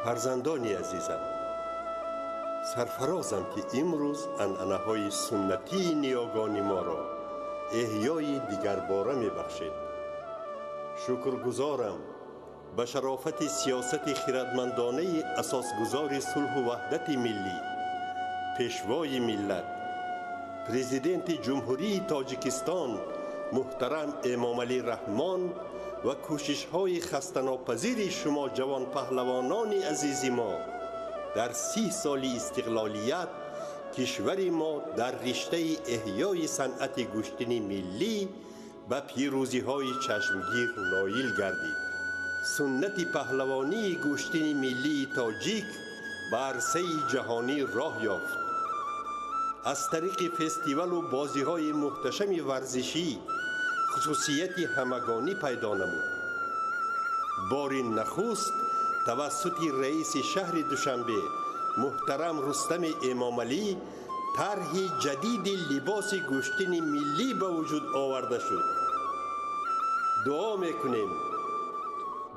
Фарзандони азизам, сарфарозам, ки имрӯз анъанаҳои суннатии ниёгони моро эҳёи дигарбора мебахшед. Шукргузорам ба шарофати сиёсати хирадмандонаи асосгузори сулҳу ваҳдати миллӣ, пешвои миллат, Президенти Ҷумҳурии Тоҷикистон муҳтарам Эмомалӣ Раҳмон ва кӯшишҳои хастанопазири шумо, ҷавонпаҳлавонони азизи мо, дар 30 соли истиқлолият кишвари мо дар риштаи эҳёи санъати гӯштини миллӣ ба пирӯзиҳои чашмгир ноил гардид. Суннати паҳлавонии гӯштини миллии тоҷик ба арсаи ҷаҳонӣ роҳ ёфт. Аз тариқи фестивалу бозиҳои муҳташами варзишӣ хусусияти ҳамагонӣ пайдо намуд. Бори нахуст тавассути раиси шаҳри Душанбе муҳтарам Рустами Эмомалӣ тарҳи ҷадиди либоси гӯштини миллӣ ба вуҷуд оварда шуд.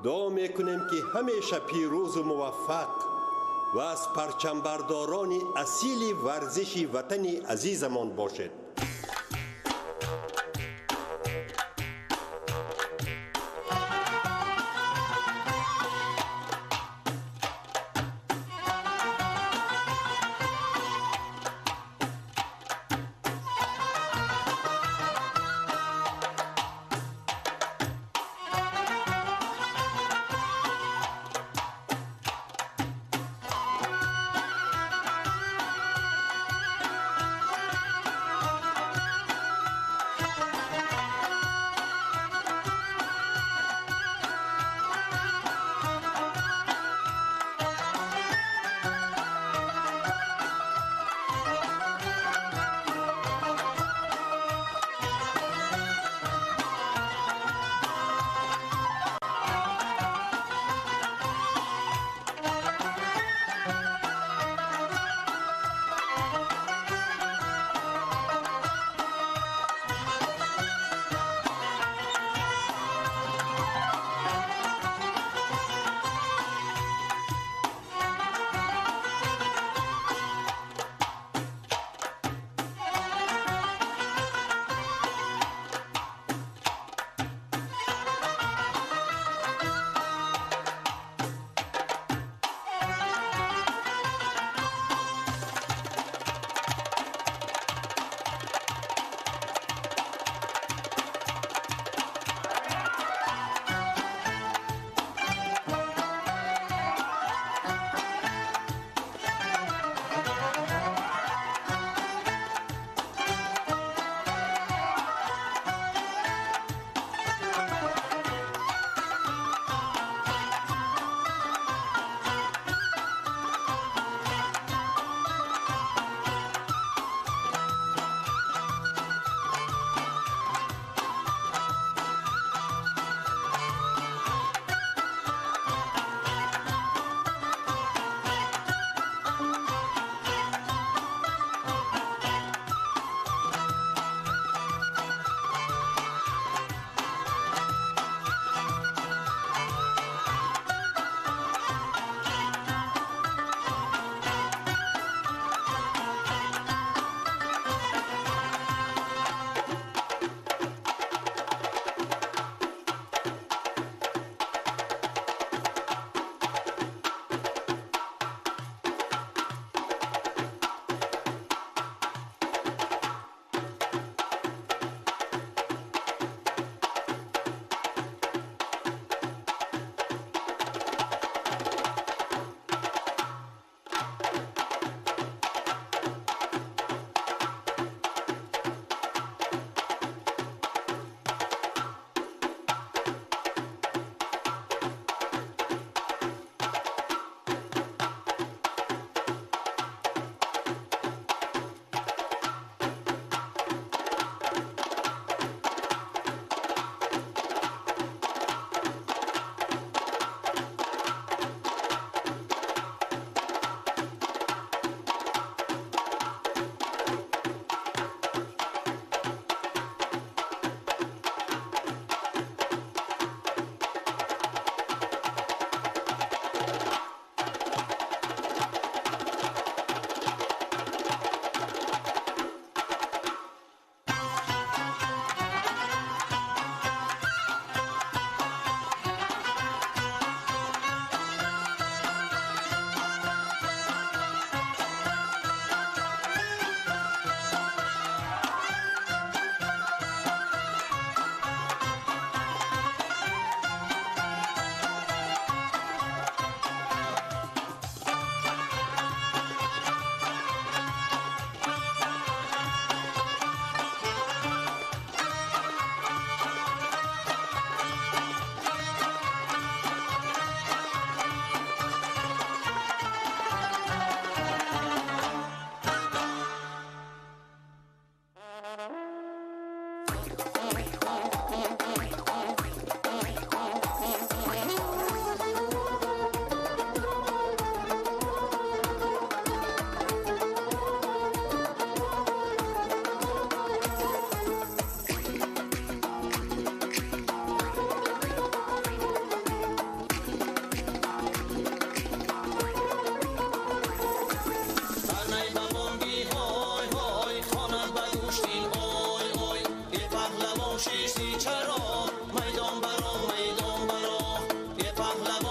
Дуо мекунем, ки ҳамеша пирӯзу муваффақ ва аз парчамбардорони асили варзиши ватани азизамон бошед.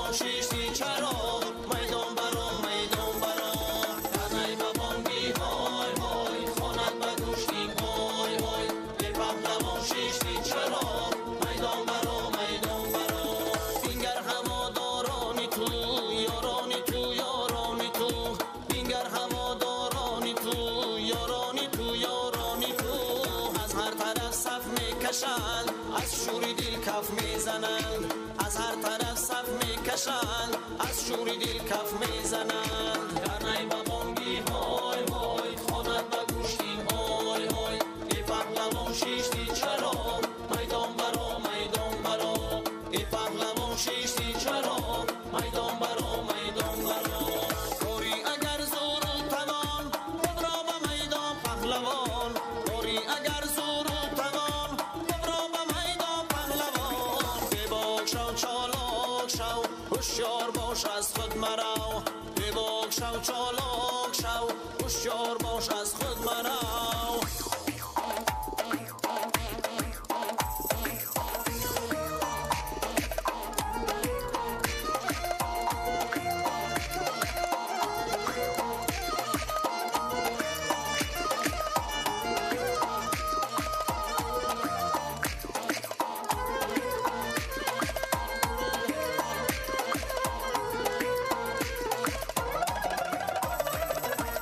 паҳлавон шишти чаро майдон баро майдон баро карнай ба бонги ҳой ҳой хонад ба гӯштин ой ой эй паҳлавон шишти чаро майдон баро майдон баро бингар ҳаводорони ту ёрони ту ёрони ту бингар ҳаводорони ту ёрони ту ёрони ту аз ҳар тараф саф мекашанд аз шӯри дил каф мезананд аз ҳар тараф саф мекашанд аз шӯри дил каф мезананд карнай ба бонги ҳой ҳой хонад ба гӯштин ой ой эй паҳлавон шишти чаро майдон баро майдон баро эй паҳлавон шишти чаро майдон баро майдон баро кори агар зӯру тавон бибро ба майдон паҳлавон кори агар зӯру тавон бибро ба майдон паҳлавон бебок шав чолок шав ҳушёр бош аз худ марав бебок шав чолок шав ҳушёр бош аз худ марав.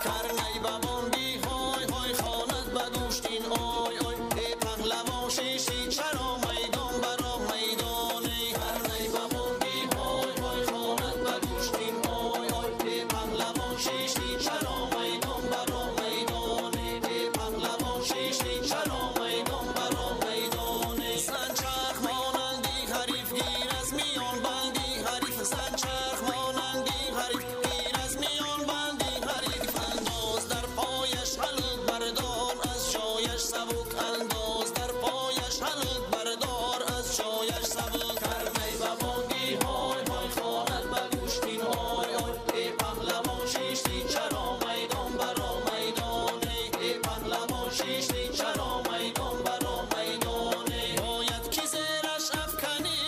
карнай ба бонги ҳой ҳой хонад ба гӯштин ой ой эй паҳлавон шишти чаро майдон баро майдоне карнай ба бонги ҳой ҳой хонад ба гӯштин ой ой эй паҳлавон шишти чаро майдон баро майдоне эй паҳлавон шишти чаро майдон баро майдоне зан чарх монанди ҳариф гир аз миён банди ҳариф зан чарх монанди ҳариф гир аз миён банди ҳариф андоз дар пояш ҳалк бардор аз ҷояш сабук андоз дар пояш ҳалк бардор аз ҷояш сабук карнай ба бонги ҳой ҳой хонад ба гӯштин ой ой эй паҳлавон шишти чаро майдон баро майдоне эй паҳлавон шишти чаро майдон баро майдоне бояд ки зераш афканӣ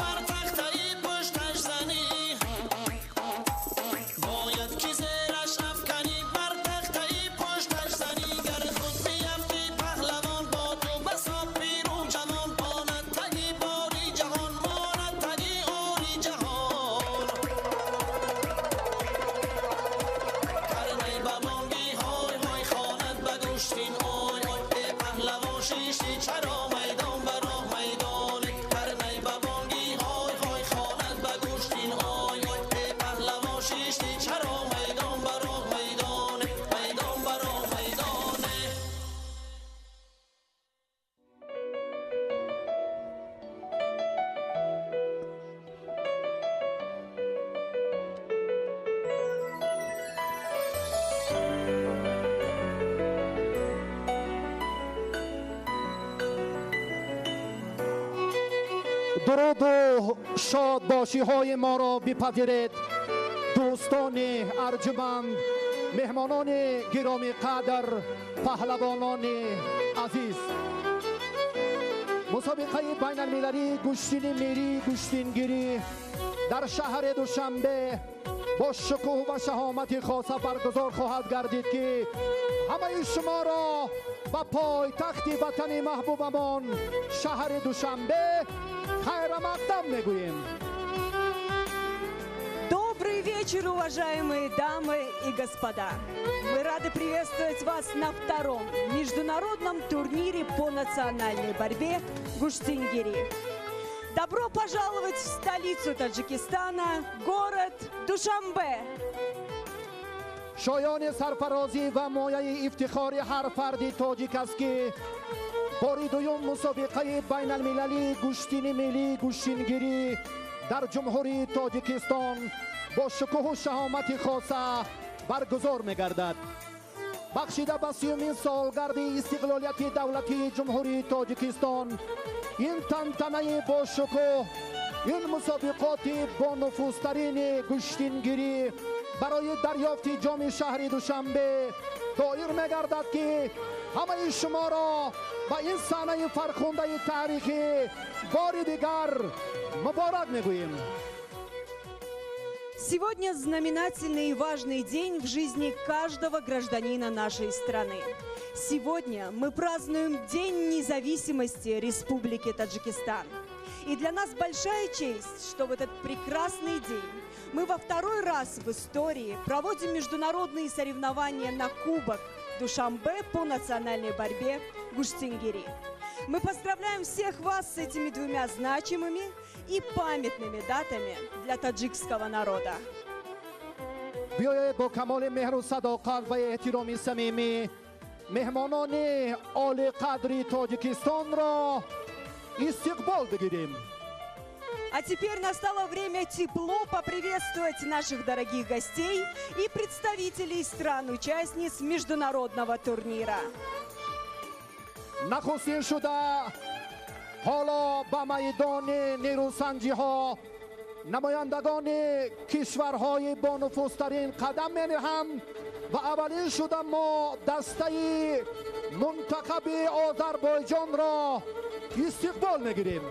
бар тахтаи пушташ занӣ бояд ки зераш афканӣ бар тахтаи пушташ занӣ гар худ биафтӣ паҳлавон бо ту басо пиру ҷавон монад таги бори ҷаҳон монад таги ори ҷаҳон карнай ба бонги ҳой ҳой хонад ба гӯштин ой ой эй паҳлавон шишти чаро майдон баро майдоне карнай ба бонги ҳой ҳой хонад ба гӯштин ой ой эй паҳлавон шишти чаро майдон баро майдоне майдон баро майдоне. дуруду шодбошиҳои моро бипазиред дӯстони арҷуманд меҳмонони гиромиқадр паҳлавонони азиз. Мусобиқаи байналмилалии гӯштини мирии гӯштингирӣ дар шаҳри Душанбе бо шукӯҳ ва шаҳомати хоса баргузор хоҳад гардид ки ҳамаи шуморо ба пойтахти ватани маҳбубамон шаҳри Душанбе хайрамақдам мегӯем. Добрый вечер, уважаемые дамы и господа! Мы рады приветствовать вас на втором международном турнире по национальной борьбе Гуштингири. Добро пожаловать в столицу Таджикистана, город Душанбе! Шоёни сарфарозӣ ва мояи ифтихори ҳар фарди тоҷик аст ки бори дуюм мусобиқаи байналмилалии гӯштини миллии гӯштингирӣ дар Ҷумҳурии Тоҷикистон бо шукӯҳу шаҳомати хоса баргузор мегардад. Бахшида ба сиюмин солгарди истиқлолияти давлатии Ҷумҳурии Тоҷикистон ин тантанаи бошукӯҳ ин мусобиқоти бонуфузтарини гӯштингирӣ барои дарёфти ҷоми шаҳри Душанбе доир мегардад ки Ҳамаи шуморо ба ин саҳнаи фархундаи таърихӣ бори дигар муборак мегӯем. Сегодня знаменательный и важный день в жизни каждого гражданина нашей страны. Сегодня мы празднуем День независимости Республики Таджикистан. И для нас большая честь, что в этот прекрасный день мы во второй раз в истории проводим международные соревнования на Кубок Душанбе по национальной борьбе Гуштингири. Мы поздравляем всех вас с этими двумя значимыми и памятными датами для таджикского народа. Биёед бо камоли меҳру садоқат ва эҳтироми самимӣ меҳмонони олиқадри Тоҷикистонро истиқбол бигирем. А теперь настало время тепло поприветствовать наших дорогих гостей и представителей стран-участниц международного турнира. Нахустин шуда ҳоло ба майдони нерӯсанҷиҳо намояндагони кишварҳои бонуфузтарин қадам менеҳанд ва аввалин шуда мо дастаи мунтахаби Озарбойҷонро истиқбол мегирем.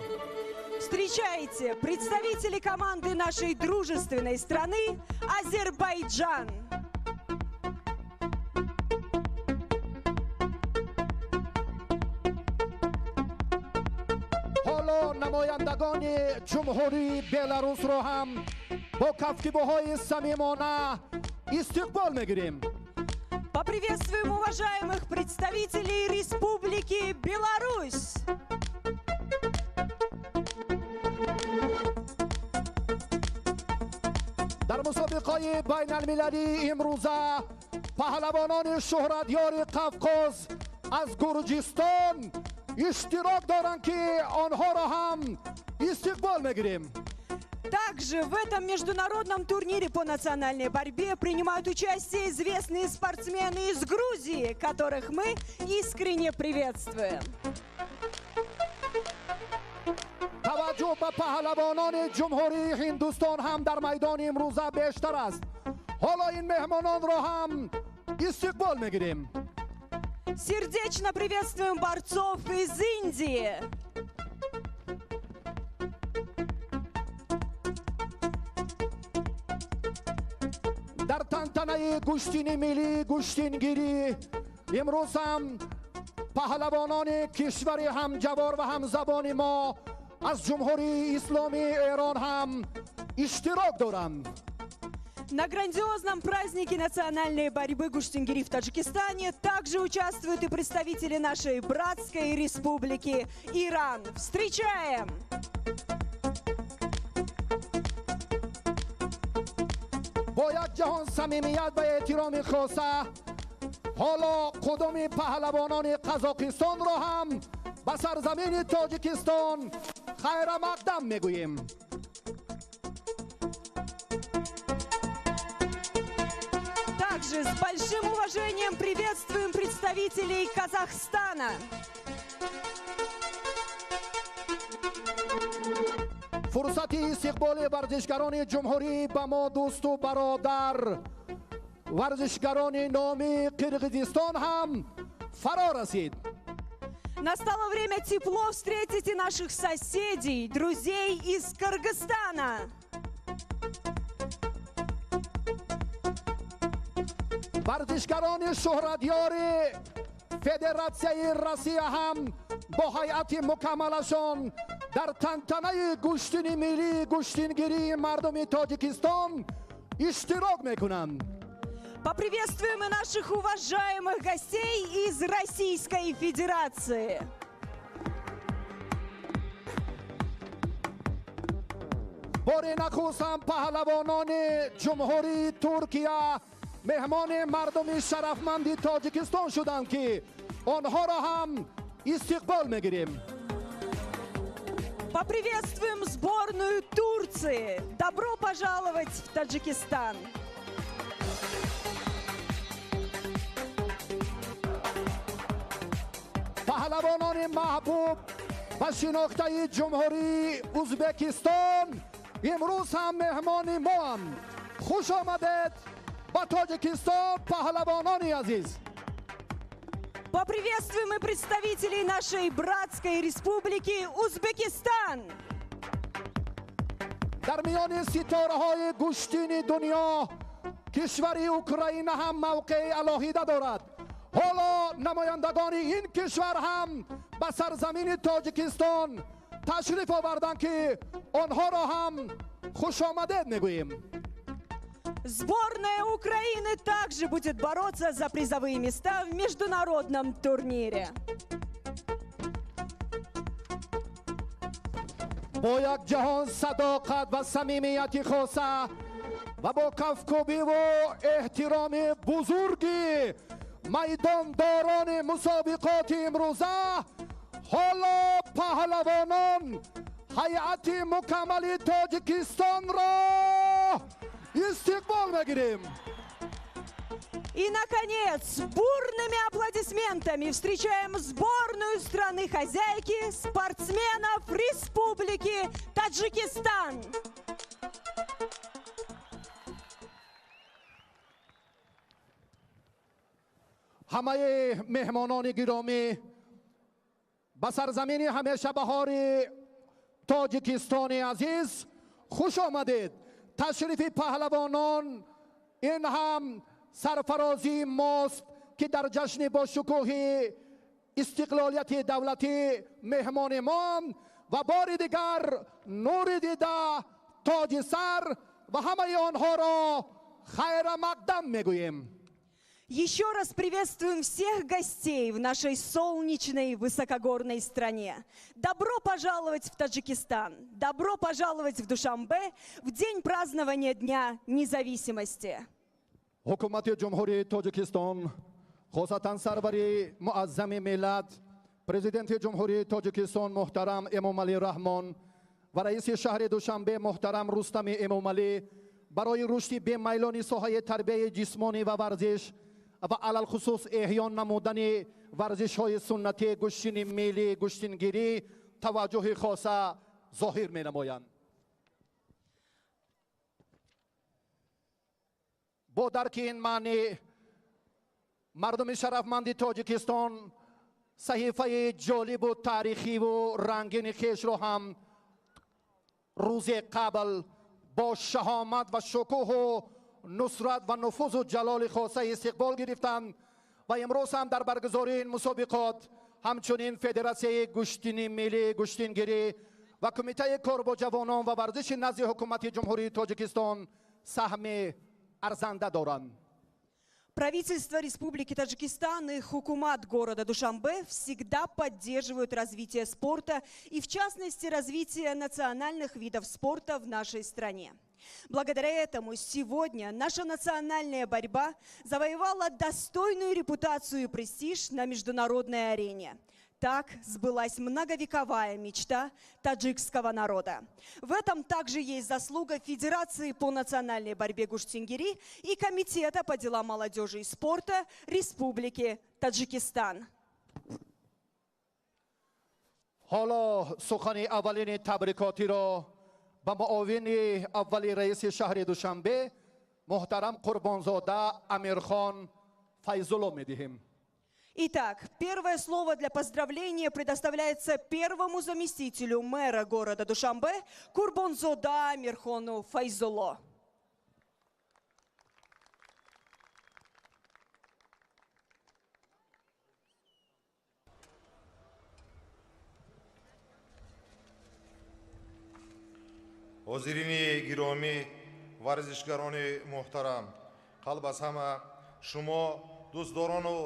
Встречайте, представители команды нашей дружественной страны Азербайджан. Ҳоло намояндагони ҷумҳурии Беларусро ҳам бо кафкибоҳои самимона истиқбол мегирем. Поприветствуем уважаемых представителей Республики Беларусь. Дар мусобиқаи байналмилалии имрӯза паҳлавонони шӯҳратёри Қавқоз аз Гурҷистон иштирок доранд, ки онҳоро ҳам истиқбол мегирем. Также в этом международном турнире по национальной борьбе принимают участие известные спортсмены из Грузии, которых мы искренне приветствуем. Таваҷҷӯҳ ба паҳлавонони ҷумҳурии Ҳиндустон ҳам дар майдони имрӯза бештар аст. Ҳоло ин меҳмононро ҳам истиқбол мегирем. Сердечно приветствуем борцов из Индии. Дар тантанаи гӯштини миллии гӯштингирӣ имрӯз ҳам паҳлавонони кишвари ҳамҷавор ва ҳамзабони мо аз Ҷумҳурии Исломии Эрон ҳам иштирок доранд. На грандиозном празднике национальной борьбы Гуштингири в Таджикистане также участвуют и представители нашей братской республики Иран. Встречаем! Бо як ҷаҳон самимият ва эҳтироми хоса ҳоло қудуми паҳлавонони Қазоқистонро ҳам ба сарзамини Тоҷикистон хайрамақдам мегӯем. Также с большим уважением приветствуем представителей Казахстана. Фурсати истиқболи варзишгарони ҷумҳурӣ ба мо дӯсту бародар варзишгарони номи Қирғизистон ҳам фаро расид. Настало время тепло встретить и наших соседей, друзей из Кыргызстана. Варзишгарони шӯҳратёри Федератсияи Россия ҳам бо ҳайати мукаммалашон дар тантанаи гӯштини миллии гӯштингирии мардуми Тоҷикистон иштирок мекунанд. Поприветствуем и наших уважаемых гостей из Российской Федерации. Бори нахуст ҳам паҳлавонони ҷумҳурии Туркия меҳмони мардуми шарафманди Тоҷикистон шуданд, ки онҳоро ҳам истиқбол мегирем. Поприветствуем сборную Турции. Добро пожаловать в Таджикистан. Паҳлавонони маҳбуб ва шинохтаи ҷумҳурии Ӯзбекистон имрӯз ҳам меҳмони моанд. Хуш омадед ба Тоҷикистон, паҳлавонони азиз. Поприветствуем и представителей нашей братской республики Узбекистан. Дар миёни ситораҳои гӯштини дунё кишвари Украина ҳам мавқеи алоҳида дорад. Ҳоло намояндагони ин кишвар ҳам ба сарзамини Тоҷикистон ташриф оварданд, ки онҳоро ҳам хушомадед мегӯем. Сборная Украины также будет бороться за призовые места в международном турнире. Бо як ҷаҳон садоқат ва самимияти хоса ва бо кафкӯбиву эҳтироми бузурги майдондорони мусобиқоти имрӯза, ҳоло паҳлавонон ҳайати мукаммали Тоҷикистонро истиқбол мегирем. И, наконец, бурными аплодисментами встречаем сборную страны-хозяйки спортсменов Республики Таджикистан. Ҳамаи меҳмонони гиромӣ ба сарзамини ҳамешабаҳори Тоҷикистони азиз хуш омадед. Ташрифи паҳлавонон ин ҳам сарфарозии мост, ки дар ҷашни бошукӯҳи истиқлолияти давлатӣ меҳмони мо ва бори дигар нури дида, тоҷи сар ва ҳамаи онҳоро хайрамақдам мегӯем. Еще раз приветствуем всех гостей в нашей солнечной высокогорной стране. Добро пожаловать в Таджикистан! Добро пожаловать в Душанбе в день празднования Дня независимости! Ҳукумати Ҷумҳурии Тоҷикистон, хосатан сарвари муаззами миллат, Президенти Ҷумҳурии Тоҷикистон муҳтарам Эмомалӣ Раҳмон ва раиси шаҳри Душанбе муҳтарам Рустами Эмомалӣ барои рушди бемайлони соҳаи тарбияи ҷисмонӣ ва варзиш ва алалхусус эҳё намудани варзишҳои суннатӣ, гӯштини миллӣ, гӯштингирӣ таваҷҷӯҳи хоса зоҳир менамоянд. Бо дарки ин маънӣ мардуми шарафманди Тоҷикистон саҳифаи ҷолибу таърихиву рангини хешро ҳам рӯзе қабл бо шаҳомат ва шукӯҳу нусрат ва нуфузу ҷалоли хоса истиқбол гирифтанд ва имрӯз ҳам дар баргузории ин мусобиқот ҳамчунин Федератсияи гӯштини миллӣ, гӯштингирӣ ва Кумитаи кор бо ҷавонон ва варзиши назди Ҳукумати Ҷумҳурии Тоҷикистон саҳми арзанда доранд. Правительство Республики Таджикистан и Хукумат города Душанбе всегда поддерживают развитие спорта и, в частности, развитие национальных видов спорта в нашей стране. Благодаря этому сегодня наша национальная борьба завоевала достойную репутацию и престиж на международной арене. Так сбылась многовековая мечта таджикского народа. В этом также есть заслуга Федерации по национальной борьбе гуштингири и Комитета по делам молодежи и спорта Республики Таджикистан. Ҳоло сухани аввалини табрикотиро ба муовини аввали раиси шаҳри Душанбе муҳтарам Қурбонзода Амирхон Файзулло медиҳем. Итак, первое слово для поздравления предоставляется первому заместителю мэра города Душанбе Курбонзода Амирхону Файзулло. Ҳозирини гиромӣ, варзишгарони муҳтарам, қалб аз ҳама шумо дӯстдорону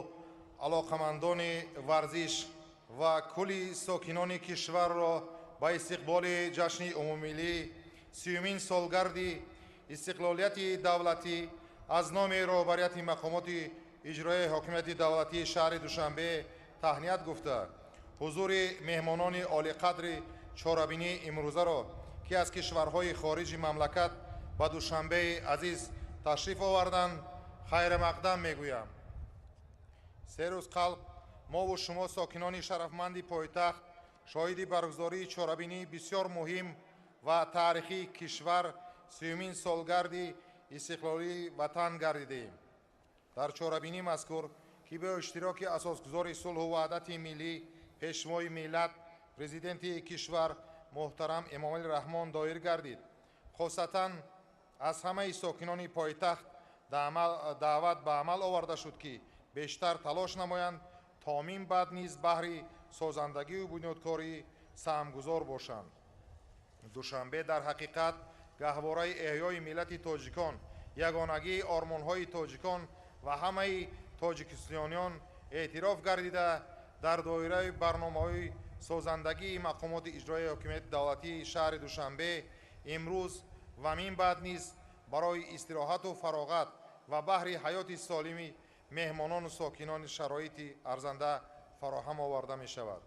алоқамандони варзиш ва кулли сокинони кишварро ба истиқболи ҷашни умумимиллӣ, 30-умин солгарди истиқлолияти давлатӣ аз номи роҳбарияти мақомоти иҷроияи ҳокимияти давлатии шаҳри Душанбе таҳният гуфта, ҳузури меҳмонони олиқадри чорабинии имрӯзаро, ки аз кишварҳои хориҷи мамлакат ба Душанбеи азиз ташриф оварданд, хайрамақдам мегӯям. Се рӯз қалб мову шумо, сокинони шарафманди пойтахт, шоҳиди баргузории чорабинии бисёр муҳим ва таърихии кишвар, 30-умин солгарди истиқлолии ватан гардидем. Дар чорабинии мазкур ки бо иштироки асосгузори сулҳу ваҳдати миллӣ, пешвои миллат, президенти кишвар муҳтарам Эмомалӣ Раҳмон доир гардид, хосатан аз ҳамаи сокинони пойтахт даъват ба амал оварда шуд, ки бештар талош намоянд то мин баъд низ баҳри созандагию бунёдкорӣ саҳмгузор бошанд. Душанбе дар ҳақиқат гаҳвораи эҳёи миллати тоҷикон, ягонагии ормонҳои тоҷикон ва ҳамаи тоҷикистониён эътироф гардида, дар доираи барномаҳои созандагии мақомоти иҷроияи ҳокимияти давлатии шаҳри Душанбе имрӯз ва мин баъд низ барои истироҳату фароғат ва баҳри ҳаёти солими меҳмонону сокинони шароити арзанда фароҳам оварда мешавад.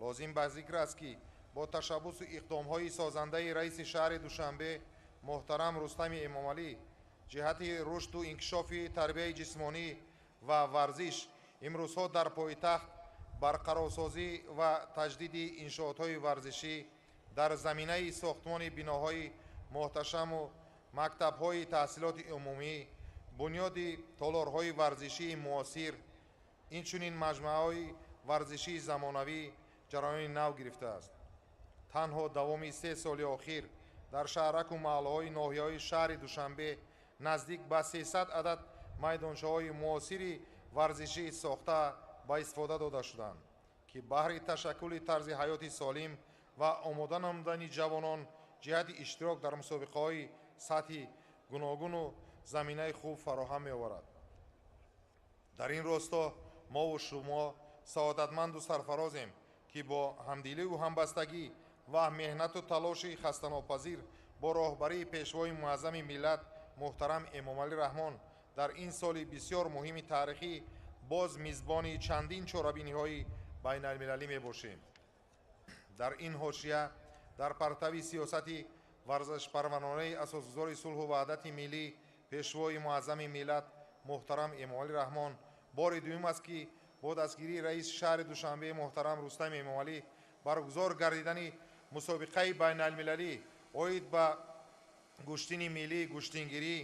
Лозим ба зикр аст, ки бо ташаббусу иқдомҳои созандаи раиси шаҳри Душанбе муҳтарам Рустами Эмомалӣ ҷиҳати рушду инкишофи тарбияи ҷисмонӣ ва варзиш имрӯзҳо дар пойтахт барқарорсозӣ ва таҷдиди иншоотҳои варзишӣ дар заминаи сохтмони биноҳои муҳташаму мактабҳои таҳсилоти умумӣ, бунёди толорҳои варзишии муосир, инчунин маҷмӯаҳои варзишии замонавӣ ҷараёни нав гирифтааст. Танҳо давоми 3 соли охир дар шаҳраку маҳаллаҳои ноҳияҳои шаҳри Душанбе наздик ба 300 адад майдончаҳои муосири варзишӣ сохта ба истифода дода шуданд, ки баҳри ташаккули тарзи ҳаёти солим ва омода намудани ҷавонон ҷиҳати иштирок дар мусобиқаҳои сатҳи гуногуну заминаи хуб фароҳам меоварад. Дар ин росто мову шумо саодатманду сарфарозем, ки бо ҳамдиливу ҳамбастагӣ ва меҳнату талоши хастанопазир бо роҳбарии пешвои муаззами миллат муҳтарам Эмомалӣ Раҳмон дар ин соли бисёр муҳими таърихӣ боз мизбони чандин чорабиниҳои байналмилалӣ мебошем. Дар ин ҳошия дар партави сиёсати варзишпарваронаи асосгузори сулҳу ваҳдати миллӣ, пешвои муаззами миллат муҳтарам Эмомалӣ Раҳмон бори дуюм аст, ки бо дастгирии раиси шаҳри Душанбе муҳтарам Рустами Эмомалӣ баргузор гардидани мусобиқаи байналмилалӣ оид ба гӯштини миллӣ, гӯштингирӣ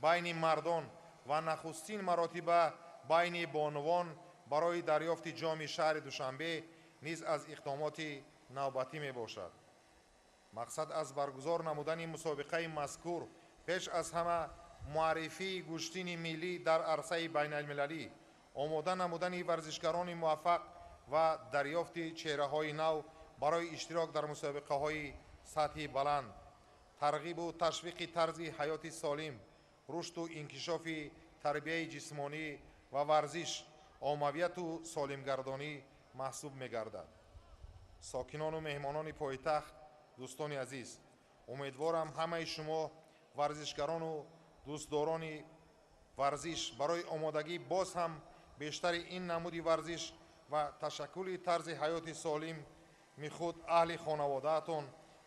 байни мардон ва нахустин маротиба байни бонувон барои дарёфти ҷоми шаҳри Душанбе низ аз иқдомоти навбатӣ мебошад. Мақсад аз баргузор намудани мусобиқаи мазкур пеш аз ҳама муаррифии гӯштини миллӣ дар арсаи байналмилалӣ, омода намудани варзишгарони муваффақ ва дарёфти чеҳраҳои нав барои иштирок дар мусобиқаҳои сатҳи баланд, тарғибу ташвиқи тарзи ҳаёти солим, рушду инкишофи тарбияи ҷисмонӣ ва варзиш, оммавияту солимгардонӣ маҳсуб мегардад. Сокинону меҳмонони пойтахт, дӯстони азиз, умедворам ҳамаи шумо варзишгарону дӯстдорони варзиш барои омодагӣ боз ҳам бештари ин намуди варзиш ва ташаккули тарзи ҳаёти солими худ, аҳли хонаводаатон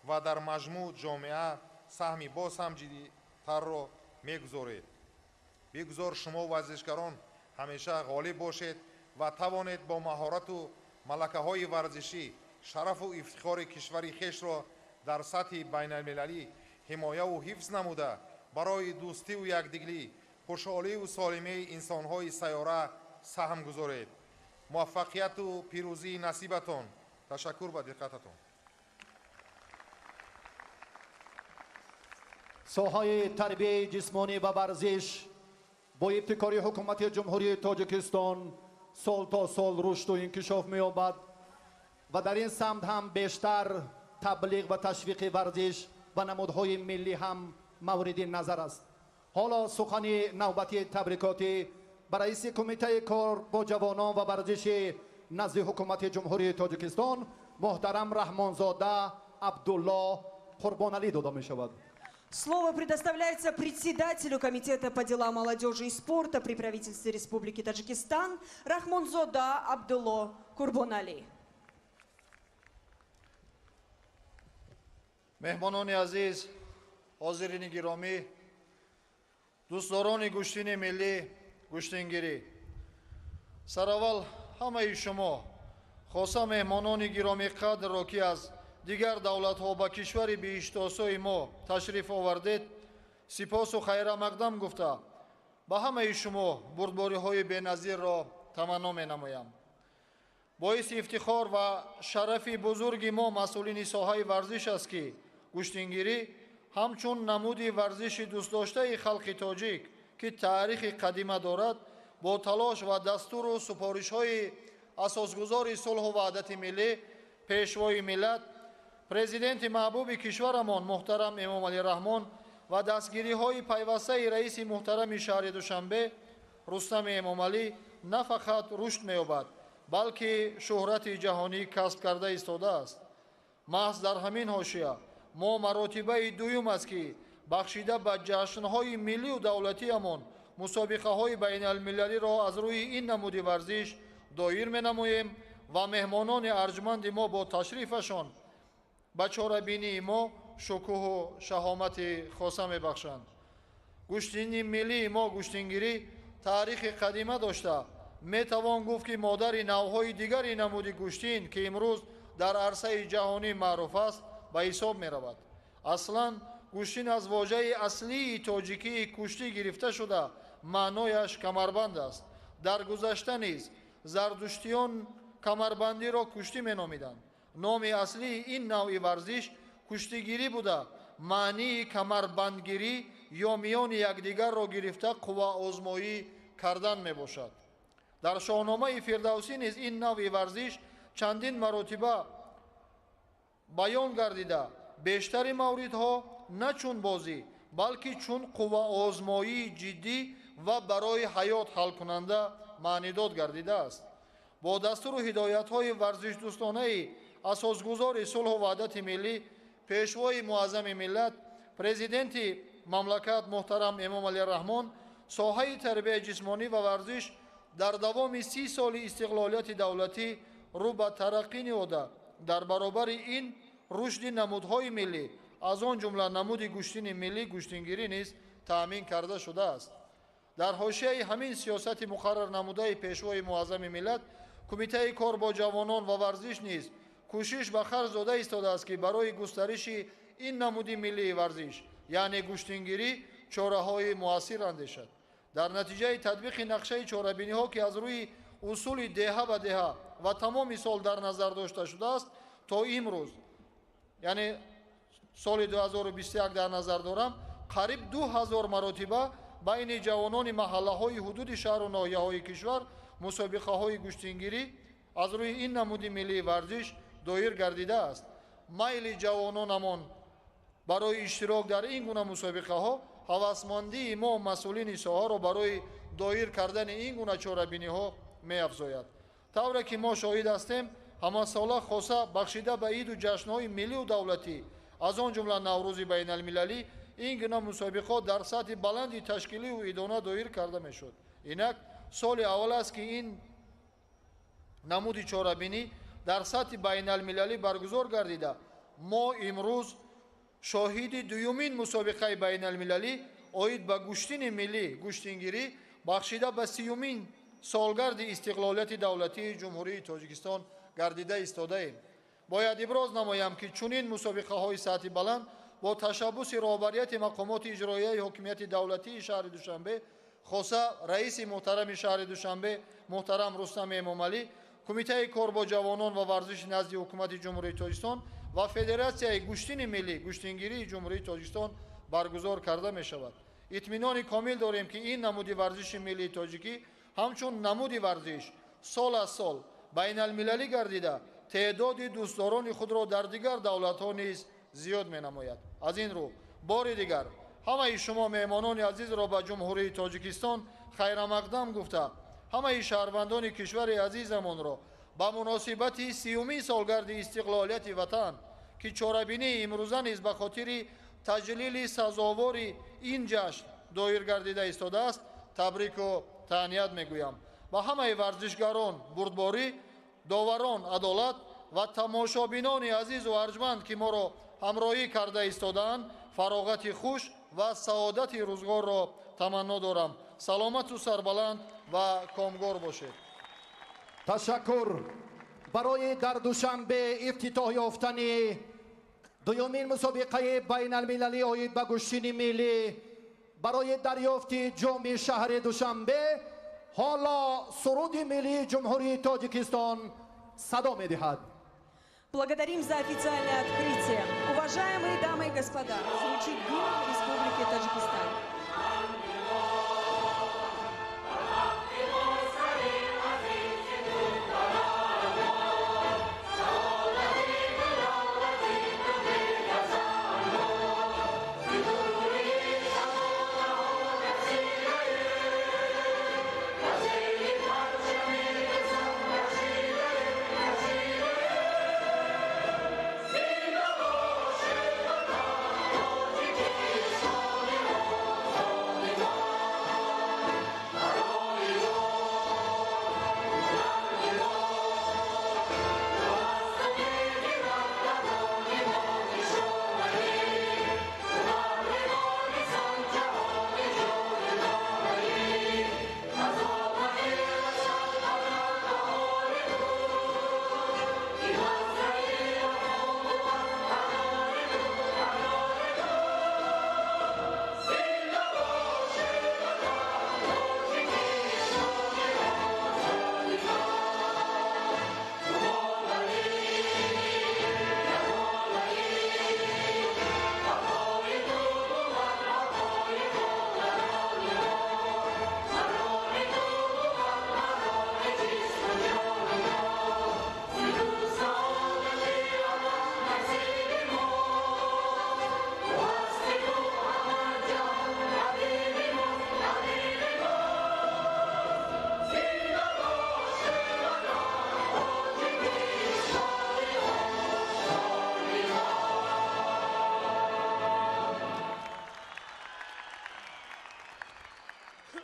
ва дар маҷмӯъ ҷомеа саҳми боз ҳам ҷиддитарро мегузоред. Бигузор шумо варзишгарон ҳамеша ғолиб бошед ва тавонед бо маҳорату малакаҳои варзишӣ шарафу ифтихори кишвари хешро дар сатҳи байналмилалӣ ҳимояву ҳифз намуда барои дӯстиву якдиглӣ, хушҳоливу солимии инсонҳои сайёра саҳм гузоред. Муваффақияту пирӯзии насибатон. Ташаккур ба диққататон. Соҳаи тарбияи ҷисмонӣ ва варзиш бо ибтикори ҳукумати Ҷумҳурии Тоҷикистон сол то сол рушду инкишоф меёбад ва дар ин самт ҳам бештар таблиғ ва ташвиқи варзиш ва намудҳои миллӣ ҳам мавриди назар аст. Ҳоло сухани навбати табрикотӣ ба раиси кумитаи кор бо ҷавонон ва варзиши назди ҳукумати Ҷумҳурии Тоҷикистон муҳтарам Раҳмонзода Абдулло Қурбоналӣ дода мешавад. Слово предоставляется председателю Комитета по делам молодежи и спорта при правительстве Республики Таджикистан Рахмонзода Абдулло Курбонали. Меҳмонони азиз, ҳозирини гиромӣ, дӯстдорони гӯштини миллӣ, гӯштингирӣ, сараввал ҳамаи шумо, хоса меҳмонони гиромиқадрро, ки аз дигар давлатҳо ба кишвари биҳиштосои мо ташриф овардед, сипосу хайрамақдам гуфта, Ба ҳамаи шумо бурдбориҳои беназирро таманно менамоям. Боиси ифтихор ва шарафи бузурги мо, масъулини соҳаи варзиш аст, ки гӯштингирӣ ҳамчун намуди варзиши дӯстдоштаи халқи тоҷик, ки таърихи қадима дорад, бо талош ва дастуру супоришҳои асосгузори сулҳу ваҳдати миллӣ, Пешвои миллат, Президенти маҳбуби кишварамон муҳтарам Эмомалӣ Раҳмон ва дастгириҳои пайвастаи раиси муҳтарами шаҳри Душанбе Рустами Эмомалӣ на фақат рушд меёбад, балки шӯҳрати ҷаҳонӣ касб карда истодааст. Маҳз дар ҳамин ҳошия мо маротибаи дуюм аст, ки бахшида ба ҷашнҳои миллию давлатиамон мусобиқаҳои байналмилалиро аз рӯи ин намуди варзиш доир менамоем ва меҳмонони арҷманди мо бо ташрифашон ба чорабинии мо шукӯҳу шаҳомати хоса мебахшанд. Гӯштини миллии мо, гӯштингирӣ, таърихи қадима дошта, метавон гуфт, ки модари навъҳои дигари намуди гӯштин, ки имрӯз дар арсаи ҷаҳонӣ маъруф аст, ба ҳисоб меравад. Аслан гӯштин аз вожаи аслии тоҷикии куштӣ гирифта шуда, маънояш камарбанд аст. Дар гузашта низ зардуштиён камарбандиро куштӣ меномиданд. Номи аслии ин навъи варзиш куштигирӣ буда, маънии камарбандгирӣ ё миёни якдигарро гирифта қувваозмоӣ кардан мебошад. Дар Шоҳномаи Фирдавсӣ низ ин навъи варзиш чандин маротиба баён гардида, бештари мавридҳо на чун бозӣ, балки чун қувваозмоии ҷиддӣ ва барои ҳаёт ҳалкунанда маънидод гардидааст. Бо дастуру ҳидоятҳои варзишдӯстонаи асосгузори сулҳу ваҳдати миллӣ, Пешвои муаззами миллат, Президенти мамлакат муҳтарам Эмомалӣ Раҳмон соҳаи тарбияи ҷисмонӣ ва варзиш дар давоми 30 соли истиқлолияти давлатӣ рӯ ба тараққӣ ниҳода, дар баробари ин рушди намудҳои миллӣ, аз он ҷумла намуди гӯштини миллӣ, гӯштингирӣ низ таъмин карда шудааст. Дар ҳошияи ҳамин сиёсати муқаррарнамудаи Пешвои муаззами миллат Кумитаи кор бо ҷавонон ва варзиш низ кӯшиш ба харҷ дода истодааст, ки барои густариши ин намуди миллии варзиш, яъне гӯштингирӣ, чораҳои муассир андешад. Дар натиҷаи татбиқи нақшаи чорабиниҳо, ки аз рӯи усули деҳа ба деҳа ва тамоми сол дар назар дошта шудааст, то имрӯз, яъне соли 2021 дар назар дорам, қариб 2000 маротиба байни ҷавонони маҳаллаҳои ҳудуди шаҳру ноҳияҳои кишвар мусобиқаҳои гӯштингирӣ аз рӯи ин намуди миллии варзиш доир гардидааст. Майли ҷавононамон барои иштирок дар ин гуна мусобиқаҳо ҳавасмандии мо, масъулини соҳаро, барои доир кардани ин гуна чорабиниҳо меафзояд. Тавре ки мо шоҳид ҳастем, ҳамасола, хоса бахшида ба иду ҷашнҳои миллию давлатӣ, аз он ҷумла Наврӯзи байналмилалӣ, ин гуна мусобиқот дар сатҳи баланди ташкилию идона доир карда мешуд. Инак соли аввал аст, ки ин намуди чорабинӣ дар сатҳи байналмилалӣ баргузор гардида, мо имрӯз шоҳиди дуюмин мусобиқаи байналмилалӣ оид ба гӯштини миллӣ, гӯштингирӣ, бахшида ба 30-юмин солгарди истиқлолияти давлатии Ҷумҳурии Тоҷикистон гардида истодаем. Бояд иброз намоям, ки чунин мусобиқаҳои сатҳи баланд бо ташаббуси роҳбарияти мақомоти иҷроияи ҳокимияти давлатии шаҳри Душанбе, хоса раиси муҳтарами шаҳри Душанбе муҳтарам Рустами Эмомалӣ, Кумитаи кор бо ҷавонон ва варзиши назди Ҳукумати Ҷумҳурии Тоҷикистон ва Федератсияи гӯштини миллӣ, гӯштингирии Ҷумҳурии Тоҷикистон баргузор карда мешавад. Итминони комил дорем, ки ин намуди варзиши миллии тоҷикӣ ҳамчун намуди варзиш сол аз сол байналмилалӣ гардида, теъдоди дӯстдорони худро дар дигар давлатҳо низ зиёд менамояд. Аз ин рӯ бори дигар ҳамаи шумо меҳмонони азизро ба Ҷумҳурии Тоҷикистон хайрамақдам гуфта, ҳамаи шаҳрвандони кишвари азизамонро ба муносибати 30-юмин солгарди истиқлолияти ватан, ки чорабинии имрӯза низ ба хотири таҷлили сазовори ин ҷашн доир гардида истодааст, табрику таҳният мегӯям. Ба ҳамаи варзишгарон бурдборӣ, доварон адолат ва тамошобинони азизу арҷманд, ки моро ҳамроҳӣ карда истодаанд, фароғати хуш ва саодати рӯзгорро таманно дорам. Саломату сарбаланд ва комгор бошед. Ташаккур. Барои дар Душанбе ифтитоҳ ёфтани дуюмин мусобиқаи байналмилалӣ оид ба гӯштини миллӣ барои дарёфти ҷоми шаҳри Душанбе ҳоло суруди миллии Ҷумҳурии Тоҷикистон садо медиҳад. Благодарим за официальное открытие. Уважаемые дамы и господа, звучит гимн Республики Таджикистан.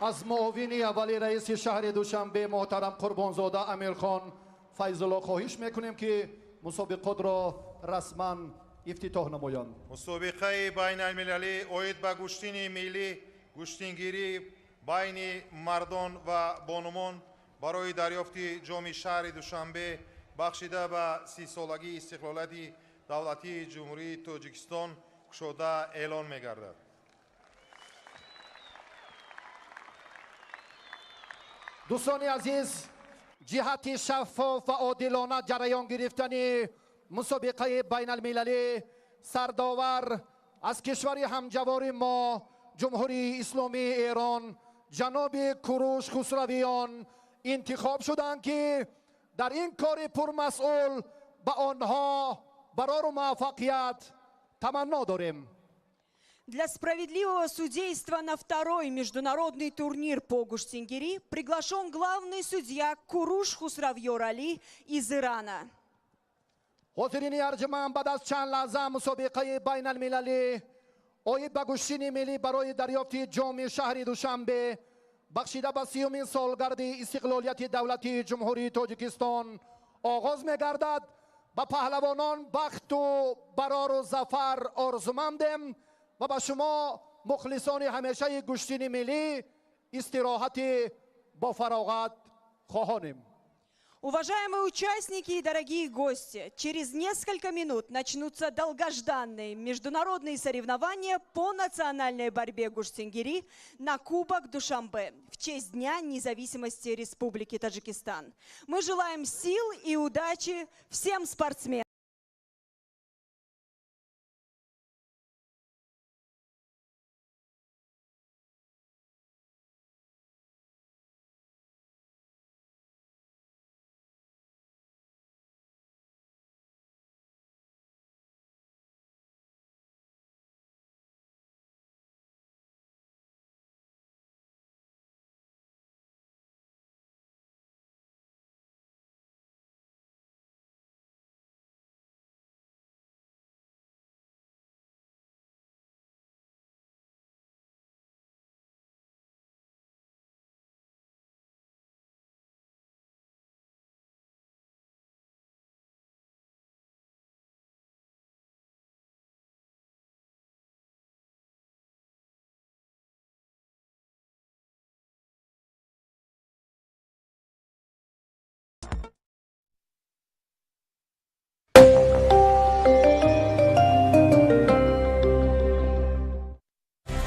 Аз муовини аввали раиси шаҳри Душанбе муҳтарам Қурбонзода Амирхон Файзулло хоҳиш мекунем, ки мусобиқотро расман ифтитоҳ намоянд. Мусобиқаи байналмилалӣ оид ба гӯштини миллӣ гӯштингирӣ байни мардон ва бонувон барои дарёфти ҷоми шаҳри Душанбе бахшида ба 30-солагии истиқлолияти давлатии Ҷумҳурии Тоҷикистон кушода эълон мегардад. Дӯстони азиз, ҷиҳати шаффоф ва одилона ҷараён гирифтани мусобиқаи байналмилалӣ сардовар аз кишвари ҳамҷавори мо Ҷумҳурии Исломии Эрон ҷаноби Куруш Хусравиён интихоб шуданд, ки дар ин кори пурмасъул ба онҳо барору муваффақият таманно дорем. Для справедливого судейства на второй международный турнир по гуштингири приглашен главный судья Куруш Хусравьор Али из Ирана. Ҳозирини арҷуманд, баъд аз чанд лаҳза мусобиқаи байналмилалӣ оид ба гӯштини миллӣ барои дарёфти ҷоми шаҳри Душанбе бахшида ба 30-умин солгарди истиқлолияти давлатии Ҷумҳурии Тоҷикистон оғоз мегардад. Ба паҳлавонон бахту барору зафар орзумандем ва ба шумо мухлисони ҳамешаи гӯштини миллӣ истироҳати бофароғат хоҳонем. Уважаемые участники и дорогие гости, через несколько минут начнутся долгожданные международные соревнования по национальной борьбе гуштингири на Кубок Душанбе в честь Дня независимости Республики Таджикистан. Мы желаем сил и удачи всем спортсменам.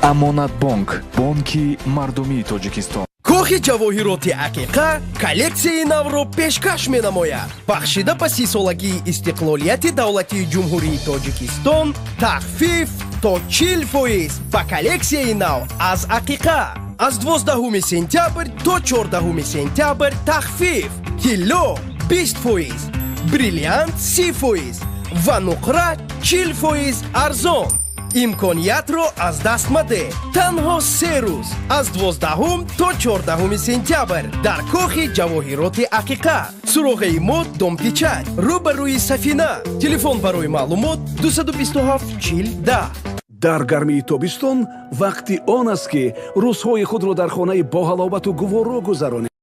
Амонатбонк, бонки мардумии Тоҷикистон. Кохи ҷавоҳироти Ақиқа коллексияи навро пешкаш менамояд. Бахшида ба 30-солагии истиқлолияти давлатии Ҷумҳурии Тоҷикистон тахфиф то 40% ба коллексияи нав аз Ақиқа. Аз 12 сентябр то 14 сентябр тахфиф: тилло 20%, бриллиант 30% ва нуқра 40% арзон. Имкониятро аз даст мадеҳ. Танҳо 3 рӯз, аз 12 то 14 сентябр, дар кохи ҷавоҳироти Ақиқа. Суроғаи мо: Дом Печать, рӯ ба рӯи Сафина. Телефон барои маълумот: 227 40 10. Дар гармии тобистон вақти он аст, ки рӯзҳои худро дар хонаи боҳаловату гуворо гузаронед.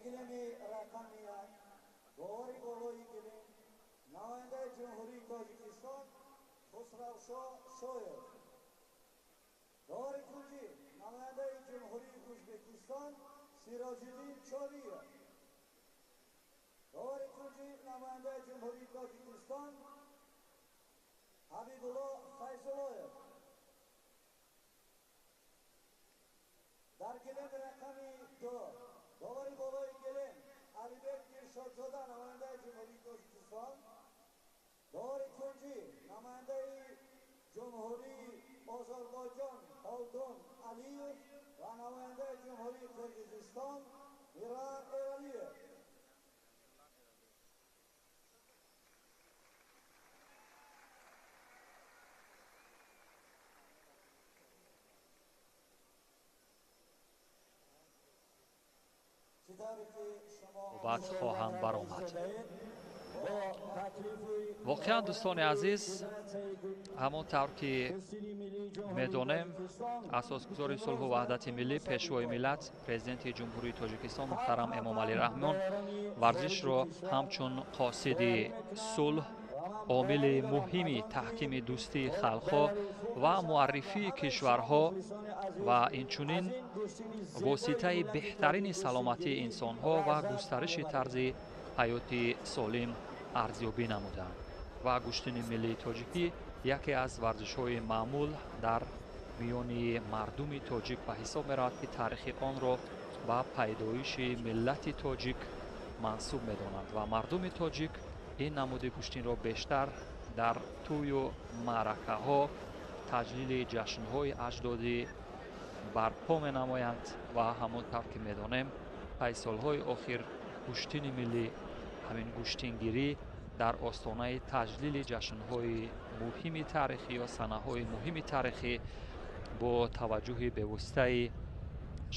Гилеми рақами як, довари болои гилем намояндаи Ҷумҳурии Тоҷикистон Хусравшо Шоев. Довари кунҷӣ намояндаи Ҷумҳурии Ӯзбекистон Сироҷиддин Чориев. Довари кунҷӣ намояндаи Ҷумҳурии Тоҷикистон Ҳабибулло Файзуллоев. Дар гилеми рақами ду, довари болои гилем Алибек Дилшодзода, намояндаи Ҷумҳурии Тоҷикистон. Довари кунҷӣ намояндаи Ҷумҳурии Озарбойҷон Ҳолдун Алиев ва намояндаи Ҷумҳурии Қирғизистон Мирлан Эралиев. Баъд хоҳам баромад. Воқеан, дӯстони азиз, ҳамон тавр ки медонем, асосгузори сулҳу ваҳдати миллӣ, Пешвои миллат, Президенти Ҷумҳурии Тоҷикистон муҳтарам Эмомалӣ Раҳмон варзишро ҳамчун қосиди сулҳ, омили муҳими таҳкими дӯстии халқҳо ва муаррифии кишварҳо ва инчунин воситаи беҳтарини саломатии инсонҳо ва густариши тарзи ҳаёти солим арзёбӣ намуданд. Ва гӯштини миллии тоҷикӣ яке аз варзишҳои маъмул дар миёни мардуми тоҷик ба ҳисоб меравад, ки таърихи онро ба пайдоиши миллати тоҷик мансуб медонанд ва мардуми тоҷик ин намуди гӯштинро бештар дар тӯю маъракаҳо, таҷлили ҷашнҳои аҷдодӣ барпо менамоянд. Ва ҳамон тавр ки медонем, пай солҳои охир гӯштини миллӣ, ҳамин гӯштингирӣ дар остонаи таҷлили ҷашнҳои муҳими таърихӣ ё санаҳои муҳими таърихӣ бо таваҷҷӯҳи бевоситаи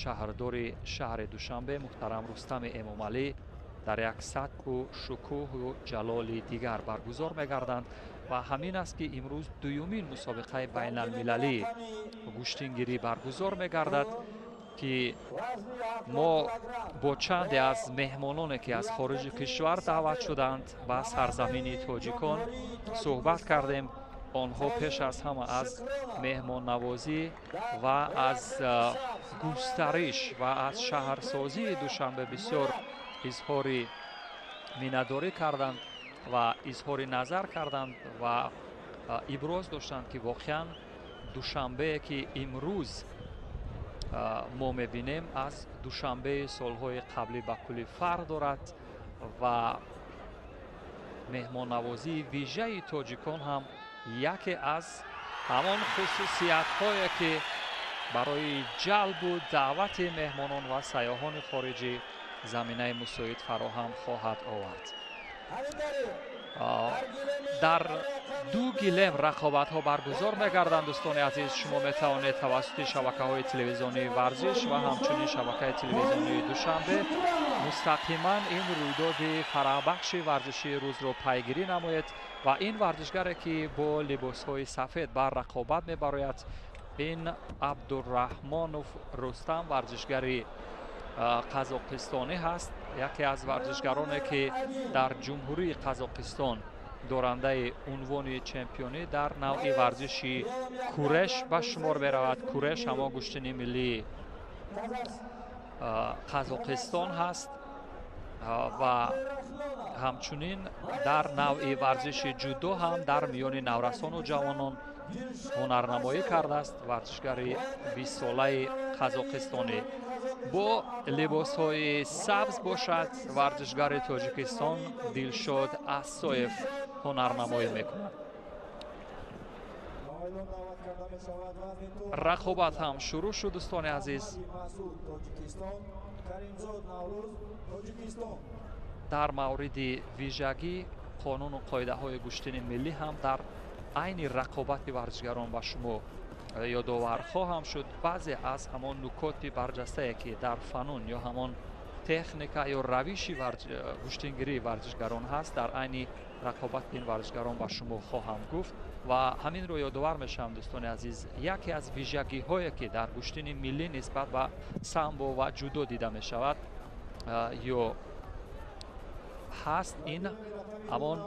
шаҳрдори шаҳри Душанбе муҳтарам Рустами Эмомалӣ дар як сатҳу шукӯҳу ҷалоли дигар баргузор мегарданд. Ва ҳамин аст, ки имрӯз дуюмин мусобиқаи байналмилалии гӯштингирӣ баргузор мегардад, ки мо бо чанде аз меҳмононе, ки аз хориҷи кишвар даъват шуданд, ба сарзамини тоҷикон суҳбат кардем. Онҳо пеш аз ҳама аз меҳмоннавозӣ ва аз густариш ва аз шаҳрсозии Душанбе бисёр изҳори миннатдорӣ карданд ва изҳори назар карданд ва иброз доштанд, ки воқеан Душанбее, ки имрӯз мо мебинем, аз Душанбеи солҳои қаблӣ ба куллӣ фарқ дорад ва меҳмоннавозии вижаи тоҷикон ҳам яке аз ҳамон хусусиятҳое, ки барои ҷалбу даъвати меҳмонон ва сайёҳони хориҷӣ заминаи мусоид фароҳам хоҳад овард. Дар ду гилем рақобатҳо баргузор мегарданд. Дӯстони азиз, шумо метавонед тавассути шабакаҳои телевизионии Варзиш ва ҳамчунин шабакаи телевизионии Душанбе мустақиман ин рӯйдоди фараҳбахши варзишии рӯзро пайгирӣ намоед. Ва ин варзишгаре, ки бо либосҳои сафед бар рақобат мебарояд, ин Абдураҳмонов Рустам, варзишгари қазоқистонӣ ҳаст, яке аз варзишгароне, ки дар Ҷумҳурии Қазоқистон дорандаи унвони чемпионӣ дар навъи варзиши куреш ба шумор меравад. Куреш ҳамон гӯштини миллии Қазоқистон ҳаст ва ҳамчунин дар навъи варзиши ҷудо ҳам дар миёни наврасону ҷавонон ҳунарнамоӣ кардааст. Варзишгари бистсолаи қазоқистонӣ бо либосҳои сабз бошад, варзишгари Тоҷикистон Дилшод Ассоев ҳунарнамоӣ мекунад. Рақобат ҳам шурӯъ шуд, дӯстони азиз. Дар мавриди вижагӣ, қонуну қоидаҳои гӯштини миллӣ ҳам дар айни рақобати варзишгарон ба шумо ёдовар хоҳам шуд. Баъзе аз ҳамон нукоти барҷастае, ки дар фанун ё ҳамон техника ё равиши гӯштингирии варзишгарон ҳаст, дар айни рақобати ин варзишгарон ба шумо хоҳам гуфт. Ва ҳаминро ёдовар мешавам, дӯстони азиз, яке аз вижагиҳое, ки дар гӯштини миллӣ нисбат ба самбо ва ҷудо дида мешавад, ё ҳаст, ин ҳамон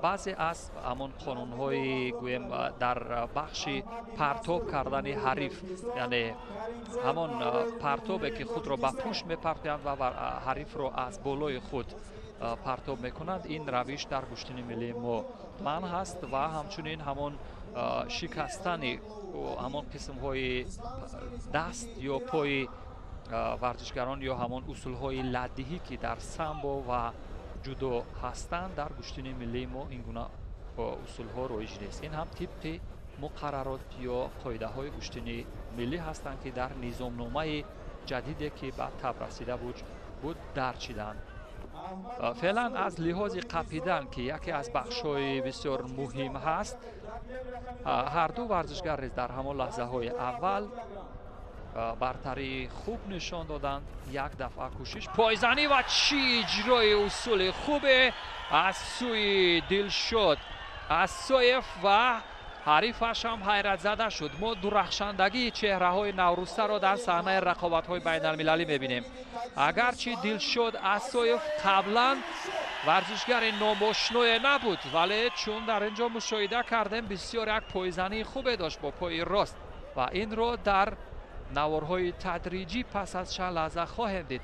баъзе аз ҳамон қонунҳои гӯем дар бахши партоб кардани ҳариф, яъне ҳамон партобе ки худро ба пушт мепартоянд ва ҳарифро аз болои худ партоб мекунанд, ин равиш дар гӯштини миллии мо манъ ҳаст ва ҳамчунин ҳамон шикастани ҳамон қисмҳои даст ё пои варзишгарон ё ҳамон усулҳои ладдиҳӣ ки дар самбо ва ҷудо ҳастанд, дар гӯштини миллии мо ин гуна усулҳо роиҷ нест. Ин ҳам тибқи муқаррарот ё қоидаҳои гӯштини миллӣ ҳастанд ки дар низомномаи ҷадиде ки ба таб расида буд дарҷ шиданд. Феълан аз лиҳози қапидан, ки яке аз бахшҳои бисёр муҳим ҳаст, ҳар ду варзишгар низ дар ҳамон лаҳзаҳои аввал бартарии хуб нишон доданд. Як дафъа кӯшиш, пойзанӣ ва чӣ иҷрои усули хубе аз сӯи Дилшод Асоев ва ҳарифаш ҳам ҳайратзада шуд. Мо дурахшандагии чеҳраҳои наврӯзаро дар саҳнаи рақобатҳои байналмилалӣ мебинем. Агарчи Дилшод Асоев қаблан варзишгари номошное набуд, вале чун дар ин ҷо мушоҳида кардем, бисёр як пойзании хубе дошт бо пои рост ва инро дар наворҳои тадриҷӣ пас аз чанд лаҳза хоҳем дид.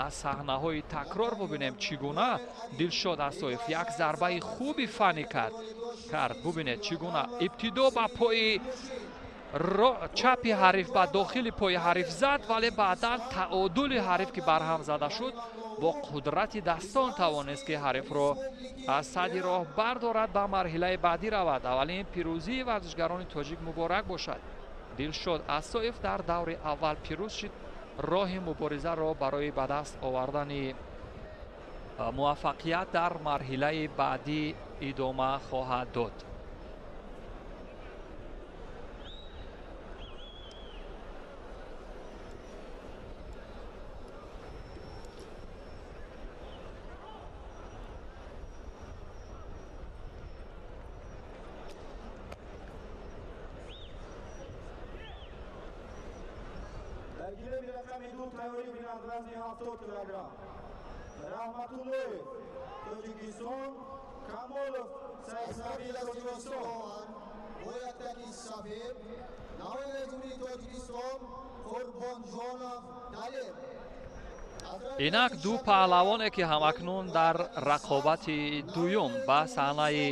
Аз саҳнаҳои такрор бубинем чӣ гуна Дилшод Асоев як зарбаи хуби фанӣ кард. Бубинед чӣ гуна ибтидо ба пои чапи ҳариф, ба дохили пои ҳариф зад, вале баъдан таодули ҳариф ки барҳам зада шуд, бо қудрати дастон тавонист ки ҳарифро аз сади роҳ бардорад, ба марҳилаи баъдӣ равад. Аввалин пирӯзии варзишгарони тоҷик муборак бошад. Дилшод Асоев дар даври аввал пирӯз шуд. Роҳи муборизаро барои ба даст овардани муваффақият дар марҳилаи баъдӣ идома хоҳад дод. Раҳматуллоев, Тоҷикистон, Камолов, Тоҷикистон, бо яктаки сафед, намояндаи Ҷумҳурии Тоҷикистон Қурбонҷонов Далер. Инак ду паҳлавоне ки ҳамакнун дар рақобати дуюм ба саҳнаи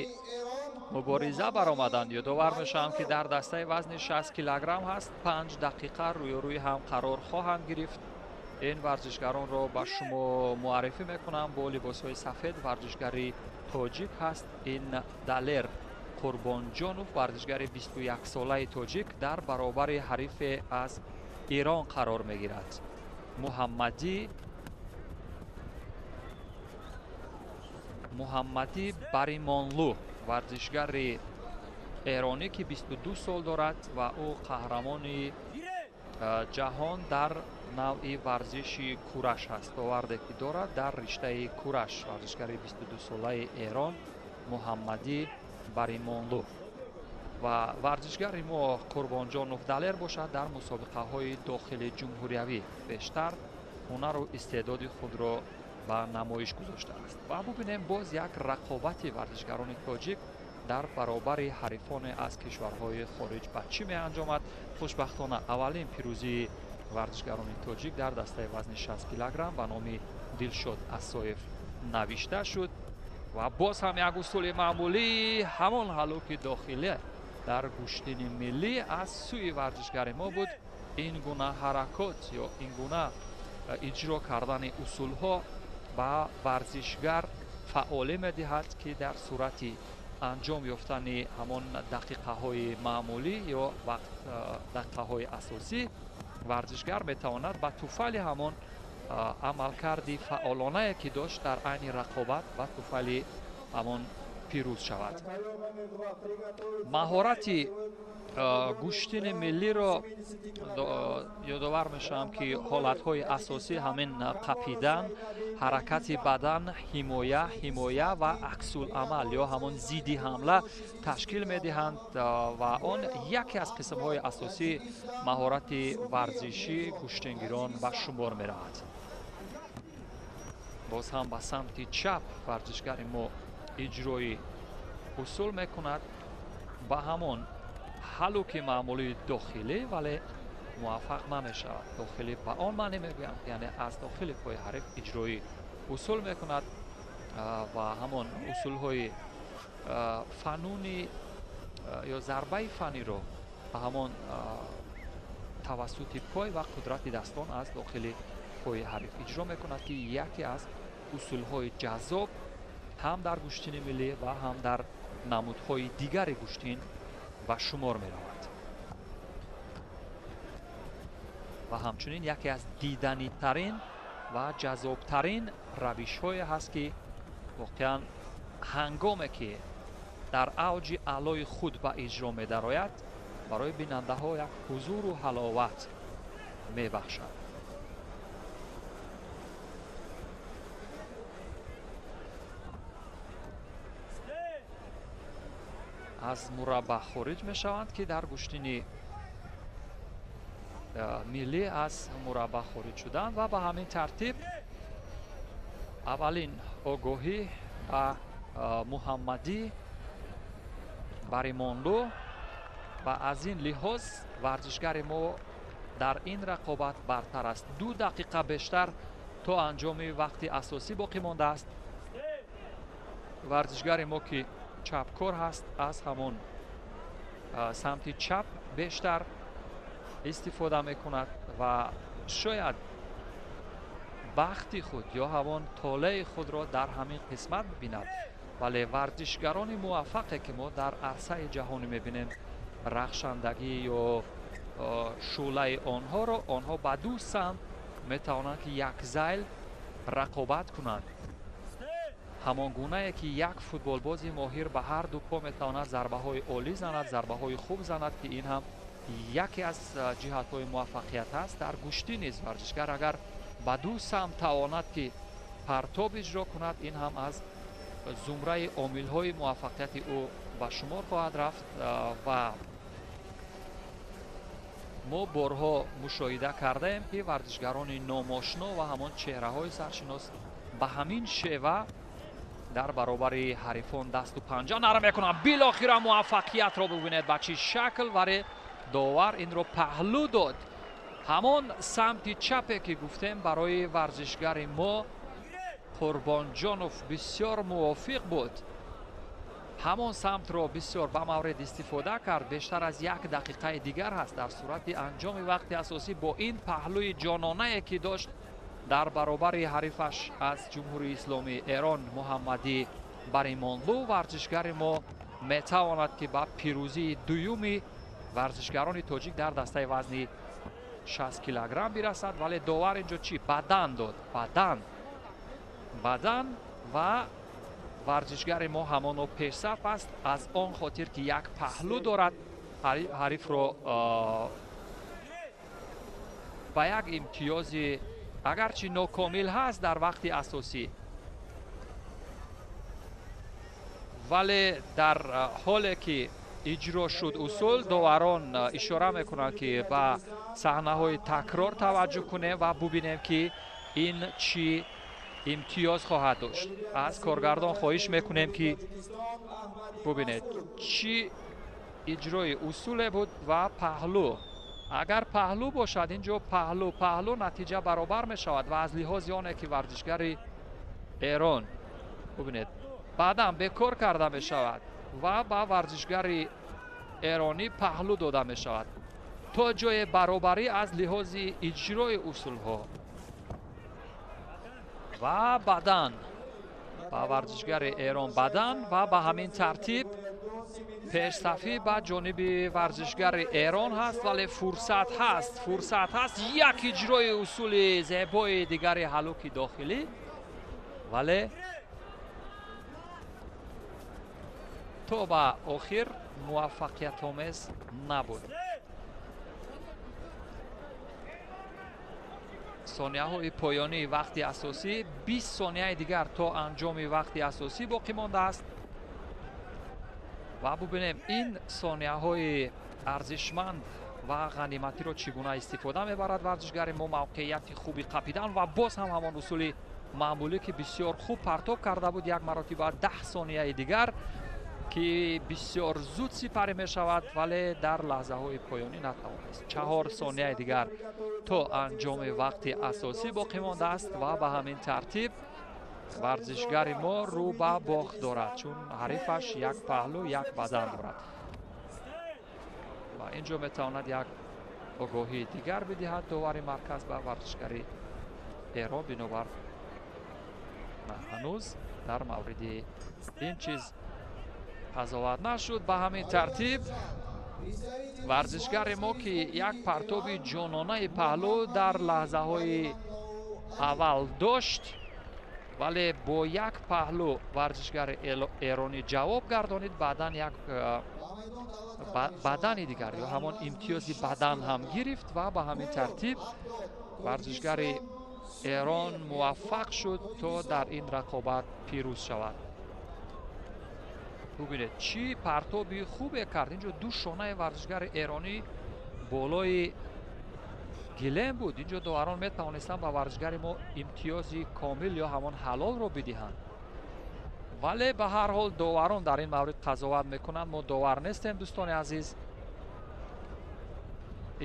мубориза баромаданд. Ёдовар мешавам ки дар дастаи вазни 60 килограмм ҳаст, 5 дақиқа рӯёрӯи ҳам қарор хоҳанд гирифт. Ин варзишгаронро ба шумо муаррифӣ мекунам. Бо либосҳои сафед варзишгари тоҷик ҳаст ин Далер Қурбонҷонов, варзишгари 21-солаи тоҷик, дар баробари ҳарифе аз Эрон қарор мегирад. Муҳаммадӣ Баримонлу, варзишгари эронӣ ки 22 сол дорад ва ӯ қаҳрамони ҷаҳон дар навъи варзиши кураш ҳаст. Оварде ки дорад дар риштаи кураш, варзишгари 22-солаи Эрон Муҳаммадӣ Баримонлу. Ва варзишгари мо Қурбонҷонов Далер бошад, дар мусобиқаҳои дохили ҷумҳуриявӣ бештар ҳунару истеъдоди худро ба намоиш гузоштааст. Ва бубинем боз як рақобати варзишгарони тоҷик дар баробари ҳарифоне аз кишварҳои хориҷ ба чӣ меанҷомад. Хушбахтона аввалин пирӯзии варзишгарони тоҷик дар дастаи вазни 60 килограмм ба номи Дилшод Асоев навишта шуд ва боз ҳам як усули маъмулӣ, ҳамон ҳалуки дохилӣ дар гӯштини миллӣ аз сӯи варзишгари мо буд. Ин гуна ҳаракот ё ин гуна иҷро кардани усулҳо ба варзишгар фаъолӣ медиҳад ки дар сурати анҷом ёфтани ҳамон дақиқаҳои маъмулӣ ё вақт дақиқаҳои асосӣ варзишгар метавонад ба туфайли ҳамон амалкарди фаъолонае ки дошт дар айни рақобат ба туфайли ҳамон пирӯз шавад. Маҳорати гӯштини миллиро ёдовар мешавам ки ҳолатҳои асосӣ ҳамин қапидан, ҳаракати бадан, ҳимоя ва аксуламал ё ҳамон зидди ҳамла ташкил медиҳанд ва он яке аз қисмҳои асосии маҳорати варзишӣ гӯштингирон ба шумор меравад. Боз ҳам ба самти чап варзишгари мо иҷрои усул мекунад, ба ҳамон ҳалуки маъмулии дохилӣ, вале муваффақ намешавад. Дохилӣ ба он маънӣ мегӯям, яъне аз дохили пои ҳариф иҷрои усул мекунад ва ҳамон усулҳои фануни ё зарбаи фаниро ба ҳамон тавассути пой ва қудрати дастон аз дохили пои ҳариф иҷро мекунад, ки яке аз усулҳои ҷаззоб ҳам дар гӯштини миллӣ ва ҳам дар намудҳои дигари гӯштин ба шумор меравад. Ва ҳамчунин яке аз диданитарин ва ҷаззобтарин равишҳое ҳаст, ки воқеан ҳангоме ки дар авҷи аълои худ ба иҷро медарояд, барои бинандаҳо як ҳузуру ҳаловат мебахшад. Аз мураббаъ хориҷ мешаванд, ки дар гӯштини миллӣ аз мураббаъ хориҷ шуданд ва ба ҳамин тартиб аввалин огоҳӣ ба Муҳаммадӣ Баримонлу ва аз ин лиҳоз варзишгари мо дар ин рақобат бартар аст. 2 дақиқа бештар то анҷоми вақти асосӣ боқӣ мондааст. Варзишгари мо ки чапкор ҳаст, аз ҳамон самти чап бештар истифода мекунад ва шояд бахти худ ё ҳамон толеи худро дар ҳамин қисмат бибинад. Вале варзишгарони муваффақе ки мо дар арсаи ҷаҳонӣ мебинем, рахшандагӣ ё шӯълаи онҳоро, онҳо ба ду самт метавонанд ки якзайл рақобат кунанд. Ҳамон гунае ки як футболбози моҳир ба ҳар ду по метавонад зарбаҳои олӣ занад, зарбаҳои хуб занад, ки ин ҳам яке аз ҷиҳатҳои муваффақият аст. Дар гӯштӣ низ варзишгар агар ба ду самт тавонад ки партоб иҷро кунад, ин ҳам аз зумраи омилҳои муваффақияти ӯ ба шумор хоҳад рафт. Ва мо борҳо мушоҳида кардаем, ки варзишгарони номошно ва ҳамон чеҳраҳои саршинос ба ҳамин шева дар баробари ҳарифон дасту панҷа нарм мекунанд. Билохира муваффақиятро бибинед ба чӣ шакл, вале довар инро паҳлӯ дод. Ҳамон самти чапе ки гуфтем барои варзишгари мо Қурбонҷонов бисёр мувофиқ буд. Ҳамон самтро бисёр ба маврид истифода кард. Бештар аз 1 дақиқаи дигар ҳаст дар сурати анҷоми вақти асосӣ бо ин паҳлӯи ҷононае ки дошт дар баробари ҳарифаш аз Ҷумҳурии Исломии Эрон Муҳаммадӣ Баримонлу, варзишгари мо метавонад ки ба пирӯзии дуюми варзишгарони тоҷик дар дастаи вазни 60 килограмм бирасад. Вале довар инҷо чӣ? Бадан дод. Бадан ва варзишгари мо ҳамоно пешсаф аст, аз он хотир ки як паҳлӯ дорад, ҳарифро ба як имтиёзи агарчи нокомил ҳаст дар вақти асосӣ, вале дар ҳоле ки иҷро шуд усул, доварон ишора мекунанд ки ба саҳнаҳои такрор таваҷҷӯҳ кунем ва бубинем ки ин чӣ имтиёз хоҳад дошт. Аз коргардон хоҳиш мекунем ки бубинед чӣ иҷрои усуле буд ва паҳлӯ. Агар паҳлӯ бошад, инҷо паҳлӯ натиҷа баробар мешавад ва аз лиҳози оне ки варзишгари Эрон бубинед баъдан бекор карда мешавад ва ба варзишгари эронӣ паҳлӯ дода мешавад то ҷои баробарӣ аз лиҳози иҷрои усулҳо ва бадан ба варзишгари Эрон бадан ва ба ҳамин тартиб пешсафӣ ба ҷониби варзишгари Эрон ҳаст, вале фурсат ҳаст як иҷрои усули зебои дигари ҳалуки дохилӣ, вале то ба охир муваффақиятомез набуд. Сонияҳои поёнии вақти асосӣ, 20 сонияи дигар то анҷоми вақти асосӣ боқӣ мондааст ва бубинем ин сонияҳои арзишманд ва ғаниматиро чӣ гуна истифода мебарад варзишгари мо. Мавқеияти хуби қапидан ва боз ҳам ҳамон усули Маъмулӣ, ки бисёр хуб партоб карда буд як маротиба 10 сонияи дигар, ки бисёр зуд сипарӣ мешавад, вале дар лаҳзаҳои поёнӣ натавонист. 4 сонияи дигар то анҷоми вақти асосӣ боқӣ мондааст ва ба ҳамин тартиб варзишгари мо рӯ ба бохт дорад, чун ҳарифаш як паҳлӯ, як бадан дорад. Ва инҷо метавонад як огоҳии дигар бидиҳад довари марказ ба варзишгари Эрон. Бинобар ҳанӯз дар мавриди ин чиз қазоват нашуд. Ба ҳамин тартиб варзишгари мо, ки як партоби ҷононаи паҳлӯ дар лаҳзаҳои аввал дошт, вале бо як паҳлӯ варзишгари эронӣ ҷавоб гардонид, баъдан як бадани дигар ё ҳамон имтиёзи бадан ҳам гирифт ва ба ҳамин тартиб варзишгари Эрон муваффақ шуд то дар ин рақобат пирӯз шавад. Бубинед, чӣ партоби хубе кард. Инҷо ду шонаи варзишгари эронӣ болои гилем буд. Инҷо доварон метавонистанд ба варзишгари мо имтиёзи комил ё ҳамон ҳалолро бидиҳанд, вале ба ҳар ҳол доварон дар ин маврид қазоват мекунанд. Мо довар нестем, дӯстони азиз.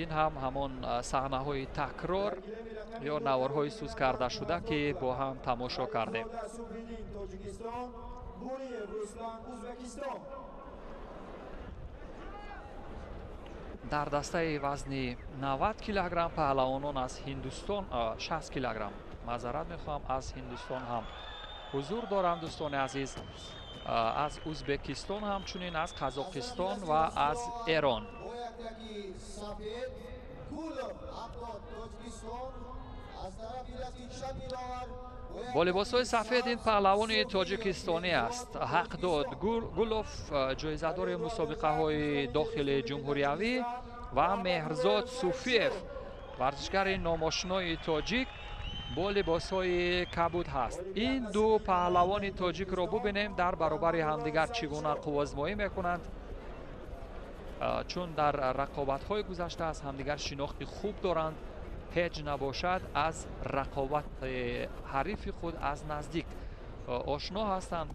Ин ҳам ҳамон саҳнаҳои такрор ё наворҳои сӯз карда шуда, ки бо ҳам тамошо кардем. Дар дастаи вазни 90 килограмм паҳлавонон аз Ҳиндустон, 60 килограмм, маъзарат мехоҳам, аз Ҳиндустон ҳам ҳузур доранд, дӯстони азиз, аз Узбекистон, ҳамчунин аз Қазоқистон ва аз Эрон. Бо либосҳои сафед ин паҳлавони тоҷикистонӣ аст. Ҳақдод Гулов, ҷоизадори мусобиқаҳои дохили ҷумҳуриявӣ, ва Меҳрзод Суфиев, варзишгари номошинои тоҷик бо либосҳои кабуд ҳаст. Ин ду паҳлавони тоҷикро бубинем дар баробари ҳамдигар чӣ гуна қуввозмоӣ мекунанд, чун дар рақобатҳои гузашта аз ҳамдигар шинохти хуб доранд. Ҳеҷ набошад аз рақобати ҳарифи худ аз наздик ошно ҳастанд.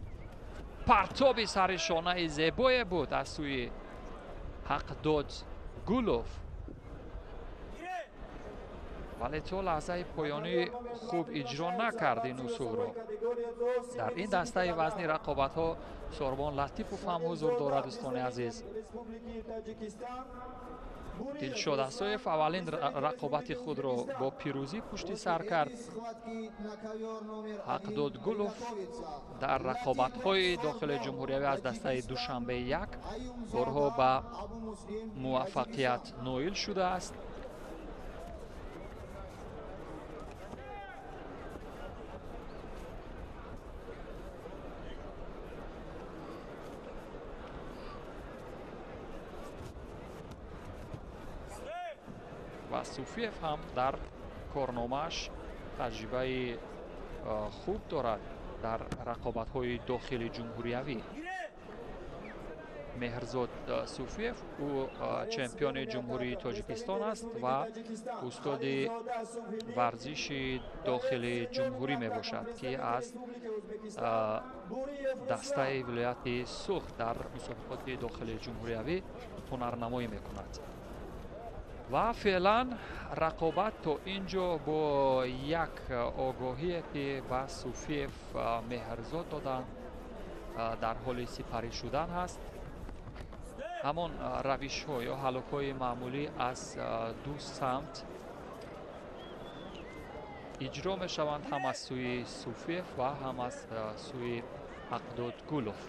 Партоби сари шонаи зебое буд аз сӯи Ҳақдод Гулов, вале то лаҳзаи поёнӣ хуб иҷро накард ин усулро. Дар ин дастаи вазни рақобатҳо Сорбон Латипов ҳам ҳузур дорад, дӯстони азиз. Дилшод Асоев аввалин рақобати худро бо пирӯзӣ пушти сар кард. Ҳақдод Гулов дар рақобатҳои дохили ҷумҳуриявӣ аз дастаи Душанбе 1 борҳо ба муваффақият ноил шудааст. Ва Суфиев ҳам дар корномааш таҷрибаи хуб дорад дар рақобатҳои дохили ҷумҳуриявӣ. Меҳрзод Суфиев, ӯ чемпиони Ҷумҳурии Тоҷикистон аст ва устоди варзиши дохили ҷумҳурӣ мебошад, ки аз дастаи вилояти Суғд дар мусобиқоти дохили ҷумҳуриявӣ ҳунарнамоӣ мекунад. Ва феълан рақобат то ин ҷо бо як огоҳие, ки ба Суфиев Меҳрзод доданд, дар ҳоли сипарӣ шудан ҳаст. Ҳамон равишҳо ё ҳалокҳои маъмулӣ аз ду самт иҷро мешаванд, ҳам аз сӯи Суфиев ва ҳам аз сӯи Ҳақдод Гулов.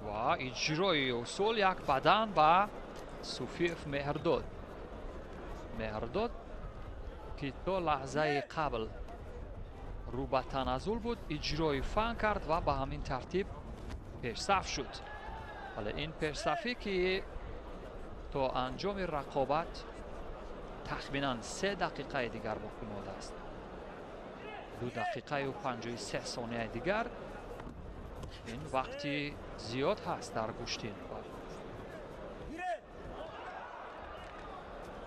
Ва иҷрои усул як бадан ба Суфиев Меҳрдод. Меҳрдод, ки то лаҳзаи қабл рӯ ба таназзул буд, иҷрои фан кард ва ба ҳамин тартиб пешсаф шуд. Вале ин пешсафӣ, ки то анҷоми рақобат тахминан 3 дақиқаи дигар боқӣ мондааст, 2 дақиқаю 53 сонияи дигар. Ин вақти зиёд ҳаст дар гӯштин.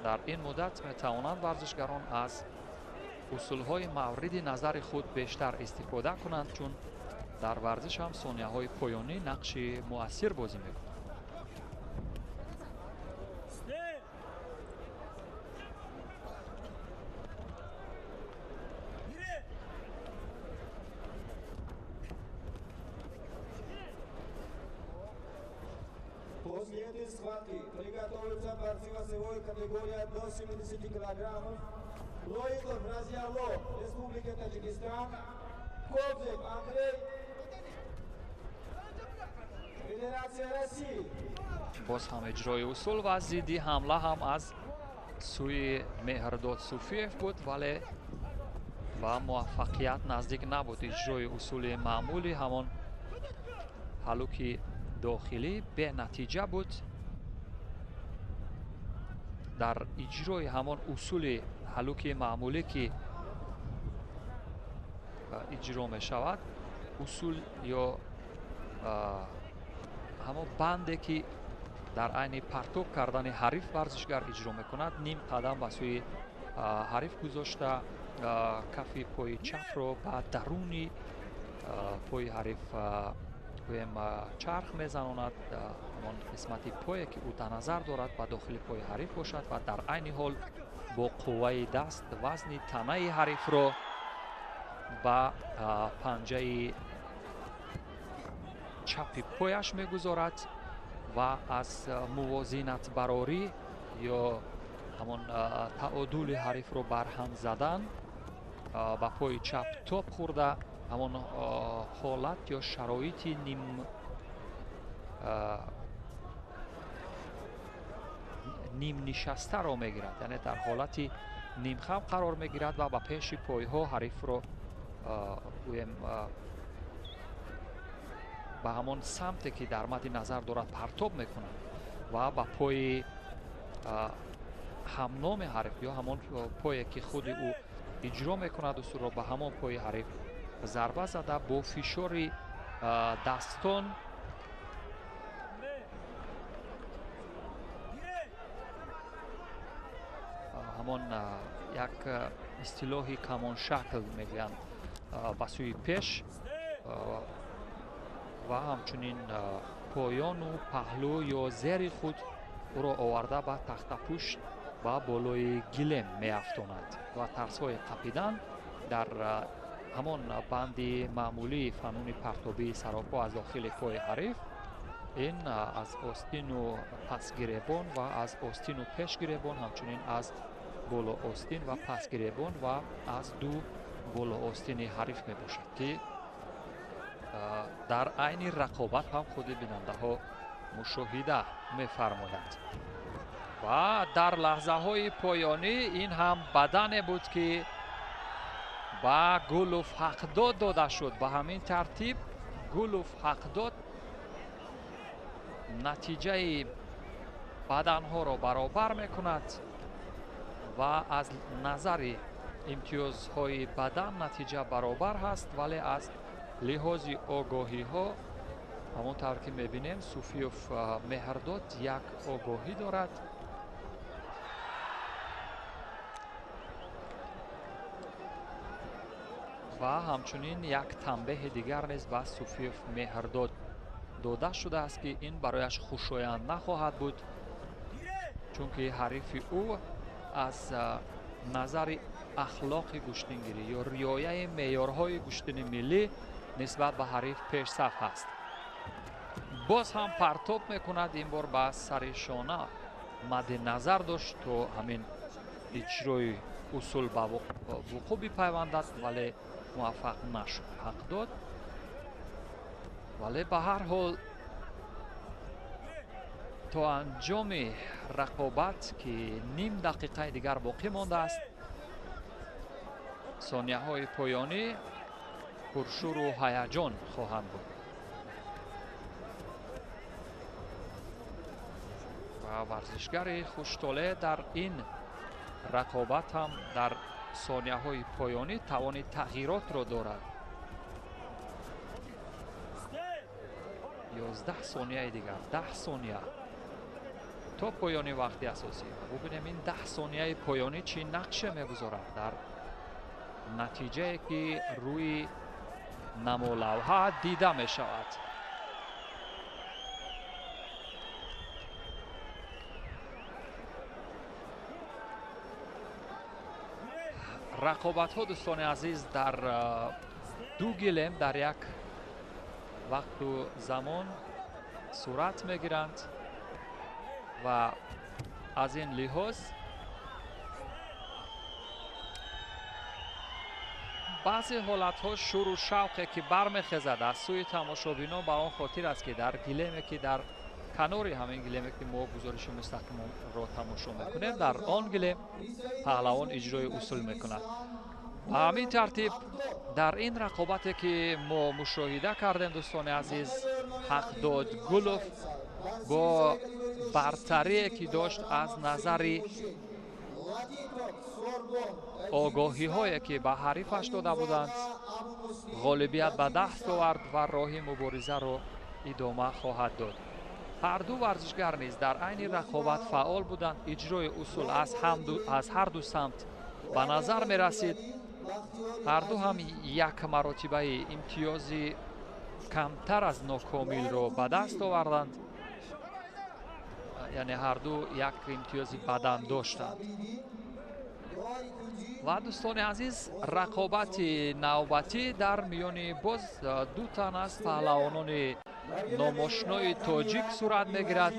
Дар ин муддат метавонанд варзишгарон аз усулҳои мавриди назари худ бештар истифода кунанд, чун дар варзиш ҳам сонияҳои поёнӣ нақши муассир бозӣ мекунанд. После этой схватки приготовятся борцы весовой категории до 70 килограммов. Лоитов Разиялло, Республика Таджикистан, Кобзев Андрей, Федерация России. Боз ҳам иҷрои усул ва зидди ҳамла ҳам аз сӯи Меҳрдод Суфиев буд, вале ба муваффақият наздик набуд. Иҷрои усули маъмули ҳамон ҳалуки дохилӣ бенатиҷа буд. Дар иҷрои ҳамон усули ҳалуки маъмулӣ ки иҷро мешавад, усул ё ҳамон банде ки дар айни партоб кардани ҳариф варзишгар иҷро мекунад, ним қадам ба сӯи ҳариф гузошта, кафи пои чапро ба даруни пои ҳариф гӯем чарх мезанонад. Ҳамон қисмати пое ки ӯ дар назар дорад ба дохили пои ҳариф бошад ва дар айни ҳол бо қувваи даст вазни танаи ҳарифро ба панҷаи чапи пояш мегузорад ва аз мувозинатбарорӣ ё ҳамон таодули ҳарифро барҳам задан ба пои чап топ хӯрда, ҳамон ҳолат ё шароити нимнишастаро мегирад, яъне дар ҳолати нимхам қарор мегирад ва ба пеши пойҳо ҳарифро гӯем ба ҳамон самте ки дар мадди назар дорад партоб мекунад ва ба пои ҳамноми ҳариф ё ҳамон пое ки худи ӯ иҷро мекунад усулро ба ҳамон пои ҳариф зарба зада бо фишори дастон ҳамон як истилоҳи камоншакл мегӯянд ба сӯи пеш ва ҳамчунин поёну паҳлӯ ё зери худ ӯро оварда ба тахтапушт ба болои гилем меафтонад ва тарсҳои қапидан дар ҳамон банди маъмулии фануни партобии саропо аз дохили пои ҳариф ин аз остину пасгиребон ва аз остину пешгиребон, ҳамчунин аз болоостин ва пасгиребон ва аз ду болоостини ҳариф мебошад ки дар айни рақобат ҳам худи бинандаҳо мушоҳида мефармоянд. Ва дар лаҳзаҳои поёнӣ ин ҳам бадане буд ки ба Гулов ҳақдод дода шуд. Ба ҳамин тартиб Гулов ҳақдод натиҷаи баданҳоро баробар мекунад ва аз назари имтиёзҳои бадан натиҷа баробар ҳаст, вале аз лиҳози огоҳиҳо ҳамон тавр ки мебинем Суфиев Меҳрдод як огоҳӣ дорад. Ва ҳамчунин як танбеҳи дигар низ ба Суфиев Меҳрдод дода шудааст ки ин барояш хушоянд нахоҳад буд, чунки ҳарифи ӯ аз назари ахлоқи гӯштингирӣ ё риояи меъёрҳои гӯштини миллӣ нисбат ба ҳариф пешсаф ҳаст. Боз ҳам партоб мекунад, ин бор ба сари шона мадди назар дошт то ҳамин иҷрои усул ба вуқӯъ бипайвандад, вале муваффақ нашуд ҳақ дод. Вале ба ҳар ҳол то анҷоми рақобат ки ним дақиқаи дигар боқӣ мондааст, сонияҳои поёнӣ пуршӯру ҳаяҷон хоҳанд буд. Ва варзишгари хуштоле дар ин рақобат ҳам дар сонияҳои поёнӣ тавони тағйиротро дорад. 11 сонияи дигар, 10 сония то поёни вақти асосӣ. Бубинем ин 10 сонияи поёнӣ чӣ нақше мегузорад дар натиҷае ки рӯи намолавҳа дида мешавад. Рақобатҳо, дӯстони азиз, дар ду гилем дар як вақту замон сурат мегиранд ва аз ин лиҳоз баъзе ҳолатҳо шуру шавқе ки бармехезад аз сӯи тамошобинон ба он хотир аст, ки дар гилеме ки дар канори ҳамин гилеме ки мо гузориши мустақимро тамошо мекунем, дар он гилем паҳлавон иҷрои усул мекунад. Ба ҳамин тартиб дар ин рақобате ки мо мушоҳида кардем, дӯстони азиз, Ҳақдод Гулов бо бартарие ки дошт аз назари огоҳиҳое ки ба ҳарифаш дода буданд, ғолибият ба даст овард ва роҳи муборизаро идома хоҳад дод. Ҳар ду варзишгар низ дар айни рақобат фаъол буданд. Иҷрои усул аз ҳар ду самт ба назар мерасид. Ҳар ду ҳам як маротибаи имтиёзи камтар аз нокомилро ба даст оварданд, яъне ҳар ду як имтиёзи бадан доштанд. Ва дӯстони азиз, рақобати навбатӣ дар миёни боз ду тан аз паҳлавонони номошинои тоҷик сурат мегирад.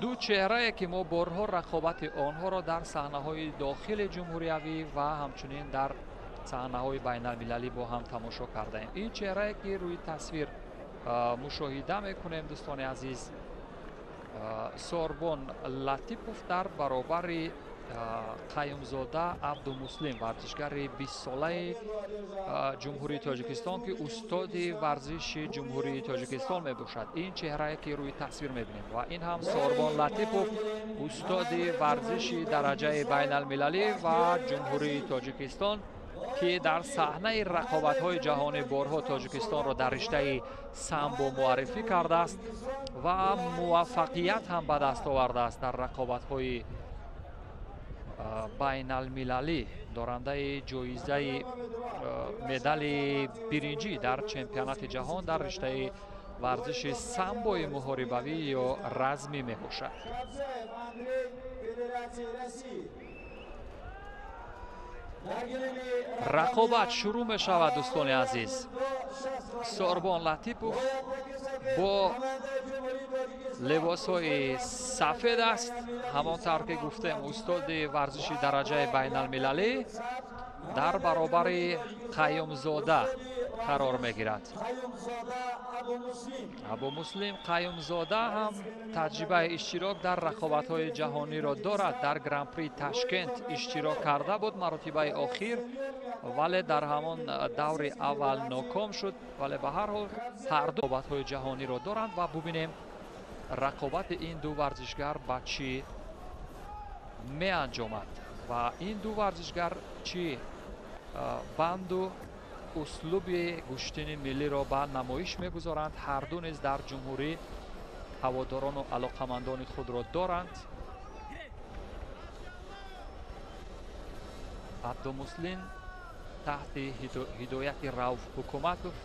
Ду чеҳрае ки мо борҳо рақобати онҳоро дар саҳнаҳои дохили ҷумҳуриявӣ ва ҳамчунин дар саҳнаҳои байналмилалӣ бо ҳам тамошо кардаем. Ин чеҳрае ки рӯи тасвир мушоҳида мекунем, дӯстони азиз, Сорбон Латипов дар баробари Қаюмзода Абдумуслим, варзишгари 20-солаи Ҷумҳурии Тоҷикистон, ки устоди варзиши Ҷумҳурии Тоҷикистон мебошад. Ин чеҳрае ки рӯи тасвир мебинем ва ин ҳам Сорбон Латипов, устоди варзиши дараҷаи байналмилалӣ ва Ҷумҳурии Тоҷикистон, ки дар саҳнаи рақобатҳои ҷаҳонӣ борҳо Тоҷикистонро дар риштаи самбо муаррифӣ кардааст ва муваффақият ҳам ба даст овардааст дар рақобатҳои байналмилалӣ, дорандаи ҷоизаи медали биринҷӣ дар чемпионати ҷаҳон дар риштаи варзиши самбои муҳорибавӣ ё размӣ мебошад. Рақобат шурӯъ мешавад, дӯстони азиз. Сорбон Латипов бо либосҳои сафед аст, ҳамон тавр ки гуфтем, устоди варзиши дараҷаи байналмилалӣ, дар баробари Қаюмзода қарор мегирад. Абумуслим Қаюмзода ҳам таҷрибаи иштирок дар рақобатҳои ҷаҳониро дорад. Дар Гран-при Ташкент иштирок карда буд маротибаи охир, вале дар ҳамон даври аввал ноком шуд. Вале ба ҳар ҳол ҳар ду рақобатҳои ҷаҳониро доранд ва бубинем рақобати ин ду варзишгар ба чӣ меанҷомад ва ин ду варзишгар чӣ банду услуби гӯштини миллиро ба намоиш мегузоранд. Ҳар ду низ дар ҷумҳурӣ ҳаводорону алоқамандони худро доранд. Абдумуслим таҳти ҳидояти Рауф Ҳукуматов,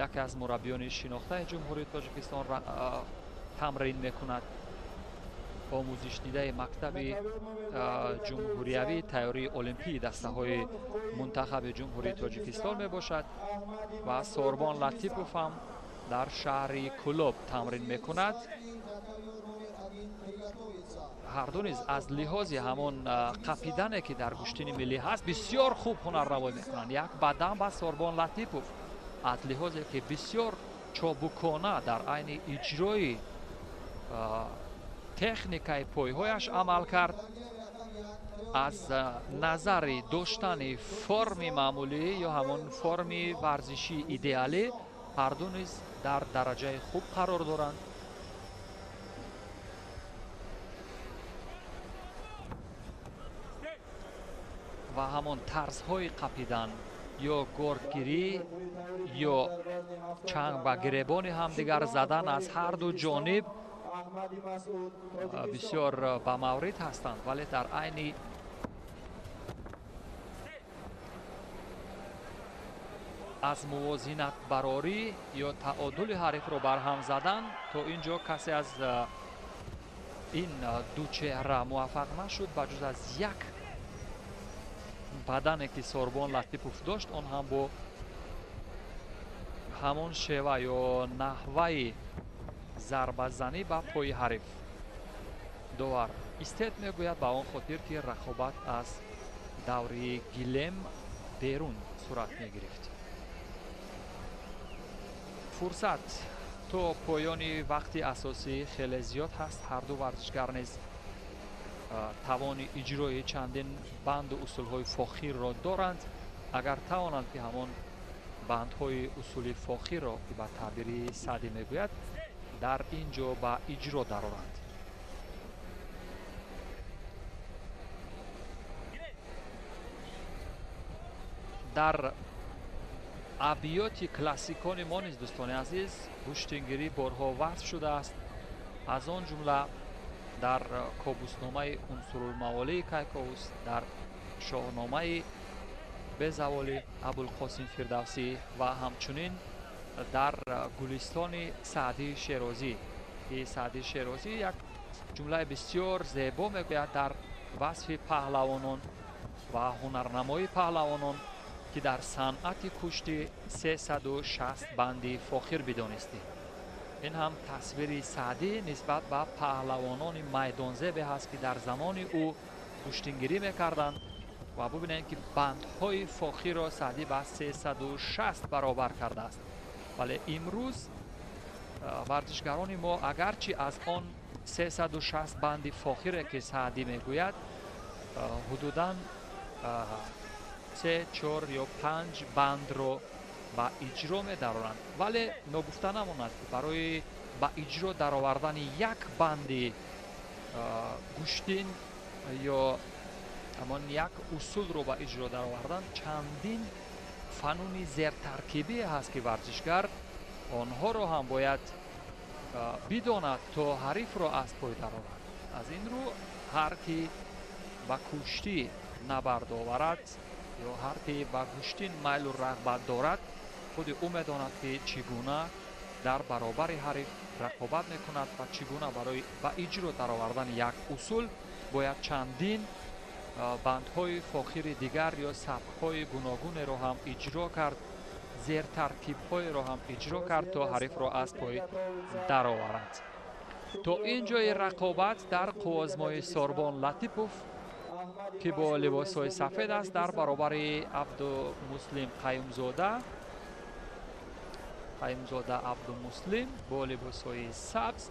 яке аз мураббиёни шинохтаи Ҷумҳурии Тоҷикистон, тамрин мекунад. Омӯзишдидаи мактаби ҷумҳуриявии тайёрии олимпии дастаҳои мунтахаби Ҷумҳурии Тоҷикистон мебошад ва Сорбон Латипов ҳам дар шаҳри Кулоб тамрин мекунад. Ҳар ду низ аз лиҳози ҳамон қапидане ки дар гӯштини миллӣ ҳаст, бисёр хуб ҳунарнамоӣ мекунанд. Як бадан ба Сорбон Латипов аз лиҳозе ки бисёр чобукона дар айни иҷрои техникаи пойҳояш амал кард, аз назари доштани форми маъмулӣ ё ҳамон форми варзишии идеалӣ ҳар ду низ дар дараҷаи хуб қарор доранд. Ва ҳамон тарзҳои қапидан, Ё гордгирӣ, ё чанг ба гиребони ҳамдигар задан аз ҳар ду ҷониб бисёр ба маврид ҳастанд, вале дар айни аз мувозинатбарорӣ ё таодули ҳарифро барҳам задан то ин ҷо касе аз ин ду чеҳра муваффақ нашуд, ба ҷуз аз як бадане ки Сорбон Латипов дошт, он ҳам бо ҳамон шева ё наҳваи зарбазанӣ ба пои ҳариф. Довар истед мегӯяд ба он хотир, ки рақобат аз даври гилем берун сурат мегирифт. Фурсат то поёни вақти асосӣ хеле зиёд ҳаст. Ҳар ду варзишгар низ тавони иҷрои чандин банду усулҳои фохирро доранд. Агар тавонанд, ки ҳамон бандҳои усули фохирро, ки ба таъбири Саъдӣ мегӯяд, дар ин ҷо ба иҷро дароранд. Дар абиёти классикони мо низ, дӯстони азиз, гӯштингирӣ борҳо васф шудааст. Аз он ҷумла дар Кобусномаи Унсурулмаволии Кайковус, дар Шоҳномаи безаволи Абулқосим Фирдавсӣ ва ҳамчунин дар Гулистони Саъдии Шерозӣ, ки Саъдии Шерозӣ як ҷумлаи бисёр зебо мегӯяд дар васфи паҳлавонон ва ҳунарнамоии паҳлавонон, ки дар санъати кушти 360 банди фохир бидонистӣ. Ин ҳам тасвири Саъдӣ нисбат ба паҳлавонони майдонзебе ҳаст, ки дар замони ӯ гӯштингирӣ мекарданд, ва бубинем, ки бандҳои фохирро Саъдӣ ба 360 баробар кардааст. Вале имрӯз варзишгарони мо агарчи аз он 360 банди фохире, ки Саъдӣ мегӯяд, ҳудудан 3, 4 ё 5 бандро ба иҷро медароранд, вале ногуфта намонад, ки барои ба иҷро даровардани як банди гӯштин ё ҳамон як усулро ба иҷро даровардан чандин фануни зертаркибие ҳаст, ки варзишгар онҳоро ҳам бояд бидонад, то ҳарифро аз пой дарорад. Аз ин рӯ ҳар ки ба куштӣ набард оварад ё ҳар ки ба гӯштин майлу рағбат дорад, худи ӯ медонад, ки чӣ гуна дар баробари ҳариф рақобат мекунад ва чӣ гуна барои ба иҷро даровардани як усул бояд чандин бандҳои фохири дигар ё сабкҳои гуногунеро ҳам иҷро кард, зертаркибҳоеро ҳам иҷро кард, то ҳарифро аз пой дароварад. То ин ҷои рақобат дар қуввозмои Сорбон Латипов, ки бо либосҳои сафед аст, дар баробари Абдумуслим Қаюмзода, Қаюмзода Абдумуслим бо либосҳои сабз,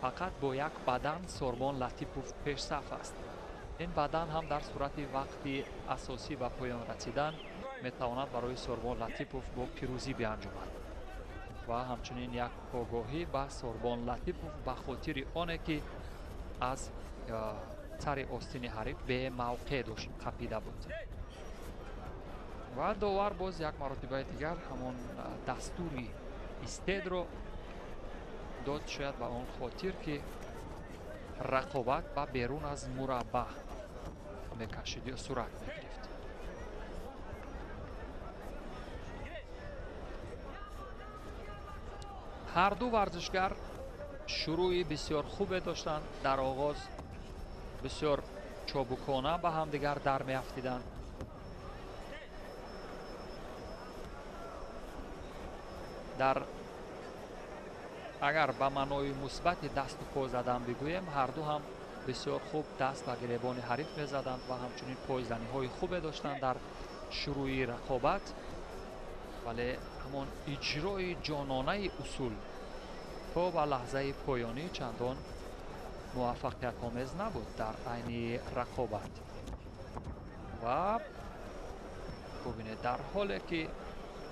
фақат бо як бадан Сорбон Латипов пешсаф аст. Ин бадан ҳам дар сурати вақти асосӣ ба поён расидан метавонад барои Сорбон Латипов бо пирӯзӣ бианҷомад. Ва ҳамчунин як огоҳӣ ба Сорбон Латипов ба хотири оне, ки аз сари остини ҳариф бемавқеъ дошт, қапида буд. Ва довар боз як маротибаи дигар ҳамон дастури истедро дод, шояд ба он хотир, ки рақобат ба берун аз мураббаъ мекашид ё сурат мегирифт. Ҳар ду варзишгар шурӯи бисёр хубе доштанд. Дар оғоз бисёр чобукона ба ҳамдигар дар меафтиданд. Дар агар ба маънои мусбати дасту по задан бигӯем, ҳар ду ҳам бисёр хуб даст ба гиребони ҳариф мезаданд ва ҳамчунин пойзаниҳои хубе доштанд дар шурӯи рақобат, вале ҳамон иҷрои ҷононаи усул то ба лаҳзаи поёнӣ чандон муваффақиятомез набуд дар айни рақобат. Ва бубинед, дар ҳоле ки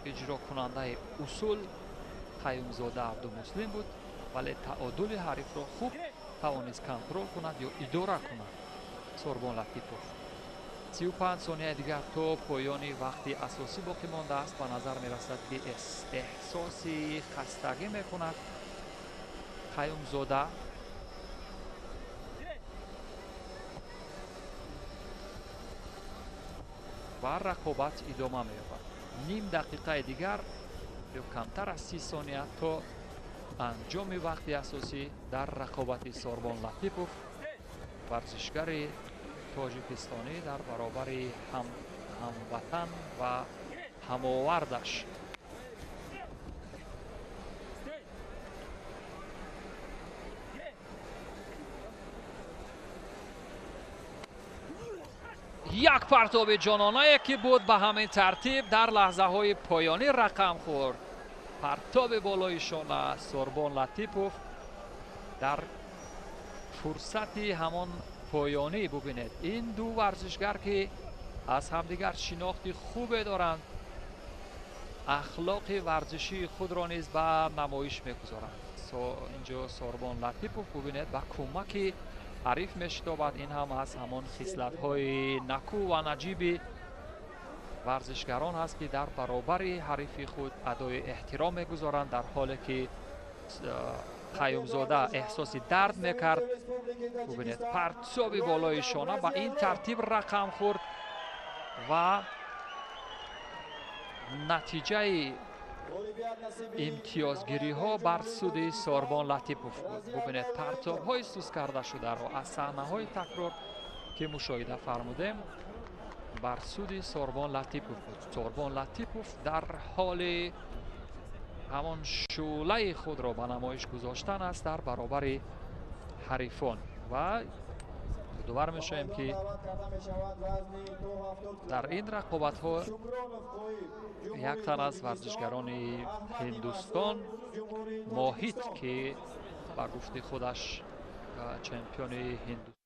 иҷрокунандаи усул Қаюмзода Абдумуслим буд, вале таодули ҳарифро хуб тавонист контрол кунад ё идора кунад Сорбон Латипов. 35 сонияи дигар то поёни вақти асосӣ боқӣ мондааст. Ба назар мерасад, ки эҳсоси хастагӣ мекунад Қаюмзода. Ва рақобат идома меёбад. Ним дақиқаи дигар ё камтар аз 30 сония то анҷоми вақти асосӣ дар рақобати Сорбон Латипов, варзишгари тоҷикистонӣ, дар баробари ҳамватан ва ҳамовардаш. Як партоби ҷононае ки буд, ба ҳамин тартиб дар лаҳзаҳои поёнӣ рақам хӯрд. Партоби болои шона Сорбон Латипов дар фурсати ҳамон поёнӣ. Бубинед, ин ду варзишгар ки аз ҳамдигар шинохти хубе доранд, ахлоқи варзишии худро низ ба намоиш мегузоранд. Инҷо Сорбон Латипов, бубинед, ба кӯмаки ҳариф мешитобад. Ин ҳам аз ҳамон хислатҳои наку ва наҷиби варзишгарон ҳаст, ки дар баробари ҳарифи худ адои эҳтиром мегузоранд, дар ҳоле ки Қаюмзода эҳсоси дард мекард. Бубинед, партоби болои шона ба ин тартиб рақам хӯрд ва натиҷаи имтиёзгириҳо бар суди Сорбон Латипов буд. Бубинед, партобҳои суст карда шударо аз саҳнаҳои такрор ки мушоҳида фармудем, бар суди Сорбон Латипов буд. Сорбон Латипов дар ҳоли ҳамон шӯълаи худро ба намоиш гузоштан аст дар баробари ҳарифон. Ва ёдовар мешавем, ки дар ин рақобатҳо як тан аз варзишгарони Ҳиндустон Моҳид, ки ба гуфти худаш чемпиони Ҳиндустон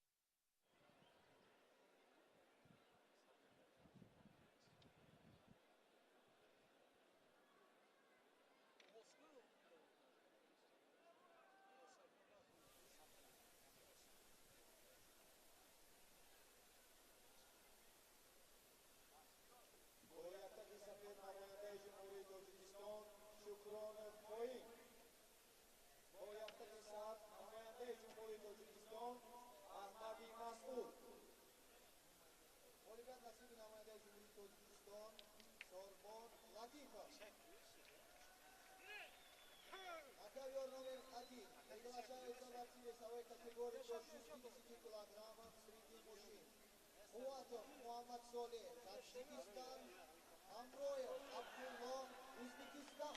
Приглашаются борцы весовой категории до 60 килограммов среди мужчин. Муатов Муаммад Соле, Таджикистан, Амроев Абдулло, Узбекистан.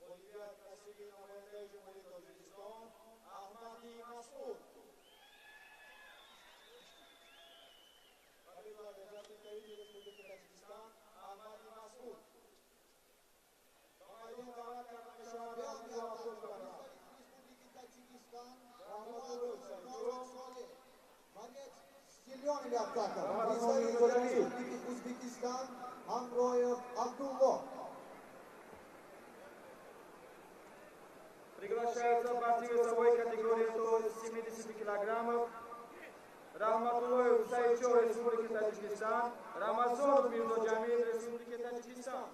Боливия Насиби намояндаи Ҷумҳурии Тоҷикистон Аҳмади Масъуд. Республики Таджикистан Ахмади Масуд. Ба майдон даъват карда мешавад Республики Таджикистан Борец с зелеными атаками. Республики Узбекистан Амроев Абдулло. Приглашаются борцы весовой категории до 70 килограммов. Рахматуллоев Саидчо, Республики Таджикистан, Рамазонов Мирзоджамил, Республики Таджикистан.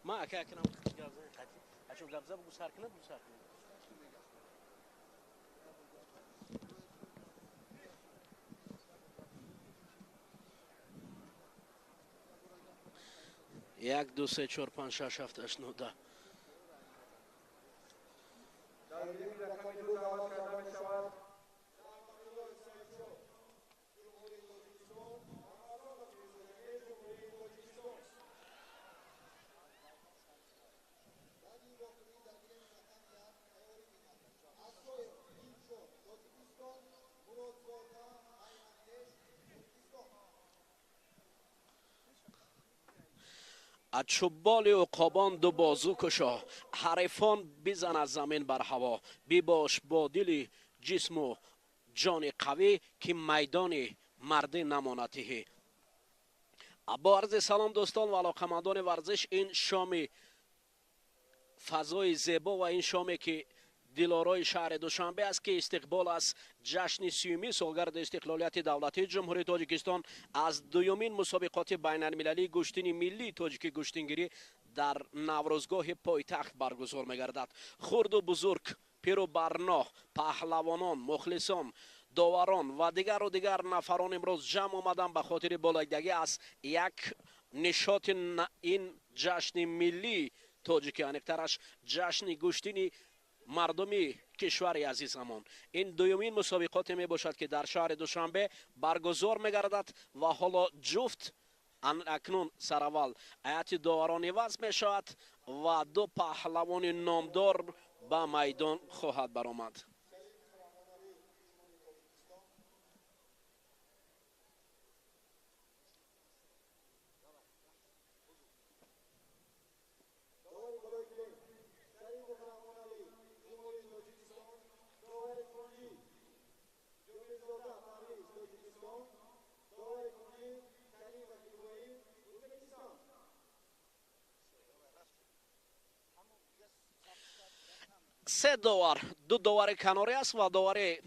Ма ака акнам гавза қати. Ачо гавза бугу сар кунад, бугу сар кунад. Як, ду, се, чор, панҷ, шаш, ҳафт, ҳашт, нӯҳ, даҳ. Чу боли уқобон ду бозу кушо, ҳарифон бизан аз замин бар ҳаво, бибош бо дили ҷисму ҷони қавӣ, ки майдони мардӣ намонад тиҳӣ. Бо арзи салом, дӯстон ва алоқамандони варзиш, ин шоми фазои зебо ва ин шоме ки дилорои шаҳри Душанбе аст, ки истиқбол аз ҷашни 30-юмин солгарди истиқлолияти давлатии Ҷумҳурии Тоҷикистон аз дуюмин мусобиқоти байналмилалии гӯштини миллии тоҷикӣ гӯштингирӣ дар Наврӯзгоҳи пойтахт баргузор мегардад. Хурду бузург, пиру барно, паҳлавонон, мухлисон, доварон ва дигару дигар нафарон имрӯз ҷамъ омаданд ба хотири болоидагӣ аз як нишоти ин ҷашни миллии тоҷикӣ, аниқтараш ҷашни гӯштини мардуми кишвари азизамон. Ин дуюмин мусобиқоте мебошад, ки дар шаҳри Душанбе баргузор мегардад ва ҳоло ҷуфт акнун сараввал ҳайати доварон иваз мешавад ва ду паҳлавони номдор ба майдон хоҳад баромад. Се довар, ду довари канорӣ аст ва довари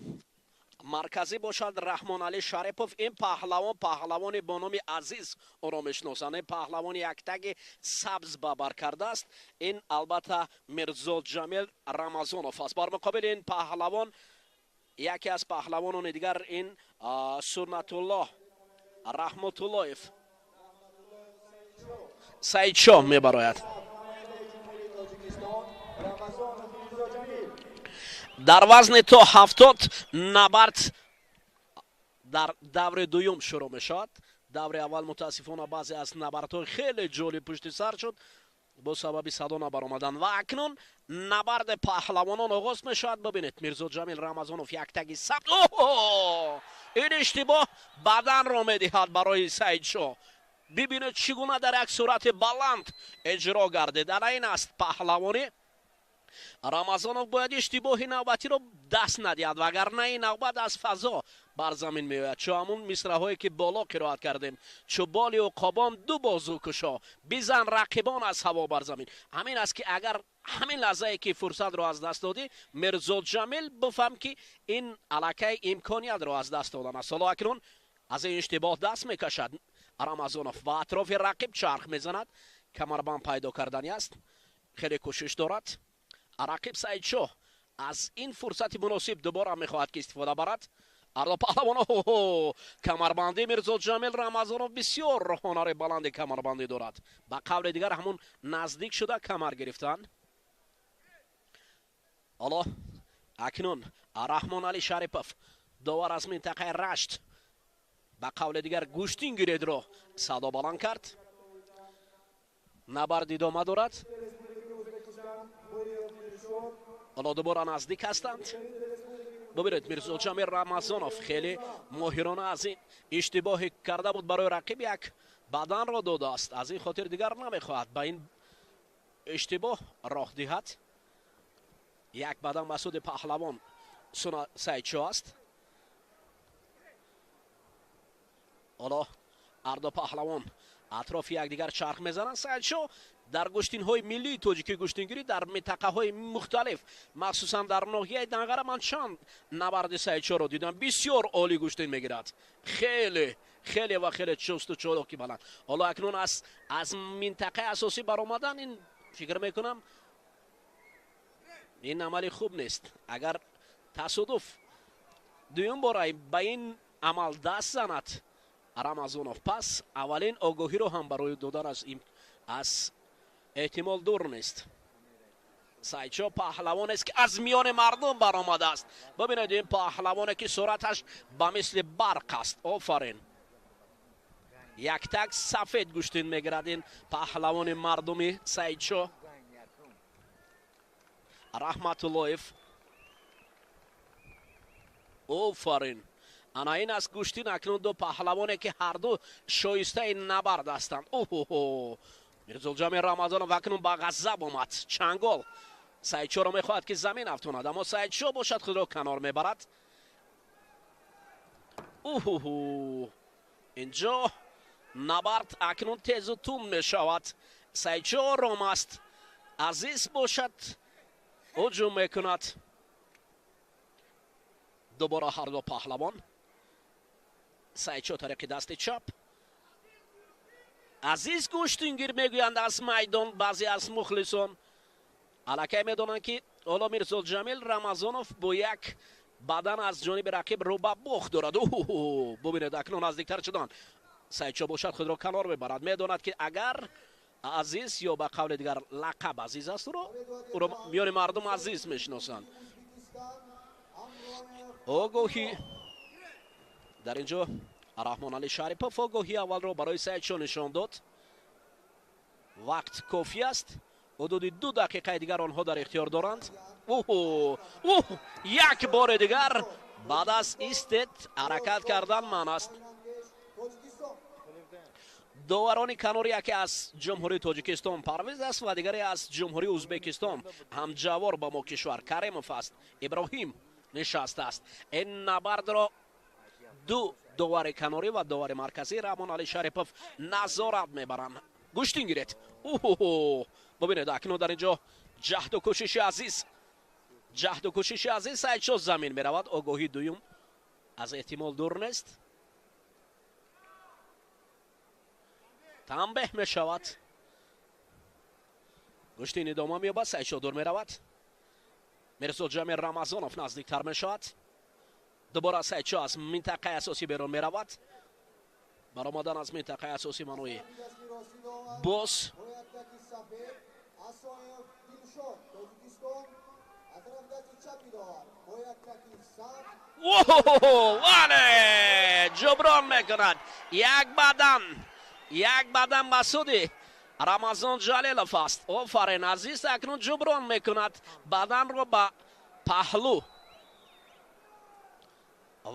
марказӣ бошад Раҳмоналӣ Шарипов. Ин паҳлавон паҳлавони бо номи Азиз ӯро мешиносанд. Ин паҳлавони яктаги сабз ба бар кардааст. Ин албатта Мирзоҷамил Рамазонов аст. Бар муқобили ин паҳлавон яке аз паҳлавонони дигар ин Суннатуллоҳ Раҳматуллоев Саидшоҳ мебарояд. Дар вазни то 70 набард дар даври дуюм шурӯъ мешавад. Даври аввал мутаассифона баъзе аз набардҳои хеле ҷолиб пушти сар шуд бо сабаби садо набаромадан ва акнун набарди паҳлавонон оғоз мешавад. Бибинед, Мирзоҷамил Рамазонов яктаги сабт. Оҳо, ин иштибоҳ баданро медиҳад барои Саидшоҳ. Бибинед, чӣ гуна дар як суръати баланд иҷро гардид. Ана ин аст паҳлавонӣ. Рамазонов бояд иштибоҳи навбатиро даст надиҳад, вагарна ин навбат аз фазо бар замин меояд. Чу ҳамун мисраҳое ки боло қироат кардем: чу боли уқобон ду бозу кушо, бизан рақибон аз ҳаво бар замин. Ҳамин аст ки агар ҳамин лаҳзае ки фурсатро аз даст додӣ, Мирзоҷамил, бифаҳм ки ин аллакай имкониятро аз даст додан аст. Ҳоло акнун аз ин иштибоҳ даст мекашад Рамазонов ва атрофи рақиб чарх мезанад. Камарбанд пайдо кардани аст, хеле кӯшиш дорад. Рақиб Саидшоҳ аз ин фурсати муносиб дубора мехоҳад ки истифода барад. Ардо паҳлавон, камарбандӣ Мирзоҷамил Рамазонов бисёр ҳунари баланди камарбандӣ дорад. Ба қавли дигар ҳамун наздик шуда камар гирифтан. Ҳоло акнун Раҳмоналӣ Шарипов, довар аз минтақаи Рашт, ба қавли дигар гӯштингиредро садо баланд кард. Набард идома дорад. Ҳоло дубора наздик ҳастанд. Бибинед, Мирзоҷамил Рамазонов хеле моҳирона аз ин иштибоҳе карда буд барои рақиб як баданро додааст. Аз ин хотир дигар намехоҳад ба ин иштибоҳ роҳ диҳад. Як бадан ба суди паҳлавон Саидшоҳ аст. Ҳоло ҳардо паҳлавон атрофи якдигар чарх мезананд. Саидшоҳ дар гӯштинҳои миллии тоҷикӣ гӯштингирӣ дар минтақаҳои мухталиф, махсусан дар ноҳияи Данғара, ман чанд набарди Саидшоҳро дидам. Бисёр олӣ гӯштин мегирад, хеле хеле ва хеле чусту чолоки баланд. Ҳоло акнун аз минтақаи асосӣ баромадан, ин фикр мекунам ин амали хуб нест. Агар тасодуф дуюм бора ба ин амал даст занад Рамазонов, пас аввалин огоҳиро ҳам барои додан аз эҳтимол дур нест. Саидшоҳ паҳлавонест ки аз миёни мардум баромадааст. Бибинед, ин паҳлавоне ки суръаташ ба мисли барқ аст. Офарин, яктак сафед гӯштин мегирад ин паҳлавони мардуми Саидшоҳ. Раҳматуллоев, офарин, ана ин аст гӯштин. Акнун ду паҳлавоне ки ҳарду шоистаи набард ҳастанд. Оҳо, Мирзоҷамил Рамазонов акнун ба ғазаб омад. Чангол Саидшоро мехоҳад, ки замин афтонад, аммо Саидшо бошад худро канор мебарад. Уҳуҳу, инҷо набард акнун тезу тунд мешавад. Саидшо ором аст, Азиз бошад ҳуҷум мекунад. Дубора ҳарду паҳлавон. Саидшо тариқи дасти чап, Азиз гӯштингир мегӯянд аз майдон. Баъзе аз мухлисон аллакай медонанд, ки ҳоло Мирзоҷамил Рамазонов бо як бадан аз ҷониби рақиб рӯ ба бохт дорад. Бубинед, акнун наздиктар шуданд. Саидшо бошад худро канор мебарад, медонад, ки агар Азиз ё ба қавли дигар лақаб Азиз аст, ӯро миёни мардум Азиз мешиносанд. Огоҳӣ дар ин ҷо Раҳмоналӣ Шарипов огоҳии аввалро барои Саидшо нишон дод. Вақт кофӣ аст, ҳудуди 2 дақиқаи дигар онҳо дар ихтиёр доранд. Уҳ, як бори дигар баъд аз истед ҳаракат кардан манъ аст. Доварони канори яке аз Ҷумҳурии Тоҷикистон Парвиз аст ва дигаре аз Ҷумҳурии Ӯзбекистон, ҳамҷавор ба мо кишвар, Каримов аст, Иброҳим нишастааст. Ин набардро ду довари канорӣ ва довари марказӣ Раҳмоналӣ Шарипов назорат мебаранд. Гӯштин гиред. Уҳу, бубинед, акнун дар ин ҷо ҷаҳду кӯшиши Азиз, ҷаҳду кӯшиши Азиз. Саидшо замин меравад. Огоҳии дуюм аз эҳтимол дур нест. Танбеҳ мешавад. Гӯштин идома меёбад. Саидшо дур меравад. Мирзоҷамил Рамазонов наздиктар мешавад. Дубора Саидшо аз минтақаи асосӣ берун меравад. Баромадан аз минтақаи асосӣ маънои боз вале ҷуброн мекунад. Як бадан, як бадан ба суди Рамазон Ҷалилов аст. Офарин, Азиз акнун ҷуброн мекунад баданро ба паҳлӯ.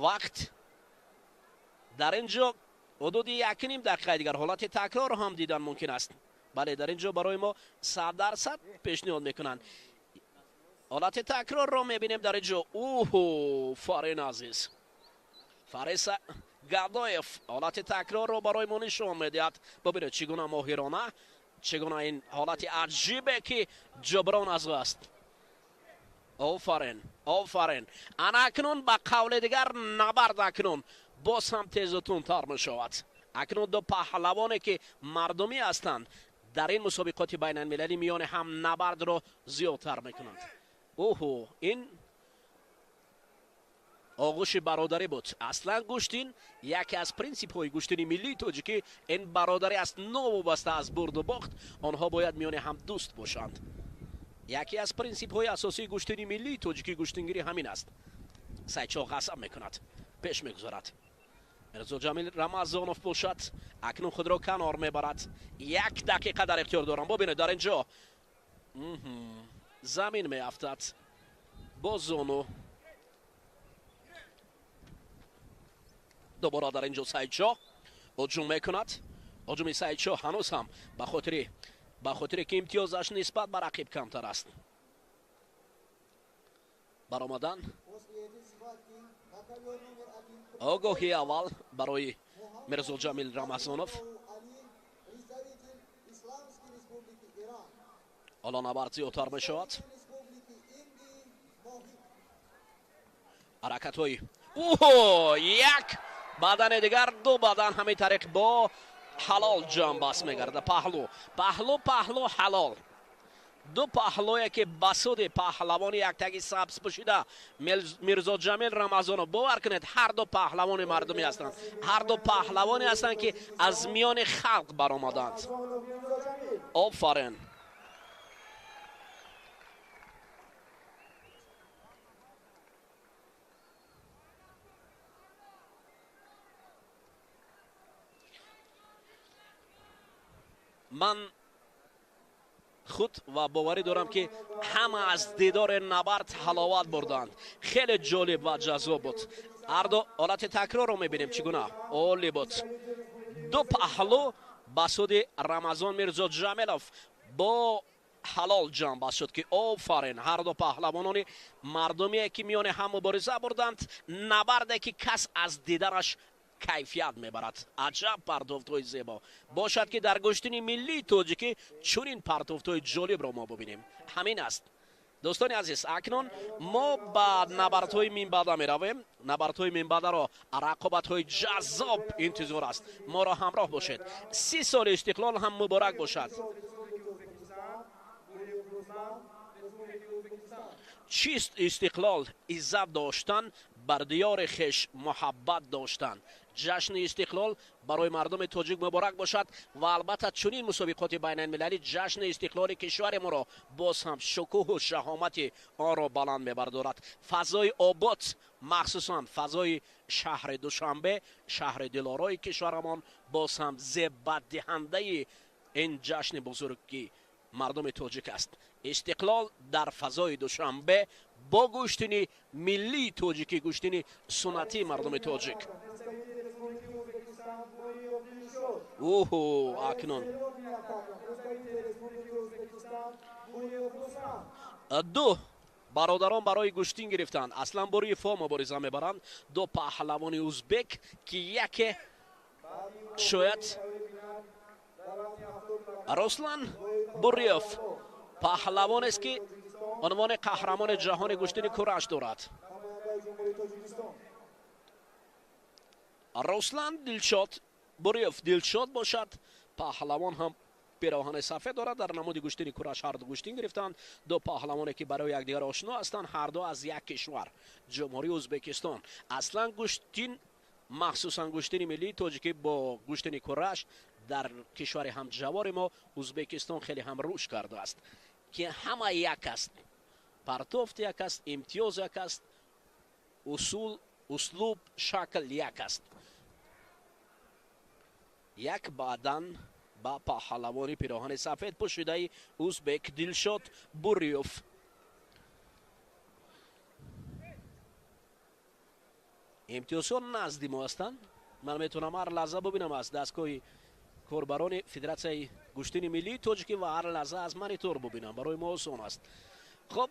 Вақт дар ин ҷо ҳудуди 1,5 дақиқаи дигар. Ҳолати такрор ҳам дидан мумкин аст. Бале, дар ин ҷо барои мо 100% пешниҳод мекунанд. Ҳолати такрорро мебинем дар ин ҷо. Уҳу, фарин, Азиз. Фарис Гадоев ҳолати такрорро барои мо нишон медиҳад. Бубинед, чӣ гуна моҳирона, чӣ гуна ин ҳолати аҷибе, ки ҷуброн аз ӯ аст. Офарин, офарин. Ана акнун ба қавли дигар набард акнун боз ҳам тезу тундтар мешавад. Акнун ду паҳлавоне, ки мардумӣ ҳастанд, дар ин мусобиқоти байналмилалӣ миёни ҳам набардро зиёдтар мекунанд. Уҳу, ин оғӯши бародарӣ буд. Аслан гӯштин яке аз принсипҳои гӯштини миллии тоҷикӣ ин бародарӣ аст. Новобаста аз бурду бохт онҳо бояд миёни ҳам дӯст бошанд. Яке аз принсипҳои асосии гӯштини миллии тоҷикӣ гӯштингирӣ ҳамин аст. Саидшо ғазаб мекунад, пеш мегузарад. Мирзоҷамил Рамазонов бошад акнун худро канор мебарад. 1 дақиқа дар ихтиёр дорам. Бубинед, дар ин ҷо замин меафтад бо зону. Дубора дар ин ҷо Саидшо ҳуҷум мекунад. Ҳуҷуми Саидшо ҳанӯз ҳам ба хотире ки имтиёзаш нисбат ба рақиб камтар аст. Баромадан огоҳии аввал барои Мирзоҷамил Рамазонов. Ҳоло набард зиёдтар мешавад. Ҳаракатҳои уҳо, як бадани дигар, ду бадан ҳамин тариқ бо ҳалол ҷамъбаст мегардад. Паҳлӯ, паҳлӯ, паҳлӯ, ҳалол. Ду паҳлӯе, ки ба суди паҳлавони яктаги сабз пӯшида Мирзоҷамил Рамазонов. Бовар кунед, ҳар ду паҳлавони мардумӣ ҳастанд, ҳар ду паҳлавоне ҳастанд, ки аз миёни халқ баромаданд. Офарин. Ман худ ва боварӣ дорам, ки ҳама аз дидори набард ҳаловат бурданд. Хеле ҷолиб ва ҷаззоб буд. Ҳарду ҳолати такрорро мебинем, чӣ гуна олӣ буд. Ду паҳлӯ Ба суди Рамазон Мирзоҷамилов бо ҳалол ҷамъбаст шуд, ки офарин ҳарду паҳлавонони мардумие, ки миёни ҳам мубориза бурданд, набарде ки кас аз диданаш кайфият мебарад. Аҷаб партофтҳои зебо бошад, ки дар гӯштини миллии тоҷикӣ чунин партофтҳои ҷолибро мо бубинем. Ҳамин аст, дӯстони азиз. Акнун мо ба набардҳои минбаъда меравем. Набардҳои минбаъдаро рақобатҳои ҷаззоб интизор аст. Моро ҳамроҳ бошед. 30 соли истиқлол ҳам муборак бошад. Чист истиқлол? Иззат доштан, бар диёри хеш муҳаббат доштан. Ҷашни истиқлол барои мардуми тоҷик муборак бошад ва албатта чунин мусобиқоти байналмилалӣ ҷашни истиқлоли кишвари моро боз ҳам шукӯҳу шаҳомати онро баланд мебардорад. Фазои обод, махсусан фазои шаҳри Душанбе, шаҳри дилорои кишварамон, боз ҳам зебатдиҳандаи ин ҷашни бузурги мардуми тоҷик аст. Истиқлол дар фазои Душанбе бо гӯштини миллии тоҷикӣ, гӯштини суннатии мардуми тоҷик. Уҳу, акнун ду бародарон барои гӯштин гирифтанд. Аслан Бориевҳо мубориза мебаранд, ду паҳлавони узбек, ки яке шояд Руслан Буриев паҳлавонест, ки унвони қаҳрамони ҷаҳони гӯштини кураш дорад. Руслан Дилшод Буриев Дилшод бошад, паҳлавон ҳам пироҳани сафед дорад. Дар намуди гӯштини кураш ҳарду гӯштин гирифтанд. Ду паҳлавоне, ки барои якдигар ошно ҳастанд, ҳарду аз як кишвар, Ҷумҳурии Ӯзбекистон. Аслан гӯштин, махсусан гӯштини миллии тоҷикӣ бо гӯштини кураш дар кишвари ҳамҷавори мо Ӯзбекистон хеле ҳам рушд кардааст, ки ҳама як аст, партофт як аст, имтиёз як аст, усул, услуб, шакл як аст. Як баъдан ба паҳлавони пироҳани сафед пӯшидаи узбек Дилшод Буриев. Имтиёзҳо назди мо ҳастанд. Ман метавонам ҳар лаҳза бубинам аз дастгоҳи корбарони Федератсияи гӯштини миллии тоҷикӣ ва ҳар лаҳза аз монитор бубинам. Барои мо осон аст. Хуб,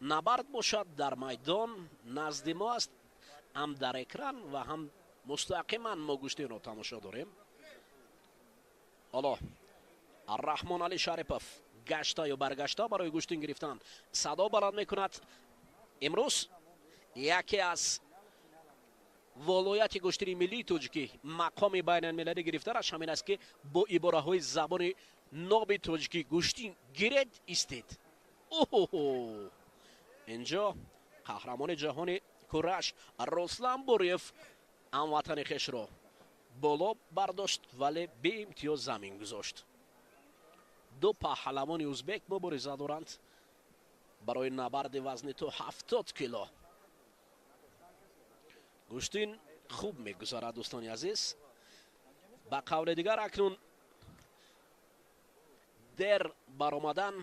набард бошад дар майдон назди мо аст, ҳам дар экран ва ҳам мустақиман мо гӯштинро тамошо дорем. Ҳоло Раҳмон Али Шарипов гашта ё баргашта барои гӯштин гирифтан садо баланд мекунад. Имрӯз яке аз волояти гӯштини миллии тоҷикӣ мақоми байналмилалӣ гирифтанаш ҳамин аст, ки бо ибораҳои забони ноби тоҷикӣ гӯштин гиред, истед. Оҳо, инҷо қаҳрамони ҷаҳони кураш Руслан Буриев ҳамватани хешро боло бардошт, вале беимтиёз замин гузошт. Ду паҳлавони узбек мубориза доранд барои набарди вазни то 70 кило. Гӯштин хуб мегузарад, дӯстони азиз. Ба қавли дигар, акнун дер баромадан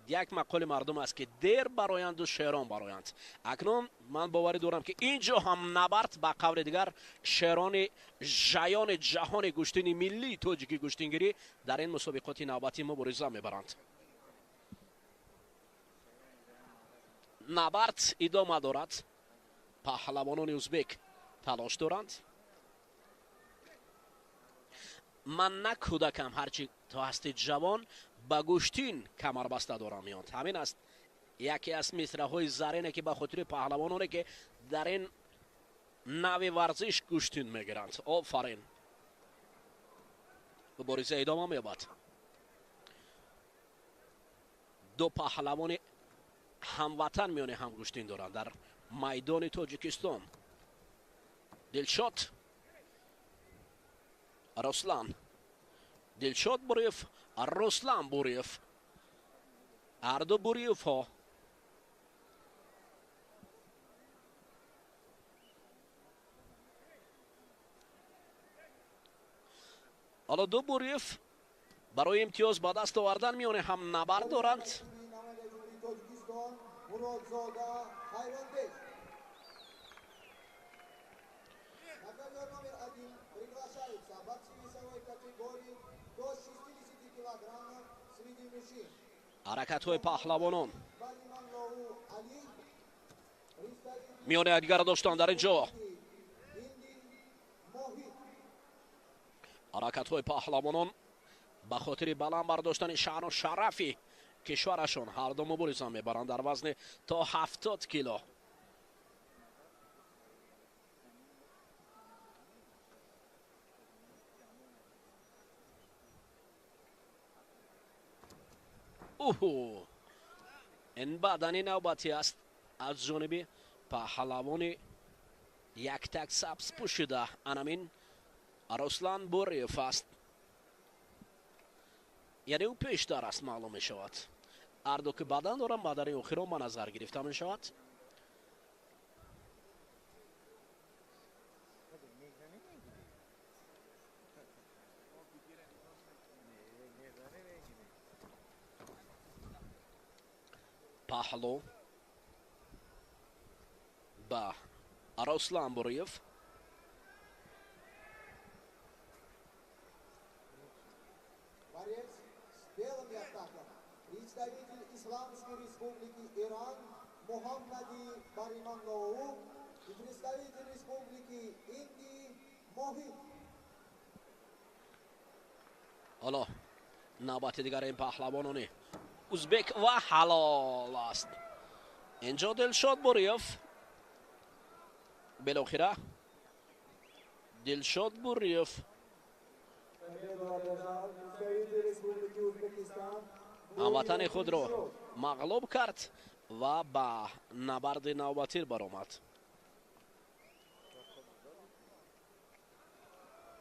як мақоли мардум аст, ки дер бароянду шерон бароянд. Акнун ман боварӣ дорам, ки ин ҷо ҳам набард ба қавли дигар шерони жаёни ҷаҳони гӯштини миллии тоҷикӣ гӯштингирӣ дар ин мусобиқоти навбатӣ мубориза мебаранд. Набард идома дорад. Паҳлавонони узбек талош доранд. Ман на кӯдакам, ҳарчи то ҳасти ҷавон, ба гӯштин камарбаста дорам меонд. Ҳамин аст яке аз мисраҳои зарине, ки ба хотири паҳлавононе, ки дар ин нави варзиш гӯштин мегиранд. Офарин, мубориза идома меёбад. Ду паҳлавони ҳамватан миёни ҳам гӯштин доранд дар майдони Тоҷикистон. Дилшод, Руслан, Дилшод Буриев, Руслан Буриев, ҳарду Буриевҳо. Ҳоло ду Буриев барои имтиёз ба даст овардан миёни ҳам набард доранд. На ковер номер 1 приглашаются борцы весовой категории До 60 килограммов среди мужчин. Ҳаракатҳои паҳлавонон Балиманлоу Али, представитель миёни якдигарро доштанд дар ин ҷо. Индии Мохит. Ҳаракатҳои паҳлавонон ба хотири баланд бардоштани шаъну шарафи кишварашон ҳарду мубориза мебаранд дар вазни то 70 кило. Уҳу, ин баъдани навбатӣ аст аз ҷониби паҳлавони яктак сабз пӯшида, анамин Руслан Бориев аст. Яъне ӯ пештар аст, маълум мешавад. Ҳарду ки бадан доранд, бадани охирон ба назар гирифта мешавад. Паҳлу ба Руслан Бориев. Борец с белым яктаком, представитель Исламской Республики Иран Мухаммади Бариманлоу и представитель Республики Индии Мохит. Ҳоло навбати дигари ин паҳлавонони узбек ва ҳалол аст. Инҷо Дилшод Бориев, билохира Дилшод Бориев Победу одержал представитель Республики Узбекистан ҳамватани худро мағлуб кард ва ба набарди навбатӣ баромад.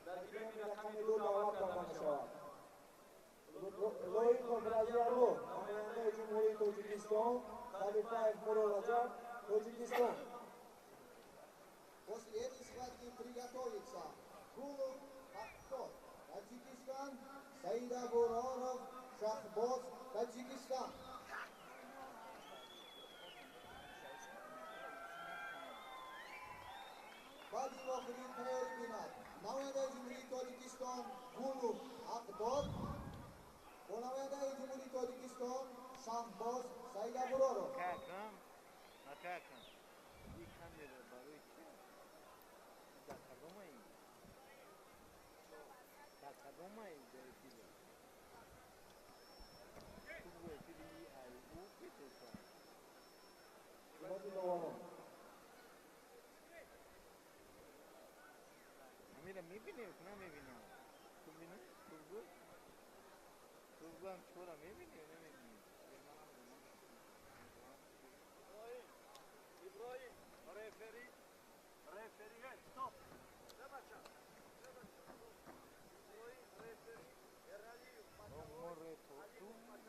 Дар гилеми рақами 2 даъват карда мешавад. Лоиқов Разиалло, намояндаи Ҷумҳурии Тоҷикистон, Халифаев Мурод Раҷаб, Тоҷикистон. После этой схватки приготовиться Гулов Хаккот, Таджикистан, Саида Буроров, Шахбоз, Таджикистан. Баъди вохӯрӣ тайёрӣ бинад намояндаи Ҷумҳурии Тоҷикистон Гулов Ҳақдод бо намояндаи Ҷумҳурии Тоҷикистон Шаҳбоз Саида Буроров. Какам, акакам. И камера барои чи? Дар кадомаи? Дар кадомаи дар эфире? Ту бу эфири ай у бетеса. Хизмати доварон. Амира мебинем, куна мебинам. Ту бина? Ту бу? Ту бу ҳам чора мебинем, намебинем. Иброҳим, рефери, рефери, стоп. Иброҳим, рефери, Эралиев, Море то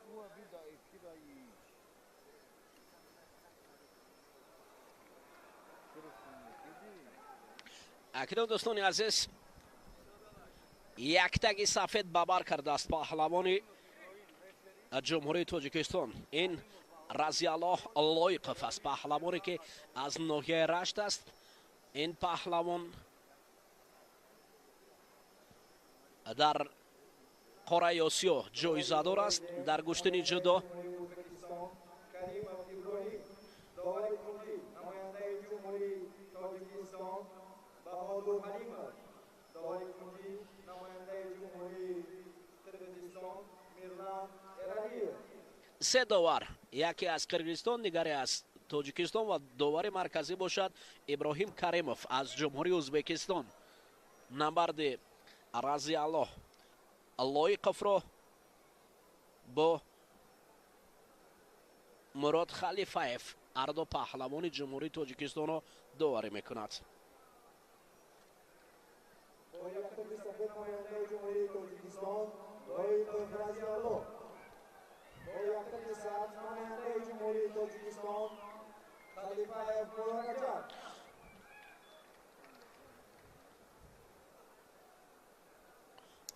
ту аби да эфира ич. Акнун, дӯстони азиз, яктаги сафед ба бар кардааст паҳлавони Ҷумҳурии Тоҷикистон. Ин Разиаллоҳ Лоиқов аст, паҳлавоне ки аз ноҳияи Рашт аст. Ин паҳлавон дар қораи Осиё ҷоизадор аст дар гӯштини ҷудо. Ӯзбекистон Каримов Иброҳим, довари кунҷӣ, намояндаи Ҷумҳурии Тоҷикистон Баҳодур Ҳалимов, довари кунҷӣ, намояндаи Ҷумҳурии Қирғизистон Мирлан Эралиев. Се довар, яке аз Қирғизистон, дигаре аз Тоҷикистон ва довари марказӣ бошад Иброҳим Каримов аз Ҷумҳурии Ӯзбекистон. Набарди Разиаллоҳ Лоиқовро бо Мурод Халифаев, ҳарду паҳлавони Ҷумҳурии Тоҷикистонро доварӣ мекунад. Бо яктаги сафед намояндаи Ҷумҳурии Тоҷикистон Лоиқов Разиалло, бо яктаги сабз намояндаи Ҷумҳурии Тоҷикистон Халифаев Мурод Раҷаб.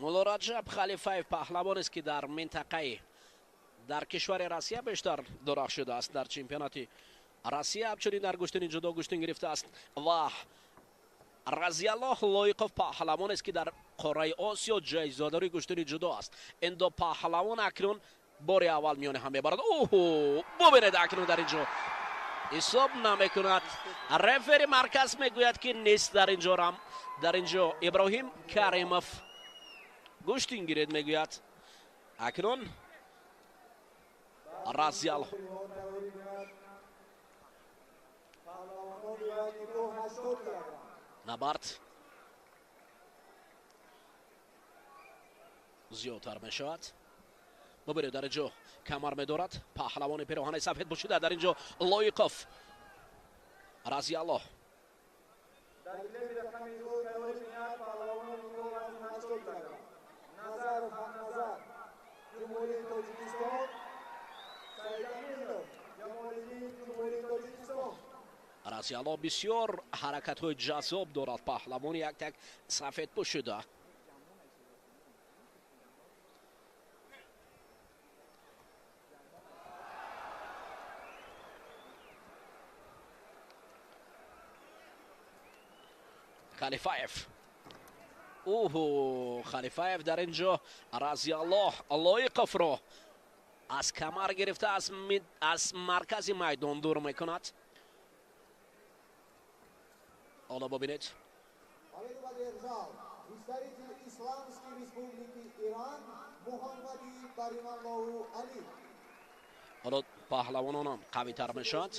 Мулло Раҷаб Халифаев паҳлавонест, ки дар минтақаи дар кишвари Россия бештар дурахшидааст, дар чемпионати Россия ҳамчунин дар гӯштини ҷудо гӯштин гирифтааст ва Разиаллоҳ Лоиқов паҳлавон аст, ки дар қораи Осиё ҷоизадори гӯштини ҷудо аст. Ин ду паҳлавон акнун бори аввал миёни ҳам мебарад. Оҳо, бубинед, акнун дар инҷо ҳисоб намекунад. Рефери марказ мегӯяд, ки нест дар инҷо рам. Дар инҷо Иброҳим Каримов гӯштин гиред мегӯяд. Акнун Разиаллоҳ набард зиёдтар мешавад. Бубинед, дар инҷо камар медорад паҳлавони пироҳанаи сафед пӯшида. Дар инҷо Лоиқов Разиаллоҳ. Разиаллоҳ бисёр ҳаракатҳои ҷаззоб дорад паҳлавони як так сафед пӯшида. Халифаев. Оҳо, Халифаев дар инҷо Разиаллоҳ Лоиқовро аз камар гирифта аз маркази майдон дур мекунад. Ҳоло бубинед. Ҳоло паҳлавононам қавитар мешаванд.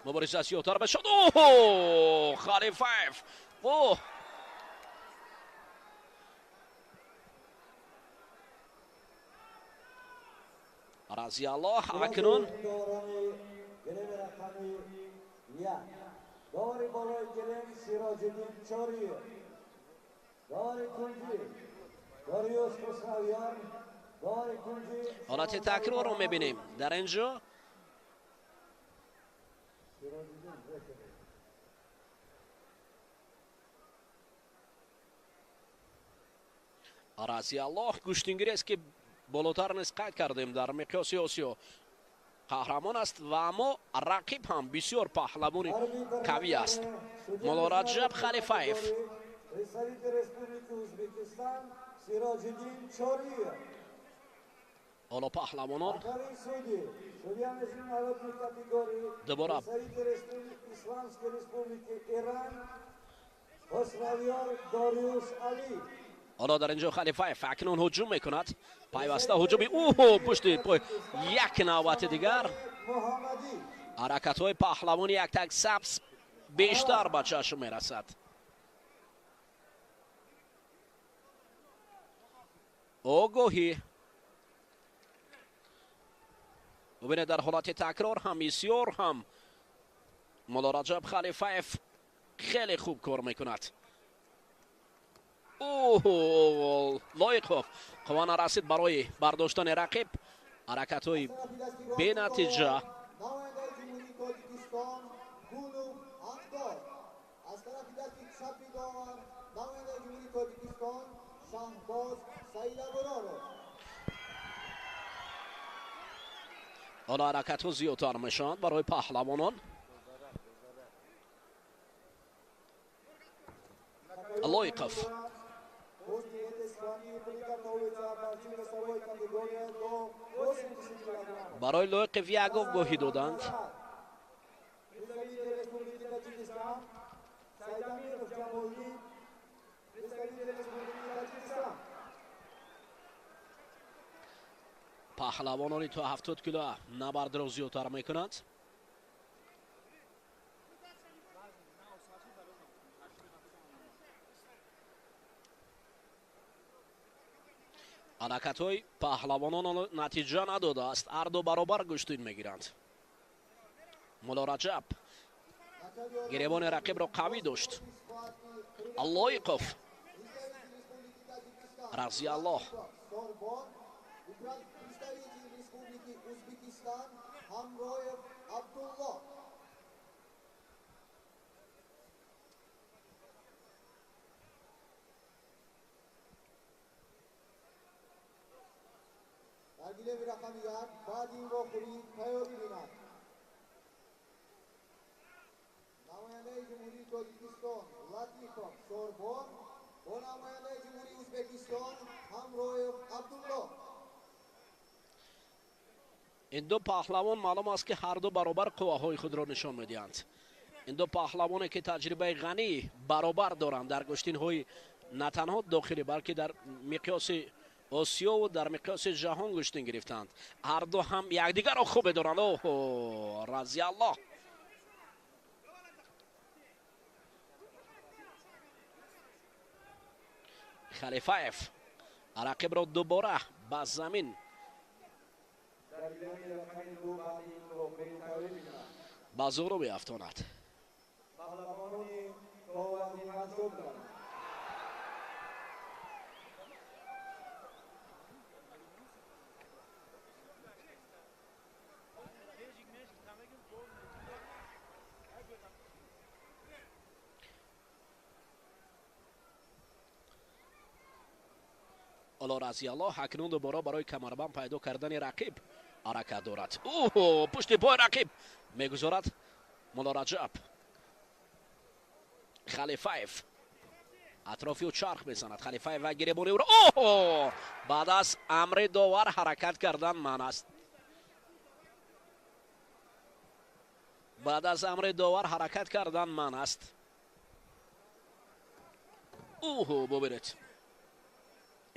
Мубориза зиёдтар мешавад. Оҳо, Халифаев. Оҳ, Разиаллоҳ акнун Довари болои гилем Сироҷиддин Чориев, довари кунҷӣ Дориюш Хусравён, довари кунҷӣ. Ҳолати такрорро мебинем дар инҷо. Разиаллоҳ гӯштингир аст, ки болотар низ қайд кардем, дар миқёси Осиё қаҳрамон аст ва аммо рақиб ҳам бисёр паҳлавони қавӣ аст. Муллораҷаб Халифаев. Ҳоло паҳлавонон дубора ҳоло дар инҷо Халифаев акнун ҳуҷум мекунад. Пайваста ҳуҷуми ӯ пушти пой як навбати дигар. Ҳаракатҳои паҳлавони яктак сабз бештар ба чашм мерасад. Огоҳӣ. Бубинед, дар ҳолати такрор ҳам бисёр ҳам Муллораҷаб Халифаев хеле хуб кор мекунад. Оҳо, Лоиқов қувва нарасид барои бардоштани рақиб. Ҳаракатҳои бенатиҷа. Ҳоло ҳаракатҳо зиёдтар мешаванд барои паҳлавонон. Лоиқов. Барои Лоиқов як огоҳӣ доданд. Паҳлавонони то 70 кило набардро зиёдтар мекунанд. Ҳаракатҳои паҳлавонон натиҷа надодааст. Ҳар ду баробар гӯштин мегиранд. Муллораҷаб гиребони рақибро қавӣ дошт. Лоиқов. Разиаллоҳ. گلیم رقم یک بعد این واخوری تیاری بیند. نماینده جمهوری تاجیکستان لطیف Арипов Сорбон бо намояндаи Ҷумҳурии Ӯзбекистон Ҳамроев Абдулло. Ин ду паҳлавон маълум аст, ки ҳар ду баробар қувваҳои худро нишон медиҳанд. Ин ду паҳлавоне, ки таҷрибаи ғанӣ баробар доранд дар гӯштинҳои на танҳо дохилӣ, балки дар миқёси Осиёву дар миқёси ҷаҳон гӯштин гирифтанд. Ҳар ду ҳам якдигарро хуб медоранд. Оҳо, Разиаллоҳ! Халифаев рақибро дубора ба замин ба зӯру меафтонад. Ҳоло Разиаллоҳ акнун дубора барои камарбанд пайдо кардани рақиб ҳаракат дорад. Оҳо, пушти пои рақиб мегузорад Мулло Раҷаб. Халифаев атрофи ӯ чарх мезанад. Халифаев ва гиребони ӯро. Оҳо, баъд аз амри довар ҳаракат кардан манъ аст. Баъд аз амри довар ҳаракат кардан манъ аст. Оҳо, бубинед.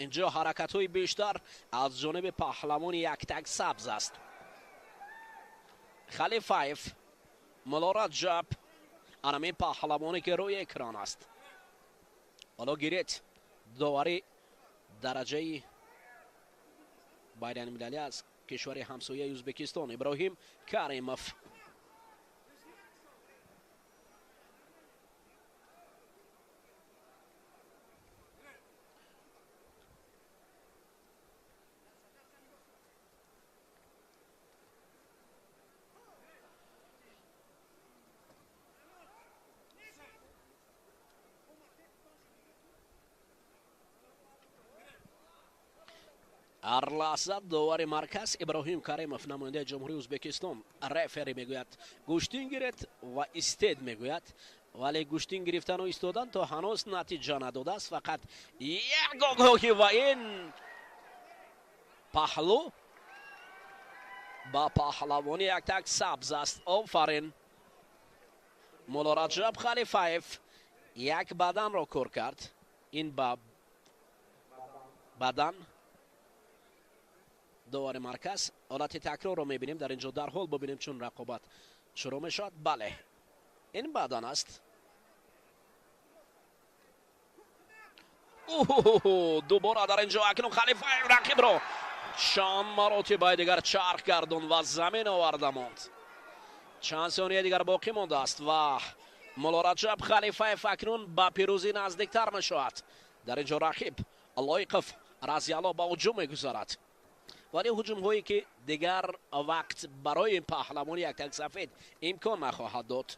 Инҷо ҳаракатҳои бештар аз ҷониби паҳлавони яктак сабз аст. Халифаев, Мулло Раҷаб, анамин паҳлавоне, ки рӯи экран аст. Ҳоло гиред довари дараҷаи байналмилалӣ аз кишвари ҳамсояи Ӯзбекистон Иброҳим Каримов. Ҳар лаҳза довари марказ Иброҳим Каримов, намояндаи Ҷумҳурии Ӯзбекистон, рефери мегӯяд гӯштин гиред ва истед мегӯяд, вале гӯштин гирифтану истодан то ҳанӯз натиҷа надодааст. Фақат як огоҳӣ ва ин паҳлӯ ба паҳлавони яктак сабз аст. Офарин, Мулло Раҷаб Халифаев як баданро кор кард. Ин ба бадан довари марказ. Ҳолати такрорро мебинем дар инҷо, дарҳол бубинем, чун рақобат шурӯъ мешавад. Бале, ин бадан аст. Дубора дар инҷо акнун Халифаев рақибро чанд маротибаи дигар чарх гардон ва замин оварда монд. Чанд сонияи дигар боқӣ мондааст ва Мулло Раҷаб Халифаев акнун ба пирӯзӣ наздиктар мешавад. Дар инҷо рақиб Лоиқов Разиаллоҳ ба ҳуҷум мегузарад, вале ҳуҷумҳое, ки дигар вақт барои паҳлавони яктак сафед имкон нахоҳад дод.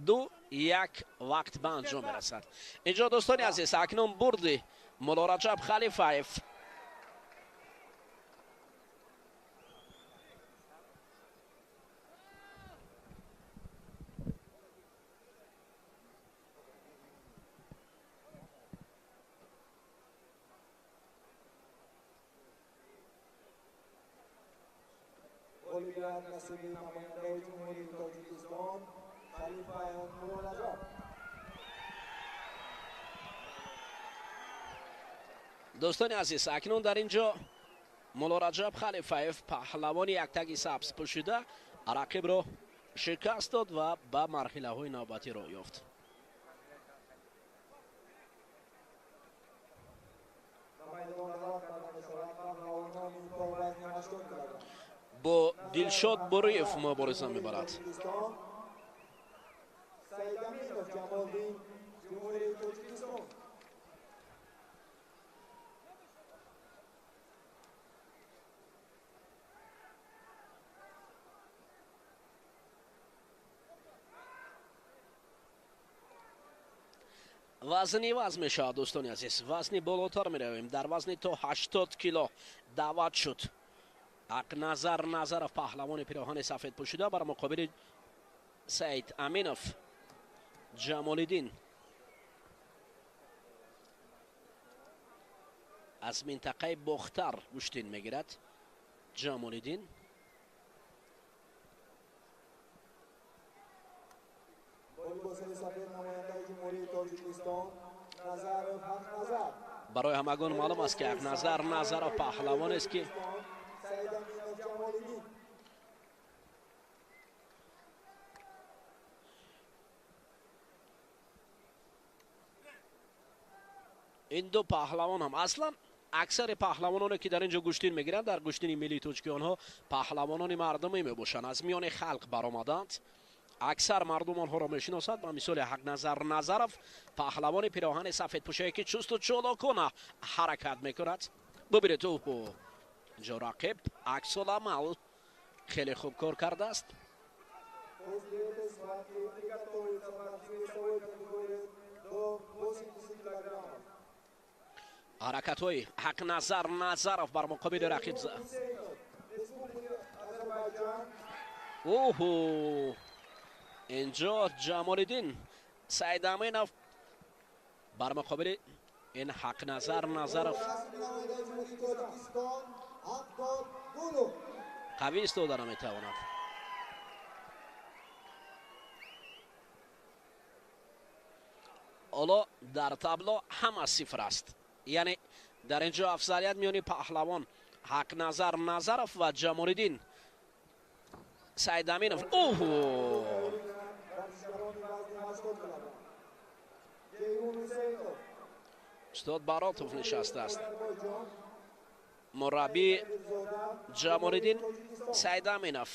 2-1 вақт ба анҷом мерасад. Инҷо дӯстони азиз, акнун бурди Мулло Раҷаб Халифаев. Ғолибият насиби намояндаи Ҷумҳурии Тоҷикистон Халифаев Мулло Раҷаб. Дӯстони азиз, акнун дар инҷо Мулло Раҷаб Халифаев, паҳлавони яктаги сабз пӯшида, рақибро шикаст дод ва ба марҳилаҳои навбатӣ роҳ ёфт. Ба майдон даъват карда мешавад паҳлавонони то вазни 80 килограмм. Бо Дилшод Бориев мубориза мебарад. Саидаминов Ҷамолиддин, Ҷумҳурии Тоҷикистон. Вазни иваз мешавад, дӯстони азиз. Вазни болотар меравем. Дар вазни то 80 кило даъват шуд Ақназар Назаров, паҳлавони пироҳани сафед пӯшида, бар муқобили Саид Аминов Ҷамолиддин. Аз минтақаи Бохтар гӯштин мегирад Ҷамолиддин. Барои ҳамагон маълум аст, ки Ҳақназар Назаров паҳлавонест, ки ин ду паҳлавон ҳам аслан аксари паҳлавононе, ки дар ин ҷо гӯштин мегиранд, дар гӯштини миллии тоҷики онҳо паҳлавонони мардумӣ мебошанд, аз миёни халқ баромаданд. Аксар мардум онҳоро мешиносад. Ба мисоли Ҳақназар Назаров, паҳлавони пироҳани сафедпӯшае, ки чусту чолокона ҳаракат мекунад. Бубинед, ӯ инҷо рақиб аксуламал хеле хуб кор кардааст. Ҳаракатҳои Ҳақназар Назаров бар муқобили рақиб. Оҳо, инҷо Ҷамолиддин Саидаминов бар муқобили ин Ҳақназар Назаров қавӣ истода наметавонад. Ҳоло дар табло ҳама сифр аст, яъне дар ин ҷо афзалият миёни паҳлавон Ҳақназар Назаров ва Ҷамолиддин Саидаминов. Оҳо, устод Баротов нишастааст, мураббии Ҷамолиддин Саидаминов.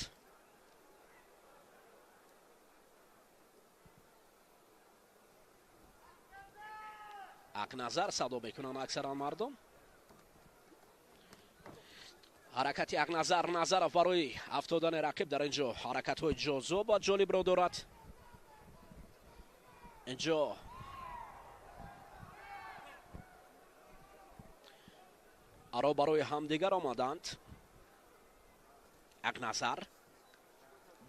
Ҳақназар садо мекунанд аксаран мардум. Ҳаракати Ҳақназар Назаров барои афтодани рақиб дар ин ҷо ҳаракатҳои ҷозиб ва ҷолибро дорад. Инҷо аро барои ҳамдигар омаданд. Ҳақназар,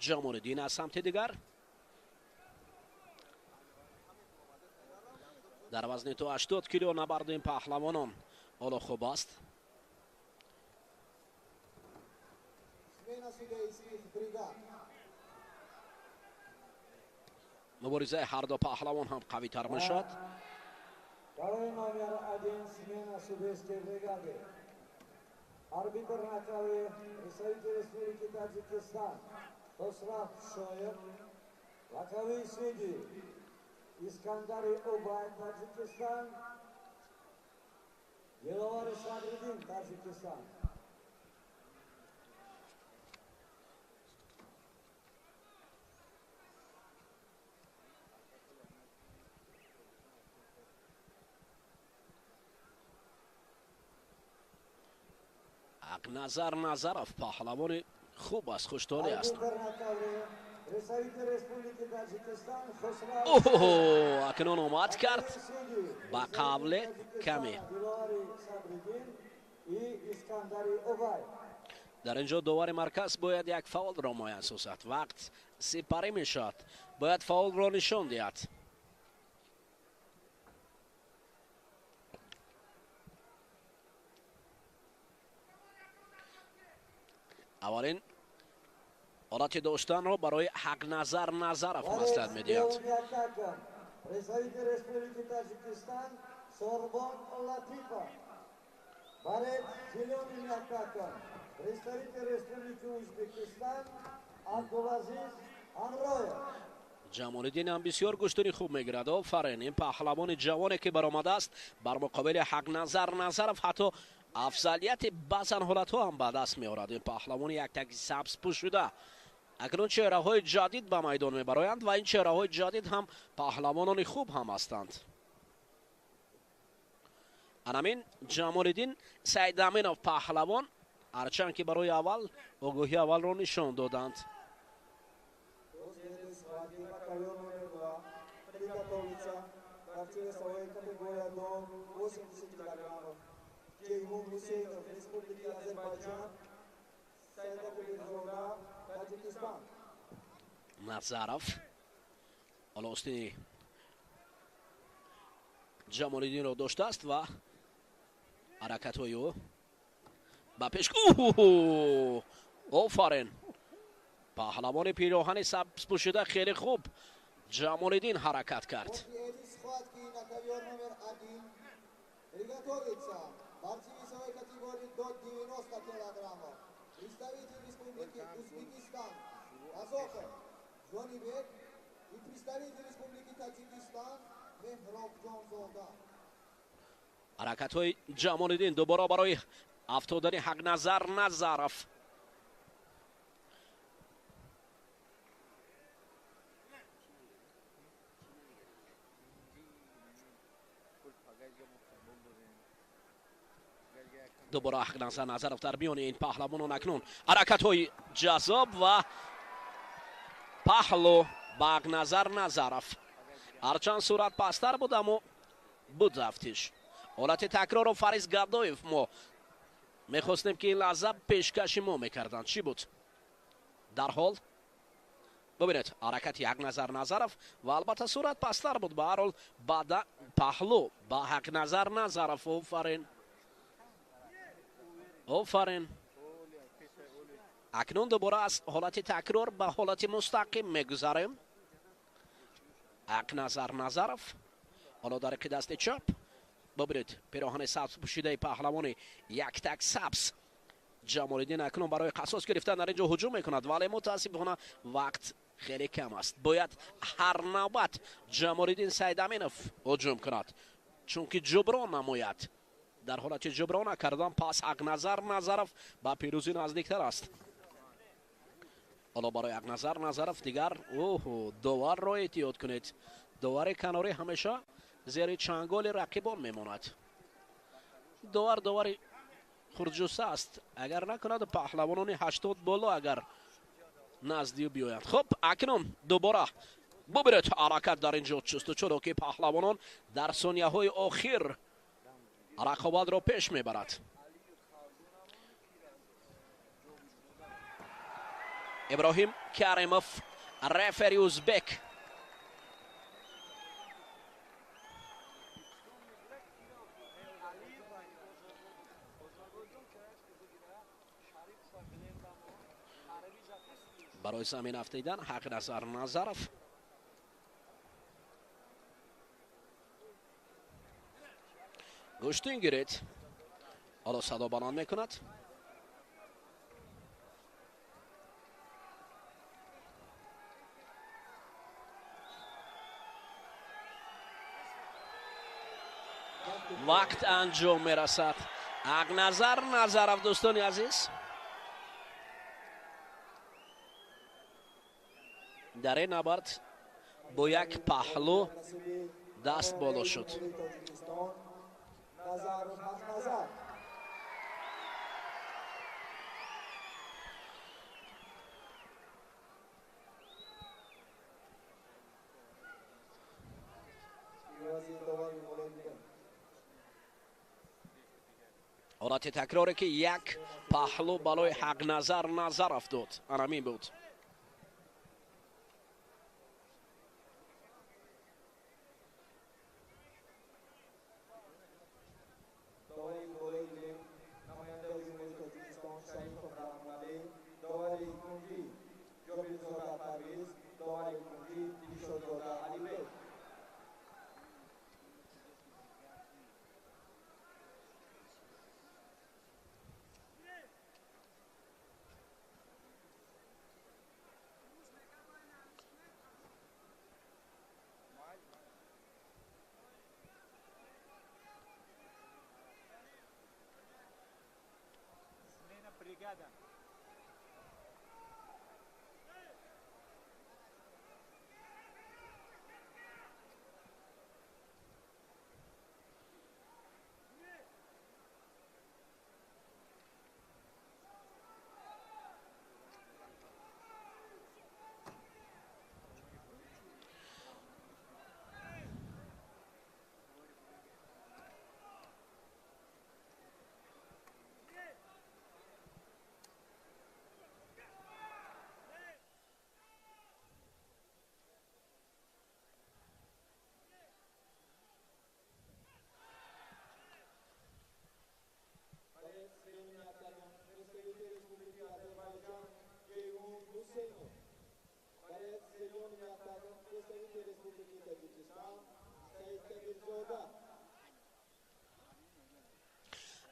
Ҷамолиддин аз самти дигар. Дар вазни то 80 кило набарди ин паҳлавонон ҳоло хуб аст. Муборизаи ҳар ду паҳлавон ҳам қавитар мешавад. Барои номер 1 смена судейской бригады. Арбитр на ковре представитель Республики Таджикистан Хосрав Шоев, боковые судьи Искандари Убай, Таджикистан, Диловари Садриддин, Таджикистан. Ҳақназар Назаров паҳлавони хуб аст, хуштолӣ аст. Оҳо, акнун омад кард ба қавле каме. Дар ин ҷо довари марказ бояд як фаулро муайян созад. Вақт сипарӣ мешавад, бояд фаулро нишон диҳад. Аввалин ҳолати доштанро барои Ҳақназар Назаров маслиҳат медиҳад. Представитель Республики Таджикистан Сорбон Латипов. Борец зелеными атакам. Представитель Республики Узбекистан Абдулазиз Амроев. Ҷамолиддин ҳам бисёр гӯштуни хуб мегирад. Офарин, ин паҳлавони ҷавоне, ки баромадааст бар муқобили Ҳақназар Назаров, ҳатто афзалияти баъзан ҳолатҳо ҳам ба даст меорад. Ин паҳлавони яктаки сабзпӯшшуда. Акнун чеҳраҳои ҷадид ба майдон мебароянд ва ин чеҳраҳои ҷадид ҳам паҳлавонони хуб ҳам ҳастанд. Анамин Ҷамолиддин Саидаминов паҳлавон, ҳарчанд ки барои аввал огоҳии аввалро нишон доданд. Ceyhun Hüseynov, Respubliki Azerbaycan, Saidakubirzoda, Таджикистан. Назаров ҳоло устини Ҷамолиддинро доштааст ва Ҳаракатҳои ӯ ба пеш. Офарин! Паҳлавони пироҳани сабз пӯшида хеле хуб Ҷамолиддин ҳаракат кард. Приготовиться. Борцы весовой категории до 90 килограммов. Представитель Республики Узбекистан Азохов Джонибек и представитель Республики Таджикистан Мехроб Ҷонзода. Ҳаракатҳои Ҷамолиддин дубора барои афтодани Ҳақназар Назаров. Дубора Ҳақназар Назаров дар миёни ин паҳлавонон. Акнун ҳаракатҳои ҷаззоб ва паҳлу ба Ҳақназар Назаров. Ҳарчанд сурат пасттар буд, аммо буд афтиш. Ҳолати такрорро Фариз Гадоев мо мехостем, ки ин лаҳза пешкаши мо мекарданд. Чӣ буд? Дарҳол бубинед ҳаракати Ҳақназар Назаров ва албатта сурат пасттар буд. Ба ҳар ҳол баъда паҳлу ба Ҳақназар Назаров. Офарин, офарин. Акнун дубора аз ҳолати такрор ба ҳолати мустақим мегузарем. Ҳақназар Назаров ҳоло дар иқи дасти чап. Бубинед пироҳани сабз пӯшидаи паҳлавони яктак сабз Ҷамолиддин акнун барои қасос гирифтан дар ин ҷо ҳуҷум мекунад, вале мутаассифона вақт хеле кам аст. Бояд ҳар навбат Ҷамолиддин Сайдаминов ҳуҷум кунад, чунки ҷуброн намояд. Дар ҳолати ҷуброн накардан пас Ҳақназар Назаров ба пирӯзӣ наздиктар аст. Ҳоло барои Ҳақназар Назаров дигар доварро эҳтиёт кунед. Довари канорӣ ҳамеша зери чанголи рақибон мемонад. Довар довари хурдҷусса аст. Агар накунад паҳлавонони 80 боло агар наздию биёянд. Хуб, акнун дубора бубинед ҳаракат дар ин ҷо чусту чолоки паҳлавонон дар сонияҳои охир рақобатро пеш мебарад. Иброҳим Каримов, рефери узбек. Барои замин афтидан Ҳақназар Назаров. Гӯштин гиред. Ҳоло садо баланд мекунад. Вақт анҷом мерасад. Ҳақназар Назаров, дӯстони азиз, дар ин набард бо як паҳлу даст боло шуд. Ҳолати такроре ки як паҳлу балои Ҳақназар Назаров дод, анамин буд.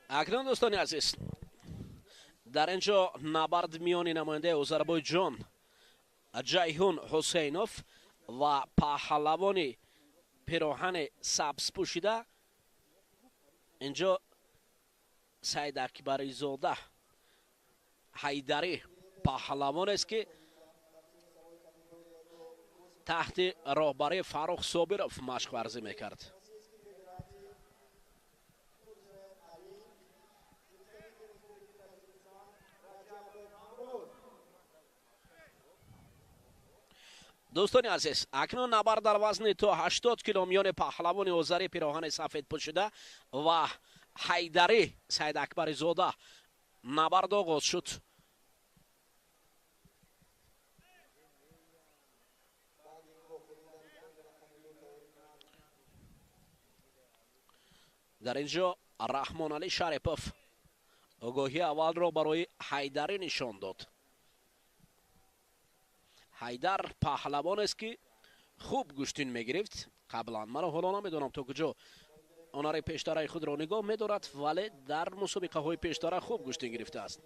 Акнун, дӯстони азиз, дар ин ҷо набард миёни намояндаи Озарбойҷон Ҷайҳун Ҳусейнов ва паҳлавони пироҳани сабз пӯшида инҷо Саид Акбаризода Ҳайдарӣ, паҳлавонест, ки таҳти роҳбарии Фаррух Собиров машқварзӣ мекард. Дӯстони азиз, акнун набард дар вазни то 80 кило миёни паҳлавони озарӣ пироҳани сафед пӯшида ва Ҳайдарӣ Саид Акбаризода набард оғоз шуд. Дар ин ҷо Раҳмоналӣ Шарипов огоҳии аввалро барои Ҳайдарӣ нишон дод. Ҳайдар паҳлавонест, ки хуб гӯштин мегирифт қаблан. Маро ҳоло намедонам, то куҷо ҳунари пештараи худро нигоҳ медорад, вале дар мусобиқаҳои пештара хуб гӯштин гирифтааст.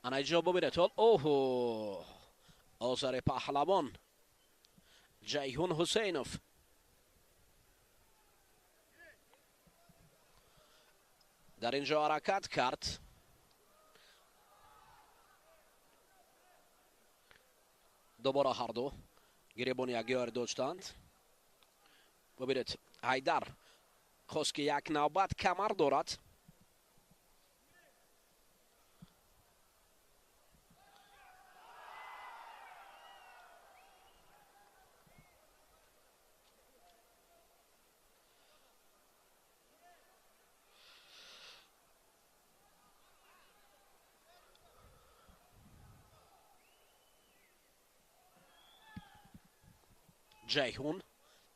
Ана инҷо бубинед, ҳол оҳо, озари паҳлавон Ҷайҳун Ҳусейнов дар ин ҷо ҳаракат кард. Дубора ҳарду гиребони якдигар доштанд. Бубинед, Ҳайдар хост, ки як навбат камар дорад. Ҷайҳун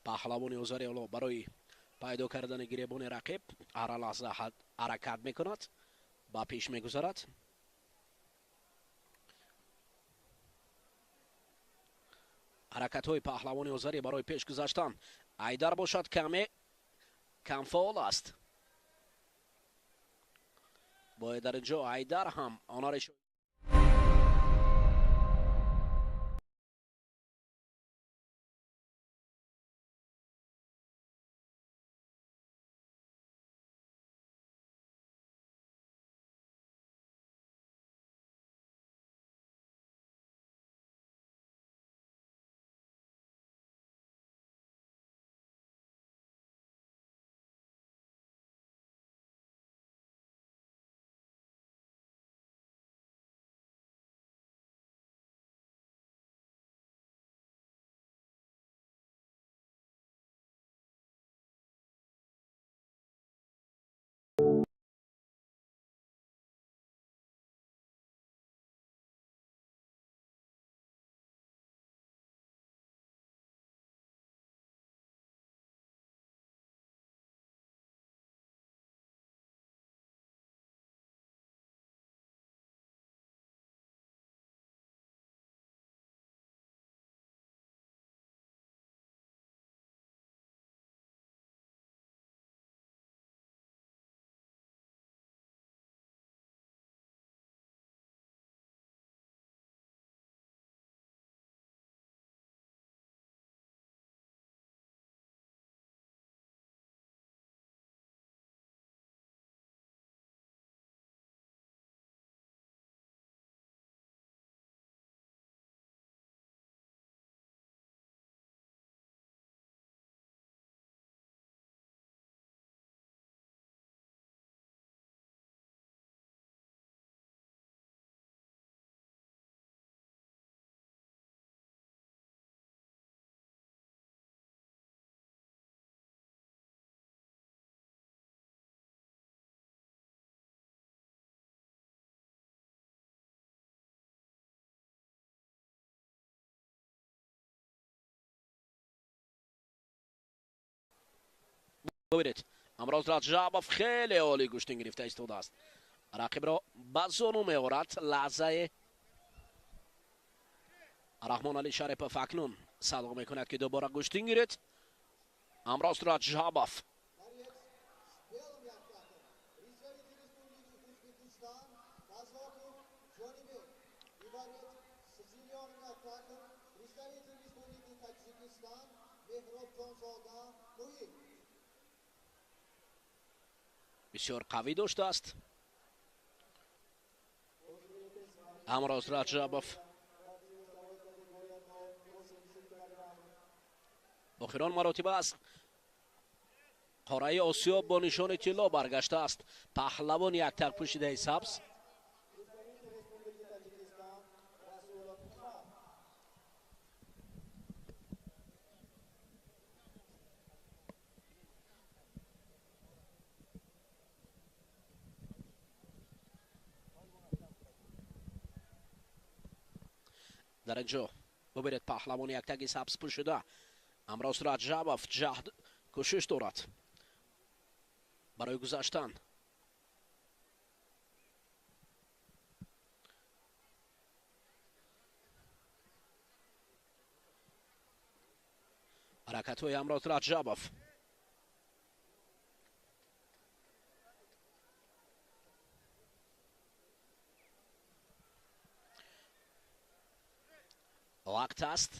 паҳлавони озари ҳоло барои пайдо кардани гиребони рақиб ҳар лаҳза ҳаракат мекунад, ба пеш мегузарад. Ҳаракатҳои паҳлавони озарӣ барои пеш гузаштан. Ҳайдар бошад, каме камфаъол аст. Бояд дар ин ҷо Ҳайдар ҳам ҳунари Бубинед, Амроз Раҷабов хеле олӣ гӯштин гирифта истодааст. Рақибро ба зону меорад. Лаҳзае Раҳмоналӣ Шарипов акнун Садо мекунад, ки дубора гӯштин гиред. Ҳамроз Раҷабов. Бисёр қавӣ доштааст Ҳамроз Раҷабов. Охирон маротиба аз қораи Осиё бо нишони тилло баргаштааст паҳлавони яктак пӯшидаи сабз. Дар инҷо бубинед, паҳлавони яктаги сабз пӯшида Ҳамроз Раҷабов ҷаҳд кӯшиш дорад барои гузаштан. Ҳаракатҳои Ҳамроз Раҷабов. Вақт аст.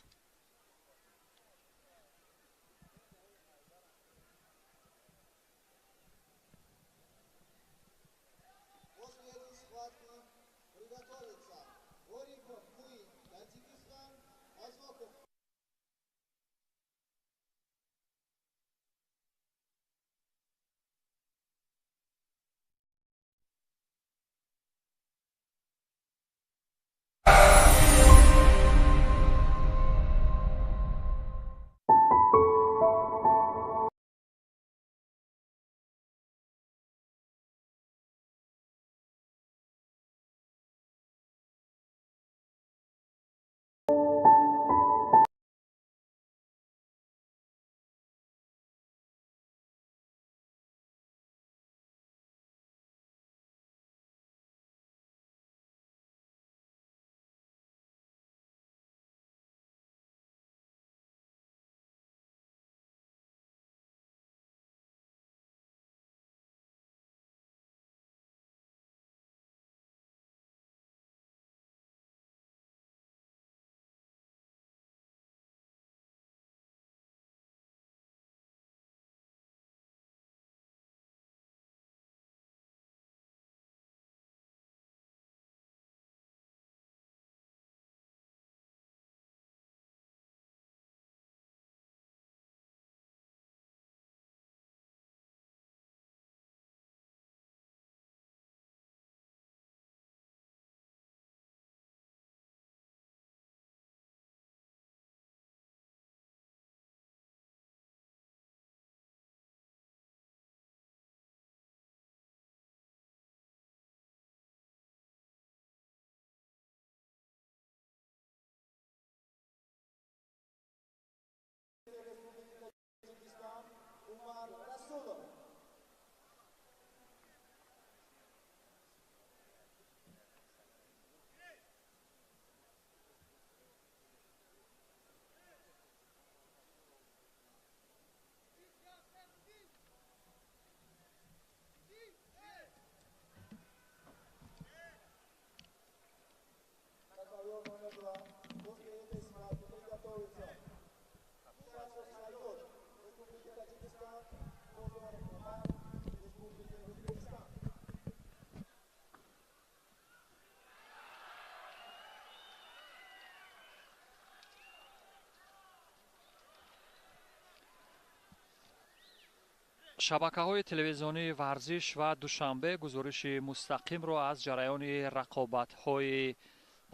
Шабакаҳои телевизионии Варзиш ва Душанбе гузориши мустақимро аз ҷараёни рақобатҳои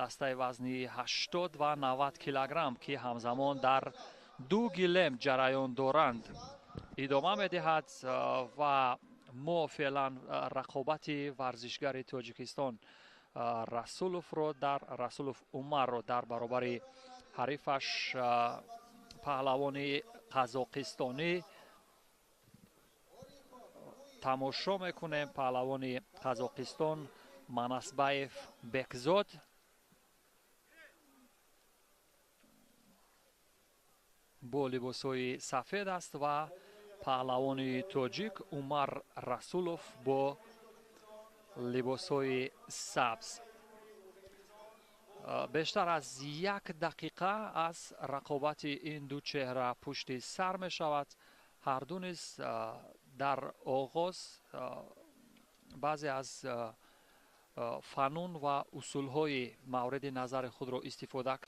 дастаи вазни 80 ва 90 килограмм, ки ҳамзамон дар ду гилем ҷараён доранд, идома медиҳад ва мо феълан рақобати варзишгари Тоҷикистон Расуловро дар Расулов Умарро дар баробари ҳарифаш паҳлавони қазоқистонӣ тамошо мекунем. Паҳлавони Қазоқистон Манасбаев Бекзод. Бо либосҳои сафед аст ва паҳлавони тоҷик Умар Расулов бо либосҳои сабз. Бештар аз як дақиқа аз рақобати ин ду чеҳра пушти сар мешавад. Ҳарду низ дар оғоз баъзе аз фанун ва усулҳои мавриди назари худро истифода,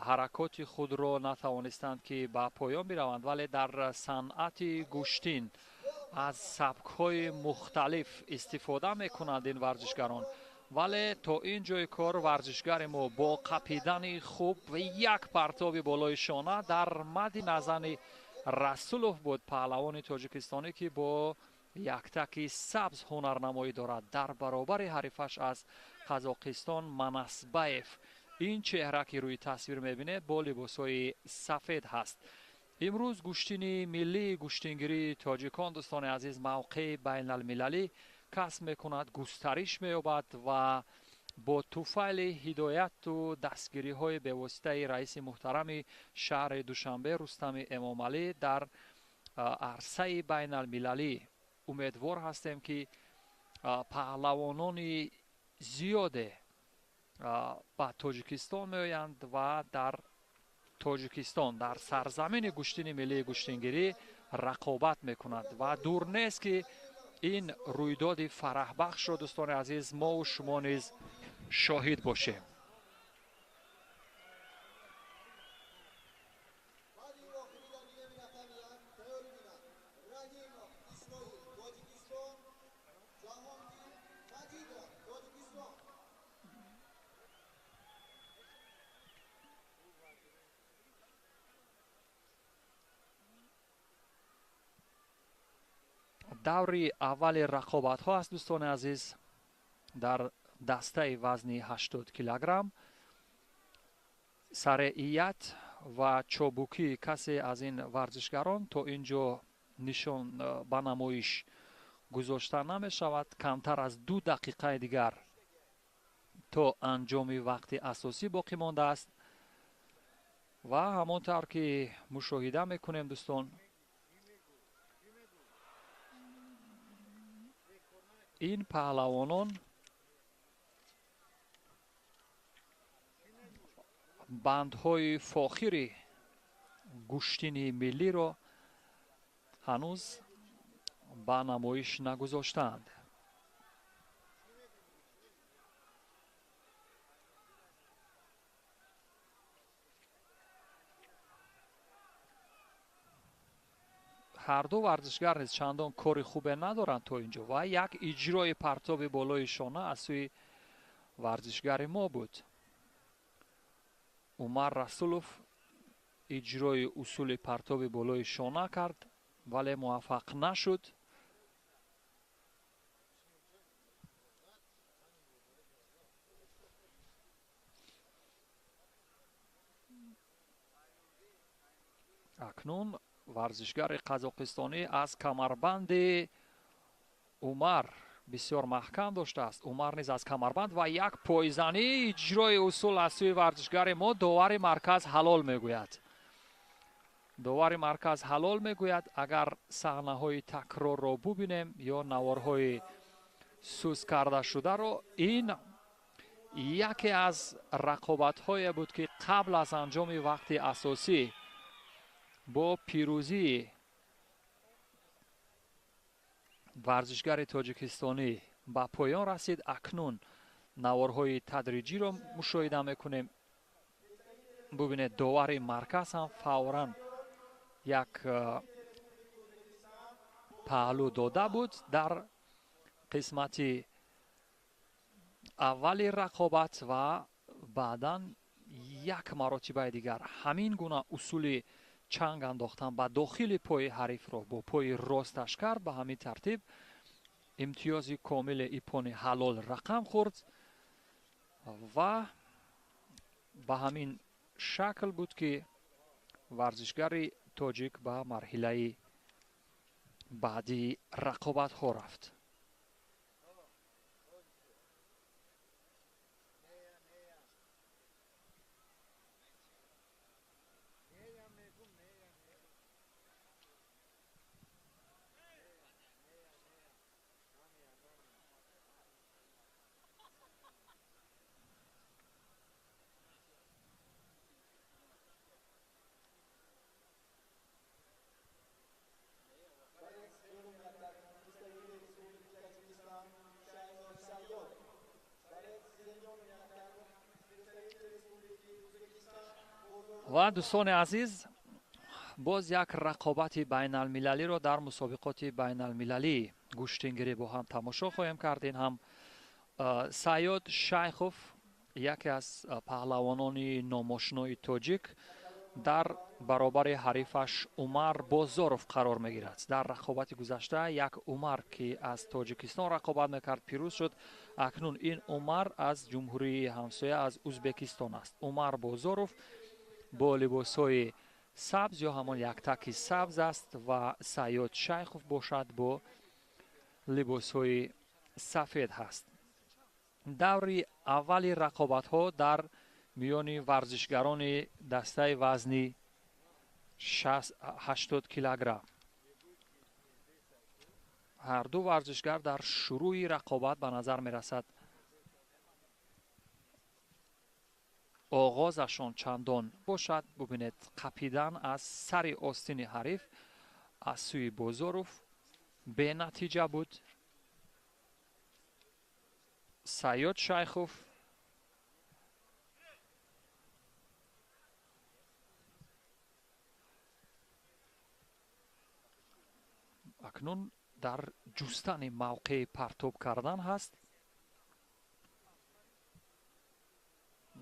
ҳаракоти худро натавонистанд, ки ба поён бираванд, вале дар санъати гӯштин аз сабкҳои мухталиф истифода мекунанд ин варзишгарон. Вале то ин ҷои кор варзишгари мо бо қапидани хуб ва як партоби болои шона дар мадди назани Расулов буд, паҳлавони тоҷикистонӣ, ки бо яктаки сабз ҳунарнамоӣ дорад дар баробари ҳарифаш аз Қазоқистон Манасбаев. Ин чеҳра, ки рӯи тасвир мебинед, бо либосҳои сафед ҳаст. Имрӯз гӯштини миллии гӯштингирии тоҷикон, дӯстони азиз, мавқеи байналмилалӣ касб мекунад, густариш меёбад ва бо туфайли ҳидояту дастгириҳои бевоситаи раиси муҳтарами шаҳри Душанбе Рустами Эмомалӣ дар арсаи байналмилалӣ умедвор ҳастем, ки паҳлавонони зиёде ба Тоҷикистон меоянд ва дар Тоҷикистон, дар сарзамини гӯштини миллии гӯштингирӣ рақобат мекунанд. Ва дур нест, ки ин рӯйдоди фараҳбахшро, дӯстони азиз, мову шумо низ шоҳид бошем. Даври аввали рақобатҳо аст, дӯстони азиз, дар дастаи вазни 80 килограмм. Сареият ва чобукии касе аз ин варзишгарон то ин ҷо нишон ба намоиш гузошта намешавад. Камтар аз 2 дақиқаи дигар то анҷоми вақти асосӣ боқӣ мондааст ва ҳамон тавр ки мушоҳида мекунем, дӯстон, ин паҳлавонон бандҳои фохири гӯштини миллиро ҳанӯз ба намоиш нагузоштаанд. Ҳарду варзишгар низ чандон кори хубе надоранд то инҷо ва як иҷрои партоби болои шона аз сӯи варзишгари мо буд. Умар Расулов иҷрои усули партоби болои шона кард, вале муваффақ нашуд. Акнун варзишгари қазоқистонӣ аз камарбанди Умар бисёр маҳкам доштааст. Умар низ аз камарбанд ва як пойзанӣ, иҷрои усул аз сӯи варзишгари мо. Довари марказ ҳалол мегӯяд. Довари марказ ҳалол мегӯяд. Агар саҳнаҳои такрорро бубинем ё наворҳои сус карда шударо, ин яке аз рақобатҳое буд, ки қабл аз анҷоми вақти асосӣ бо пирӯзии варзишгари тоҷикистонӣ ба поён расид. Акнун наворҳои тадриҷиро мушоҳида мекунем. Бубинед, довари марказ ҳам фавран як паҳлӯ дода буд дар қисмати аввали рақобат ва баъдан як маротибаи дигар ҳамин гуна усули чанг андохтан ба дохили пои ҳарифро бо пои росташ кард. Ба ҳамин тартиб имтиёзи комили ипони ҳалол рақам хӯрд ва ба ҳамин шакл буд, ки варзишгари тоҷик ба марҳилаи баъдии рақобатҳо рафт. Ва дӯстони азиз, боз як рақобати байналмилалиро дар мусобиқоти байналмилалии гӯштингирӣ бо ҳам тамошо хоҳем кард. Ин ҳам Саёд Шайхов, яке аз паҳлавонони номошинои тоҷик, дар баробари ҳарифаш Умар Бозоров қарор мегирад. Дар рақобати гузашта як Умар, ки аз Тоҷикистон рақобат мекард, пирӯз шуд. Акнун ин Умар аз ҷумҳурии ҳамсоя, аз Узбекистон аст. Умар Бозоров бо либосҳои сабз ё ҳамон яктаки сабз аст ва Саёд Шайхов бошад бо либосҳои сафед ҳаст. Даври аввали рақобатҳо дар миёни варзишгарони дастаи вазни 80 килограмм. Ҳар ду варзишгар дар шурӯи рақобат ба назар мерасад оғозашон чандон бошад. Бубинед, қапидан аз сари остини ҳариф аз сӯи Бозоров бенатиҷа буд. Саёд Шайхов акнун дар ҷустани мавқеи партоб кардан ҳаст,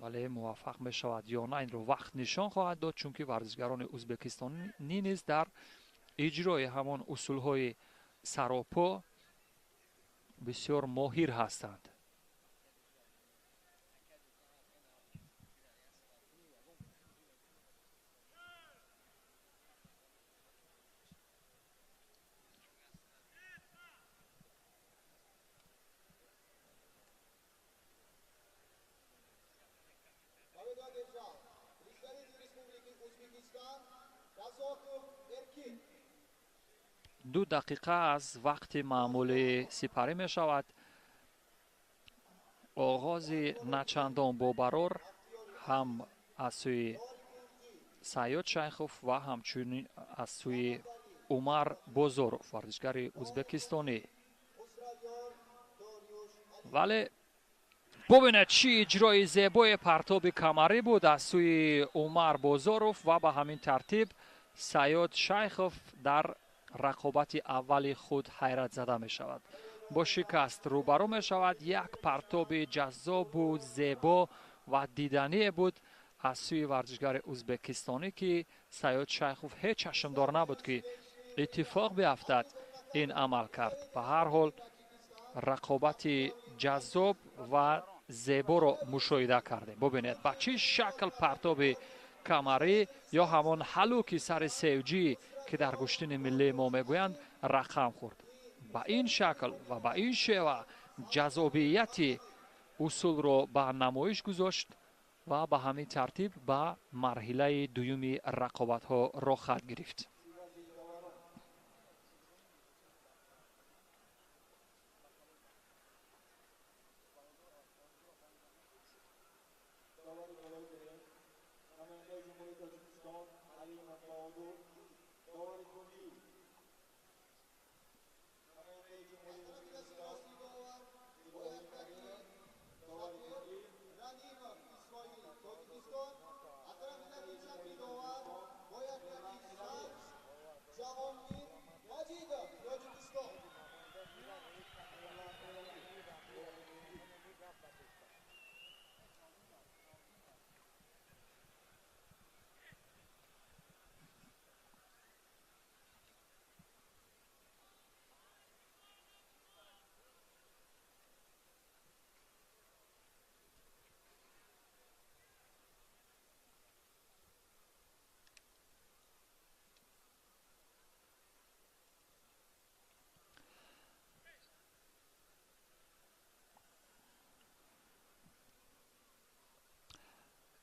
вале муваффақ мешавад ё на, инро вақт нишон хоҳад дод, чунки варзишгарони узбекистонӣ низ дар иҷрои ҳамон усулҳои саропо бисёр моҳир ҳастанд. Ду дақиқа аз вақти маъмулӣ сипарӣ мешавад. Оғози начандон бобарор ҳам аз сӯи Саёд Шайхов ва ҳамчунин аз сӯи Умар Бозоров, варзишгари узбекистонӣ. Вале бубинед, чӣ иҷрои зебои партоби камарӣ буд аз сӯи Умар Бозоров ва ба ҳамин тартиб Саёд Шайхов дар рақобати аввали худ ҳайратзада мешавад. Бо шикаст рӯбарӯ мешавад. Як партоби ҷаззобу зебо ва дидание буд аз сӯи варзишгари узбекистонӣ, ки Саёд Шайхов ҳеҷ чашмдор набуд, ки иттифоқ биафтад ин амал кард. Ба ҳар ҳол рақобати ҷаззоб ва зеборо мушоҳида кардем. Бубинед, ба чӣ шакл партоби камарӣ ё ҳамон ҳалуки сари севҷӣ, ки дар гӯштини миллии мо мегӯянд, рақам хӯрд. Ба ин шакл ва ба ин шева ҷаззобияти усулро ба намоиш гузошт ва ба ҳамин тартиб ба марҳилаи дуюми рақобатҳо роҳхат гирифт.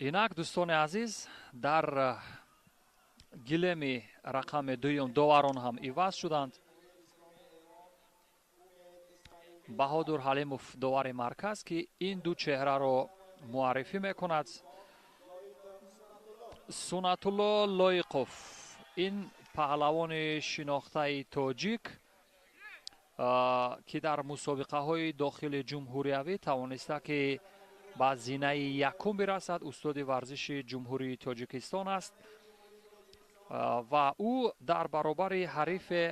Инак, дӯстони азиз, дар гилеми рақами дуюм доварон ҳам иваз шуданд. Баҳодур Ҳалимов довари марказ, ки ин ду чеҳраро муаррифӣ мекунад. Сунатулло Лоиқов, ин паҳлавони шинохтаи тоҷик, ки дар мусобиқаҳои дохили ҷумҳуриявӣ тавониста, ки ба зинаи якум бирасад. Устоди варзиши Ҷумҳурии Тоҷикистон аст ва ӯ дар баробари ҳарифе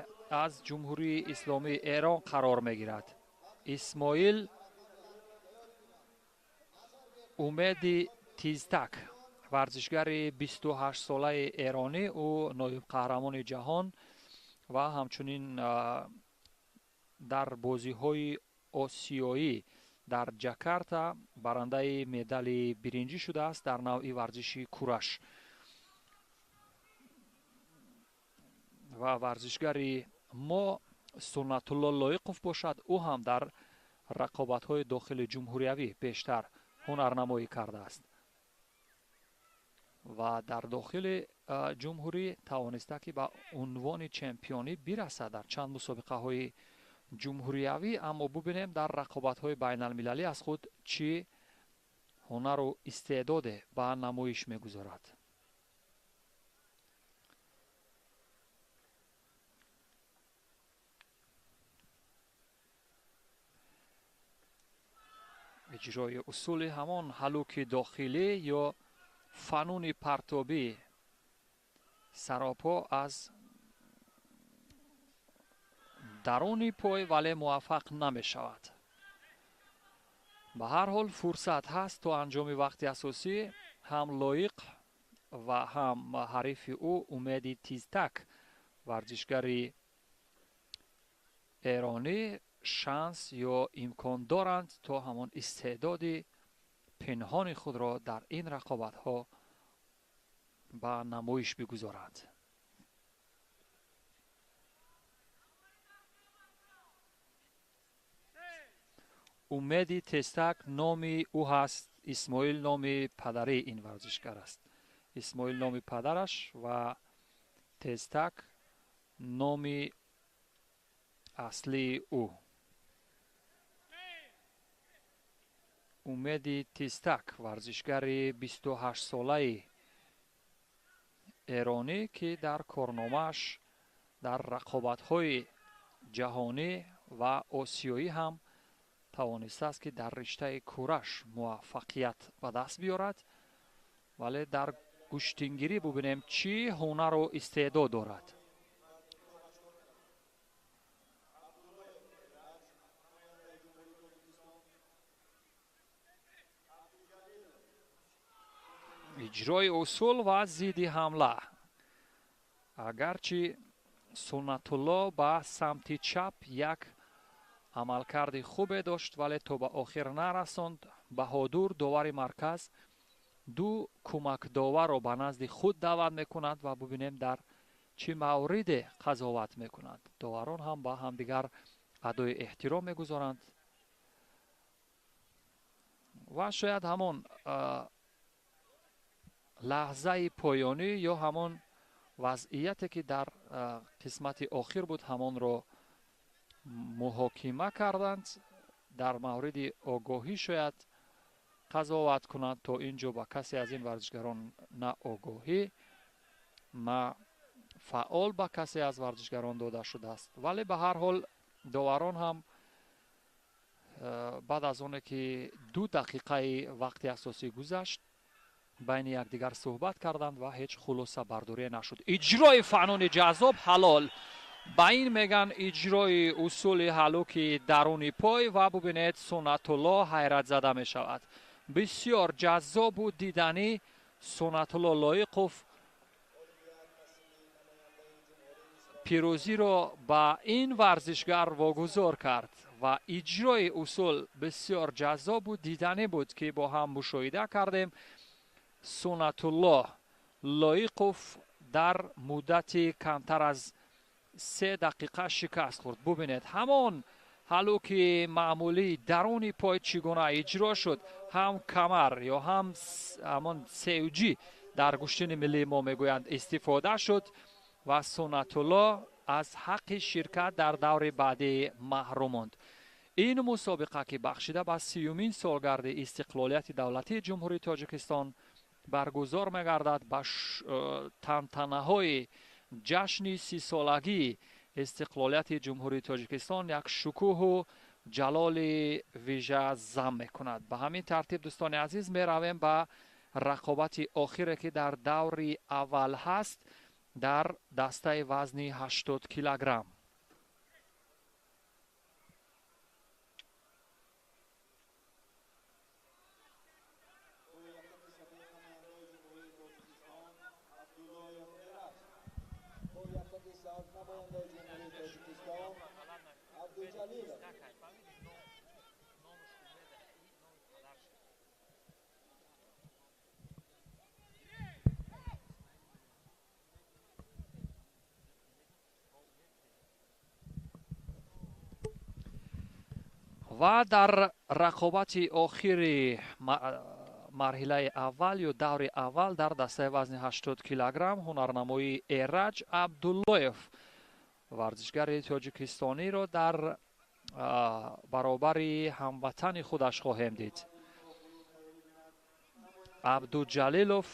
аз Ҷумҳурии Исломии Эрон қарор мегирад. Исмоил Умеди Тизтак, варзишгари 28-солаи эронӣ, ӯ ноиб қаҳрамони ҷаҳон ва ҳамчунин дар бозиҳои осиёӣ дар Ҷакарта барандаи медали биринҷӣ шудааст дар навъи варзиши кураш. Ва варзишгари мо Суннатулло Лоиқов бошад, ӯ ҳам дар рақобатҳои дохили ҷумҳуриявӣ бештар ҳунарнамоӣ кардааст ва дар дохили ҷумҳурӣ тавониста, ки ба унвони чемпионӣ бирасад дар чанд мусобиқаҳои ҷумҳуриявӣ. Аммо бубинем, дар рақобатҳои байналмилалӣ аз худ чӣ ҳунару истеъдоде ба намоиш мегузорад. Иҷрои усули ҳамон ҳалуки дохилӣ ё фануни партобӣ саропо аз даруни пой, вале муваффақ намешавад. Ба ҳар ҳол, фурсат ҳаст то анҷоми вақти асосӣ. Ҳам Лоиқ ва ҳам ҳарифи ӯ Умеди Тизтак, варзишгари эронӣ, шанс ё имкон доранд, то ҳамон истеъдоди пинҳони худро дар ин рақобатҳо ба намоиш бигузоранд. Умеди Тестак номи ӯ ҳаст, Исмоил номи падарии ин варзишгар аст. Исмоил номи падараш ва Тестак номи аслии ӯ. Умеди Тистак, варзишгари 28-солаи эронӣ, ки дар корномааш дар рақобатҳои ҷаҳонӣ ва осиёӣ ҳам тавонистааст, ки дар риштаи кураш муваффақият ба даст биёрад, вале дар гӯштингирӣ бубинем, чӣ ҳунару истеъдод дорад. Иҷрои усул ва зидди ҳамла. Агарчи Суннатулло ба самти чап як амалкарди хубе дошт, вале то ба охир нарасонд. Баҳодур, довари марказ, ду кӯмакдоварро ба назди худ даъват мекунад ва бубинем, дар чӣ мавриде қазоват мекунанд. Доварон ҳам ба ҳамдигар адои эҳтиром мегузоранд ва шояд ҳамон лаҳзаи поёнӣ ё ҳамон вазъияте, ки дар қисмати охир буд, ҳамонро муҳокима карданд. Дар мавриди огоҳӣ шояд қазоват кунанд. То ин ҷо ба касе аз ин варзишгарон на огоҳӣ, на фаъол ба касе аз варзишгарон дода шудааст, вале ба ҳар ҳол доварон ҳам баъд аз оне ки 2 дақиқаи вақти асосӣ гузашт, байни якдигар суҳбат карданд ва ҳеҷ хулоса бардорӣ нашуд. Иҷрои фануни ҷаззоб, ҳалол! Ба ин меган иҷрои усули ҳалуки даруни пой. Ва бубинед, Суннатулло ҳайратзада мешавад. Бисёр ҷаззобу диданӣ. Суннатулло Лоиқов пирӯзиро ба ин варзишгар вогузор кард ва иҷрои усул бисёр ҷаззобу диданӣ буд, ки бо ҳам мушоҳида кардем. Суннатулло Лоиқов дар муддати камтар аз 3 дақиқа шикаст хӯрд. Бубинед, ҳамон ҳалуки маъмулии даруни пой чӣ гуна иҷро шуд. Ҳам камар ё ҳам ҳамон сеуҷӣ дар гӯштини миллии мо мегӯянд, истифода шуд ва Суннатулло аз ҳаққи ширкат дар даври баъдӣ маҳрум монд. Ин мусобиқа, ки бахшида ба 30-юмин солгарди истиқлолияти давлатии Ҷумҳурии Тоҷикистон баргузор мегардад, ба тантанаҳои ҷашни 30-солагии истиқлолияти Ҷумҳурии Тоҷикистон як шукӯҳу ҷалоли вижа зам мекунад. Ба ҳамин тартиб, дӯстони азиз, меравем ба рақобати охире, ки дар даври аввал ҳаст дар дастаи вазни 80 килограмм. Ва дар рақобати охири марҳилаи аввал ё даври аввал дар дастаи вазни 80 килограмм ҳунарнамоии Эраҷ Абдуллоев, варзишгари тоҷикистониро дар баробари ҳамватани худаш хоҳем дид. Абдуҷалилов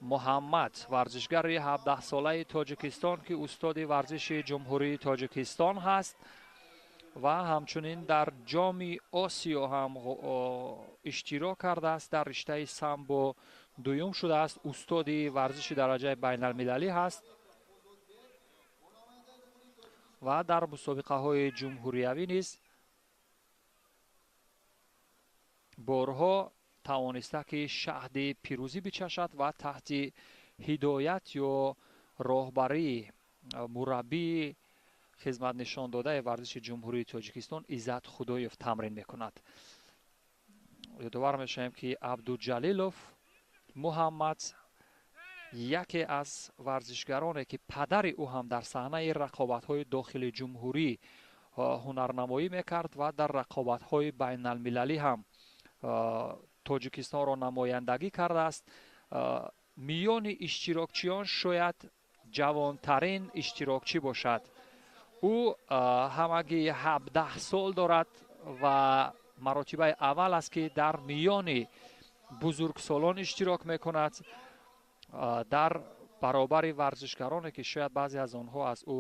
Муҳаммад, варзишгари 17-солаи Тоҷикистон, ки устоди варзиши Ҷумҳурии Тоҷикистон ҳаст ва ҳамчунин дар Ҷоми Осиё ҳам иштирок кардааст, дар риштаи самбо дуюм шудааст, устоди варзиши дараҷаи байналмилалӣ ҳаст ва дар мусобиқаҳои ҷумҳуриявӣ низ борҳо тавониста, ки шаҳди пирӯзӣ бичашад ва таҳти ҳидоят ё роҳбарии мураббии хизматнишондодаи варзиши Ҷумҳурии Тоҷикистон Иззат Худоев тамрин мекунад. Ёдовар мешавем, ки Абдуҷалилов Муҳаммад яке аз варзишгароне, ки падари ӯ ҳам дар саҳнаи рақобатҳои дохили ҷумҳурӣ ҳунарнамоӣ мекард ва дар рақобатҳои байналмилалӣ ҳам Тоҷикистонро намояндагӣ кардааст. Миёни иштирокчиён шояд ҷавонтарин иштирокчӣ бошад. Ӯ ҳамагӣ 17 сол дорад ва маротибаи аввал аст, ки дар миёни бузургсолон иштирок мекунад, дар баробари варзишгароне, ки шояд баъзе аз онҳо аз ӯ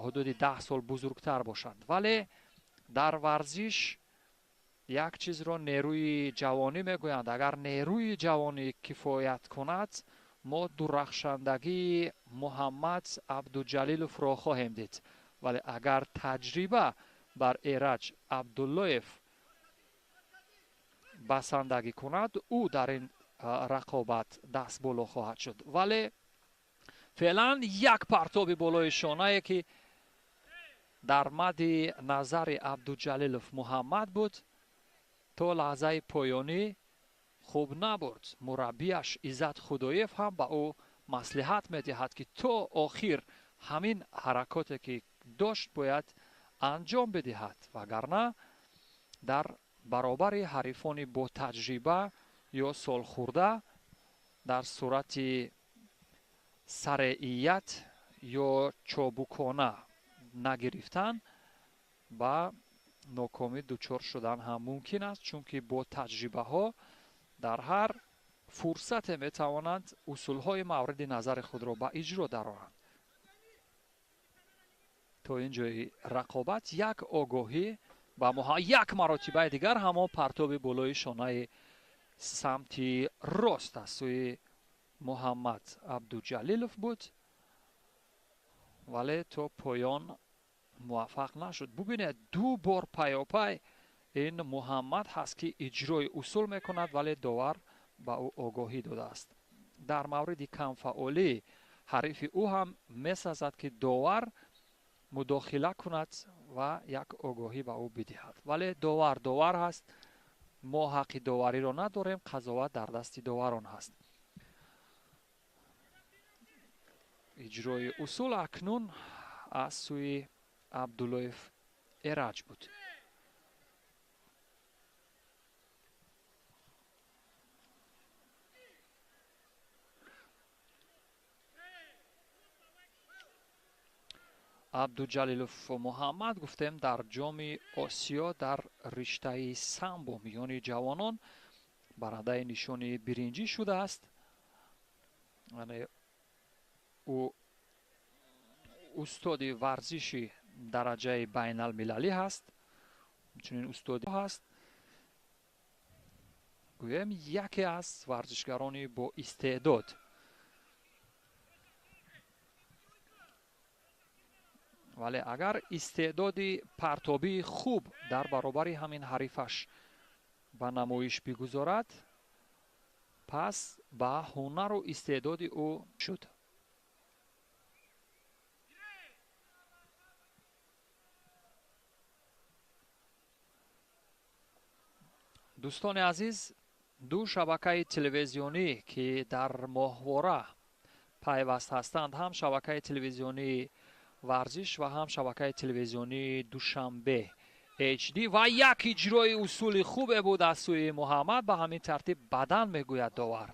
ҳудуди 10 сол бузургтар бошанд. Вале дар варзиш як чизро нерӯи ҷавонӣ мегӯянд. Агар нерӯи ҷавонӣ кифоят кунад, мо дурахшандагии Муҳаммад Абдуҷалиловро хоҳем дид. Вале агар таҷриба бар Эраҷ Абдуллоев басандагӣ кунад, ӯ дар ин рақобат даст боло хоҳад шуд. Вале феълан як партоби болои шонае, ки дар мадди назари Абдуҷалилов Муҳаммад буд, то лаҳзаи поёнӣ хуб набурд. Мураббияш Иззат Худоев ҳам ба ӯ маслиҳат медиҳад, ки то охир ҳамин ҳаракоте, ки дошт, бояд анҷом бидиҳад, вагарна дар баробари ҳарифони ботаҷриба ё солхӯрда дар сурати сареият ё чобукона нагирифтан ба нокомӣ дучор шудан ҳам мумкин аст, чунки бо таҷрибаҳо дар ҳар фурсате метавонанд усулҳои мавриди назари худро ба иҷро дароранд. То ин ҷои рақобат як огоҳӣ ба як маротибаи дигар ҳамон партоби болои шонаи самти рост аз сӯи Муҳаммад Абдуҷалилов буд, вале то поён муваффақ нашуд. Бубинед, ду бор пайопай ин Муҳаммад ҳаст, ки иҷрои усул мекунад, вале довар ба ӯ огоҳӣ додааст. Дар мавриди камфаъолӣ ҳарифи ӯ ҳам месазад, ки довар мудохила кунад ва як огоҳӣ ба ӯ бидиҳад. Вале довар довар ҳаст, мо ҳаққи довариро надорем, қазоват дар дасти доварон ҳаст. Иҷрои усул акнун аз сӯи Абдуллоев Эраҷ буд. Абдуҷалилов Муҳаммад, гуфтем, дар Ҷоми Осиё дар риштаи самбо миёни ҷавонон барандаи нишони биринҷӣ шудааст. Яъне ӯ устоди варзиши дараҷаи байналмилалӣ ҳаст, чунин устоди ҳаст. Гӯем, яке аз варзишгарони бо истеъдод. Вале агар истеъдоди партобии хуб дар баробари ҳамин ҳарифаш ба намоиш бигузорад, пас ба ҳунару истеъдоди ӯ шуд. Дӯстони азиз, ду шабакаи телевизионӣ, ки дар моҳвора пайваст ҳастанд, ҳам шабакаи телевизионии варзиш ва ҳам шабакаи телевизионии Душанбе HD, ва як иҷрои усули хубе буд аз сӯи Муҳаммад. Ба ҳамин тартиб бадан мегӯяд довар.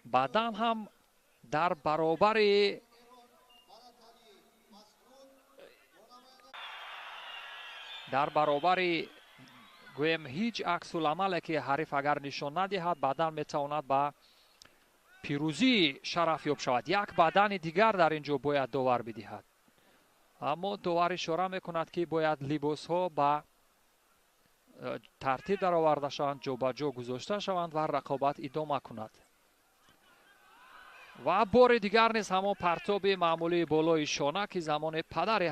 Бадан ҳам дар баробари гӯем ҳеҷ аксуламале ки ҳариф агар нишон надиҳад, бадан метавонад ба пирӯзии шарафёб шавад. Як бадани дигар дар ин ҷо бояд довар бидиҳад, аммо довар ишора мекунад, ки бояд либосҳо ба тартиб дароварда шаванд, ҷобаҷо гузошта шаванд ва рақобат идома кунад. Ва бори дигар низ ҳамон партоби маъмулии болои шона, ки замони падари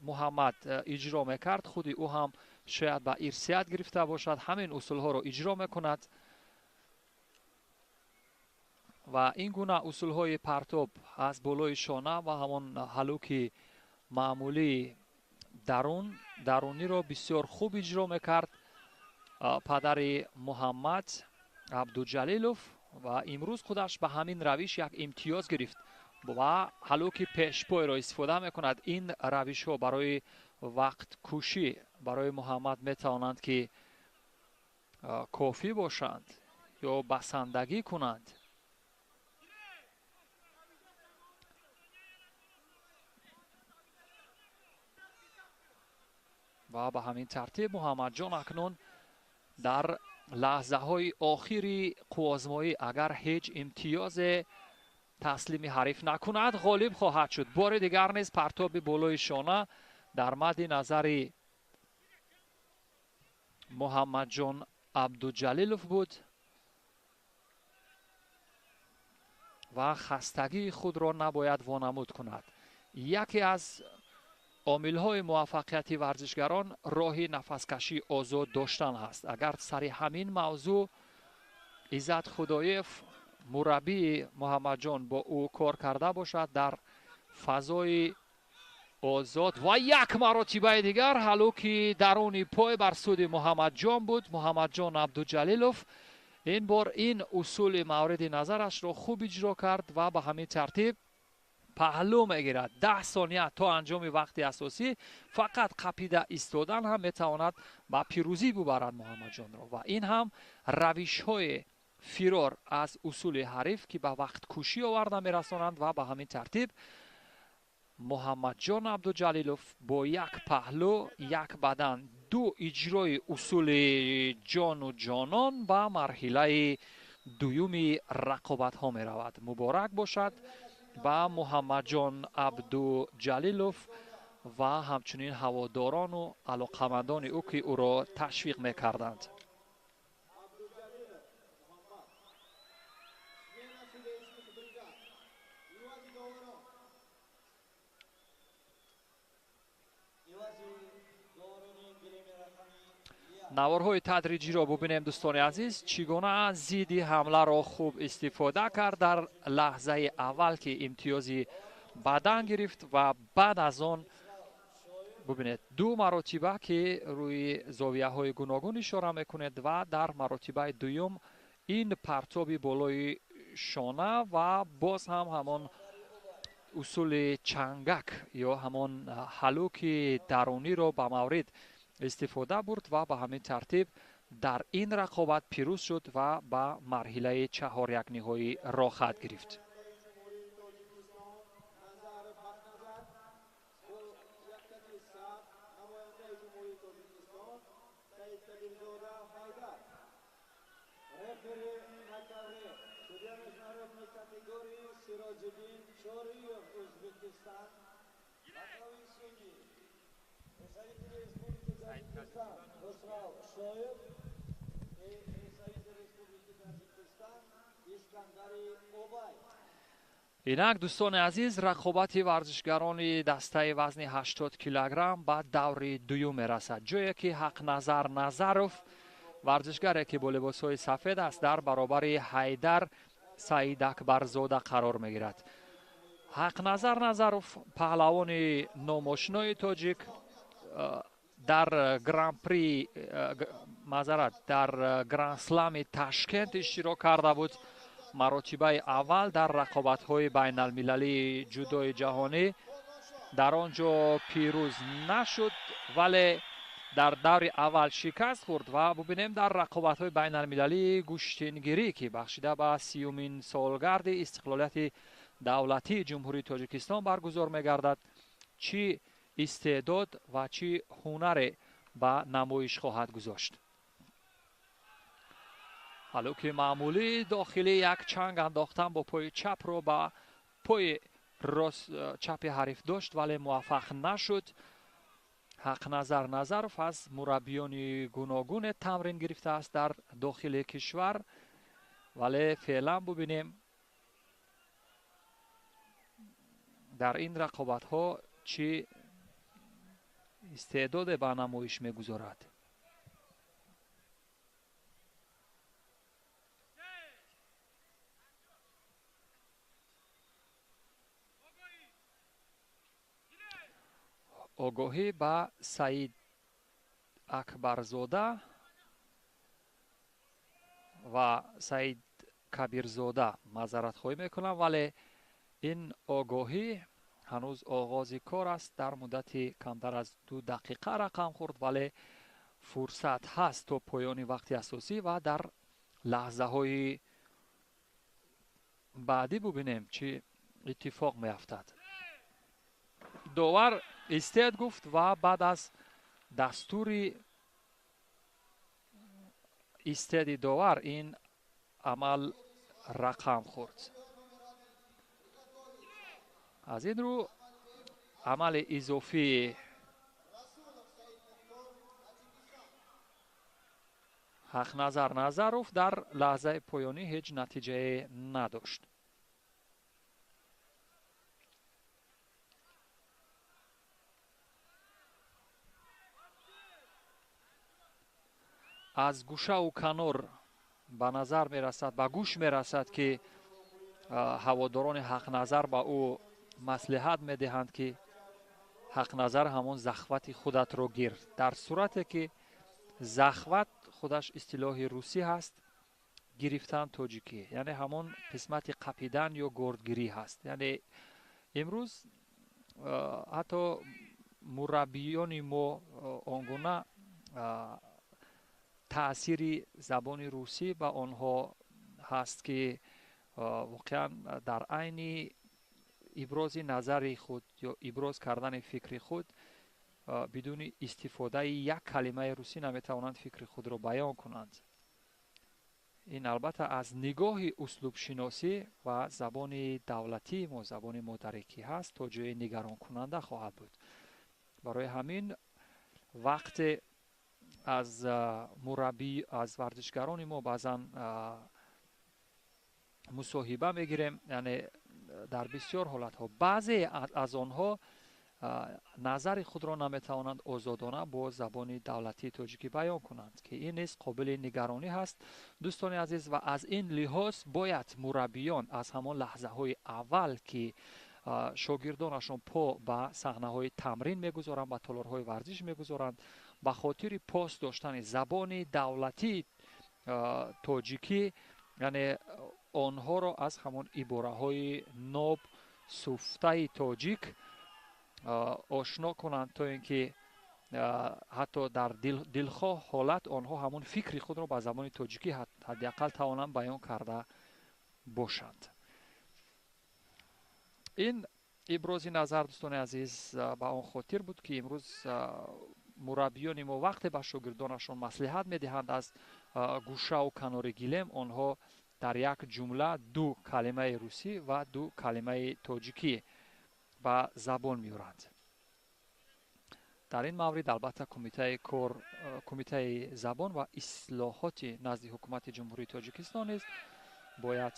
Муҳаммад иҷро мекард, худи ӯ ҳам шояд ба ирсият гирифта бошад, ҳамин усулҳоро иҷро мекунад. Ва ин гуна усулҳои партоб аз болои шона ва ҳамон ҳалуки маъмулии даруниро бисёр хуб иҷро мекард падари Муҳаммад Абдуҷалилов, ва имрӯз худаш ба ҳамин равиш як имтиёз гирифт ва ҳалуки пешпойро истифода мекунад. Ин равишҳо барои вақткушӣ барои Муҳаммад метавонанд, ки кофӣ бошанд ё басандагӣ кунанд. Ва ба ҳамин тартиб Муҳаммадҷон акнун дар лаҳзаҳои охири қуввозмоӣ агар ҳеҷ имтиёзе таслими ҳариф накунад, ғолиб хоҳад шуд. Бори дигар низ партоби болои шона дар мадди назари Муҳаммадҷон Абдуҷалилов буд ва хастагии худро набояд вонамуд кунад. Яке аз омилҳои муваффақияти варзишгарон роҳи нафаскашии озод доштан ҳаст. Агар сари ҳамин мавзӯъ Иззат Худоев, мураббии Муҳаммадҷон, бо ӯ кор карда бошад дар фазои озод, ва як маротибаи дигар ҳалуки даруни пой бар суди Муҳаммадҷон буд. Муҳаммадҷон Абдуҷалилов ин бор ин усули мавриди назарашро хуб иҷро кард ва ба ҳамин тартиб паҳлӯ мегирад. 10 сония то анҷоми вақти асосӣ фақат қапида истодан ҳам метавонад ба пирӯзӣ бубарад Муҳаммадҷонро, ва ин ҳам равишҳои фирор аз усули ҳариф, ки ба вақткушӣ оварда мерасонанд. Ва ба ҳамин тартиб Муҳаммадҷон Абдуҷалилов бо як паҳлӯ, як бадан, ду иҷрои усули ҷону ҷонон ба марҳилаи дуюми рақобатҳо меравад. Муборак бошад ба Муҳаммадҷон Абдуҷалилов ва ҳамчунин ҳаводорону алоқамандони ӯ, ки ӯро ташвиқ мекарданд. Наворҳои тадриҷиро бубинем, дӯстони азиз, чӣ гуна зидди ҳамларо хуб истифода кард дар лаҳзаи аввал, ки имтиёзи бадан гирифт, ва баъд аз он бубинед ду маротиба, ки рӯи зовияҳои гуногун ишора мекунед, ва дар маротибаи дуюм ин партоби болои шона ва боз ҳам ҳамон усули чангак ё ҳамон ҳалуки даруниро ба маврид истифода бурд ва ба ҳамин тартиб дар ин рақобат пирӯз шуд ва ба марҳилаи чаҳорякниҳоӣ роҳхат гирифт. Сироҷиддин Чориев, Ӯзбекистон. Боковые судьи. Инак, дӯстони азиз, рақобати варзишгарони дастаи вазни 80 килограмм ба даври дуюм мерасад, ҷое ки Ҳақназар Назаров, варзишгаре ки бо либосҳои сафед аст, дар баробари Ҳайдар Саидакбарзода қарор мегирад. Ҳақназар Назаров, паҳлавони номошинои тоҷик, дар гран-при, маъзарат, дар гранд-слами Ташкент иштирок карда буд. Маротибаи аввал дар рақобатҳои байналмилалии ҷудои ҷаҳонӣ дар он ҷо пирӯз нашуд, вале дар даври аввал шикаст хӯрд. Ва бубинем дар рақобатҳои байналмилалии гӯштингирӣ, ки бахшида ба 30-умин солгарди истиқлолияти давлатии Ҷумҳурии Тоҷикистон баргузор мегардад, чӣ истеъдод ва чӣ ҳунаре ба намоиш хоҳад гузошт. Ҳалуки маъмулии дохилӣ, як чанг андохтан бо пои чапро ба пои рост чапи ҳариф дошт, вале муваффақ нашуд. Ҳақназар Назаров аз мураббиёни гуногуне тамрин гирифтааст дар дохили кишвар, вале феълан бубинем дар ин рақобатҳо чӣ истеъдоде ба намоиш мегузорад. Огоҳӣ ба Саид Акбарзода ва Саид Кабирзода маъзаратхоҳӣ мекунам, вале ин огоҳӣ ҳанӯз оғози кор аст. Дар муддати камтар аз 2 дақиқа рақам хӯрд, вале фурсат ҳаст то поёни вақти асосӣ ва дар лаҳзаҳои баъдӣ бубинем чӣ иттифоқ меафтад. Довар истед гуфт ва баъд аз дастури истеди довар ин амал рақам хӯрд. Аз ин рӯ амали изофии Ҳақназар Назаров дар лаҳзаи поёнӣ ҳеҷ натиҷае надошт. Аз гӯшаву канор ба назар мерасад, ба гӯш мерасад, ки ҳаводорони Ҳақназар ба ӯ маслиҳат медиҳанд, ки Ҳақназар ҳамон захвати худатро гир. Дар сурате ки захват худаш истилоҳи русӣ ҳаст, гирифтан тоҷикӣ, яъне ҳамон қисмати қапидан ё гордгирӣ ҳаст. Яъне имрӯз ҳатто мураббиёни мо он гуна таъсири забони русӣ ба онҳо ҳаст, ки воқеан дар айни ибрози назари худ ё иброз кардани фикри худ бидуни истифодаи як калимаи русӣ наметавонанд фикри худро баён кунанд. Ин албатта аз нигоҳи услубшиносӣ ва забони давлатии мо, забони модарӣ ки ҳаст, то ҷои нигаронкунанда хоҳад буд. Барои ҳамин вақте аз мураббӣ, аз варзишгарони мо баъзан мусоҳиба мегирем, яъне дар бисёр ҳолатҳо баъзе аз онҳо назари худро наметавонанд озодона бо забони давлатии тоҷикӣ баён кунанд, ки ин низ қобили нигаронӣ ҳаст, дӯстони азиз. Ва аз ин лиҳоз бояд мураббиён аз ҳамон лаҳзаҳои аввал, ки шогирдонашон по ба саҳнаҳои тамрин мегузоранд, ба толорҳои варзиш мегузоранд, ба хотири пос доштани забони давлатии тоҷикӣ, яъне онҳоро аз ҳамон ибораҳои ноб суфтаи тоҷик ошно кунанд, то ин ки ҳатто дар дилхоҳ ҳолат онҳо ҳамон фикри худро ба забони тоҷикӣ ҳадди ақал тавонанд баён карда бошанд. Ин ибрози назар, дӯстони азиз, ба он хотир буд, ки имрӯз мураббиёни мо вақте ба шогирдонашон маслиҳат медиҳанд аз гӯшаву канори гилем, онҳо дар як ҷумла 2 калимаи русӣ ва 2 калимаи тоҷикӣ ба забон меоранд. Дар ин маврид албатта кумитаи забон ва ислоҳоти назди ҳукумати Ҷумҳурии Тоҷикистон низ бояд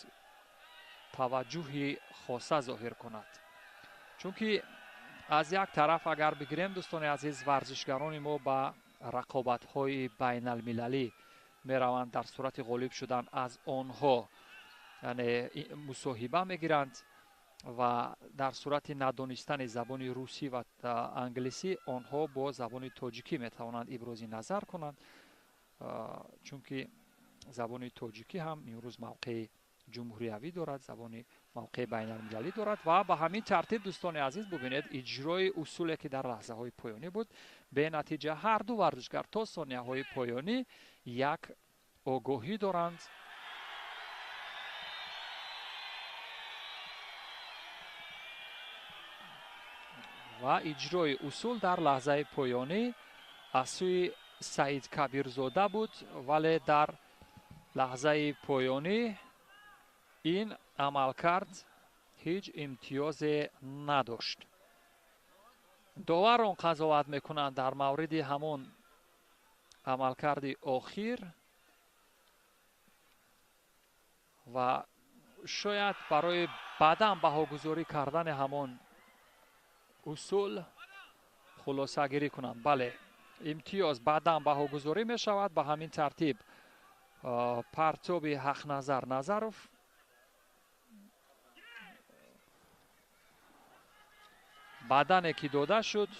таваҷҷӯҳи хоса зоҳир кунад. Чунки аз як тараф агар бигирем, дӯстони азиз, варзишгарони мо ба рақобатҳои байналмилалӣ мераванд, дар сурати ғолиб шудан аз онҳо яъне мусоҳиба мегиранд ва дар сурати надонистани забони русӣ ва англисӣ онҳо бо забони тоҷикӣ метавонанд ибрози назар кунанд, чунки забони тоҷикӣ ҳам имрӯз мавқеи ҷумҳуриявӣ дорад, забони мавқеи байналмилалӣ дорад. Ва ба ҳамин тартиб, дӯстони азиз, бубинед иҷрои усуле ки дар лаҳзаҳои поёнӣ буд бенатиҷа. Ҳар ду варзишгар то сонияҳои поёнӣ як огоҳӣ доранд. Ва иҷрои усул дар лаҳзаи поёнӣ аз сӯи Саид Кабирзода буд, вале дар лаҳзаи поёнӣ ин амалкард ҳеҷ имтиёзе надошт. Доварон қазоват мекунанд дар мавриди ҳамон амалкарди охир ва шояд барои баъдан баҳогузорӣ кардани ҳамон усул хулосагирӣ кунанд. Бале, имтиёз баъдан баҳогузорӣ мешавад. Ба ҳамин тартиб партоби Ҳақназар Назаров баъдане ки дода шуд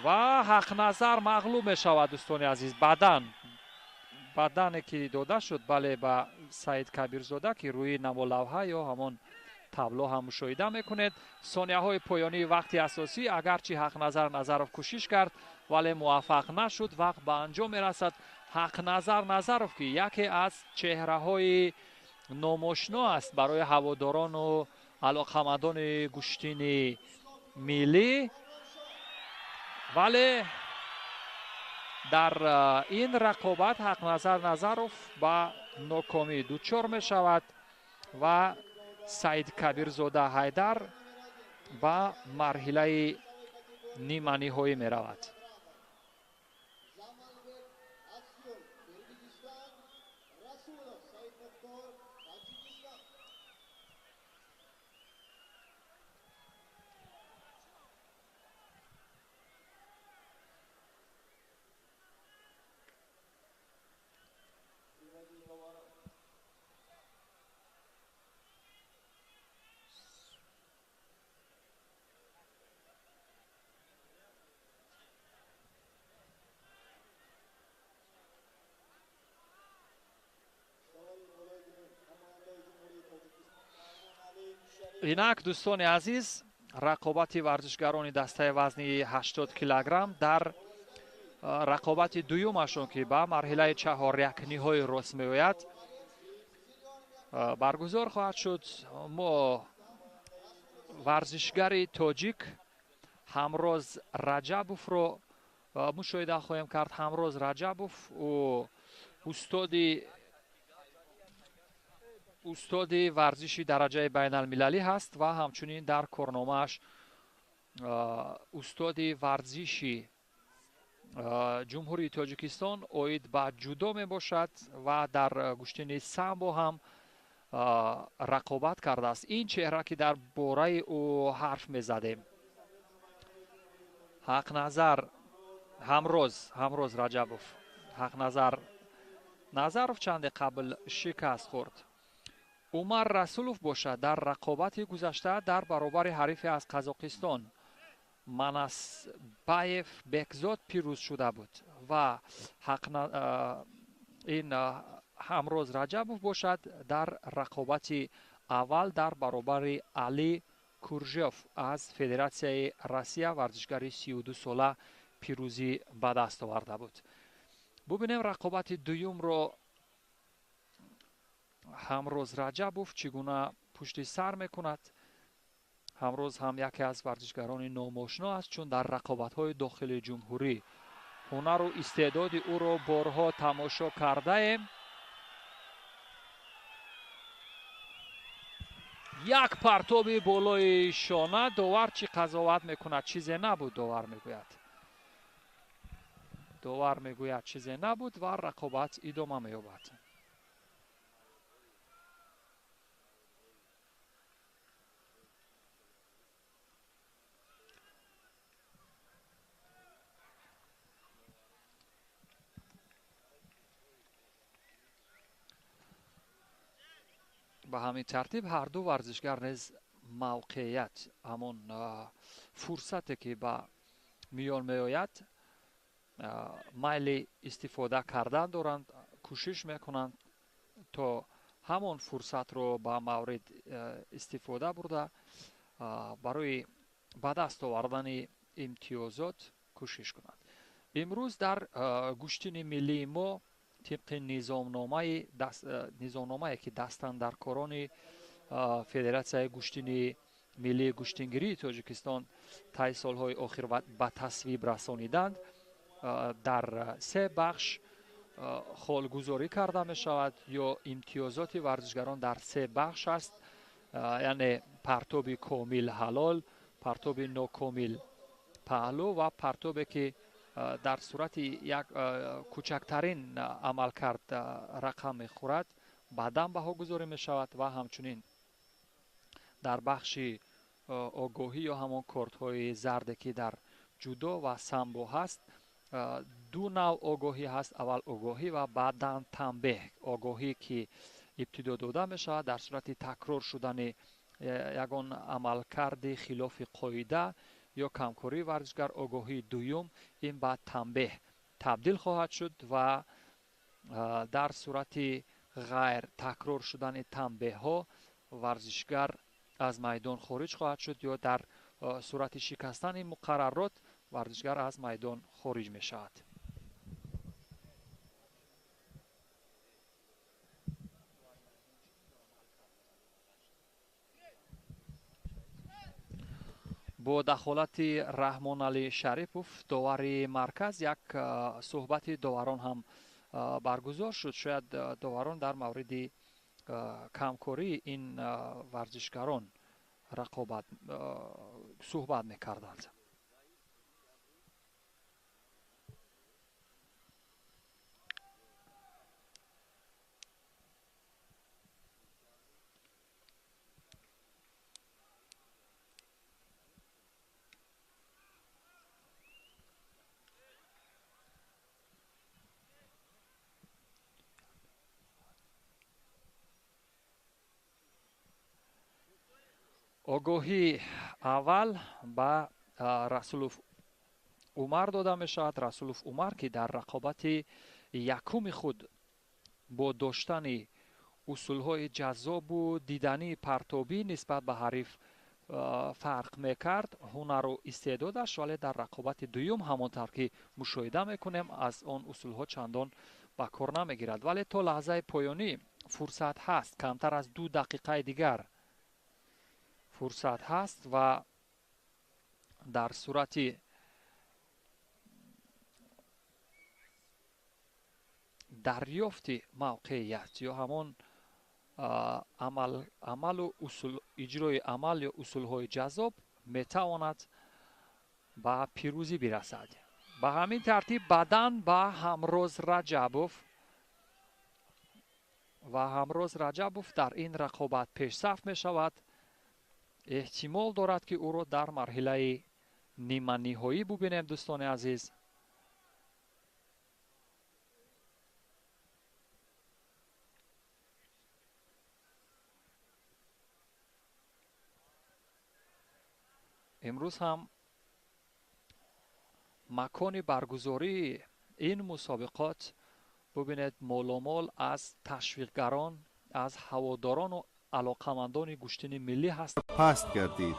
ва Ҳақназар мағлуб мешавад, дӯстони азиз. Баъдане ки дода шуд, бале, ба Саид Кабирзода, ки рӯи намолавҳа ё ҳамон табло ҳам мушоҳида мекунед. Сонияҳои поёнии вақти асосӣ агарчи Ҳақназар Назаров кӯшиш кард, вале муваффақ нашуд. Вақт ба анҷом мерасад. Ҳақназар Назаров, ки яке аз чеҳраҳои номошно аст барои ҳаводорону алоқамандони гӯштини миллӣ, вале дар ин рақобат Ҳақназар Назаров ба нокомӣ дучор мешавад ва Саид Кабирзода Ҳайдар ба марҳилаи ниманиҳоӣ меравад. Инак, дӯстони азиз, рақобати варзишгарони дастаи вазни 80 килограмм дар рақобати дуюмашон, ки ба марҳилаи чаҳорякниҳои рост меояд, баргузор хоҳад шуд. Мо варзишгари тоҷик Ҳамроз Раҷабовро мушоҳида хоҳем кард. Ҳамроз Раҷабов ӯ устоди варзиши дараҷаи байналмилалӣ ҳаст ва ҳамчунин дар корномааш устоди варзиши Ҷумҳурии Тоҷикистон оид ба ҷудо мебошад ва дар гӯштини самбо ҳам рақобат кардааст. Ин чеҳра, ки дар бораи ӯ ҳарф мезадем, Ҳақназар Ҳамроз Раҷабов. Ҳақназар Назаров чанде қабл шикаст хӯрд. Умар Расулов бошад дар рақобати гузашта дар баробари ҳарифе аз Қазоқистон Манасбаев Бекзод пирӯз шуда буд ва ин Ҳамроз Раҷабов бошад дар рақобати аввал дар баробари Али Куржев аз Федератсияи Россия варзишгари 32 сола пирӯзӣ ба даст оварда буд. Бубинем рақобати дуюмро Ҳамроз Раҷабов чӣ гуна пушти сар мекунад. Ҳамроз ҳам яке аз варзишгарони номошно аст, чун дар рақобатҳои дохили ҷумҳурӣ ҳунару истеъдоди ӯро борҳо тамошо кардаем. Як партоби болои шона, довар чӣ қазоват мекунад? Чизе набуд, довар мегӯяд. Довар мегӯяд, чизе набуд ва рақобат идома меёбад. Ба ҳамин тартиб ҳарду варзишгар низ мавқеият, ҳамон фурсате ки ба миён меояд, майли истифода кардан доранд, кӯшиш мекунанд то ҳамон фурсатро ба маврид истифода бурда барои ба даст овардани имтиёзот кӯшиш кунанд. Имрӯз дар гӯштини миллии мо тибқи низомномае ки дастандаркорони Федератсияи гӯштини миллии гӯштингирии Тоҷикистон таи солҳои охир ба тасвиб расониданд, дар се бахш холгузорӣ карда мешавад ё имтиёзоти варзишгарон дар се бахш аст, яъне партоби комил ҳалол, партоби нокомил паҳлӯ ва партобе ки дар сурати як кӯчактарин амалкард рақам мехӯрад, баъдан баҳогузорӣ мешавад ва ҳамчунин дар бахши огоҳӣ ё ҳамон кортҳои зарде ки дар ҷудо ва самбо ҳаст, ду нав огоҳӣ ҳаст. Аввал огоҳӣ ва баъдан танбеҳ. Огоҳӣ ки ибтидо дода мешавад дар сурати такрор шудани ягон амалкарди хилофи қоида ё камкории варзишгар, огоҳии дуюм ин ба танбеҳ табдил хоҳад шуд ва дар сурати ғайр такрор шудани танбеҳҳо варзишгар аз майдон хориҷ хоҳад шуд ё дар сурати шикастани муқаррарот варзишгар аз майдон хориҷ мешавад. Бо дахолати Раҳмоналӣ Шарипов, довари марказ, як суҳбати доварон ҳам баргузор шуд. Шояд доварон дар мавриди камкории ин варзишгарон рақобат суҳбат мекарданд. Огоҳии аввал ба Расулов Умар дода мешавад. Расулов Умар ки дар рақобати якуми худ бо доштани усулҳои ҷаззобу дидании партобӣ нисбат ба ҳариф фарқ мекард ҳунару истеъдодаш, вале дар рақобати дуюм ҳамон тавр ки мушоҳида мекунем аз он усулҳо чандон ба кор намегирад, вале то лаҳзаи поёнӣ фурсат ҳаст, камтар аз 2 дақиқаи дигар фурсат ҳаст ва дар сурати дарёфти мавқеият ё ҳамон амалу иҷрои амал ё усулҳои ҷаззоб метавонад ба пирӯзӣ бирасад. Ба ҳамин тартиб баъдан ба Ҳамроз Раҷабов ва Ҳамроз Раҷабов дар ин рақобат пешсаф мешавад. Эҳтимол дорад ки ӯро дар марҳилаи ниманиҳоӣ бубинем, дӯстони азиз. Имрӯз ҳам макони баргузории ин мусобиқот бубинед моломол аз ташвиқгарон, аз ҳаводорону алоқамандони гӯштини миллӣ ҳаст. Паст гардид.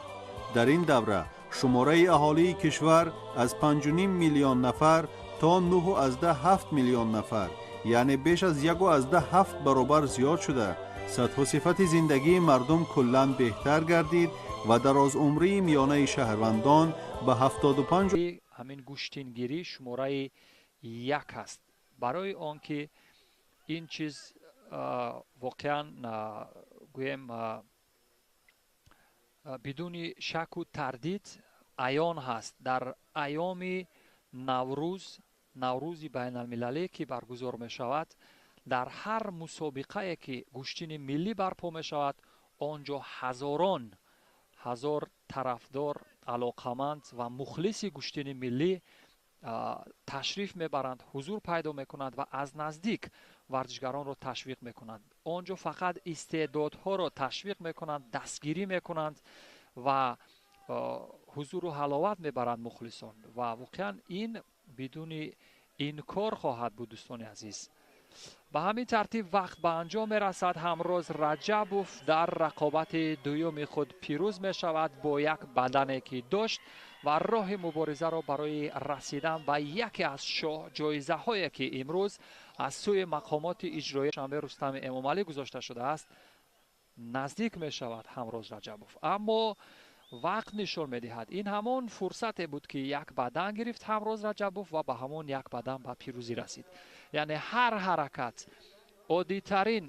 Дар ин давра шумораи аҳолии кишвар аз 5,5 миллион нафар то 9,7 миллион нафар, яъне беш аз 1,7 баробар зиёд шуда, сатҳу сифати зиндагии мардум куллан беҳтар гардид ва дарозумрии миёнаи шаҳрвандон ба 75. Ҳамин гӯштингирӣ шумораи як аст. Барои он ки ин чиз воқеан гӯем Бидуни шаку тардид аён ҳаст, дар айёми Наврӯз, Наврӯзи байналмилалӣ ки баргузор мешавад, дар ҳар мусобиқае ки гӯштини миллӣ барпо мешавад, он ҷо ҳазорон ҳазор тарафдор, алоқаманд ва мухлиси гӯштини миллӣ ташриф мебаранд, ҳузур пайдо мекунанд ва аз наздик варзишгаронро ташвиқ мекунанд. Он ҷо фақат истеъдодҳоро ташвиқ мекунанд, дастгирӣ мекунанд ва ҳузуру ҳаловат мебаранд мухлисон. Ва воқеан ин бидуни инкор хоҳад буд, дӯстони азиз. Ба ҳамин тартиб вақт ба анҷом мерасад. Ҳамроз Раҷабов дар рақобати дуюми худ пирӯз мешавад бо як бадане ки дошт ва роҳи муборизаро барои расидан ба яке аз шоҳ ҷоизаҳое ки имрӯз аз сӯи мақомоти иҷроии Шанбе Рустами Эмомалӣ гузошта шудааст, наздик мешавад Ҳамроз Раҷабов. Аммо вақт нишон медиҳад, ин ҳамон фурсате буд ки як бадан гирифт Ҳамроз Раҷабов ва ба ҳамон як бадан ба пирӯзӣ расид. Яъне ҳар ҳаракат, оддитарин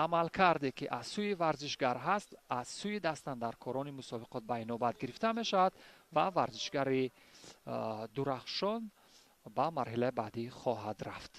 амалкарде ки аз сӯи варзишгар ҳаст, аз сӯи дастандаркорони мусобиқот ба инобат гирифта мешавад ва варзишгари дурахшон ба марҳилаи баъдӣ хоҳад рафт.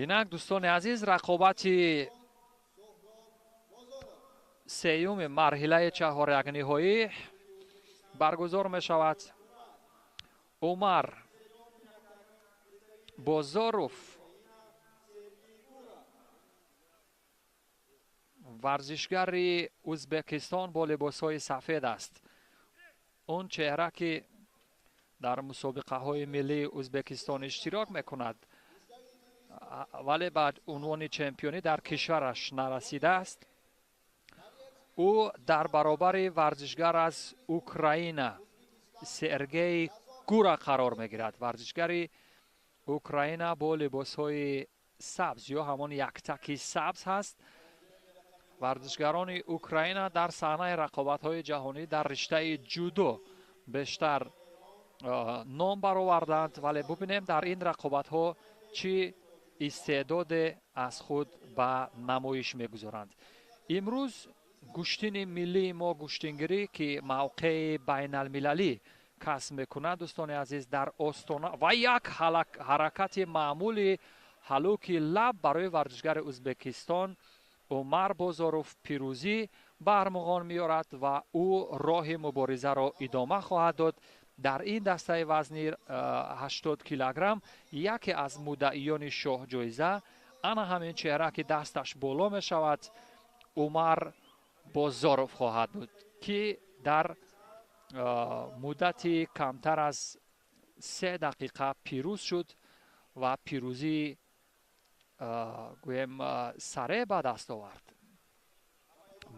Инак, дӯстони азиз, рақобати сеюми марҳилаи чаҳорякниҳоӣ баргузор мешавад. Умар Бозоров, варзишгари Ӯзбекистон, бо либосҳои сафед аст. Он чеҳра ки дар мусобиқаҳои миллии Ӯзбекистон иштирок мекунад, вале ба унвони чемпионӣ дар кишвараш нарасидааст. Ӯ дар баробари варзишгар аз Украина Сергей Гура қарор мегирад. Варзишгари Украина бо либосҳои сабз ё ҳамон яктаки сабз ҳаст. Варзишгарони Украина дар саҳнаи рақобатҳои ҷаҳонӣ дар риштаи ҷудо бештар ном бароварданд, вале бубинем, дар ин рақобатҳо чӣ истеъдоде аз худ ба намоиш мегузоранд. Имрӯз гӯштини миллии мо, гӯштингирӣ, ки мавқеи байналмилалӣ касб мекунад, дӯстони азиз, дар остона ва як ҳаракати маъмули ҳалуки лаб барои варзишгари Ӯзбекистон Умар Бозоров пирӯзӣ ба армуғон меорад ва ӯ роҳи муборизаро идома хоҳад дод. Дар ин дастаи вазни 80 килограмм яке аз муддаиёни шоҳҷоиза ана ҳамин чеҳра ки дасташ боло мешавад, Умар Бозоров хоҳад буд, ки дар муддати камтар аз 3 дақиқа пирӯз шуд ва пирӯзии, гӯем, сареъ ба даст овард.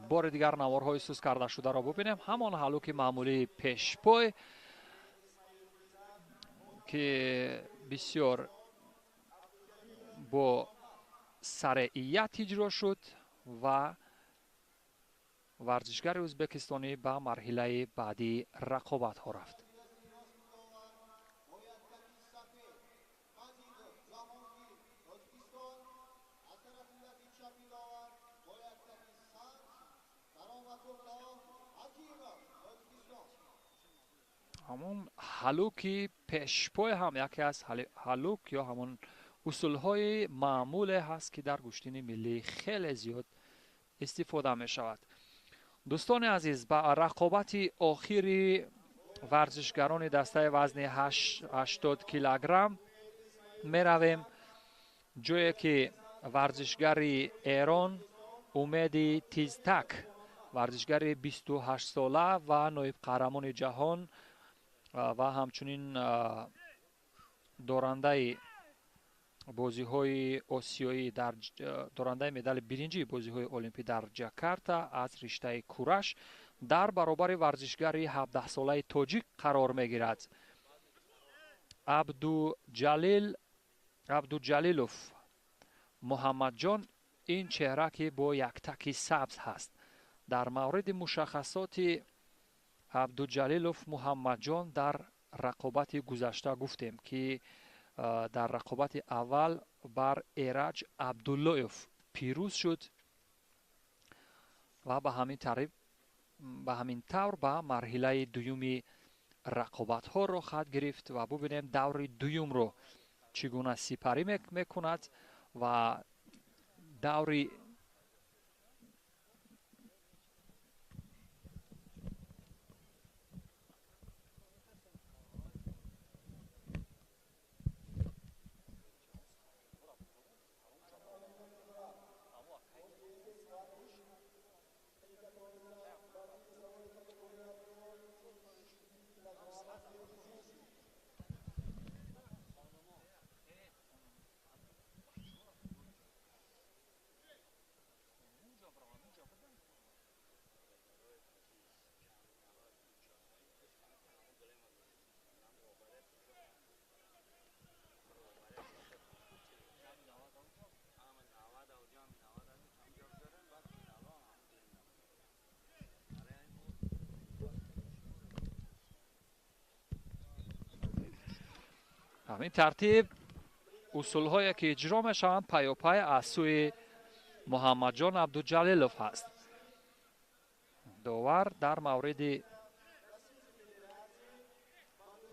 Бори дигар наворҳои суст кардашударо бубинем. Ҳамон ҳалуки маъмулии пешпой, ки бисёр бо сареият иҷро шуд ва варзишгари ӯзбекистонӣ ба марҳилаи баъдии рақобатҳо рафт. Ҳамон ҳалуки пешпой ҳам яке аз ҳалук ё ҳамон усулҳои маъмуле ҳаст, ки дар гӯштини миллӣ хеле зиёд истифода мешавад. Дӯстони азиз, ба рақобати охири варзишгарони дастаи вазни 80 килограмм меравем, ҷое ки варзишгари Эрон Умеди Тизтак, варзишгари 28 сола ва ноиб қаҳрамони ҷаҳон ва ҳамчунин дорандаи бозиҳои осиёӣ, дар дорандаи медали биринҷии бозиҳои олимпӣ дар Ҷакарта аз риштаи кураш, дар баробари варзишгари 17-солаи тоҷик қарор мегирад, Абдуҷалил Абдуҷалилов Муҳаммадҷон. Ин чеҳра, ки бо яктаки сабз ҳаст. Дар мавриди мушаххасоти Абдуҷалилов Муҳаммадҷон дар рақобати гузашта гуфтем, ки дар рақобати аввал бар Эраҷ Абдуллоев пирӯз шуд ва ба ҳамин тавр ба марҳилаи дуюми рақобатҳо роҳхат гирифт. Ва бубинем, даври дуюмро чӣ гуна сипарӣ мекунад ва даври ҳамин тартиб усулҳое, ки иҷро мешаванд, пайопай аз сӯи Муҳаммадҷон Абдуҷалилов ҳаст. Довар дар мавриди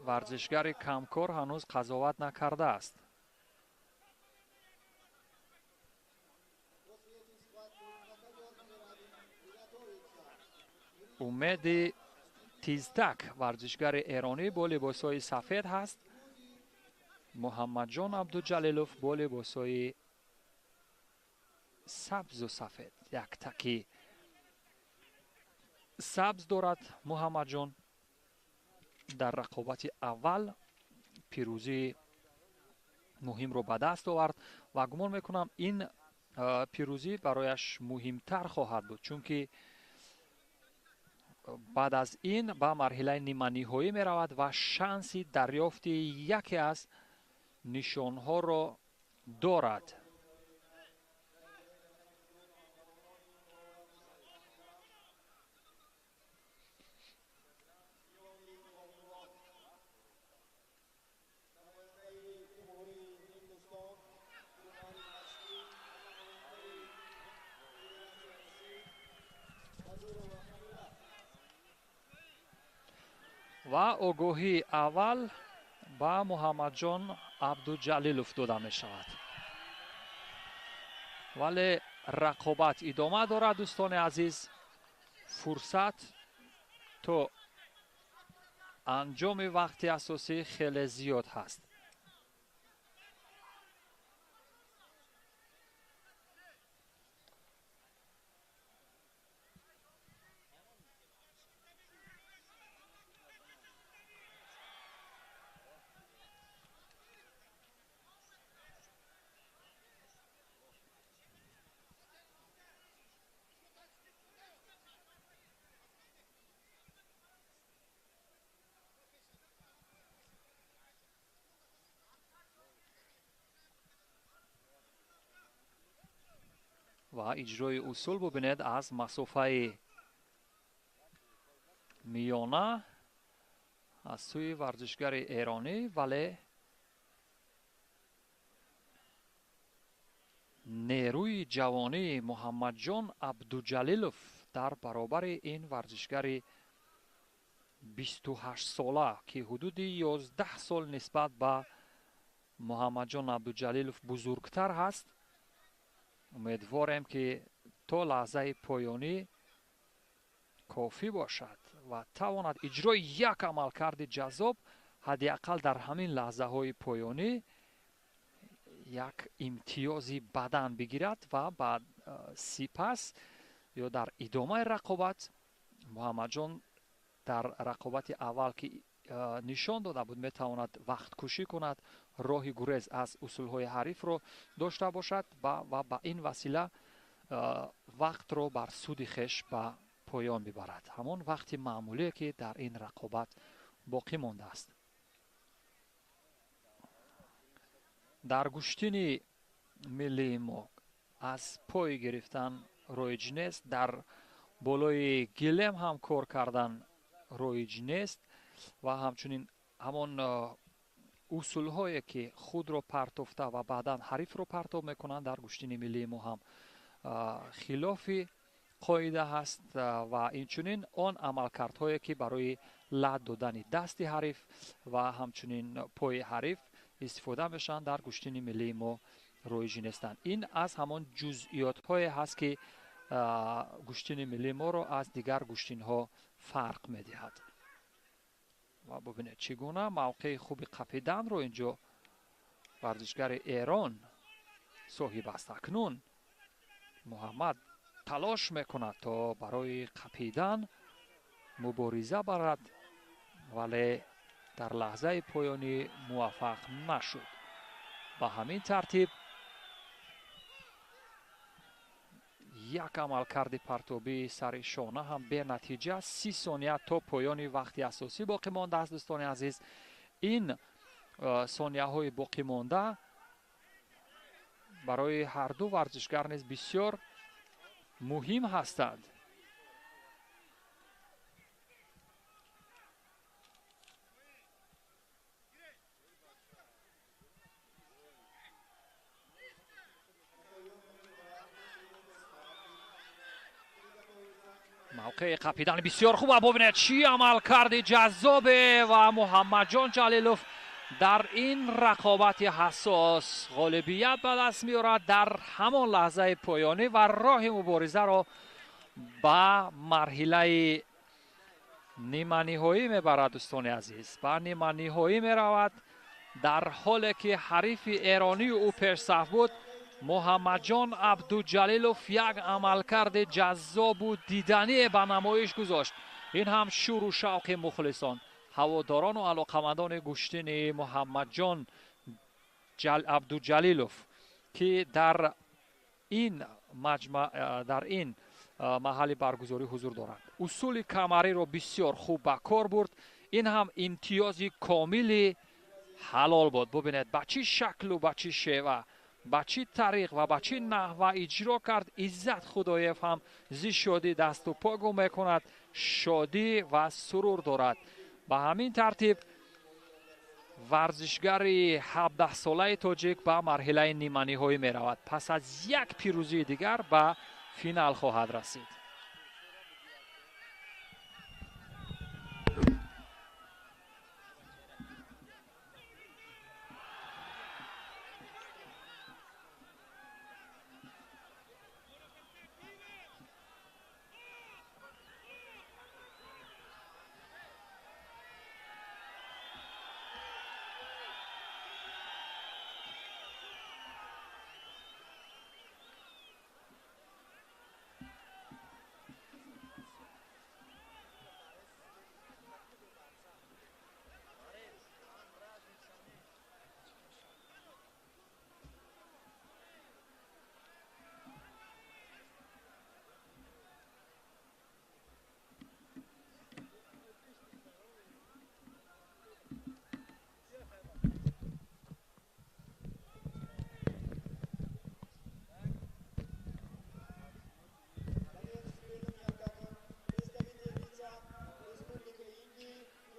варзишгари камкор ҳанӯз қазоват накардааст. Умеди Тизтак, варзишгари эронӣ, бо либосҳои сафед ҳаст, Муҳаммадҷон Абдуҷалилов бо либосҳои сабзу сафед. Яктаки сабз дорад Муҳаммадҷон. Дар рақобати аввал пирӯзии муҳимро ба даст овард ва гумон мекунам, ин пирӯзӣ барояш муҳимтар хоҳад буд, чунки баъд аз ин ба марҳилаи ниманиҳоӣ меравад ва шанси дарёфти яке аз нишонҳоро дорад. Ва огоҳии аввал ба Муҳаммадҷон Абдуҷалилов дода мешавад, вале рақобат идома дорад. Дӯстони азиз, фурсат то анҷоми вақти асосӣ хеле зиёд ҳаст. Ва иҷрои усул бубинед, аз масофаи миёна аз сӯи варзишгари эронӣ, вале нерӯи ҷавонии Муҳаммадҷон Абдуҷалилов дар баробари ин варзишгари 28-сола, ки ҳудуди 11 сол нисбат ба Муҳаммадҷон Абдуҷалилов бузургтар ҳаст. Умедворем, ки то лаҳзаи поёнӣ кофӣ бошад ва тавонад иҷрои як амалкарди ҷаззоб ҳадди ақал дар ҳамин лаҳзаҳои поёнӣ як имтиёзи бадан бигирад ва ба Сипас ё дар идомаи рақобат Муҳаммадҷон дар рақобати аввал, ки нишон дода буд, метавонад вақткушӣ кунад, роҳи гурез аз усулҳои ҳарифро дошта бошад ва ба ин васила вақтро бар суди хеш ба поён бибарад, ҳамон вақти маъмулие, ки дар ин рақобат боқӣ мондааст. Дар гӯштини миллии мо аз пой гирифтан роиҷ нест, дар болои гилем ҳам кор кардан роиҷ нест ва ҳамчунин ҳамон усулҳое, ки худро партофта ва баъдан ҳарифро партоб мекунанд, дар гӯштини миллии мо ҳам хилофи қоида ҳаст ва инчунин он амалкардҳое, ки барои лат додани дасти ҳариф ва ҳамчунин пои ҳариф истифода мешаванд, дар гӯштини миллии мо роиҷ нестанд. Ин аз ҳамон ҷузъиётҳое ҳаст, ки гӯштини миллии моро аз дигар гӯштинҳо фарқ медиҳад. Ва бубинед, чӣ гуна мавқеи хуби қапиданро инҷо варзишгари Эрон соҳиб аст. Акнун Муҳаммад талош мекунад, то барои қапидан мубориза барад, вале дар лаҳзаи поёнӣ муваффақ нашуд. Ба ҳамин тартиб як амалкарди партобии сари шона ҳам бенатиҷа. 30 сония то поёни вақти асосӣ боқӣ мондааст. Дӯстони азиз, ин сонияҳои боқимонда барои ҳарду варзишгар низ бисёр муҳим ҳастанд. Мавқеи қапидани бисёр хуб. Бубинед, чӣ амалкарди ҷаззобе ва Муҳаммадҷон Ҷалилов дар ин рақобати ҳассос ғолибият ба даст меорад дар ҳамон лаҳзаи поёнӣ ва роҳи муборизаро ба марҳилаи ниманиҳоӣ мебарад. Дӯстони азиз, ба ниманиҳоӣ меравад, дар ҳоле ки ҳарифи эронии ӯ пешсаф буд. Муҳаммадҷон Абдуҷалилов як амалкарди ҷаззобу дидание ба намоиш гузошт. Ин ҳам шӯру шавқи мухлисон, ҳаводорону алоқамандони гӯштини Муҳаммадҷон Абдуҷалилов, ки дар ин дар ин маҳалли баргузорӣ ҳузур доранд. Усули камариро бисёр хуб ба кор бурд. Ин ҳам имтиёзи комили ҳалол буд. Бубинед, ба чӣ шаклу ба чӣ шева, ба чӣ тариқ ва ба чӣ наҳва иҷро кард. Иззат Худоев ҳам зи шодӣ дасту по гум мекунад, шодӣ ва сурур дорад. Ба ҳамин тартиб варзишгари 17-солаи тоҷик ба марҳилаи ниманиҳоӣ меравад. Пас аз як пирӯзии дигар ба финал хоҳад расид.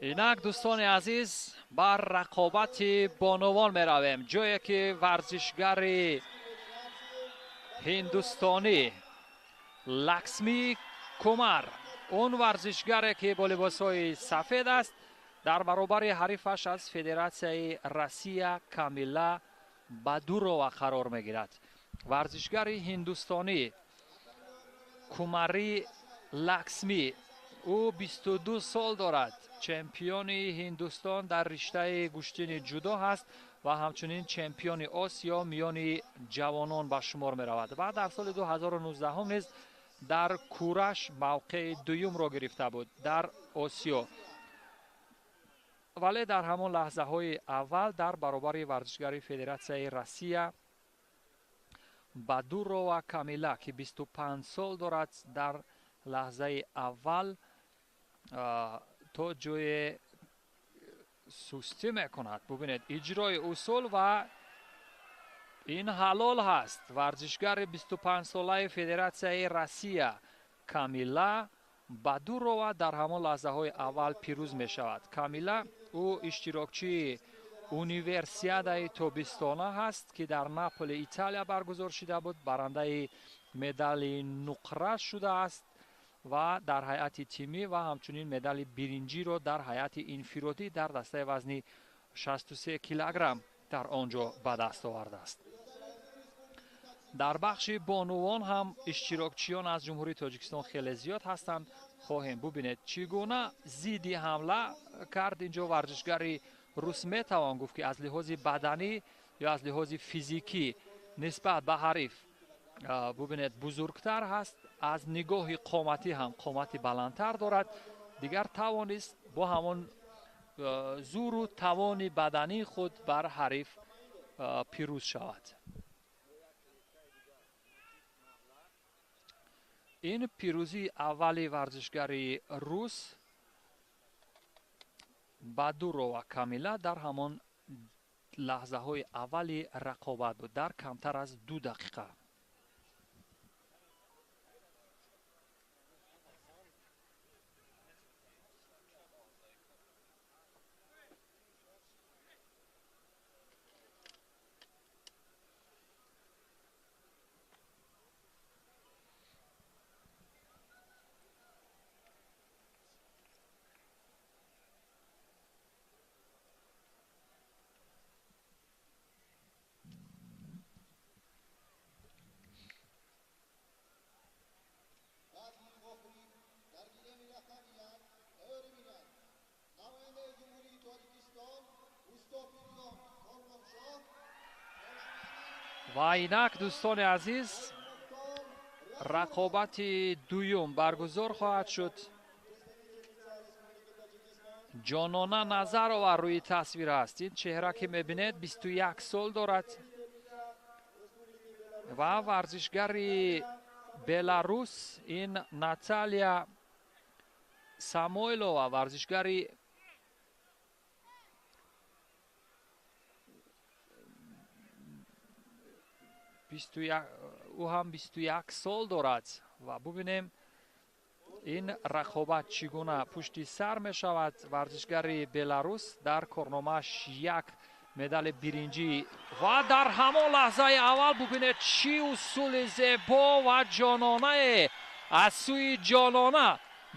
Инак, дӯстони азиз, бар рақобати бонувон меравем, ҷое ки варзишгари ҳиндустонӣ Лаксми Кумар, он варзишгаре ки бо либосҳои сафед аст, дар баробари ҳарифаш аз Федератсияи Россия Камила Бадурова қарор мегирад. Варзишгари ҳиндустонӣ Кумари Лаксми, ӯ 22 сол дорад, чемпиони Ҳиндустон дар риштаи гӯштини ҷудо ҳаст ва ҳамчунин чемпиони Осиё миёни ҷавонон ба шумор меравад ва дар соли 2019 низ дар кураш мавқеи дуюмро гирифта буд дар Осиё. Вале дар ҳамон лаҳзаҳои аввал дар баробари варзишгари Федератсияи Россия Бадурова Камила, ки 25 сол дорад, дар лаҳзаи аввал то ҷое сустӣ мекунад. Бубинед иҷрои усул ва ин ҳалол ҳаст. Варзишгари 25-солаи Федератсияи Россия Камила Бадурова дар ҳамон лаҳзаҳои аввал пирӯз мешавад. Камила ӯ иштирокчии универсиадаи тобистона ҳаст, ки дар Наполи Италия баргузор шида буд, барандаи медали нуқра шудааст ва дар ҳайати тимӣ ва ҳамчунин медали биринҷиро дар ҳайати инфиродӣ дар дастаи вазни 63 килограмм дар он ҷо ба даст овардааст. Дар бахши бонувон ҳам иштирокчиён аз Ҷумҳурии Тоҷикистон хеле зиёд ҳастанд. Хоҳем бубинед чӣ гуна зидди ҳамла кард инҷо варзишгари рус. Метавон гуфт, ки аз лиҳози баданӣ ё аз лиҳози физикӣ нисбат ба ҳариф бубинед бузургтар ҳаст, аз нигоҳи қоматӣ ҳам қомати баландтар дорад. Дигар тавонист бо ҳамон зуру тавони бадании худ бар ҳариф пирӯз шавад. Ин пирӯзии аввали варзишгари рус Бадурова Камила дар ҳамон лаҳзаҳои аввали рақобат буд, дар камтар аз 2 дақиқа. Ва инак дӯстони азиз, рақобати дуюм баргузор хоҳад шуд. Ҷонона Назарова рӯи тасвир аст. Ин чеҳра ки мебинед 21 сол дорад ва варзишгари Беларус ин Наталия Самойлова, варзишгари ӯ ҳам 21 сол дорад. Ва бубинем ин рақобат чӣ гуна пушти сар мешавад. Варзишгари Беларус дар корномааш як медали биринҷӣ ва дар ҳамон лаҳзаи аввал бубинед чӣ усули зебо ва ҷононае аз сӯи ҷонона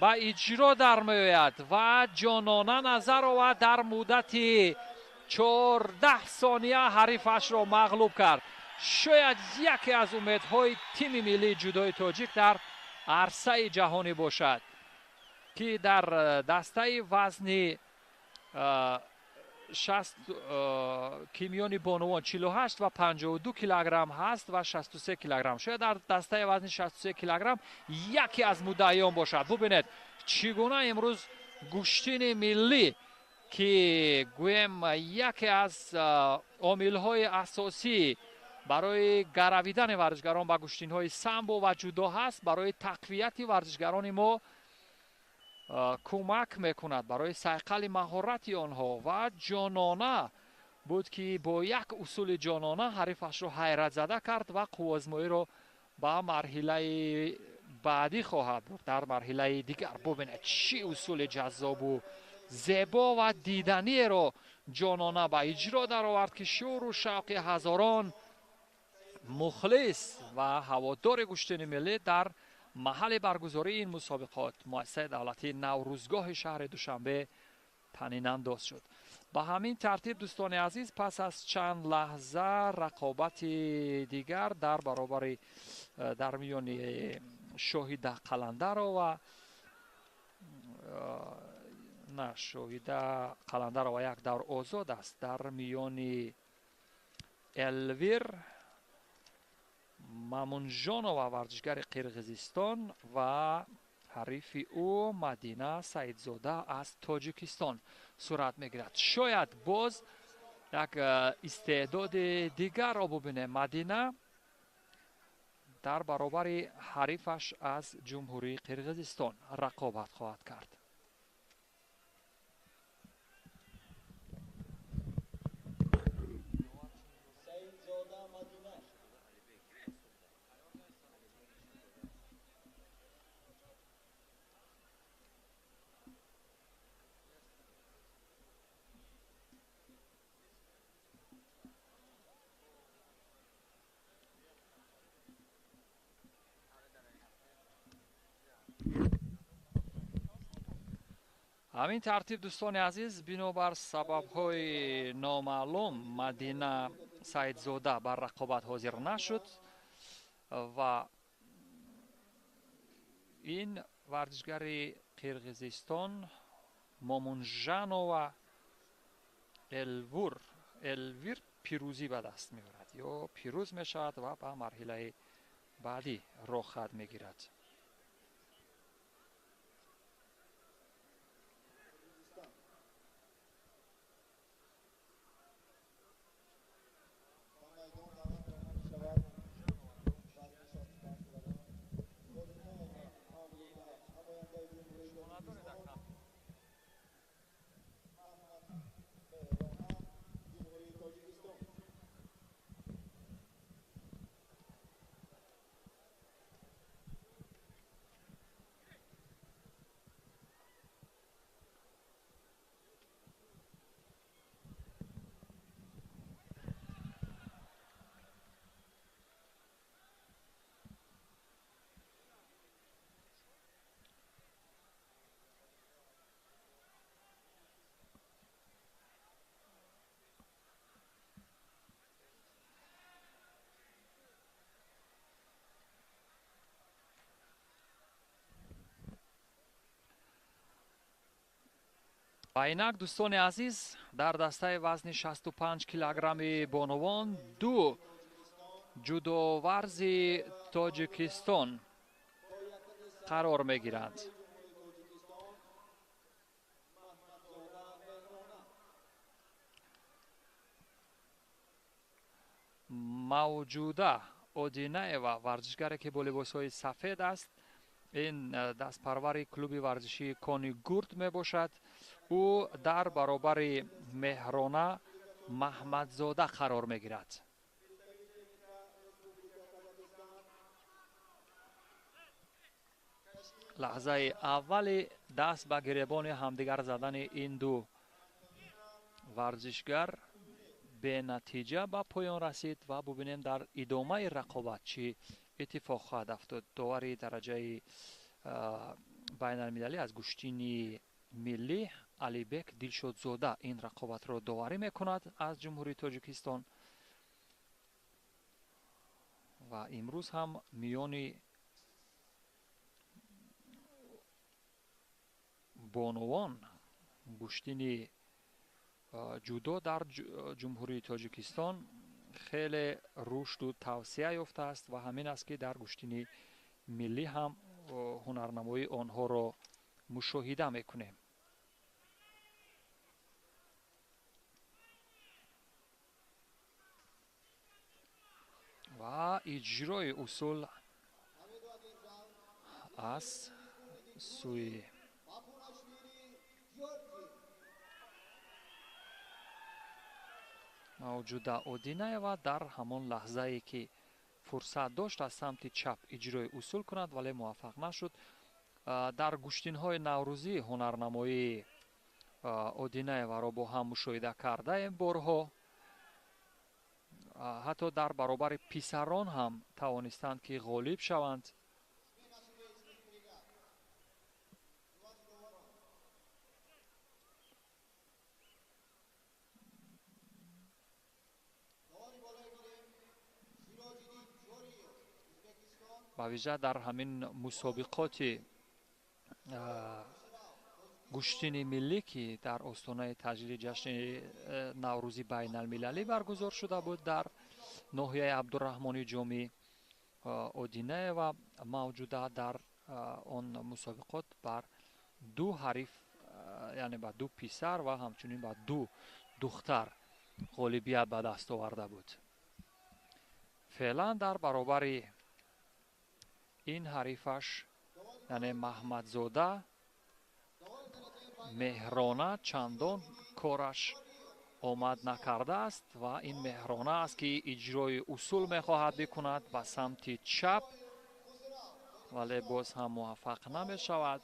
ба иҷро дар меояд ва Ҷонона Назарова дар муддати 14 сония ҳарифашро мағлуб кард. Шояд яке аз умедҳои тими миллии ҷудои тоҷик дар арсаи ҷаҳонӣ бошад, ки дар дастаи вазни 60 ки миёни бонувон 48 ва 52 килограмм ҳаст ва 63 килограмм. Шояд дар дастаи вазни 63 килограмм яке аз муддаиён бошад. Бубинед чӣ гуна имрӯз гӯштини миллӣ, ки гӯем яке аз омилҳои асосӣ барои гаравидани варзишгарон ба гӯштинҳои самбо ва ҷудо ҳаст, барои тақвияти варзишгарони мо кӯмак мекунад, барои сайқали маҳорати онҳо. Ва ҷонона буд, ки бо як усули ҷонона ҳарифашро ҳайратзада кард ва қувваозмоиро ба марҳилаи баъдӣ хоҳад бурд. Дар марҳилаи дигар бубинед чӣ усули ҷаззобу зебо ва диданиеро ҷонона ба иҷро даровард, ки шӯру шавқи ҳазорон мухлис ва ҳаводори гӯштини миллӣ дар маҳалли баргузории ин мусобиқот, муассисаи давлатии Наврӯзгоҳи шаҳри Душанбе, танинандоз шуд. Ба ҳамин тартиб дӯстони азиз, пас аз чанд лаҳза рақобати дигар дар баробари дар миёни Шоҳида Қаландарова, на, Шоҳида Қаландарова як давр озод аст, дар миёни Элвир Мамунжонова, варзишгари Қирғизистон, ва ҳарифи ӯ Мадина Саидзода аз Тоҷикистон сурат мегирад. Шояд боз як истеъдоди дигарро бубинем. Мадина дар баробари ҳарифаш аз Ҷумҳурии Қирғизистон рақобат хоҳад кард. Ҳамин тартиб, дӯстони азиз, бинобар сабабҳои номаълум Мадина Саидзода бар рақобат ҳозир нашуд ва ин варзишгари Қирғизистон Момунжанова Элвир пирӯзӣ ба даст меорад ё пирӯз мешавад ва ба марҳилаи баъдӣ роҳхат мегирад. Ва инак, дӯстони азиз, дар дастаи вазни 65 килограмми бонувон ду ҷудоварзи Тоҷикистон қарор мегиранд. Мавҷуда Одинаева, варзишгаре ки бо либосҳои сафед аст, ин дастпарвари клуби варзишии Кони Гурд мебошад. Ӯ дар баробари Меҳрона Маҳмадзода қарор мегирад. Лаҳзаи аввали даст ба гиребони ҳамдигар задани ин ду варзишгар бенатиҷа ба поён расид ва бубинем дар идомаи рақобат чӣ иттифоқ хоҳад афтод. Довари дараҷаи байналмилалӣ аз гӯштини миллӣ Алибек Дилшодзода ин рақобатро доварӣ мекунад аз Ҷумҳурии Тоҷикистон ва имрӯз ҳам миёни бонувон гӯштини ҷудо дар Ҷумҳурии Тоҷикистон хеле рушду тавсия ёфтааст ва ҳамин аст ки дар гӯштини миллӣ ҳам ҳунарнамоии онҳоро мушоҳида мекунем. Ва иҷрои усул аз сӯи Мавҷуда Одинаева дар ҳамон лаҳзае ки фурсат дошт аз самти чап иҷрои усул кунад, вале муваффақ нашуд. Дар гӯштинҳои наврӯзӣ ҳунарнамоии Одинаеваро бо ҳам мушоҳида кардаем борҳо. Ҳатто дар баробари писарон ҳам тавонистанд ки ғолиб шаванд. Ба вижа дар ҳамин мусобиқоти гӯштини миллӣ ки дар остонаи таҷлили ҷашни Наврӯзи байналмилалӣ баргузор шуда буд дар ноҳияи Абдураҳмони Ҷомӣ. Одинаева мавҷуда дар он мусобиқот бар ду ҳариф, яъне ба ду писар ва ҳамчунин ба ду духтар ғолибият ба даст оварда буд. Феълан дар баробари ин ҳарифаш, яъне Маҳмадзода Меҳрона, чандон кораш омад накардааст ва ин Меҳрона аст, ки иҷрои усул мехоҳад бикунад ба самти чап, вале боз ҳам муваффақ намешавад.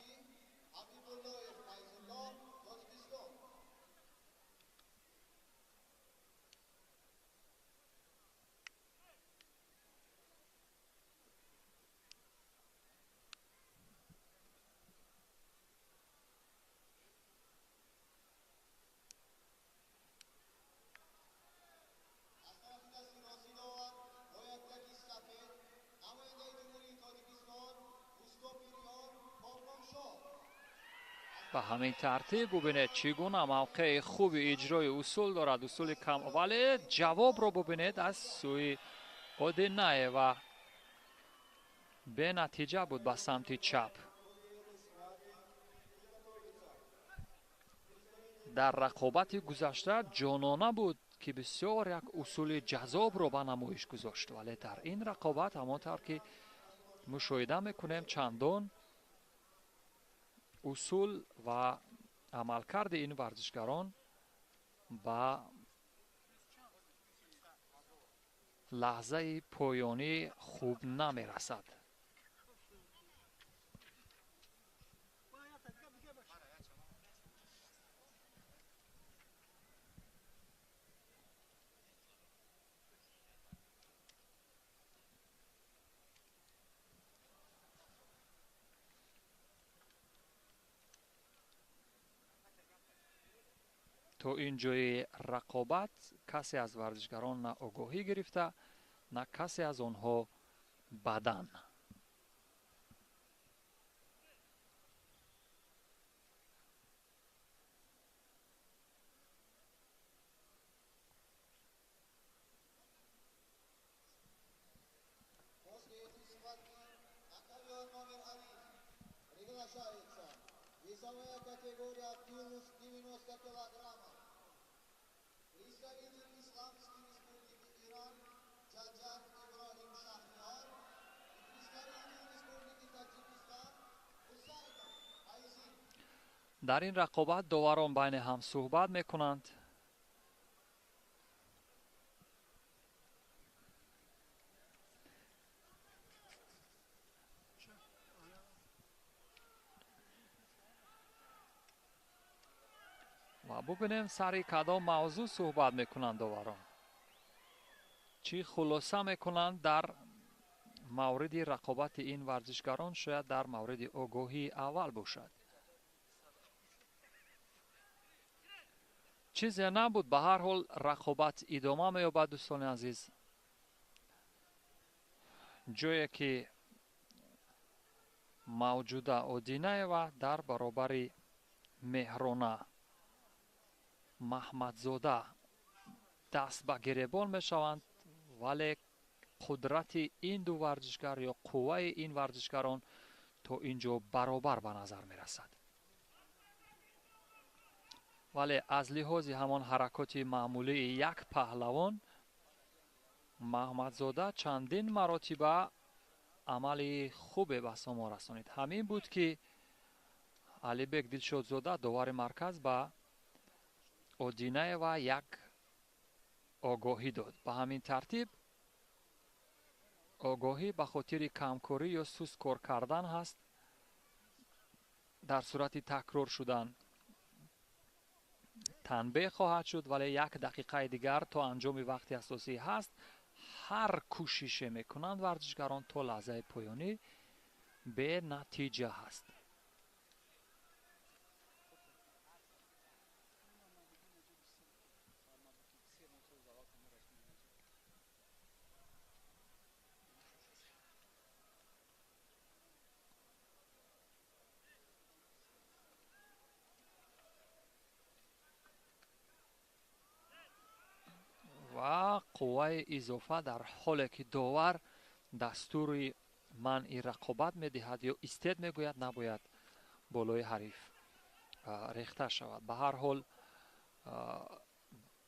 Ба ҳамин тартиб бубинед, чӣ гуна мавқеи хуби иҷрои усул дорад, усули кам, вале ҷавобро бубинед аз сӯи Одинаева бенатиҷа буд ба самти чап. Дар рақобати гузашта ҷонона буд, ки бисёр як усули ҷазобро ба намоиш гузошт, вале дар ин рақобат ҳамон тавр ки мушоҳида мекунем, чандон усул ва амалкарди ин варзишгарон ба лаҳзаи поёнӣ хуб намерасад. То ин ҷои рақобат касе аз варзишгарон на огоҳӣ гирифта, на касе аз онҳо бадан. Весовая категория плюс 90 килограммов. Представитель Исламской Республики Иран Джаджар Ибрахим Шахриар и представитель Республики Таджикистан Хусайнов Айзин. Дар ин рақобат доварон байни ҳам суҳбат мекунанд. Ва бубинем, сари кадом мавзӯъ суҳбат мекунанд доварон, чӣ хулоса мекунанд дар мавриди рақобати ин варзишгарон, шояд дар мавриди огоҳии аввал бошад. Чизе набуд, ба ҳар ҳол рақобат идома меёбад, дӯстони азиз. Ҷое ки мавҷуда Одинаева дар баробари Меҳрона Маҳмадзода даст ба гиребон мешаванд, вале қудрати ин ду варзишгар ё қувваи ин варзишгарон то ин ҷо баробар ба назар мерасад. Вале аз лиҳози ҳамон ҳаракоти маъмулии як паҳлавон, Маҳмадзода чандин маротиба амали хубе ба сомон расонид. Ҳамин буд, ки Алибек Дилшодзода, довари марказ, ба Одинаева як огоҳӣ дод. Ба ҳамин тартиб огоҳӣ ба хотири камкорӣ ё суст кор кардан ҳаст. Дар сурати такрор шудан танбеҳ хоҳад шуд, вале як дақиқаи дигар то анҷоми вақти асосӣ ҳаст. Ҳар кӯшише мекунанд варзишгарон то лаҳзаи поёнӣ бенатиҷа ҳаст. Ва Қувваи изофа дар ҳоле ки довар дастури манъи рақобат медиҳад ё истед мегӯяд, набояд болои ҳариф рехта шавад. Ба ҳар ҳол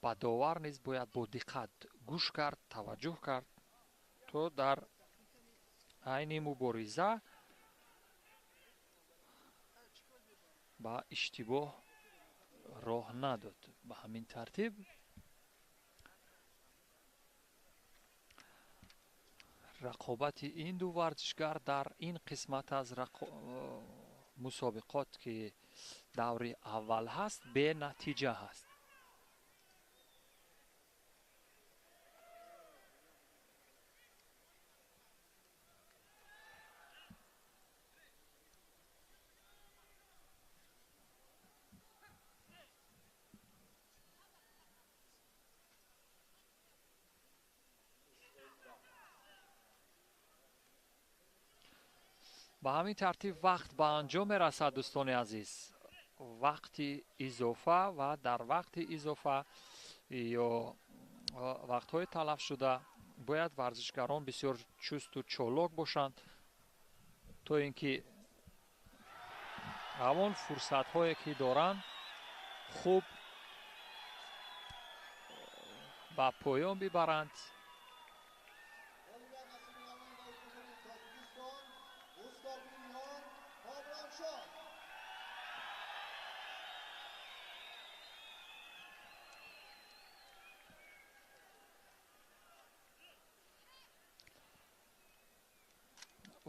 ба довар низ бояд бо диққат гӯш кард, таваҷҷӯҳ кард, то дар айни мубориза ба иштибоҳ роҳ надод. Ба ҳамин тартиб рақобати ин ду варзишгар дар ин қисмат аз мусобиқот, ки даври аввал ҳаст, бенатиҷа ҳаст. Ба ҳамин тартиб вақт ба анҷом мерасад, дӯстони азиз. Вақти изофа ва дар вақти изофа ё вақтҳои талафшуда бояд варзишгарон бисёр чусту чолок бошанд, то ин ки ҳамон фурсатҳое ки доранд хуб ба поён бибаранд.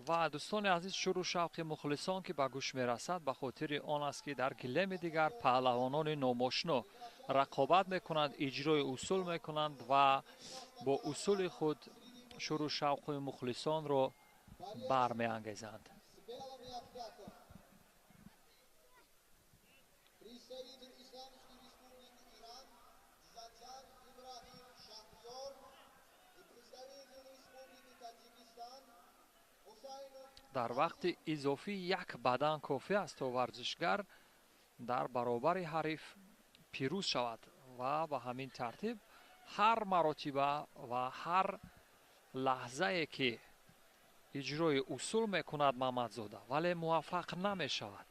Ва дӯстони азиз, шурӯъ шавқи мухлисон ки ба гӯш мерасад, ба хотири он аст ки дар гилеми дигар паҳлавонони номошно рақобат мекунанд, иҷрои усул мекунанд ва бо усули худ шурӯъ шавқи мухлисонро бармеангезанд. Дар вақти изофӣ як бадан кофӣ аст, то варзишгар дар баробари ҳариф пирӯз шавад ва ба ҳамин тартиб ҳар маротиба ва ҳар лаҳзае ки иҷрои усул мекунад Мамадзода, вале муваффақ намешавад.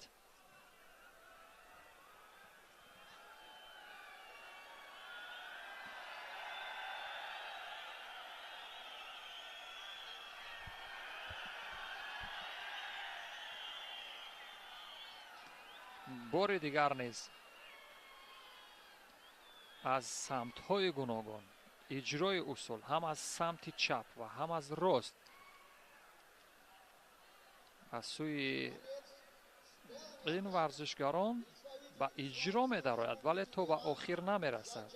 Бори дигар низ аз самтҳои гуногун иҷрои усул ҳам аз самти чап ва ҳам аз рост аз сӯи ин варзишгарон ба иҷро медарояд, вале то ба охир намерасад.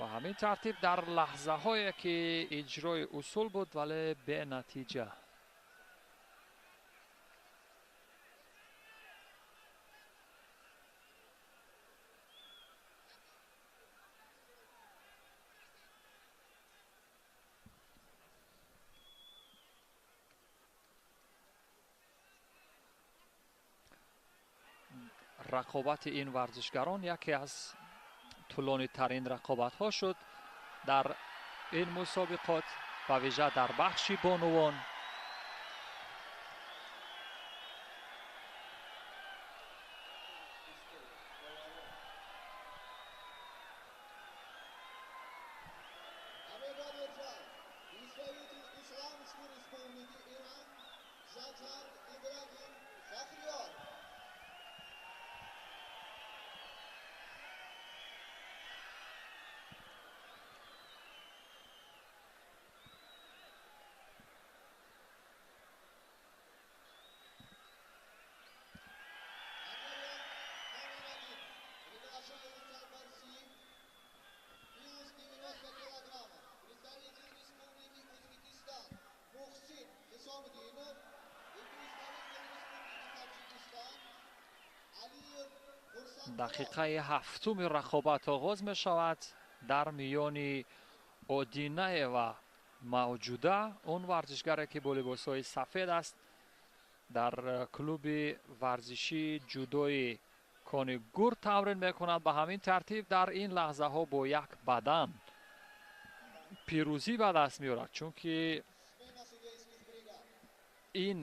Ба ҳамин тартиб дар лаҳзаҳое ки иҷрои усул буд, вале бенатиҷа. Рақобати ин варзишгарон яке аз тӯлонитарин рақобатҳо шуд дар ин мусобиқот, ба вижа дар бахши бонувон. Дақиқаи ҳафтуми рақобат оғоз мешавад дар миёни Одинаева мавҷуда. Он варзишгаре ки бо либосҳои сафед аст, дар клуби варзишии ҷудои Кони Гур тамрин мекунад. Ба ҳамин тартиб дар ин лаҳзаҳо бо як бадан пирӯзӣ ба даст меорад, чунки ин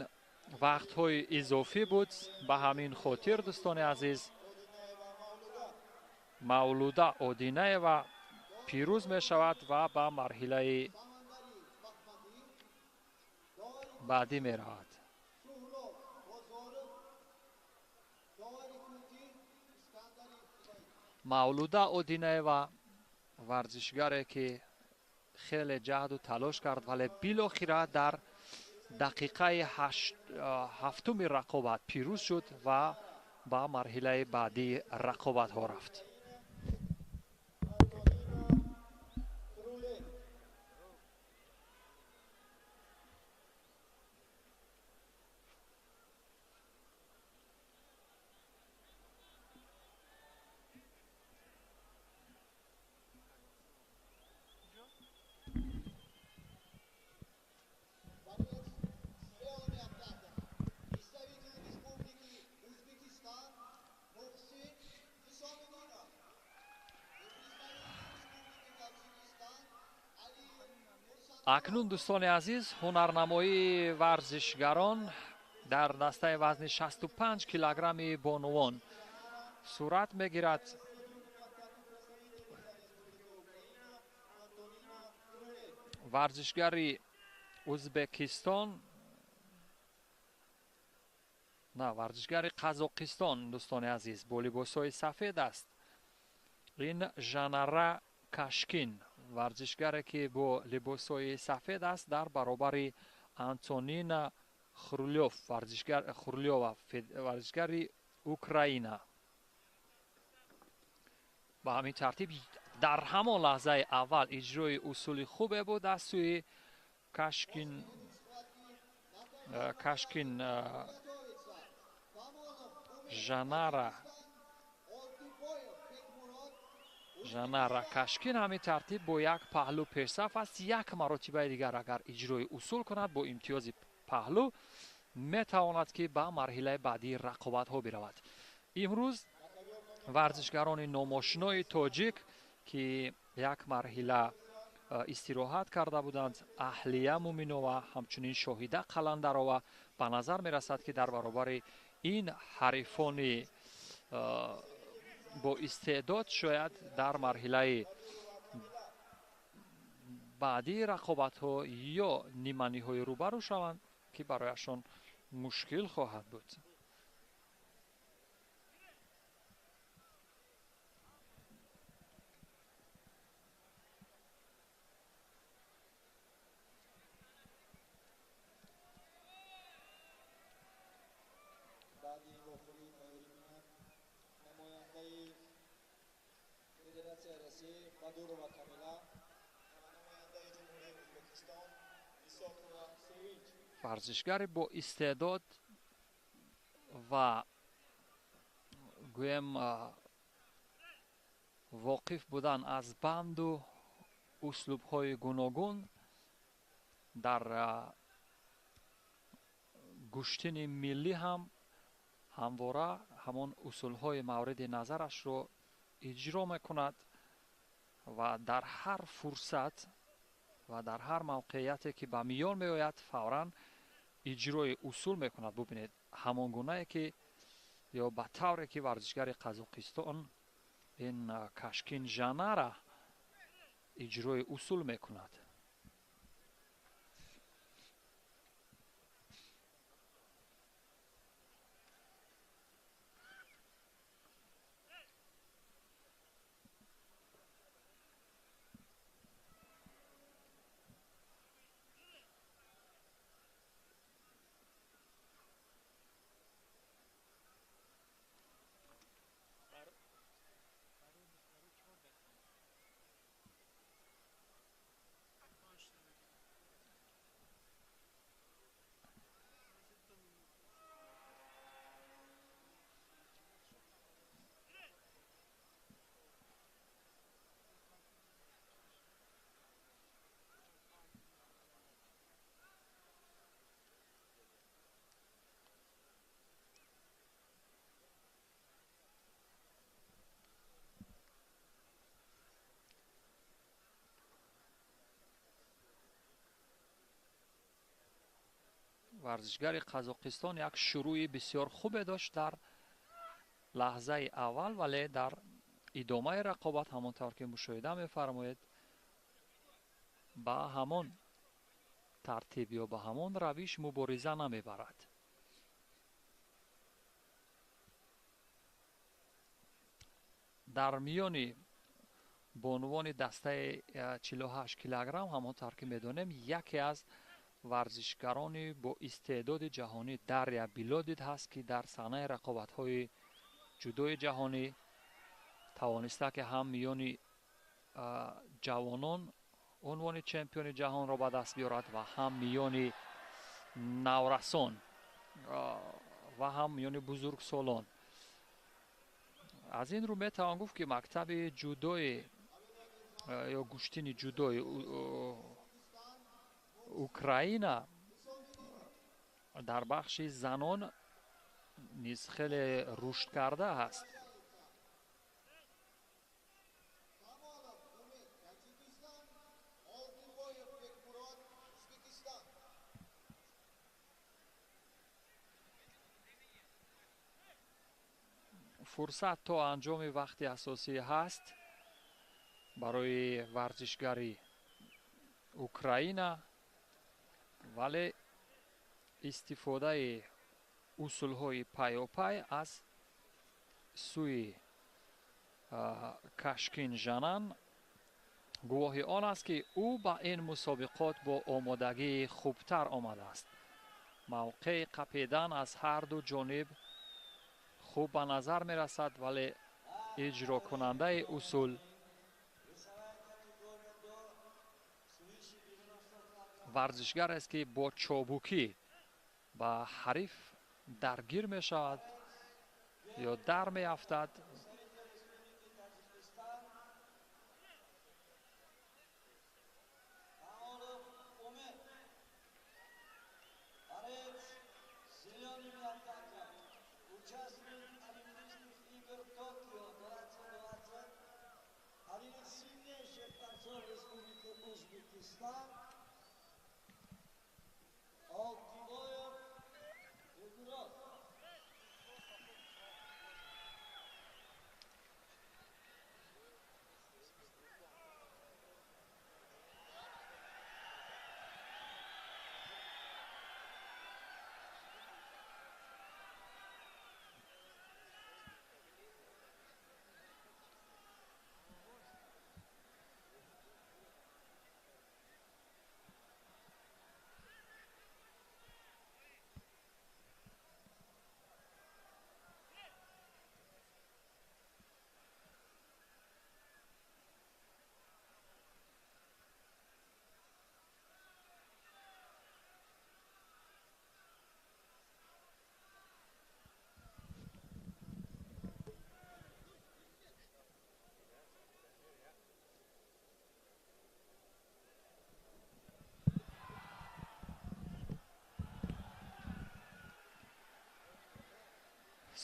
вақтҳои изофӣ буд. Ба ҳамин хотир, дӯстони азиз, Мавлуда Одинаева пирӯз мешавад ва ба марҳилаи баъдӣ меравад. Мавлуда Одинаева варзишгаре ки хеле ҷаҳду талош кард, вале билохира дар дақиқаи ҳафтуми рақобат пирӯз шуд ва ба марҳилаи баъдии рақобатҳо рафт. Акнун, дӯстони азиз, ҳунарнамоии варзишгарон дар дастаи вазни 65 килограмми бонувон сурат мегирад. Варзишгари Узбекистон, на, варзишгари Қазоқистон, дӯстони азиз, бо либосҳои сафед аст. Ин Жанара Кашкин, варзишгаре ки бо либосҳои сафед аст, дар баробари Антонина Хрулёв, Хрулёва, варзишгари Украина. Ба ҳамин тартиб дар ҳамон лаҳзаи аввал иҷрои усули хубе буд аз сӯи Кашкин Жанара Кашкин. Ҳамин тартиб бо як паҳлӯ пешсаф аст. Як маротибаи дигар агар иҷрои усул кунад бо имтиёзи паҳлӯ, метавонад ки ба марҳилаи баъдии рақобатҳо биравад. Имрӯз варзишгарони номошинои тоҷик, ки як марҳила истироҳат карда буданд, Аҳлия Муминова, ҳамчунин Шоҳида Қаландарова, ба назар мерасад ки дар баробари ин ҳарифони бо истеъдод шояд дар марҳилаи баъдии рақобатҳо ё ниманиҳои рӯбарӯ шаванд, ки барояшон мушкил хоҳад буд. Варзишгари бо истеъдод ва гӯем воқиф будан аз банду услубҳои гуногун дар гӯштини миллӣ ҳам ҳамвора ҳамон усулҳои мавриди назарашро иҷро мекунад ва дар ҳар фурсат ва дар ҳар мавқеияте ки ба миён меояд, фавран иҷрои усул мекунад. Бубинед, ҳамон гунае ки ё ба тавре ки варзишгари Қазоқистон ин Кашкин Жанара иҷрои усул мекунад. Варзишгари Қазоқистон як шурӯи бисёр хубе дошт дар лаҳзаи аввал, вале дар идомаи рақобат, ҳамон тавр ки мушоҳида мефармоед, ба ҳамон тартиб ё ба ҳамон равиш мубориза намебарад. Дар миёни бонувони дастаи 48 килограмм, ҳамон тавр ки медонем, яке аз варзишгарони бо истеъдоди ҷаҳонӣ Дарья Билодид ҳаст, ки дар саҳнаи рақобатҳои ҷудои ҷаҳонӣ тавониста, ки ҳам миёни ҷавонон унвони чемпиони ҷаҳонро ба даст биёрад ва ҳам миёни наврасон ва ҳам миёни бузургсолон. Аз ин рӯ метавон гуфт, ки мактаби ҷудои ё гӯштини ҷудои Украина дар бахши занон низ хеле рушд карда аст. Фурсат то анҷоми вақти асосӣ ҳаст барои варзишгари Украина, вале истифодаи усулҳои пайопай аз сӯи Кашкин Жанан гувоҳи он аст, ки ӯ ба ин мусобиқот бо омодагии хубтар омадааст. Мавқеи қапидан аз ҳар ду ҷониб хуб ба назар мерасад, вале иҷрокунандаи усул варзишгар аст, ки бо чобукӣ ба ҳариф даргир мешавад ё дар меафтад.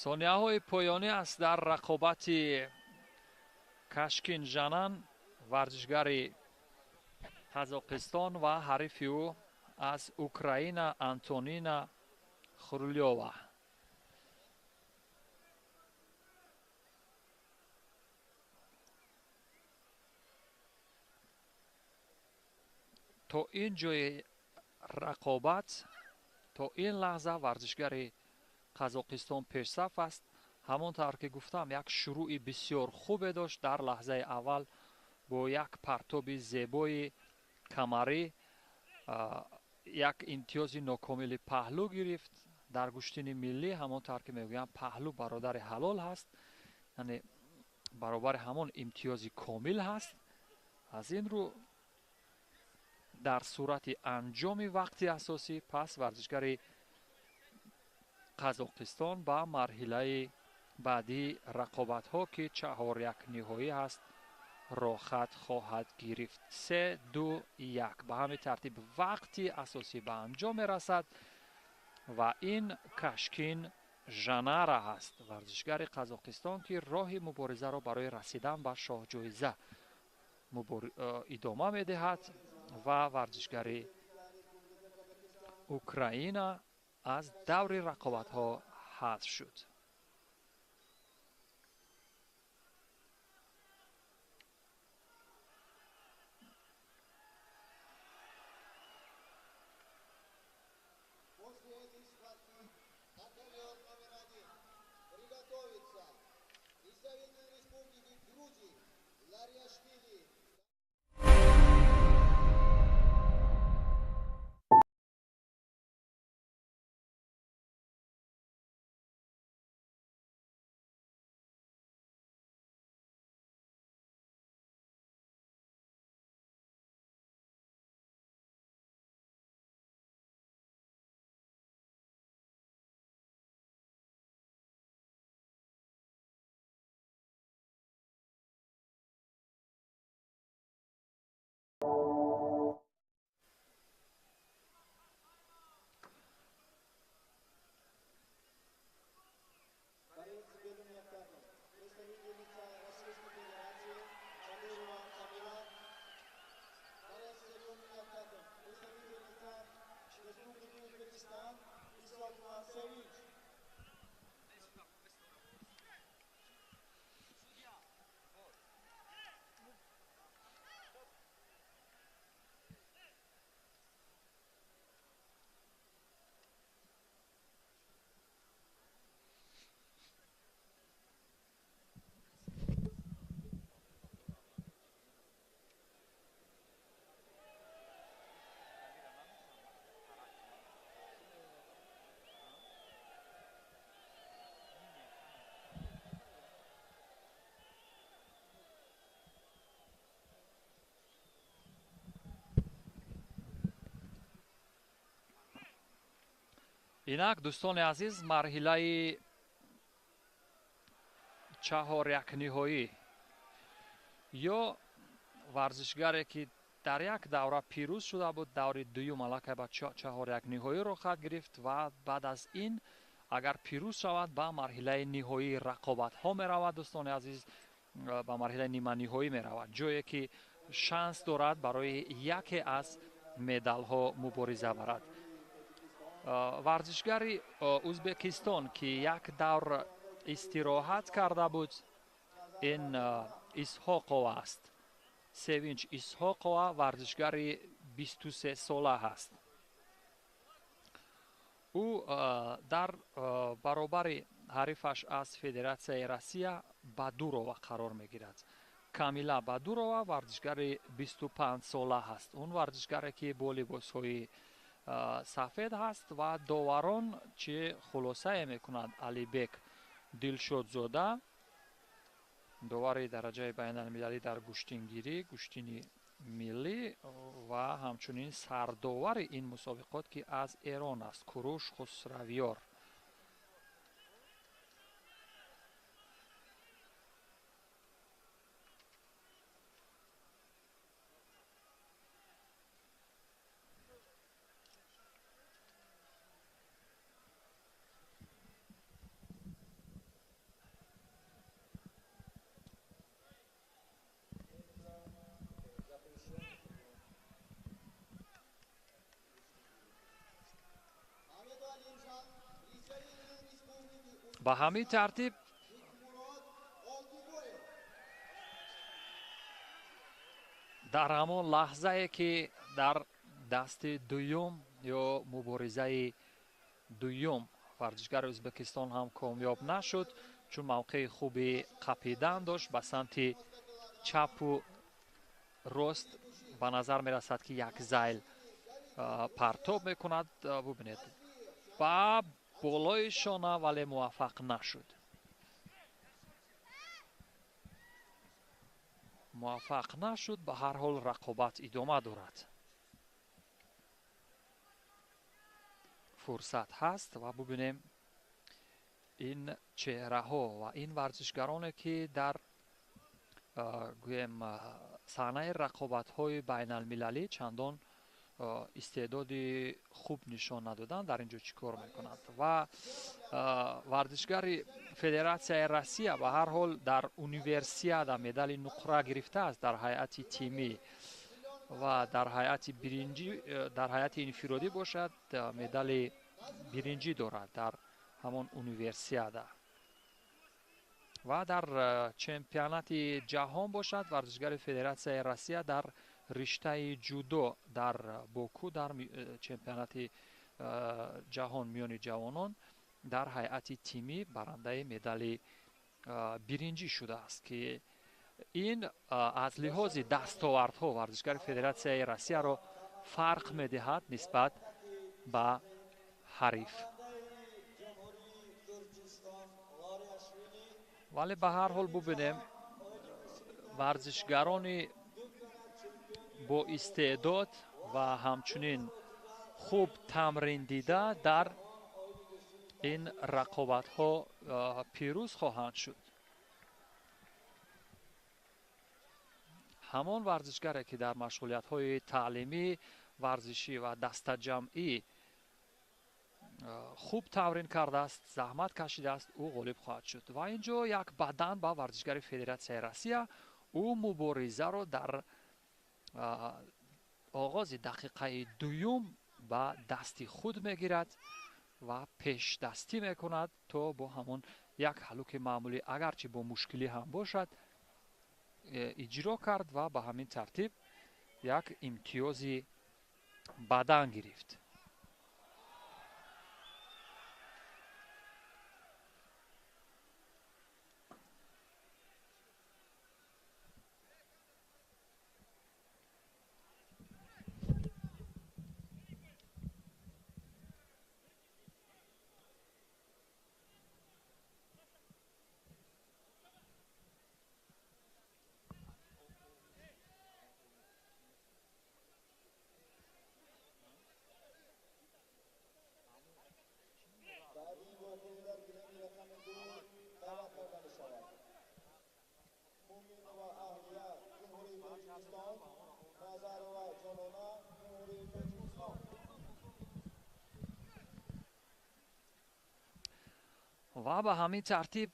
Сонияҳои поёнӣ аст дар рақобати Кашкин Жанан, варзишгари Қазоқистон, ва ҳарифи ӯ аз Украина Антонина Хрулёва. То ин ҷои рақобат, то ин лаҳза варзишгари Қазоқистон пешсаф аст. Ҳамон тавр ки гуфтам, як шурӯи бисёр хубе дошт дар лаҳзаи аввал бо як партоби зебои камарӣ як имтиёзи нокомили паҳлӯ гирифт. Дар гӯштини миллӣ, ҳамон тавр ки мегӯям, паҳлӯ бародари ҳалол ҳаст, яъне баробари ҳамон имтиёзи комил ҳаст. Аз ин рӯ дар сурати анҷоми вақти асосӣ пас варзишгари Қазоқистон ба марҳилаи баъдии рақобатҳо, ки чаҳоряк ниҳоӣ ҳаст, роҳхат хоҳад гирифт. 3, 2, 1. Ба ҳамин тартиб вақти асосӣ ба анҷом мерасад ва ин Кашкин Жанара ҳаст, варзишгари Қазоқистон, ки роҳи муборизаро барои расидан ба шоҳҷоиза идома медиҳад, ва варзишгари Украина аз даври рақобатҳо ҳазф шуд. Инак, дӯстони азиз, марҳилаи чаҳорякниҳоӣ ё варзишгаре ки дар як давра пирӯз шуда буд, даври дуюм аллакай ба чаҳорякниҳоӣ роҳхат гирифт ва баъд аз ин агар пирӯз шавад ба марҳилаи ниҳоии рақобатҳо меравад. Дӯстони азиз, ба марҳилаи ниманиҳоӣ меравад, ҷое ки шанс дорад барои яке аз медалҳо мубориза барад. Варзишгари Ӯзбекистон ки як давр истироҳат карда буд, ин Исҳоқова аст. Севинч Исҳоқова варзишгари 23 сола ҳаст. Ӯ дар баробари ҳарифаш аз Федератсияи Россия Бадурова қарор мегирад. Камила Бадурова варзишгари 25 сола ҳаст. Он варзишгаре ки бо либосҳои сафед ҳаст ва доварон чӣ хулосае мекунанд? Алибек Дилшодзода, довари дараҷаи байналмилалӣ дар гӯштингирӣ, гӯштини миллӣ ва ҳамчунин сардовари ин мусобиқот ки аз Эрон аст, Куруш Хусравиёр. Ба ҳамин тартиб дар ҳамон лаҳзае ки дар дасти дуюм ё муборизаи дуюм варзишгари Ӯзбекистон ҳам комёб нашуд, чун мавқеи хуби қапидан дошт, ба самти чапу рост ба назар мерасад ки як зайл партоб мекунад. Бубинед, ба болои шона, вале муваффақ нашуд. Муваффақ нашуд, ба ҳар ҳол рақобат идома дорад. Фурсат ҳаст ва бубинем ин чеҳраҳо ва ин варзишгароне ки дар гӯем саҳнаи рақобатҳои байналмилалӣ чандон истеъдоди хуб нишон надоданд, дар ин ҷо чӣ кор мекунанд. Ва варзишгари Федератсияи Россия ба ҳар ҳол дар универсиада медали нуқра гирифтааст дар ҳайати тимӣ ва дар ҳайати биринҷӣ, дар ҳайати инфиродӣ бошад медали биринҷӣ дорад дар ҳамон универсиада ва дар чемпионати ҷаҳон бошад варзишгари Федератсияи Россия дар риштаи ҷудо дар Боку дар чемпионати ҷаҳон миёни ҷавонон дар ҳайати тимӣ барандаи медали биринҷӣ шудааст, ки ин аз лиҳози дастовардҳо варзишгари Федератсияи Россияро фарқ медиҳад нисбат ба ҳариф. Вале ба ҳар ҳол бубинем, варзишгарони бо истеъдод ва ҳамчунин хуб тамрин дида дар ин рақобатҳо пирӯз хоҳанд шуд. Ҳамон варзишгаре ки дар машғулиятҳои таълимӣ, варзишӣ ва дастаҷамъӣ хуб тамрин кардааст, заҳмат кашидааст, ӯ ғолиб хоҳад шуд. Ва ин ҷо як бадан ба варзишгари Федератсияи Россия, ӯ муборизаро дар оғози дақиқаи дуюм ба дасти худ мегирад ва пешдастӣ мекунад то бо ҳамон як ҳалуки маъмулӣ, агарчи бо мушкилӣ ҳам бошад, иҷро кард ва ба ҳамин тартиб як имтиёзи бадан гирифт. Ва ба ҳамин тартиб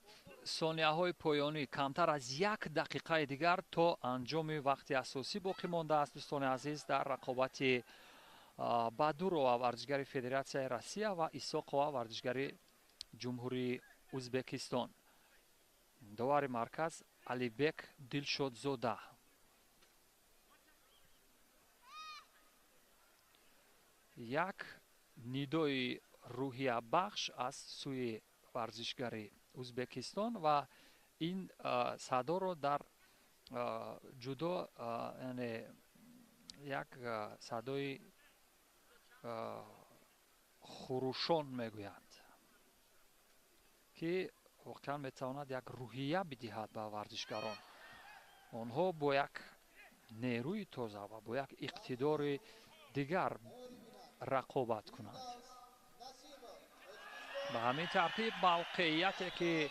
сонияҳои поёнӣ камтар аз як дақиқаи дигар то анҷоми вақти асосӣ боқӣ мондааст. Дӯстони азиз, дар рақобати Бадурова варзишгари Федератсияи Россия ва Исоқова варзишгари Ҷумҳурии Узбекистон. Довари марказ Алибек Дилшодзода. Як нидои рӯҳиябахш аз сӯи варзишгари Узбекистон ва ин садоро дар ҷудо, яъне як садои хурӯшон мегӯянд, ки воқеан метавонад як рӯҳия бидиҳад ба варзишгарон. Онҳо бо як нерӯи тоза ва бо як иқтидори дигар рақобат кунанд. Ба ҳамин тартиб мавқеияте ки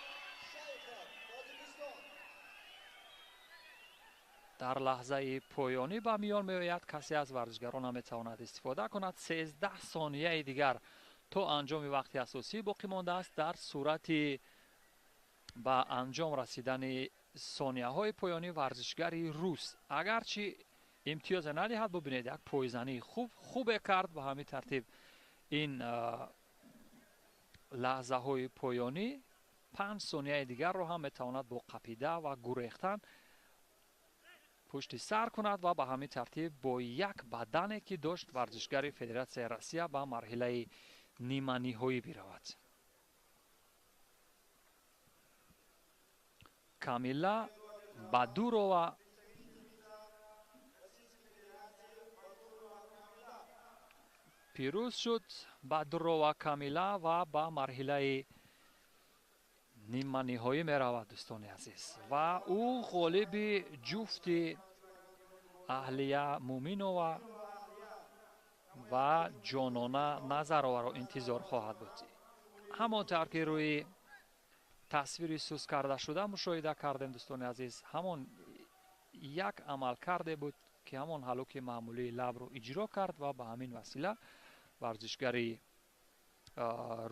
дар лаҳзаи поёнӣ ба миён меояд, касе аз варзишгарон наметавонад истифода кунад. 13 сонияи дигар то анҷоми вақти асосӣ боқӣ мондааст. Дар сурати ба анҷом расидани сонияҳои поёнӣ варзишгари рус агарчи имтиёзе надиҳад, бубинед як пойзании хубе кард. Ба ҳамин тартиб ин лаҳзаҳои поёнӣ 5 сонияи дигарро ҳам метавонад бо қапида ва гурехтан пушти сар кунад ва ба ҳамин тартиб бо як бадане ки дошт варзишгари Федератсияи Россия ба марҳилаи ниманиҳоӣ биравад. Камила Бадурова пирӯз шуд. Бадурова Камила ва ба марҳилаи ниманиҳоӣ меравад, дӯстони азиз, ва ӯ ғолиби ҷуфти Аҳлия Муминова ва Ҷонона Назароваро интизор хоҳад буд. Ҳамон тавр ки рӯи тасвири сус карда шуда мушоҳида кардем, дӯстони азиз, ҳамон як амалкарде буд ки ҳамон ҳалуки маъмулии лабро иҷро кард ва ба ҳамин васила варзишгари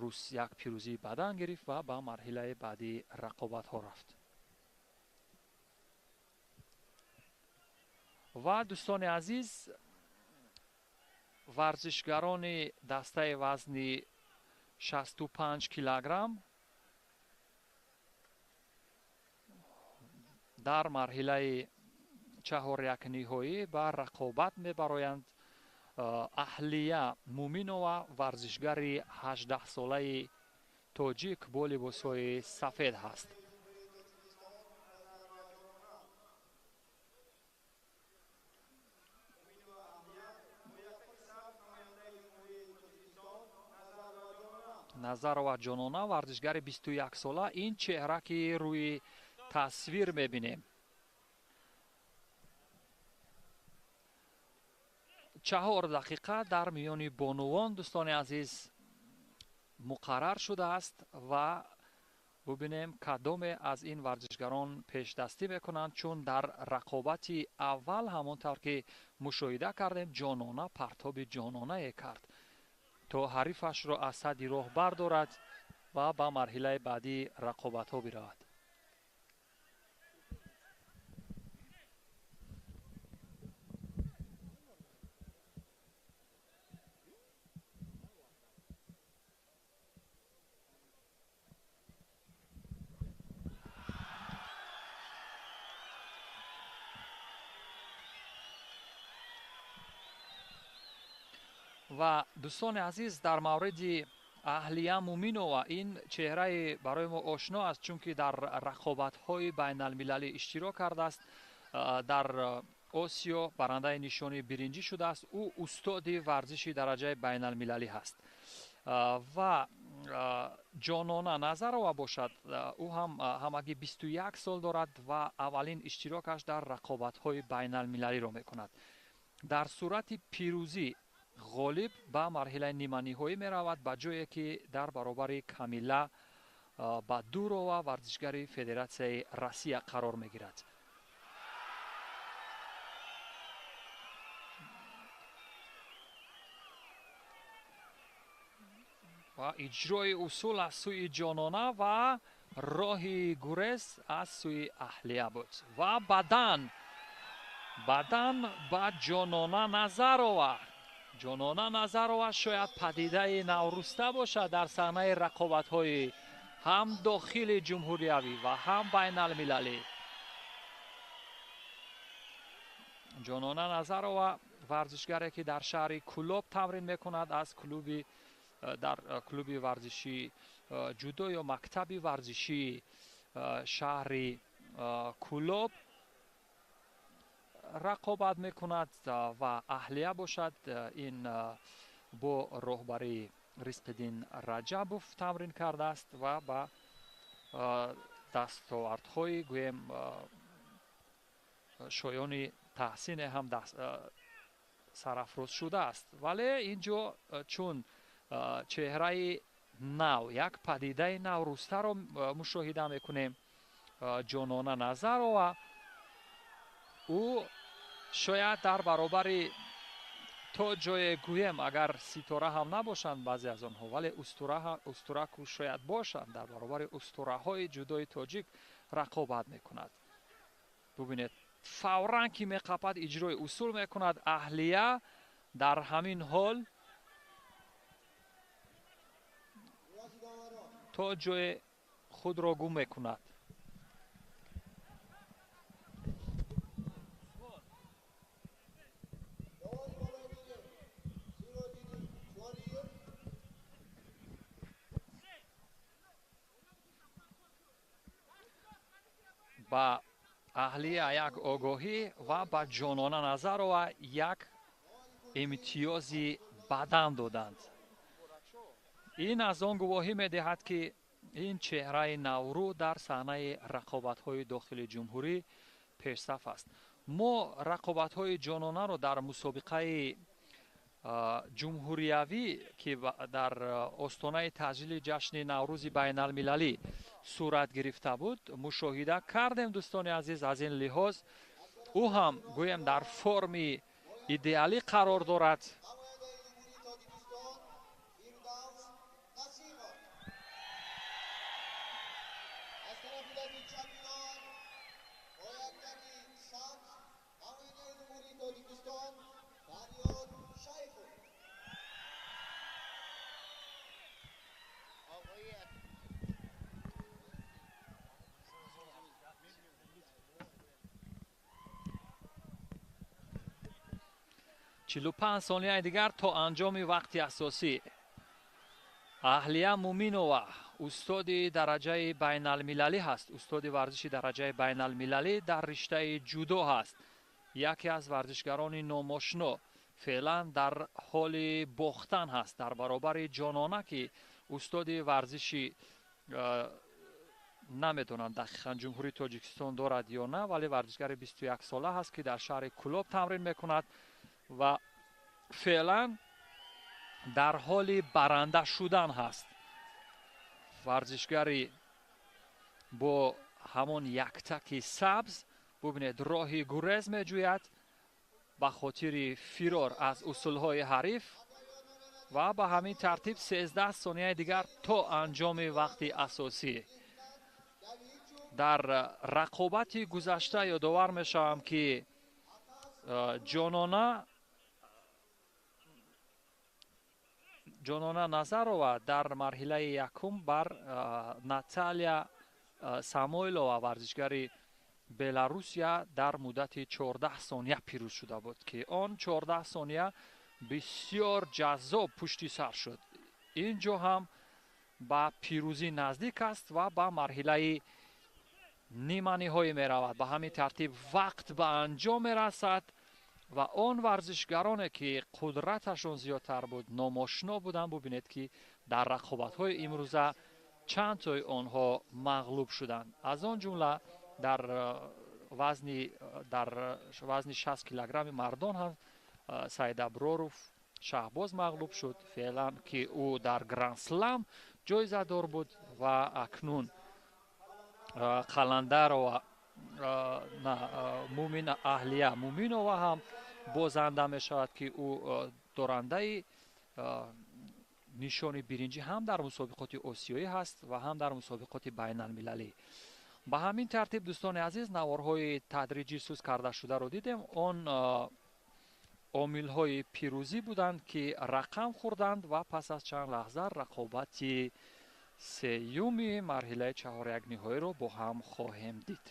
рус як пирӯзии бадан гирифт ва ба марҳилаи баъдии рақобатҳо рафт. Ва дӯстони азиз, варзишгарони дастаи вазни 65 килограмм дар марҳилаи чаҳорякниҳоӣ ба рақобат мебароянд. Аҳлия Муминова, варзишгари 18-солаи тоҷик бо либосҳои сафед ҳаст. Назарова Ҷонона, варзишгари 21-сола, ин чеҳра ки рӯи тасвир мебинем. 4 дақиқа дар миёни бонувон, дӯстони азиз, муқаррар шудааст ва бубинем кадоме аз ин варзишгарон пешдастӣ мекунанд, чун дар рақобати аввал ҳамон тавр ки мушоҳида кардем, Ҷонона партоби ҷононае кард то ҳарифашро аз садди роҳ бардорад ва ба марҳилаи баъдии рақобатҳо биравад. Ва дӯстони азиз, дар мавриди Аҳлия Муминова ин чеҳраи барои мо ошно аст, чунки дар рақобатҳои байналмилалӣ иштирок кардааст, дар Осиё барандаи нишони биринҷӣ шудааст. Ӯ устоди варзиши дараҷаи байналмилалӣ ҳаст. Ва Ҷонона Назарова бошад, ӯ ҳам ҳамагӣ 21 сол дорад ва аввалин иштирокаш дар рақобатҳои байналмилалиро мекунад. Дар сурати пирӯзӣ ғолиб ба марҳилаи ниманиҳоӣ меравад, ба ҷое ки дар баробари Камила Бадурова, варзишгари Федератсияи Россия, қарор мегирад. Ва иҷрои усул аз сӯи Ҷонона ва роҳи гурез аз сӯи Аҳлия буд. Ва бадан ба Ҷонона Назарова. Ҷонона Назарова шояд падидаи навруста бошад дар саҳнаи рақобатҳои ҳам дохили ҷумҳуриявӣ ва ҳам байналмилалӣ. Ҷонона Назарова варзишгаре ки дар шаҳри Кулоб тамрин мекунад, аз клуби дар клуби варзишии ҷудо ё мактаби варзишии шаҳри Кулоб рақобат мекунад ва Аҳлия бошад, ин бо роҳбарии Ризқиддин Раҷабов тамрин кардааст ва ба дастовардҳои гӯем шоёни таҳсине ҳам сарафроз шудааст. Вале ин ҷо чун чеҳраи нав, як падидаи наврӯстаро мушоҳида мекунем, Ҷонона Назарова, ӯ шояд дар баробари то ҷое гӯем агар ситора ҳам набошанд баъзе аз онҳо, вале устураку шояд бошанд, дар баробари устураҳои ҷудои тоҷик рақобат мекунад. Бубинед, фавран ки меқапад иҷрои усул мекунад. Аҳлия дар ҳамин ҳол то ҷое худро гум мекунад. Ба Аҳлия як огоҳӣ ва ба Ҷонона Назарова як имтиёзи бадан доданд. Ин аз он гувоҳӣ медиҳад, ки ин чеҳраи наврӯ дар саҳнаи рақобатҳои дохили ҷумҳурӣ пешсаф аст. Мо рақобатҳои ҷононаро дар мусобиқаи ҷумҳуриявӣ, ки дар остонаи таҷлили ҷашни Наврӯзи байналмилалӣ сурат гирифта буд, мушоҳида кардем. Дӯстони азиз, аз ин лиҳоз ӯ ҳам гӯем дар форми идеалӣ қарор дорад. 45 сонияи дигар то анҷоми вақти асосӣ. Аҳлия Муминова устоди дараҷаи байналмилалӣ ҳаст, устоди варзиши дараҷаи байналмилалӣ дар риштаи ҷудо ҳаст. Яке аз варзишгарони номошно феълан дар ҳоли бохтан ҳаст дар баробари Ҷонона, ки устоди варзиши намедонам дақиқан Ҷумҳурии Тоҷикистон дорад ё на, вале варзишгари 21 сола ҳаст, ки дар шаҳри Кулоб тамрин мекунад ва феълан дар ҳоли баранда шудан ҳаст. Варзишгари бо ҳамон яктаки сабз, бубинед, роҳи гурез меҷӯяд ба хотири фирор аз усулҳои ҳариф ва ба ҳамин тартиб 13 сонияи дигар то анҷоми вақти асосӣ. Дар рақобати гузашта ёдовар мешавам, ки Ҷонона Назарова дар марҳилаи якум бар Наталия Самойлова, варзишгари Беларусия, дар муддати 14 сония пирӯз шуда буд, ки он 14 сония бисёр ҷаззоб пушти сар шуд. Ин ҷо ҳам ба пирӯзӣ наздик аст ва ба марҳилаи ниманиҳоӣ меравад. Ба ҳамин тартиб вақт ба анҷом мерасад ва он варзишгароне, ки қудраташон зиёдтар буд, номошно буданд, бубинед, ки дар рақобатҳои имрӯза чанд тои онҳо мағлуб шуданд. Аз он ҷумла дар вазни 60 килограмми мардон ҳам Саидаброров Шаҳбоз мағлуб шуд, феълан ки ӯ дар Гранд-слам ҷоизадор буд ва акнун Қаландарова Мумина Аҳлия Муминова ҳам бозанда мешавад, ки ӯ дорандаи нишони биринҷӣ ҳам дар мусобиқоти осиёӣ ҳаст ва ҳам дар мусобиқоти байналмилалӣ. Ба ҳамин тартиб, дӯстони азиз, наворҳои тадриҷӣ сӯз карда шударо дидем. Он омилҳои пирӯзӣ буданд, ки рақам хӯрданд ва пас аз чанд лаҳза рақобати сеюми марҳилаи чаҳорякниҳоиро бо ҳам хоҳем дид.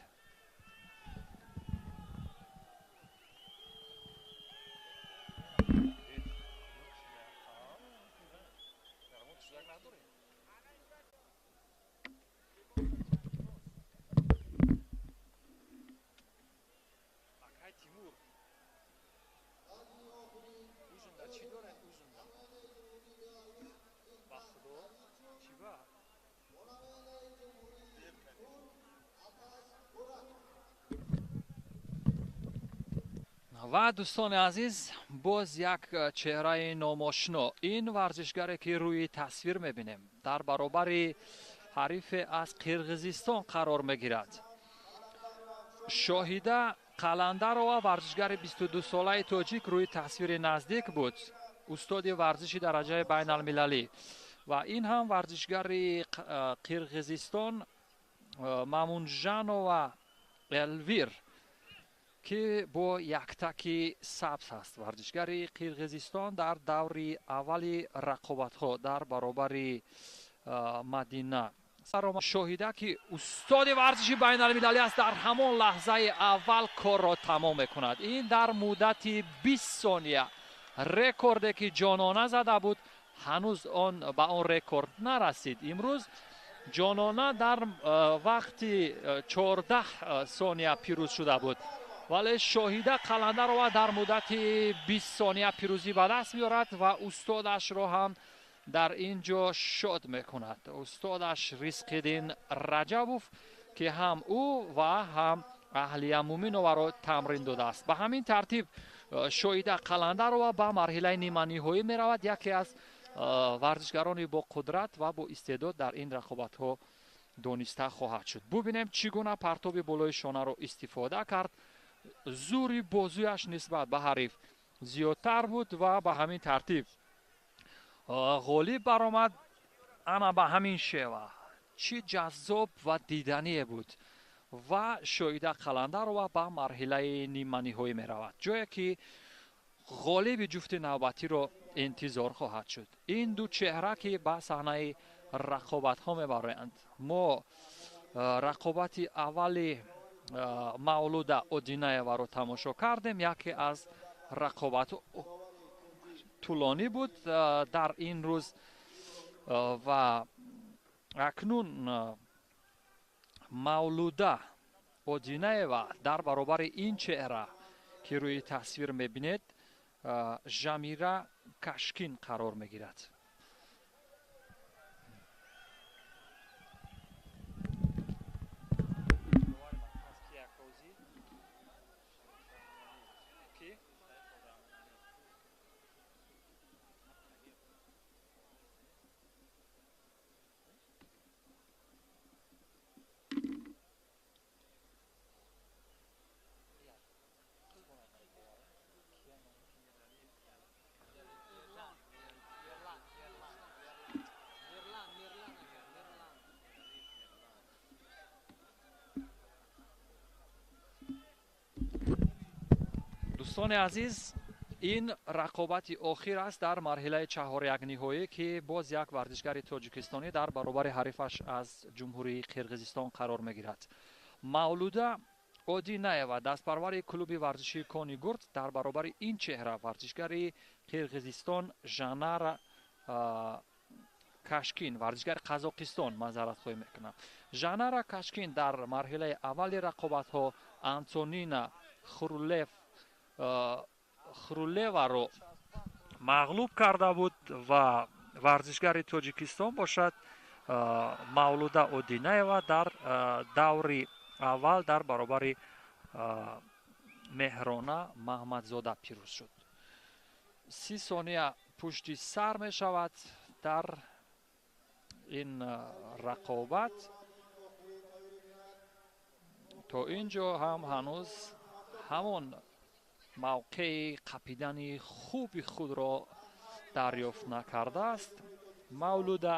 Ва дӯстони азиз, боз як чеҳраи номошно. Ин варзишгаре, ки рӯи тасвир мебинем, дар баробари ҳарифе аз Қирғизистон қарор мегирад. Шоҳида Қаландарова, варзишгари 22-солаи тоҷик, рӯи тасвири наздик буд, устоди варзиши дараҷаи байналмилалӣ. Ва ин ҳам варзишгари Қирғизистон Мамунжанова Элвир, ки бо яктаки сабз ҳаст. Варзишгари Қирғизистон дар даври аввали рақобатҳо дар баробари Мадина Шоҳида, ки устоди варзиши байналмилалӣ аст, дар ҳамон лаҳзаи аввал корро тамом мекунад. Ин дар муддати 20 сония рекорде, ки Ҷонона зада буд, ҳанӯз он ба он рекорд нарасид. Имрӯз Ҷонона дар вақти 14 сония пирӯз шуда буд, вале Шоҳида Қаландарова дар муддати 20 сония пирӯзӣ ба даст меорад ва устодашро ҳам дар ин ҷо шод мекунад. Устодаш Ризқиддин Раҷабов, ки ҳам ӯ ва ҳам Аҳлия Муминоваро тамрин додааст. Ба ҳамин тартиб Шоҳида Қаландарова ба марҳилаи ниманиҳоӣ меравад. Яке аз варзишгарони бо қудрат ва бо истеъдод дар ин рақобатҳо дониста хоҳад шуд. Бубинем, чӣ гуна партоби болои шонаро истифода кард. Зури бозуяш нисбат ба ҳариф зиёдтар буд ва ба ҳамин тартиб ғолиб баромад. Ана ба ҳамин шева чӣ ҷаззоб ва дидание буд ва Шоҳида Қаландарова ба марҳилаи ниманиҳоӣ меравад, ҷое ки ғолиби ҷуфти навбатиро интизор хоҳад шуд. Ин ду чеҳра, ки ба саҳнаи рақобатҳо мебароянд. Мо рақобати аввали Мавлуда Одинаеваро тамошо кардем, яке аз рақобатҳо тӯлонӣ буд дар ин рӯз ва акнун Мавлуда Одинаева дар баробари ин чеҳра, ки рӯи тасвир мебинед, Жамира Кашкин қарор мегирад. Дӯстони азиз, ин рақобати охир аст дар марҳилаи чаҳорякниҳоӣ, ки боз як варзишгари тоҷикистонӣ дар баробари ҳарифаш аз Ҷумҳурии Қирғизистон қарор мегирад. Мавлуда Одинаева, дастпарвари клуби варзишии Кони Гурд, дар баробари ин чеҳра варзишгари Қирғизистон Жанара Кашкин, варзишгари Қазоқистон, маъзаратхоҳӣ мекунам. Жанара Кашкин дар марҳилаи аввали рақобатҳо Антонина Хрулеваро мағлуб карда буд ва варзишгари Тоҷикистон бошад Мавлуда Одинаева дар даври аввал дар баробари Меҳрона Маҳмадзода пирӯз шуд. 30 сония пушти сар мешавад дар ин рақобат. То ин ҷо ҳам ҳанӯз ҳамон мавқеи қапидани хуби худро дарёфт накардааст Мавлуда.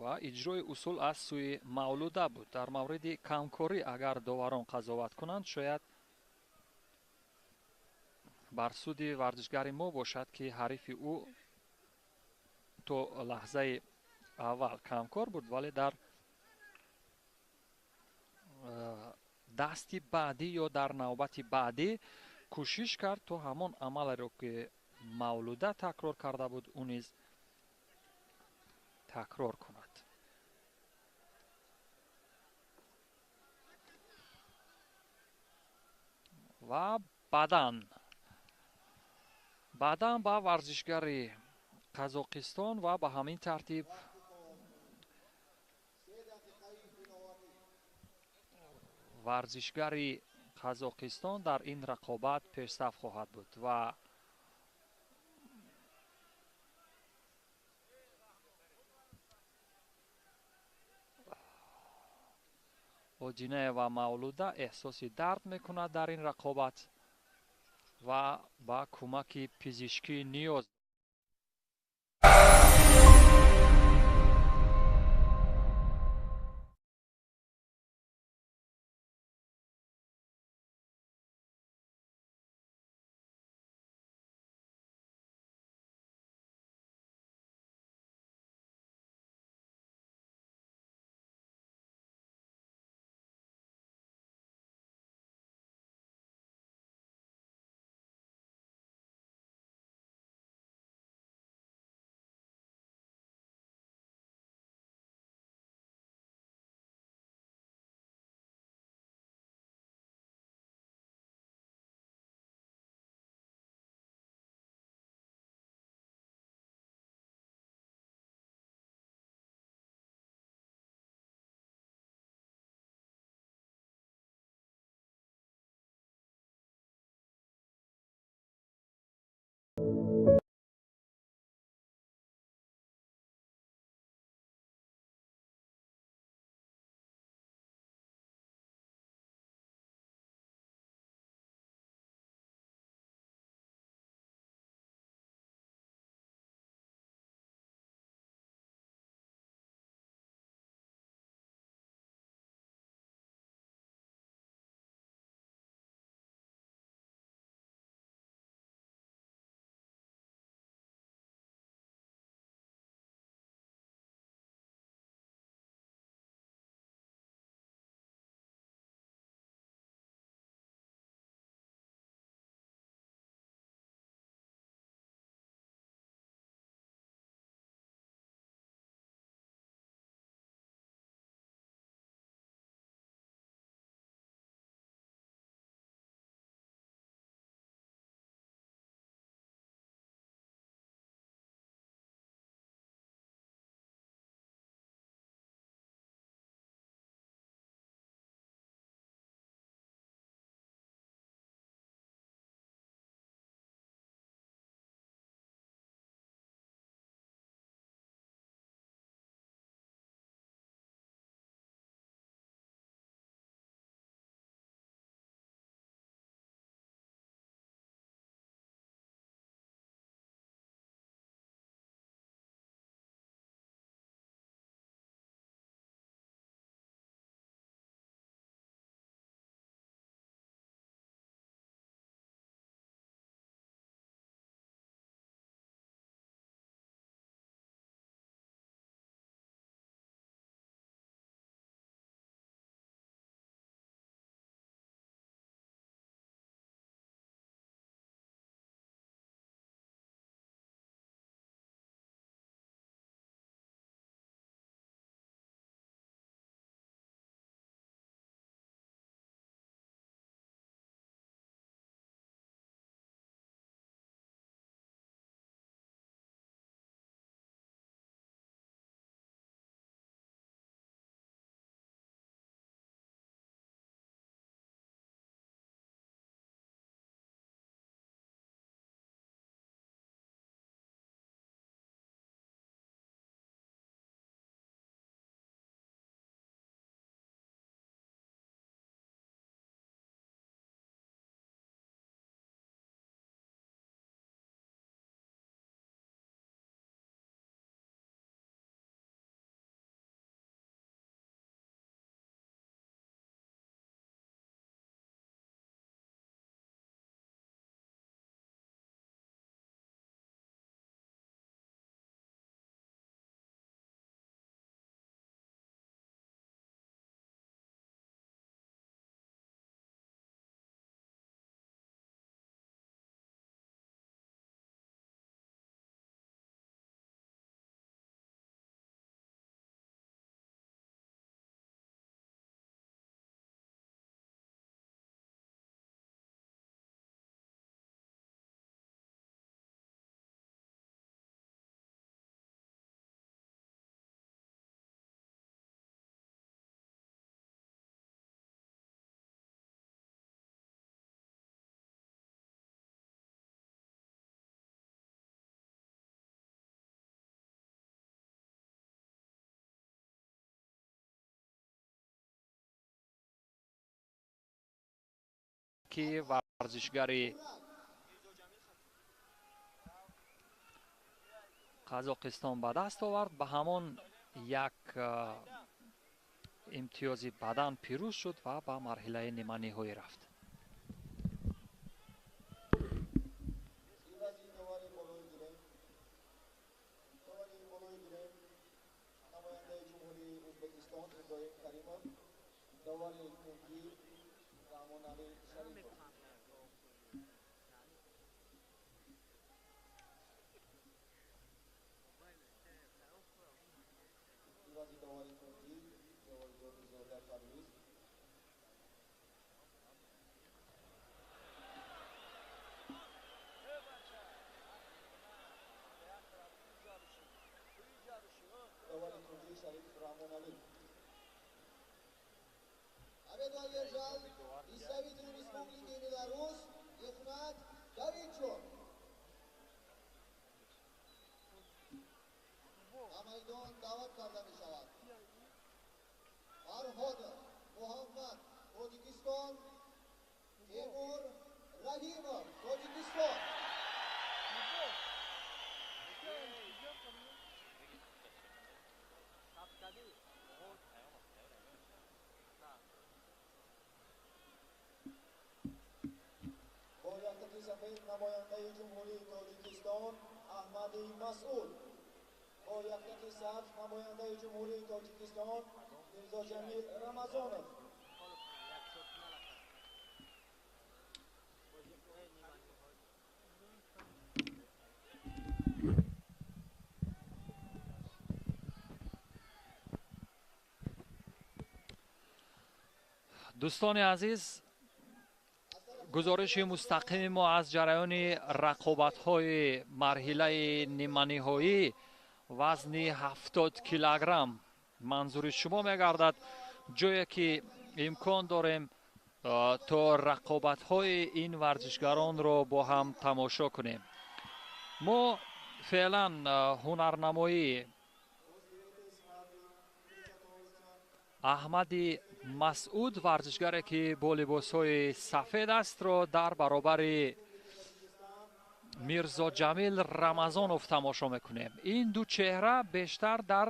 Ва иҷрои усул аз сӯи Мавлуда буд. Дар мавриди камкорӣ агар доварон қазоват кунанд, шояд бар суди варзишгари мо бошад, ки ҳарифи ӯ то лаҳзаи аввал камкор буд, вале дар дасти баъдӣ ё дар навбати баъдӣ кӯшиш кард то ҳамон амалеро, ки Мавлуда такрор карда буд, ӯ низ такрор кунад. Ва баъдан ба варзишгари Қазоқистон ва ба ҳамин тартиб варзишгари Қазоқистон дар ин рақобат пешсаф хоҳад буд ва Одинаева Мавлуда эҳсоси дард мекунад дар ин рақобат ва ба кӯмаки пизишкӣ ниёз ки варзишгари Қазоқистон ба даст овард, ба ҳамон як имтиёзи бадан пирӯз шуд ва ба марҳилаи ниманиҳоӣ рафт. Победу одержал представитель Республики Беларусь Игнат Давидчук. Ба майдон даъват карда мешавад Фарҳодов Муҳаммад, Тоҷикистон, Темур Раҳимов, Тоҷикистон. Бо яктаки сафед намояндаи Ҷумҳурии Тоҷикистон Аҳмади Масъуд, бо яктаки сабз намояндаи Ҷумҳурии Тоҷикистон Мирзоҷамил Рамазонов. Дӯстони азиз, гузориши мустақими мо аз ҷараёни рақобатҳои марҳилаи ниманиҳоӣ вазни 70 килограмм манзури шумо мегардад, ҷое ки имкон дорем то рақобатҳои ин варзишгаронро бо ҳам тамошо кунем. Мо феълан ҳунарнамоии Аҳмади Масъуд, варзишгаре ки бо либосҳои сафед астро, дар баробари Мирзоҷамил Рамазонов тамошо мекунем. Ин ду чеҳра бештар дар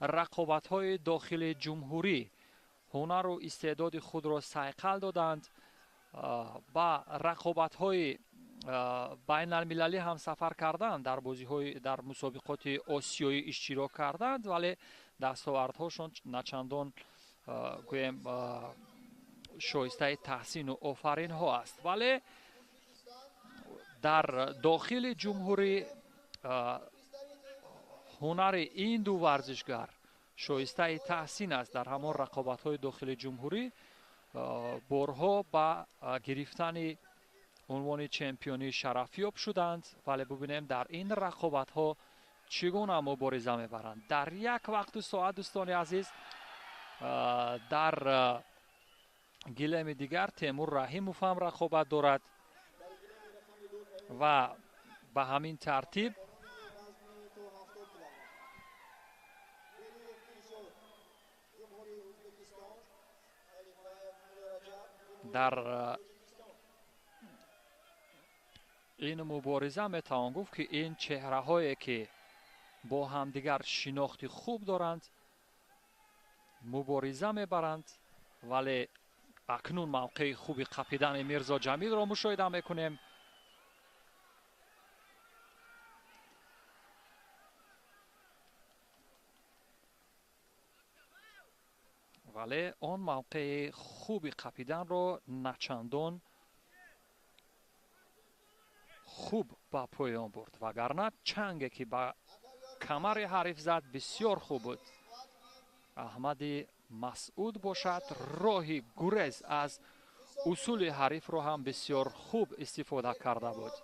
рақобатҳои дохили ҷумҳурӣ ҳунару истеъдоди худро сайқал доданд, ба рақобатҳои байналмилалӣ ҳам сафар карданд, дар бозиҳои дар мусобиқоти осиёӣ иштирок карданд, вале дастовардҳошон начандон гӯем шоистаи таҳсину офаринҳо аст. Вале дар дохили ҷумҳурӣ ҳунари ин ду варзишгар шоистаи таҳсин аст. Дар ҳамон рақобатҳои дохили ҷумҳурӣ борҳо ба гирифтани унвони чемпионӣ шарафёб шуданд, вале бубинем дар ин рақобатҳо чӣ гуна мубориза мебаранд. Дар як вақту соат, дӯстони азиз, дар гилеми дигар Темур Раҳимов ҳам рақобат дорад ва ба ҳамин тартиб дар ин мубориза метавон гуфт, ки ин чеҳраҳое ки бо ҳамдигар шинохти хуб доранд, мубориза мебаранд, вале акнун мавқеи хуби қапидани Мирзоҷамилро мушоҳида мекунем. Вале он мавқеи хуби қапиданро начандон хуб ба поён бурд, вагарна чанге ки ба камари ҳариф зад бисёр хуб буд. Аҳмади Масъуд бошад, роҳи гурез аз усули ҳарифро ҳам бисёр хуб истифода карда буд.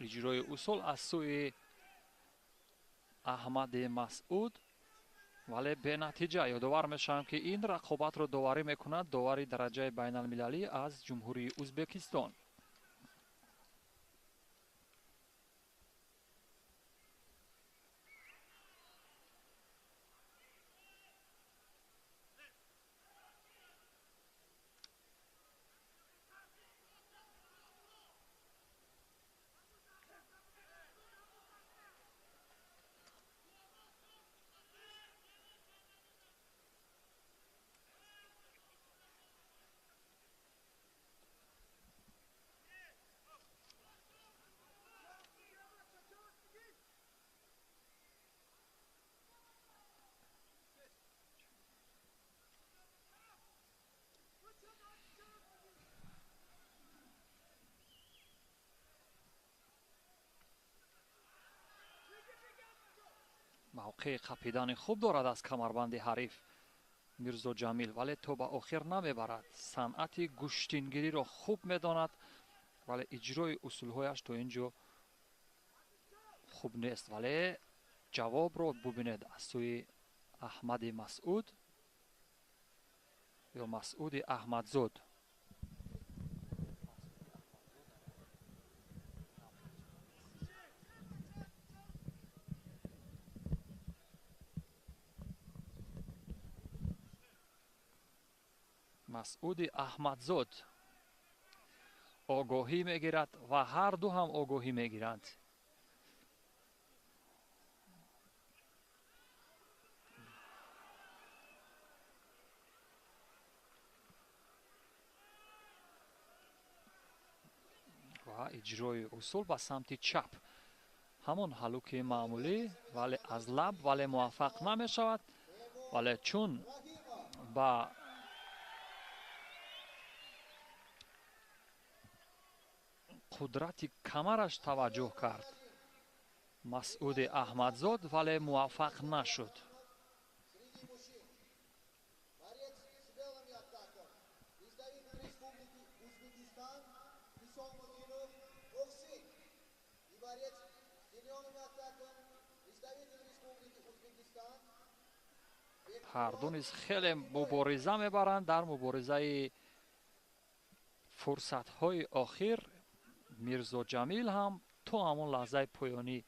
Иҷрои усул аз сӯи Аҳмади Масъуд, вале бенатиҷа. Ёдовар мешавам, ки ин рақобатро доварӣ мекунад довари дараҷаи байналмилалӣ аз Ҷумҳурии Ӯзбекистон. Мавқеи қапидани хуб дорад аз камарбанди ҳариф Мирзо Ҷамил, вале то ба охир намебарад. Санъати гӯштингириро хуб медонад, вале иҷрои усулҳояш то ин ҷо хуб нест. Вале ҷавобро бубинед аз сӯи Аҳмади Масъуд ё Масъуди Аҳмадзод. Масъуди Аҳмадзод огоҳӣ мегирад ва ҳар ду ҳам огоҳӣ мегиранд. Ва иҷрои усул ба самти чап, ҳамон ҳалуки маъмулӣ, вале аз лаб, вале муваффақ намешавад. Вале чун ба қудрати камараш таваҷҷӯҳ кард Масъуди Аҳмадзод, вале муваффақ нашуд. Ҳарду низ хеле мубориза мебаранд. Дар муборизаи фурсатҳои охир Мирзо Ҷамил ҳам то ҳамон лаҳзаи поёнӣ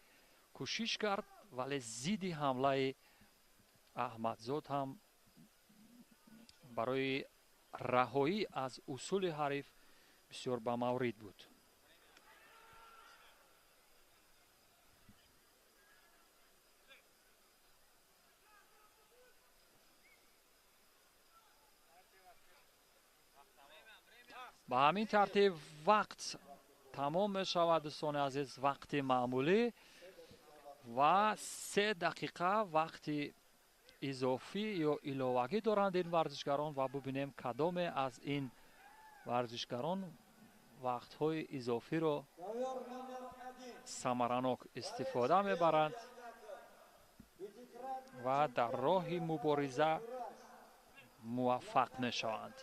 кӯшиш кард, вале зидди ҳамлаи Аҳмадзод ҳам барои раҳоӣ аз усули ҳариф бисёр ба маврид буд. Ба ҳамин тартиб вақт тамом мешавад, дӯстони азиз, вақти маъмулӣ ва 3 дақиқа вақти изофӣ ё иловагӣ доранд ин варзишгарон ва бубинем кадоме аз ин варзишгарон вақтҳои изофиро самаранок истифода мебаранд ва дар роҳи мубориза муваффақ мешаванд.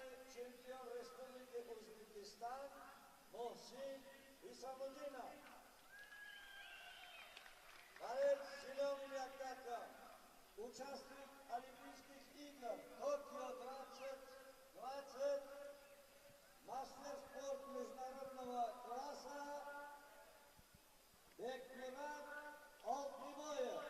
Участник Олимпийских игр Токио 2020, мастер спорт международного класса Бекмурат Олтибоев.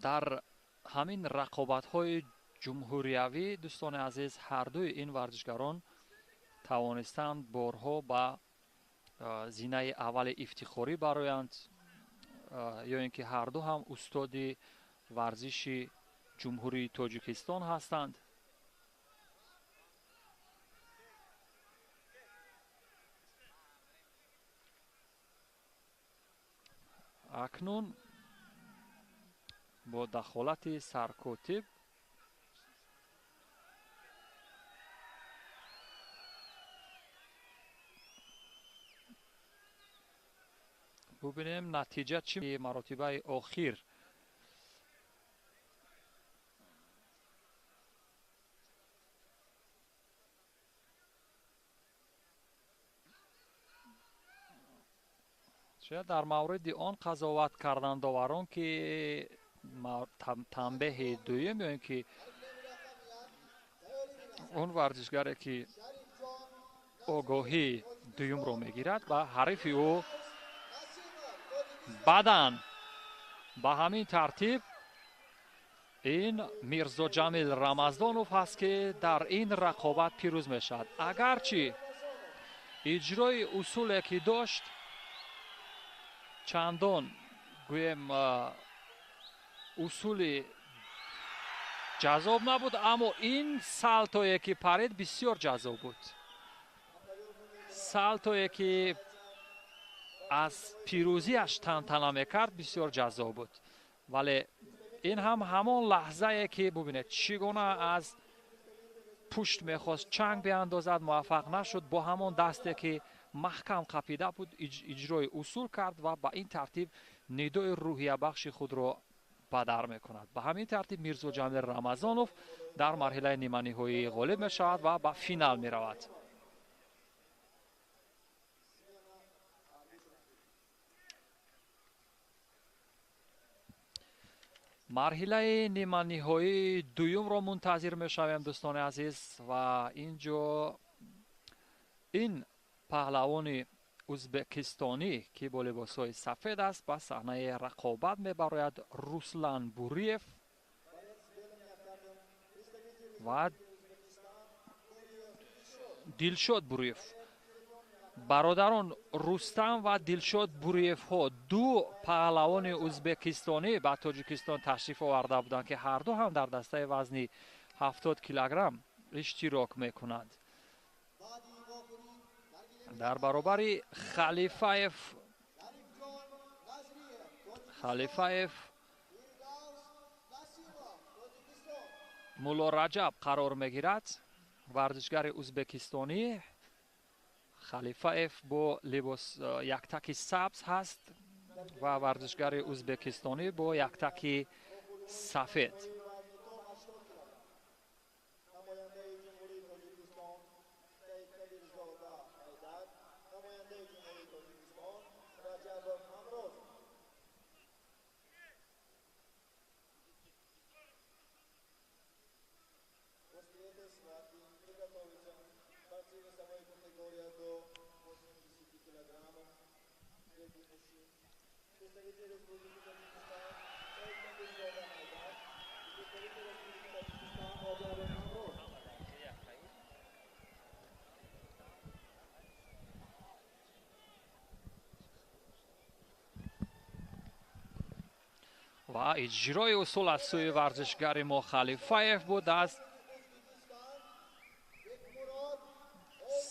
Дар ҳамин рақобатҳои ҷумҳуриявӣ, дӯстони азиз, ҳардуи ин варзишгарон тавонистанд борҳо ба зинаи аввали ифтихорӣ бароянд, ё ин ки ҳарду ҳам устоди варзиши Ҷумҳурии Тоҷикистон ҳастанд. Акнун бо дахолати саркотиб бубинем натиҷа чӣ. Маротибаи охир Шояд дар мавриди он қазоват карданд доварон, ки танбеҳи дуюм ё ин ки он варзишгаре ки огоҳии дуюмро мегирад ва ҳарифи ӯ баъдан. Ба ҳамин тартиб ин Мирзоҷамил Рамазонов ҳаст, ки дар ин рақобат пирӯз мешавад. Агарчи иҷрои усуле ки дошт чандон гӯем усули ҷаззоб набуд, аммо ин салтое ки парид бисёр ҷаззоб буд. Салтое ки аз пирӯзиаш тантана мекард бисёр ҷаззоб буд. Вале ин ҳам ҳамон лаҳзае ки бубинед чӣ гуна аз пушт мехост чанг биандозад, муваффақ нашуд. Бо ҳамон дасте ки маҳкам қапида буд иҷрои усул кард ва ба ин тартиб нидои рӯҳиябахши худро бадар мекунад. Ба ҳамин тартиб Мирзоҷамил Рамазонов дар марҳилаи ниманиҳоӣ ғолиб мешавад ва ба финал меравад. Марҳилаи ниманиҳоии дуюмро мунтазир мешавем, дӯстони азиз, ва ин ҷо ин паҳлавони узбекистонӣ, ки бо либосҳои сафед аст, ба саҳнаи рақобат мебарояд Руслан Буриев ва Дилшод Буриев. Бародарон Рустам ва Дилшод Буриевҳо ду паҳлавони узбекистонӣ ба Тоҷикистон ташриф оварда буданд, ки ҳарду ҳам дар дастаи вазни 70 килограмм иштирок мекунанд. Дар баробари Халифаев Мулло Раҷаб қарор мегирад, варзишгари узбекистонӣ. Халифаев бо либос яктаки сабз ҳаст ва варзишгари узбекистонӣ бо яктаки сафед. Ва иҷрои усул аз сӯи варзишгари мо Халифаев буд аз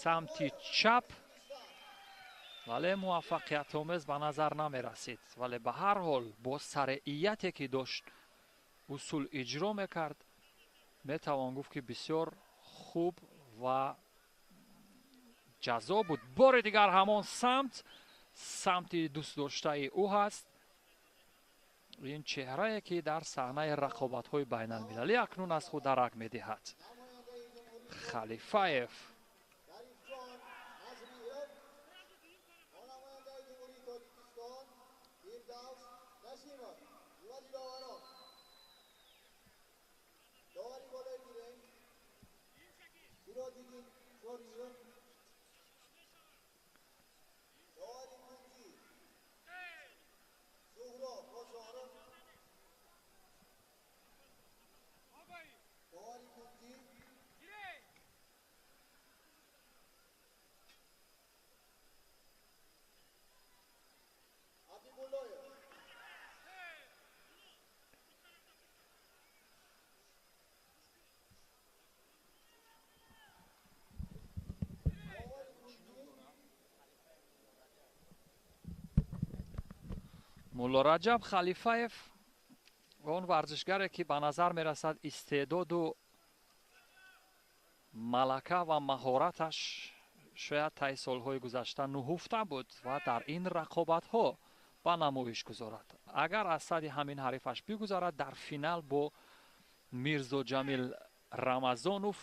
самти чап, вале муваффақиятомез ба назар намерасид. Вале ба ҳар ҳол бо сареияте ки дошт усул иҷро мекард, метавон гуфт ки бисёр хуб ва ҷаззоб буд. Бори дигар ҳамон самт, самти дӯстдоштаи ӯ ҳаст. Ин чеҳрае ки дар саҳнаи рақобатҳои байналмилалӣ акнун аз худ дарак медиҳад. Халифаев Мулло Раҷаб Халифаев он варзишгаре ки ба назар мерасад истеъдоду малака ва маҳораташ шояд таи солҳои гузашта нуҳуфта буд ва дар ин рақобатҳо ба намоиш гузорад. Агар аз сади ҳамин ҳарифаш бигузарад, дар финал бо Мирзоҷамил Рамазонов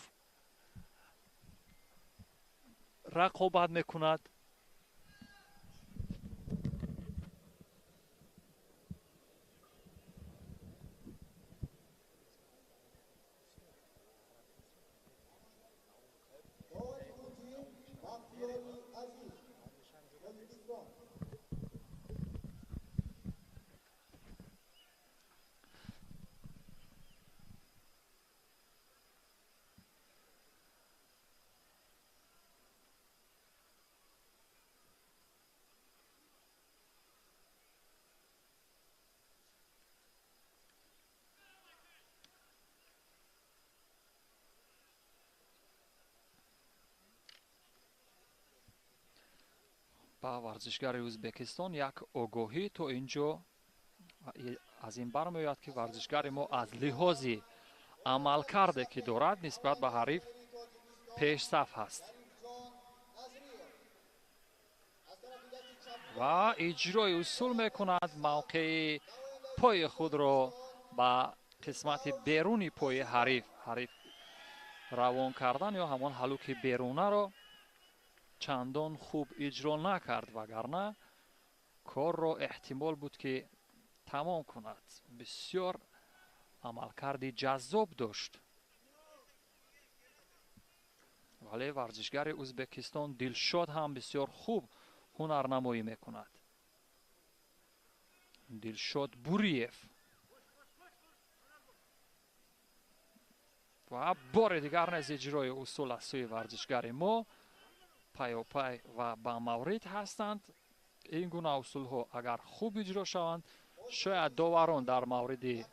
рақобат мекунад. Бахтиёри Азиз, Тоҷикистон. Ба варзишгари Ӯзбекистон як огоҳӣ то ин ҷо аз ин бармеояд, ки варзишгари мо аз лиҳози амалкарде, ки дорад, нисбат ба ҳариф пешсаф ҳаст ва иҷрои усул мекунад. Мавқеи пои худро ба қисмати беруни пои ҳариф равон кардан ё ҳамон ҳалуки берунаро чандон хуб иҷро накард, вагарна корро эҳтимол буд, ки тамом кунад. Бисёр амалкарди ҷаззоб дошт, вале варзишгари Ӯзбекистон Дилшод ҳам бисёр хуб ҳунарнамоӣ мекунад. Дилшод Буриев ва бори дигар низ иҷрои усул аз сӯи варзишгари мо пайопай ва ба маврид ҳастанд. Ин гуна усулҳо агар хуб иҷро шаванд, шояд доварон дар мавриди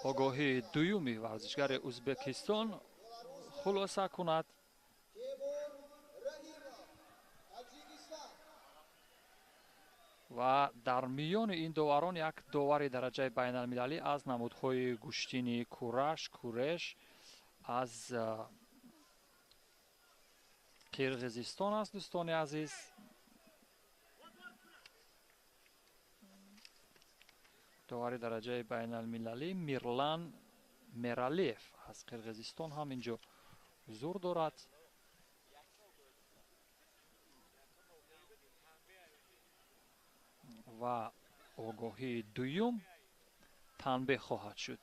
огоҳии дуюми варзишгари Ӯзбекистон хулоса кунад. Ва дар миёни ин доварон як довари дараҷаи байналмилалӣ аз намудҳои гӯштини кураш, куреш аз Қирғизистон аст, дӯстони азиз. Довари дараҷаи байналмилалӣ Мирлан Мералиев аз Қирғизистон ҳам инҷо ҳузур дорад. Ва огоҳии дуюм танбеҳ хоҳад шуд.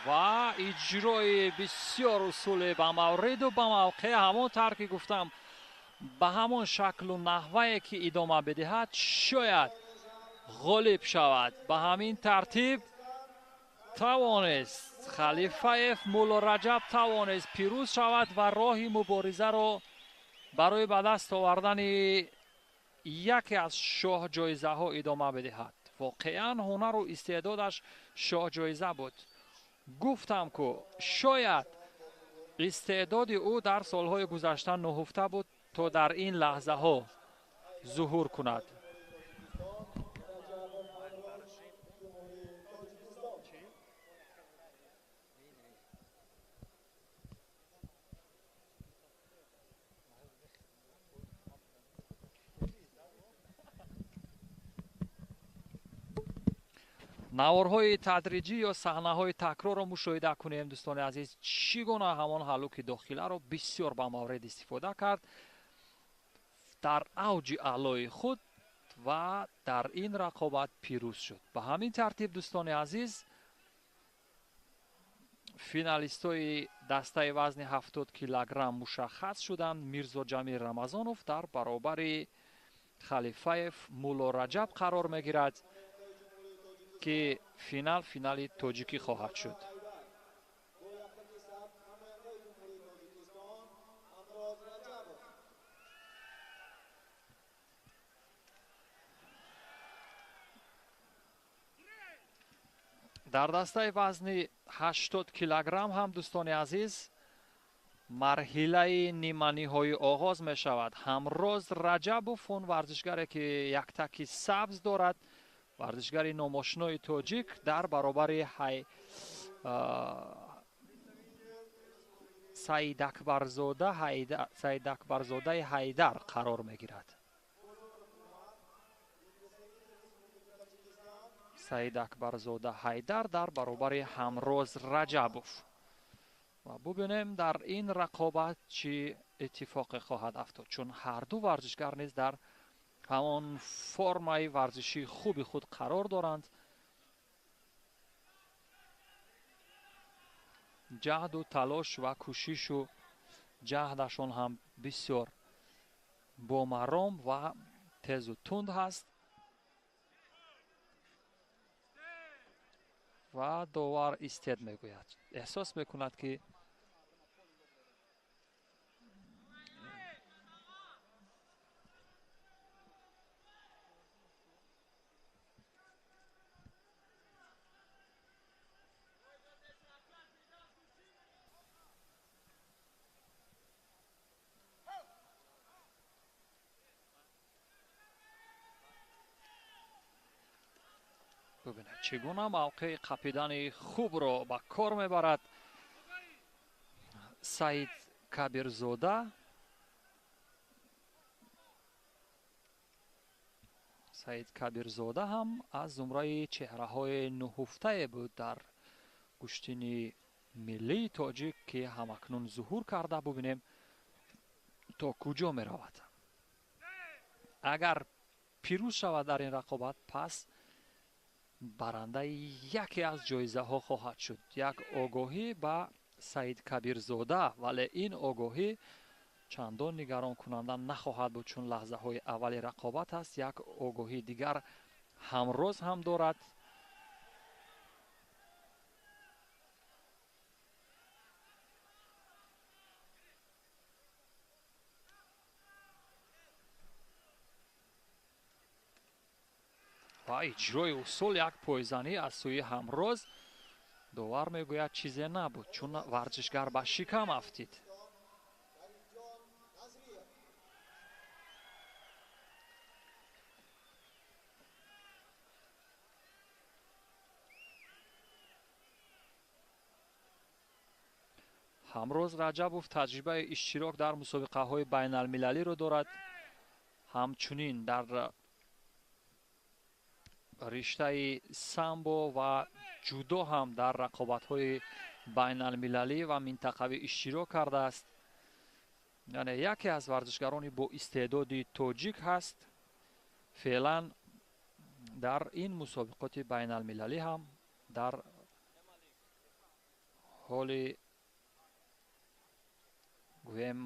Ва иҷрои бисёр усуле ба мавриду ба мавқеъ, ҳамон тавр ки гуфтам, ба ҳамон шаклу наҳвае ки идома бидиҳад, шояд ғолиб шавад. Ба ҳамин тартиб тавонист Халифаев Мулло Раҷаб тавонист пирӯз шавад ва роҳи муборизаро барои ба даст овардани яке аз шоҳҷоизаҳо идома бидиҳад. Воқеан ҳунару истеъдодаш шоҳҷоиза буд. Гуфтам ку шояд истеъдоди ӯ дар солҳои гузашта нуҳуфта буд, то дар ин лаҳзаҳо зуҳур кунад. Наворҳои тадриҷӣ ё саҳнаҳои такрорро мушоҳида кунем, дӯстони азиз. Чӣ гуна ҳамон ҳалуки дохиларо бисёр ба маврид истифода кард дар авҷи аълои худ ва дар ин рақобат пирӯз шуд. Ба ҳамин тартиб, дӯстони азиз, финалистҳои дастаи вазни 70 килограмм мушаххас шуданд. Мирзо Ҷамил Рамазонов дар баробари Халифаев Мулло Раҷаб қарор мегирад, ки финал финали тоҷикӣ хоҳад шуд. Дар дастаи вазни 80 килограмм ҳам, дӯстони азиз, марҳилаи ниманиҳоӣ оғоз мешавад. Ҳамроз Раҷабов, он варзишгаре ки яктаки сабз дорад, варзишгари номошинои тоҷик, дар баробари Саидакбарзодаи Ҳайдар қарор мегирад. Саидакбарзода Ҳайдар дар баробари Ҳамроз Раҷабов. Ва бубинем, дар ин рақобат чӣ иттифоқе хоҳад афтод, чун ҳарду варзишгар низ дар ҳамон формаи варзишии хуби худ қарор доранд. Ҷаҳду талош ва кӯшишу ҷаҳдашон ҳам бисёр бомаром ва тезу тунд ҳаст. Ва довар истед мегӯяд. Эҳсос мекунад, ки бубинед, чӣ гуна мавқеи қапидани хубро ба кор мебарад Саид Кабирзода. Саид Кабирзода ҳам аз зумраи чеҳраҳои нуҳуфтае буд дар гӯштини миллии тоҷик, ки ҳамакнун зуҳур карда. Бубинем, то куҷо меравад. Агар пирӯз шавад дар ин рақобат, пас барандаи яке аз ҷоизаҳо хоҳад шуд. Як огоҳӣ ба Саид Кабирзода, вале ин огоҳӣ чандон нигаронкунанда нахоҳад буд, чун лаҳзаҳои аввали рақобат аст. Як огоҳии дигар ҳамроз ҳам дорад. Ва иҷрои усул як пойзанӣ аз сӯи Ҳамроз. Довар мегӯяд, чизе набуд, чун варзишгар ба шикам афтид. Ҳамроз Раҷабов таҷрибаи иштирок дар мусобиқаҳои байналмилалиро дорад. Ҳамчунин дар риштаи самбо ва ҷудо ҳам дар рақобатҳои байналмилалӣ ва минтақавӣ иштирок кардааст. Яъне яке аз варзишгарони бо истеъдоди тоҷик ҳаст. Феълан дар ин мусобиқоти байналмилалӣ ҳам дар ҳоли, гӯем,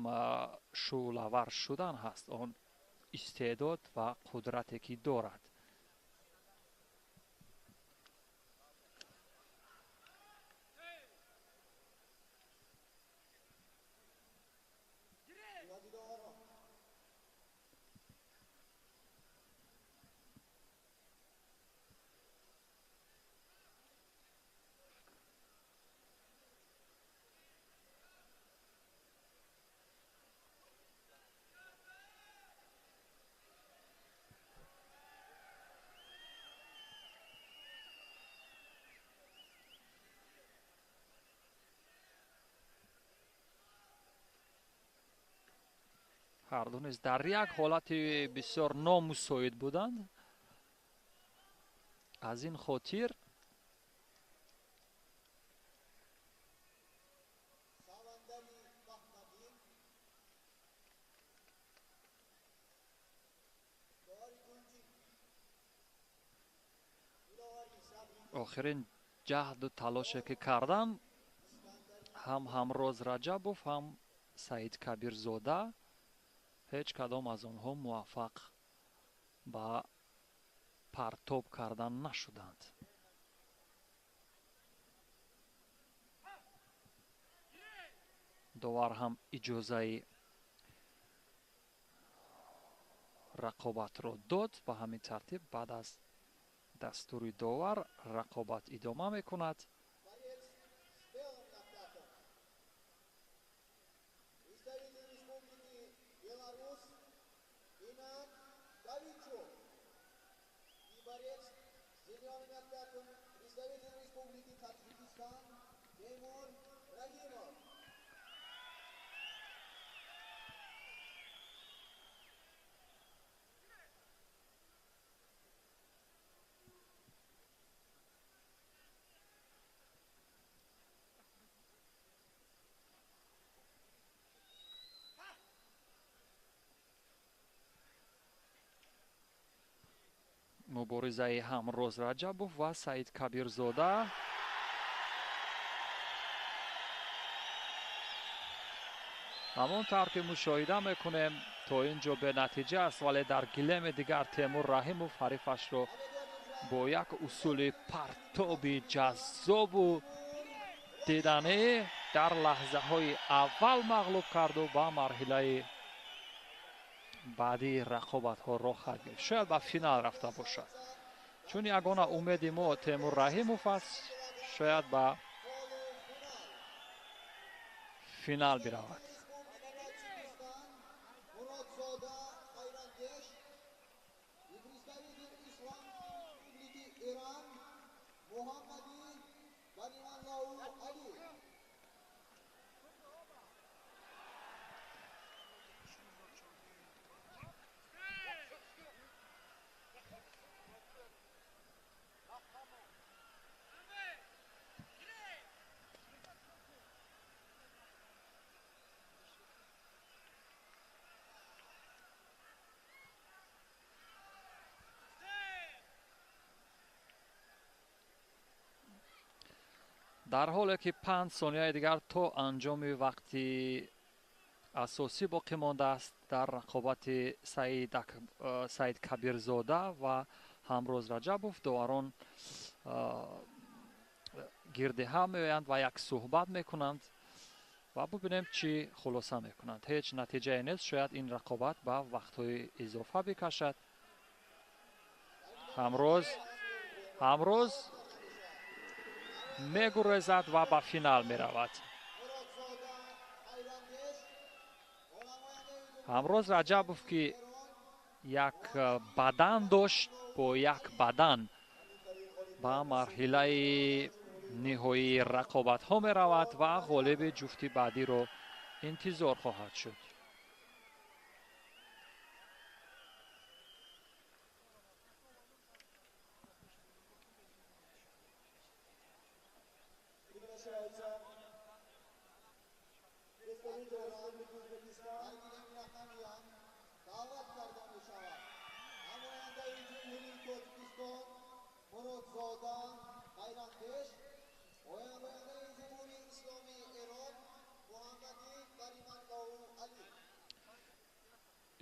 шӯълавар шудан ҳаст, он истеъдод ва қудрате ки дорад. Ҳарду низ дар як ҳолати бисёр номусоид буданд. Аз ин хотир охирин ҷаҳду талоше ки карданд, ҳам Ҳамроз Раҷабов, ҳам Саид Кабирзода, ҳеҷ кадом аз онҳо муваффақ ба партоб кардан нашуданд. Довар ҳам иҷозаи рақобатро дод. Ба ҳамин тартиб баъд аз Дастури довар рақобат идома мекунад. Муборизаи Ҳамроз Раҷабов ва Саид Кабирзода. Ҳамон тавр ки мушоҳида мекунем, то ин ҷо бенатиҷа аст, вале дар гилеми дигар Темур Раҳимов ҳарифашро бо як усули партоби ҷаззобу диданӣ дар лаҳзаҳои аввал мағлуб карду ба марҳилаи баъдии рақобатҳо роҳ хоҳад гирифт. Шояд ба финал рафта бошад, чун ягона умеди мо Темур Раҳимов аст, шояд ба финал биравад. Дар ҳоле ки 5 сонияи дигар то анҷоми вақти асосӣ боқӣ мондааст, дар рақобати Саид Кабирзода ва Ҳамроз Раҷабов доварон гирди ҳам меоянд ва як суҳбат мекунанд ва бубинем чӣ хулоса мекунанд. Ҳеҷ натиҷае нест, шояд ин рақобат ба вақтҳои изофа бикашад. Ҳамроз мегурезад ва ба финал меравад. Ҳамроз Раҷабов, ки як бадан дошт, бо як бадан ба марҳилаи ниҳоии рақобатҳо меравад ва ғолиби ҷуфти баъдиро интизор хоҳад шуд.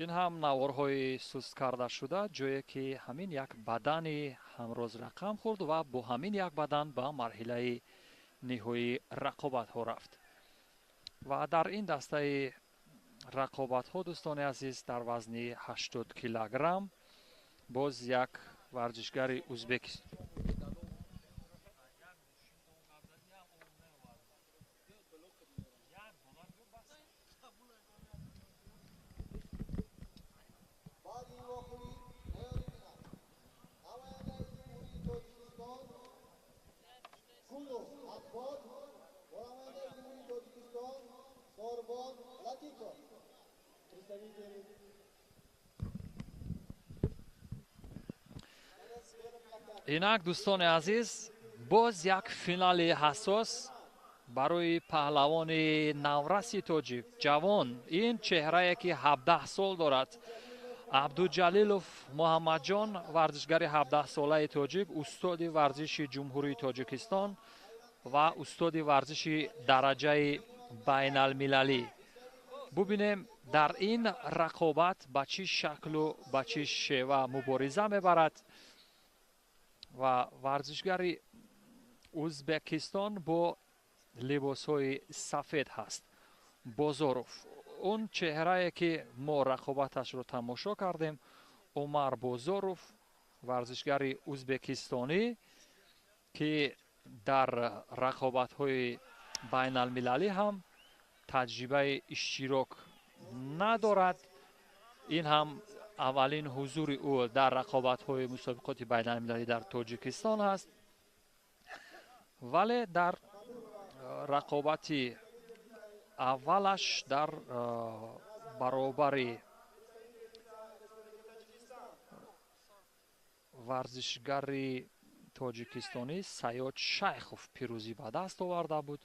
Ин ҳам наворҳои суст карда шуда, ҷое ки ҳамин як бадани Ҳамроз рақам хӯрд ва бо ҳамин як бадан ба марҳилаи ниҳоии рақобатҳо рафт. Ва дар ин дастаи рақобатҳо, дӯстони азиз, дар вазни 80 килограмм боз як варзишгари Узбекистон Инак, дӯстони азиз, боз як финали ҳассос барои паҳлавони навраси тоҷик, ҷавон. Ин чеҳрае ки 17 сол дорад, Абдуҷалилов Муҳаммадҷон, варзишгари 17-солаи тоҷик, устоди варзиши Ҷумҳурии Тоҷикистон ва устоди варзиши дараҷаи байналмилалӣ. Бубинем дар ин рақобат ба чӣ шаклу ба чӣ шева мубориза мебарад ва варзишгари Узбекистон бо либосҳои сафед ҳаст, Бозоров. Он чеҳрае ки мо рақобаташро тамошо кардем, Умар Бозоров Варзишгари ӯзбекистонӣ, ки дар рақобатҳои байналмилалӣ ҳам таҷрибаи иштирок надорад. Ин ҳам аввалин ҳузури ӯ дар рақобатҳои мусобиқоти байналмилалӣ дар Тоҷикистон аст, вале дар рақобати аввалаш дар баробари варзишгари тоҷикистонӣ Саёд Шайхов пирӯзӣ ба даст оварда буд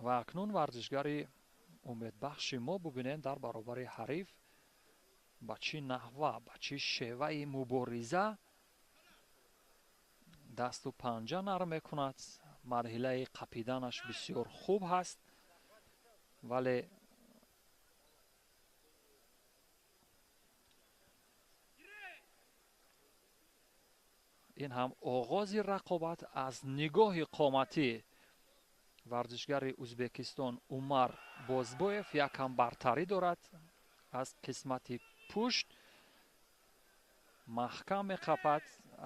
ва акнун варзишгари умедбахши мо бубинем дар баробари ҳариф ба чӣ наҳва, ба чӣ шеваи мубориза дасту панҷа нарм мекунад. Марҳилаи қапиданаш бисёр хуб ҳаст, вале ин ҳам оғози рақобат аз нигоҳи қоматӣ варзишгари Ӯзбекистон Умар Бозбоев якам бартарӣ дорад. Аз қисмати пушт маҳкам меқапад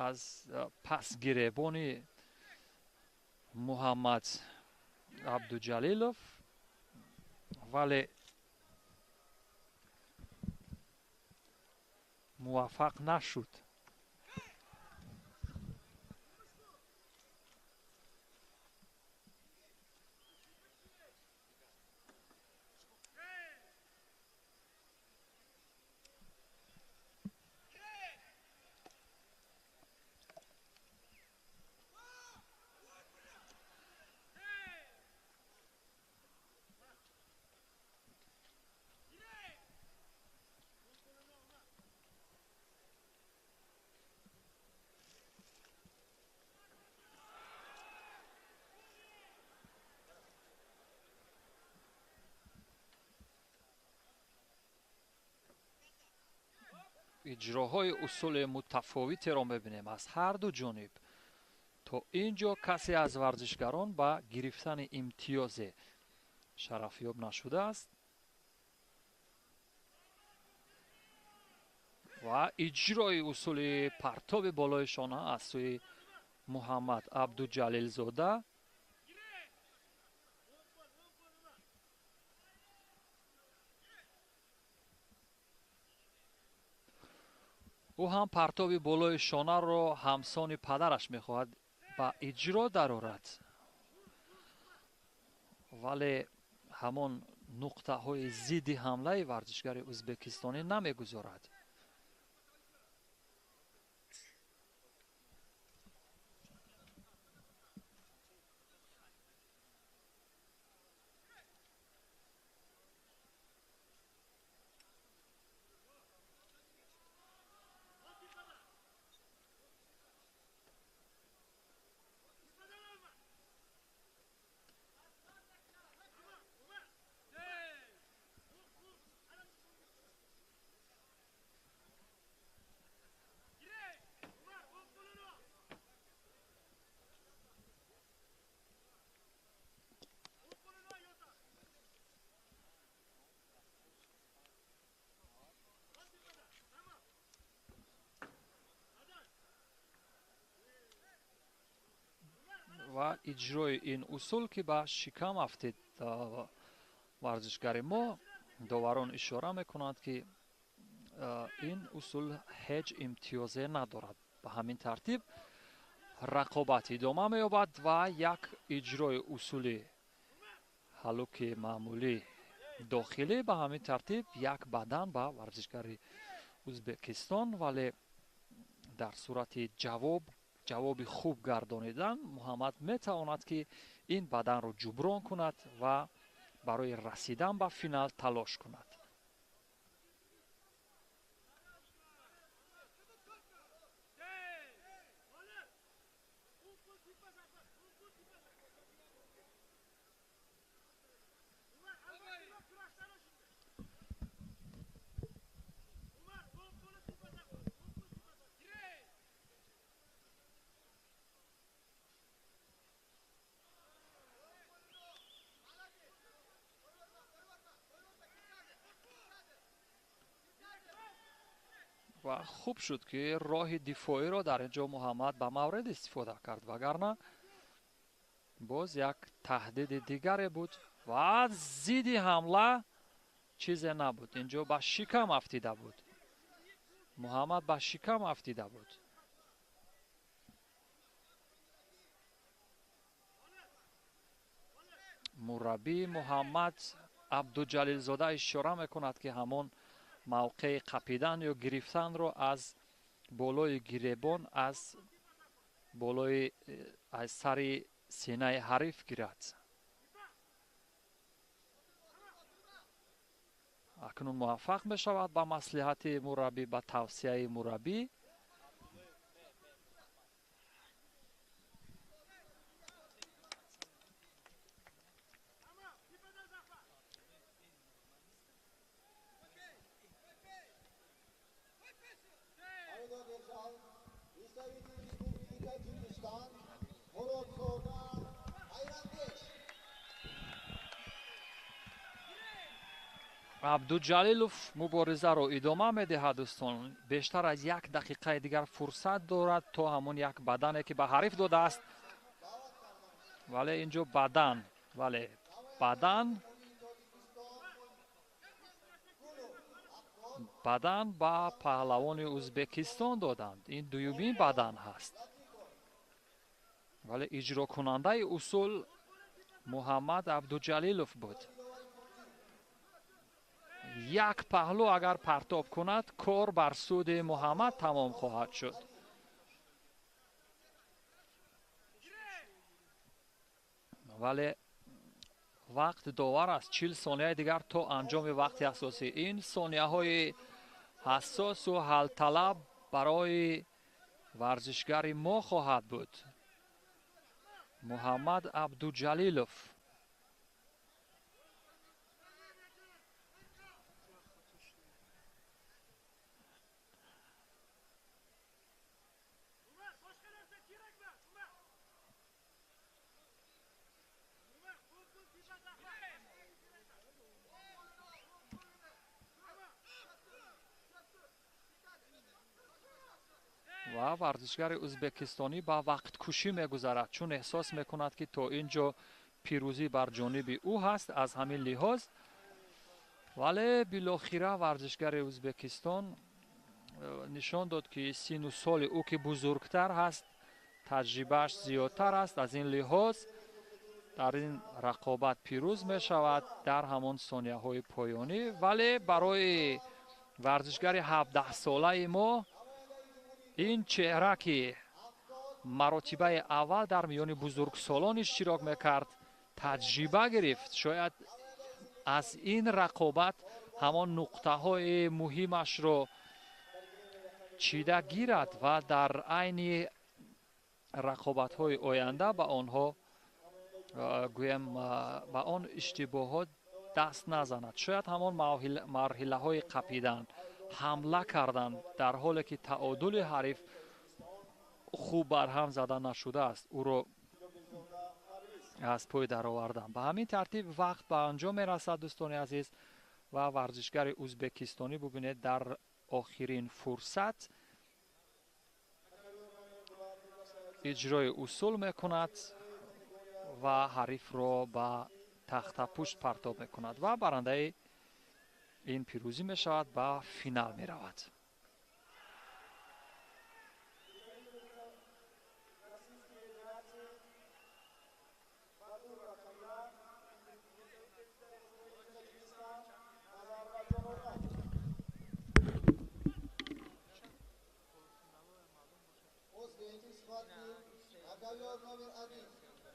аз пасгиребони Муҳаммад Абдуҷалилов, вале муваффақ нашуд. Иҷроҳои усули мутафовитеро мебинем аз ҳар ду ҷониб. То ин ҷо касе аз варзишгарон ба гирифтани имтиёзе шарафёб нашудааст ва иҷрои усули партоби болои шона аз сӯи Муҳаммад Абдуҷалилзода ӯ ҳам партоби болои шонаро ҳамсони падараш мехоҳад ба иҷро дарорад, вале ҳамон нуқтаҳои зидди ҳамлаи варзишгари ӯзбекистонӣ намегузорад. Ва иҷрои ин усул, ки ба шикам афтид варзишгари мо, доварон ишора мекунанд, ки ин усул ҳеҷ имтиёзе надорад. Ба ҳамин тартиб рақобат идома меёбад ва як иҷрои усули ҳалуки маъмулӣ дохилӣ ба ҳамин тартиб як бадан ба варзишгари Ӯзбекистон, вале дар сурати ҷавоби хуб гардонидан Муҳаммад метавонад, ки ин баданро ҷуброн кунад ва барои расидан ба финал талош кунад. Ва хуб шуд, ки роҳи дифоиро дар ин ҷо Муҳаммад ба маврид истифода кард, вагарна боз як таҳдиди дигаре буд ва зидди ҳамла чизе набуд. Ин ҷо ба шикам афтида буд. Муҳаммад ба шикам афтида буд. Мураббӣ Муҳаммад Абдуҷалилзода ишора мекунад, ки ҳамон мавқеи қапидан ё гирифтанро аз болои гиребон, аз болои аз сари синаи ҳариф гирад. Акнун муваффақ мешавад ба маслиҳати мураббӣ, ба тавсияи мураббӣ. Абдуҷалилов муборизаро идома медиҳад, дӯстон. Бештар аз як дақиқаи дигар фурсат дорад то ҳамон як бадане, ки ба ҳариф додааст. Вале ин ҷо бадан, вале бадан ба паҳлавони Ӯзбекистон доданд. Ин дуюмин бадан ҳаст. Вале иҷрокунандаи усул Муҳаммад Абдуҷалилов буд. Як паҳлӯ агар партоб кунад, кор бар суди Муҳаммад тамом хоҳад шуд. Вале вақт довар аст. 40 сонияи дигар то анҷоми вақти асосӣ. Ин сонияҳои ҳассосу ҳалталаб барои варзишгари мо хоҳад буд. Муҳаммад Абдуҷалилов. Ва варзишгари ӯзбекистонӣ ба вақткушӣ мегузарад, чун эҳсос мекунад, ки то ин ҷо пирӯзӣ бар ҷониби ӯ ҳаст. Аз ҳамин лиҳоз, вале билохира варзишгари Ӯзбекистон нишон дод, ки сину соли ӯ ки бузургтар ҳаст, таҷрибааш зиёдтар аст. Аз ин лиҳоз дар ин рақобат пирӯз мешавад дар ҳамон сонияҳои поёнӣ. Вале барои варзишгари 17-солаи мо ин чеҳра, ки маротибаи аввал дар миёни бузургсолон иштирок мекард, таҷриба гирифт. Шояд аз ин рақобат ҳамон нуқтаҳои муҳимашро чида гирад ва дар айни рақобатҳои оянда ба онҳо, гӯем, ба он иштибоҳот даст назанад. Шояд ҳамон марҳилаҳои қапидан, ҳамла кардан дар ҳоле ки таодули ҳариф хуб барҳам зада нашудааст, ӯро аз пой даровардан. Ба ҳамин тартиб вақт ба анҷом мерасад, дӯстони азиз, ва варзишгари ӯзбекистонӣ, бубинед, дар охирин фурсат иҷрои усул мекунад ва ҳарифро ба тахтапушт партоб мекунад ва барандаи ин пирӯзӣ мешавад, ба финал меравад. Ковер номер 1.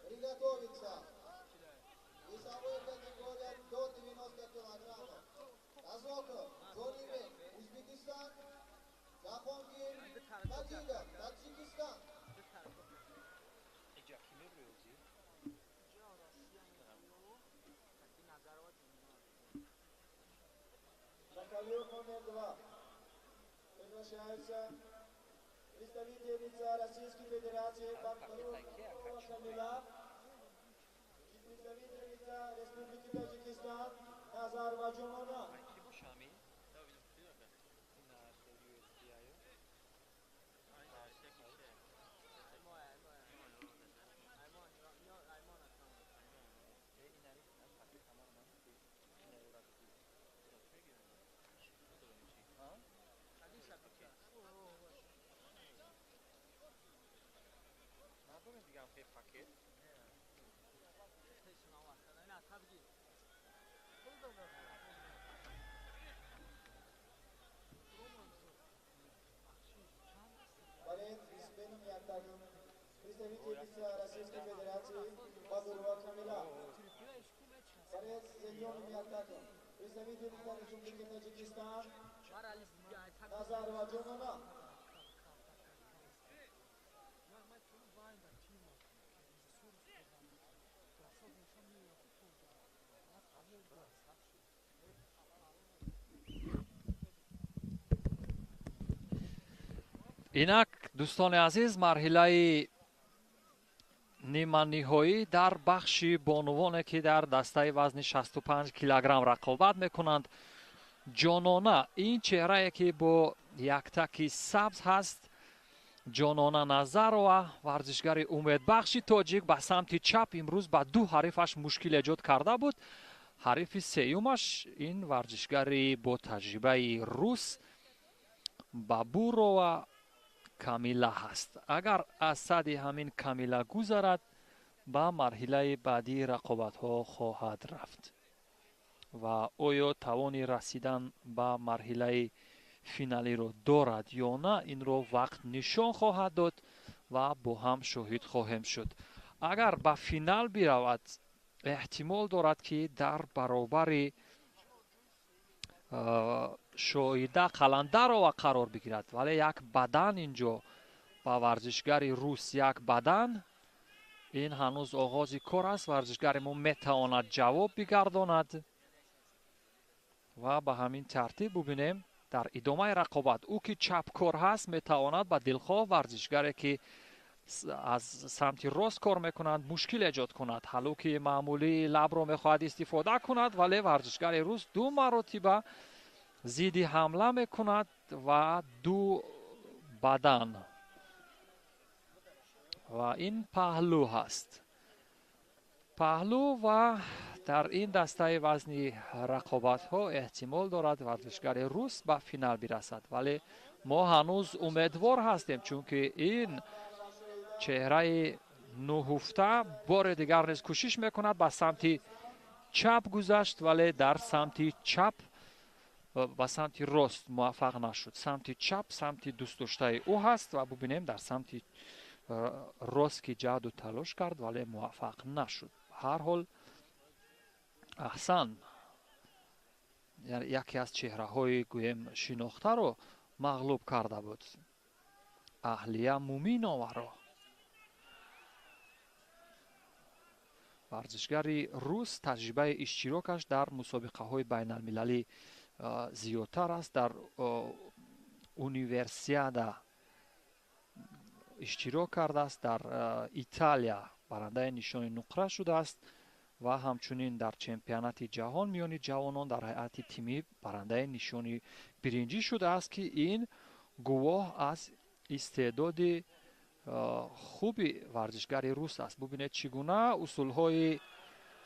Приготовиться. Весовая категория до 90 килограммов. Казоков, Джонибек, Узбекистан. Жахонгир Мадидов, Таджикистан. На ковер номер 2 приглашаются представительница Российской Федерации Бахтурова Камила и представительница Республики Таджикистан Назарова Джумона. Представительница Российской Федерации Бадурова Камила. Борец с зеленым яктаком. Представительница Республики Таджикистан Назарова Джонона. Инак, дӯстони азиз, марҳилаи ниманиҳоӣ дар бахши бонувоне, ки дар дастаи вазни 65 килограмм рақобат мекунанд. Ҷонона, ин чеҳрае, ки бо яктаки сабз ҳаст, Ҷонона Назарова, варзишгари умедбахши тоҷик, ба самти чап имрӯз ба ду ҳарифаш мушкил эҷод карда буд. Ҳарифи сеюмаш ин варзишгари бо таҷрибаи рус Бабурова Камила ҳаст. Агар аз сади ҳамин Камила гузарад, ба марҳилаи баъдии рақобатҳо хоҳад рафт. Ва оё тавони расидан ба марҳилаи финалиро дорад ё на, инро вақт нишон хоҳад дод ва бо ҳам шоҳид хоҳем шуд. Агар ба финал биравад, эҳтимол дорад, ки дар баробари Шоида Қаландарова қарор бигирад, вале як бадан инҷо ба варзишгари рус, як бадан, ин ҳанӯз оғози кор аст. Варзишгари мо метавонад ҷавоб бигардонад ва ба ҳамин тартиб бубинем дар идомаи рақобат. Ӯ ки чапкор ҳаст, метавонад ба дилхоҳ варзишгаре, ки аз самти рост кор мекунанд, мушкил эҷод кунад. Ҳалуки маъмулии лабро мехоҳад истифода кунад, вале варзишгари рус ду маротиба зидди ҳамла мекунад ва ду бадан, ва ин паҳлӯ ҳаст, паҳлӯ. Ва дар ин дастаи вазни рақобатҳо эҳтимол дорад варзишгари рус ба финал бирасад, вале мо ҳанӯз умедвор ҳастем, чунки ин чеҳраи нуҳуфта бори дигар низ кӯшиш мекунад. Ба самти чап гузашт, вале дар самти чап ба самти рост муваффақ нашуд. Самти чап самти дӯстдоштаи ӯ ҳаст ва бубинем, дар самти рост ки ҷаҳду талош кард, вале муваффақ нашуд. Ҳар ҳол, аҳсан, яке аз чеҳраҳои гӯем шинохтаро мағлуб карда буд, Аҳлия Муминоваро. Варзишгари рус таҷрибаи иштирокаш дар мусобиқаҳои байналмилалӣ зиёдтар аст. Дар универсиада иштирок кардааст, дар Италия барандаи нишони нуқра шудааст ва ҳамчунин дар чемпионати ҷаҳон миёни ҷавонон дар ҳайати тимӣ барандаи нишони биринҷӣ шудааст, ки ин гувоҳ аз истеъдоди хуби варзишгари рус аст. Бубинед, чӣ гуна усулҳои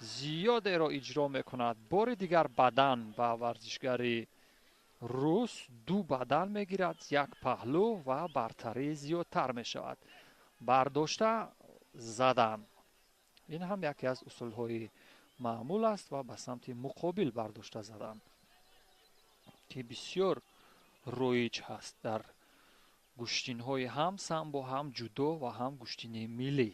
зиёдеро иҷро мекунад. Бори дигар бадан ба варзишгари рус, ду бадан мегирад, як паҳлӯ ва бартарӣ зиёдтар мешавад. Бардошта задан, ин ҳам яке аз усулҳои маъмул аст ва ба самти муқобил бардошта задан, ки бисёр роиҷ ҳаст дар гӯштинҳои ҳам самбо, ҳам ҷудо ва ҳам гӯштини миллӣ.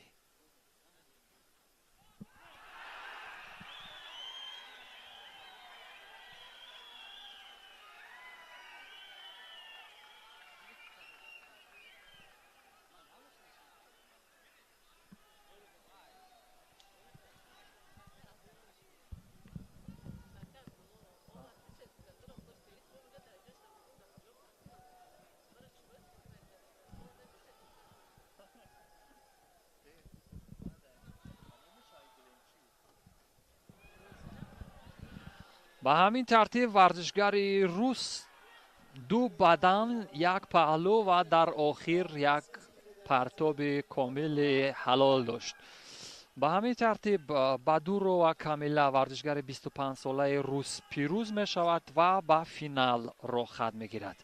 Ба ҳамин тартиб варзишгари рус ду бадан, як паҳлӯ ва дар охир як партоби комили ҳалол дошт. Ба ҳамин тартиб Бадурова Камила, варзишгари 25-солаи рус, пирӯз мешавад ва ба финал роҳхат мегирад.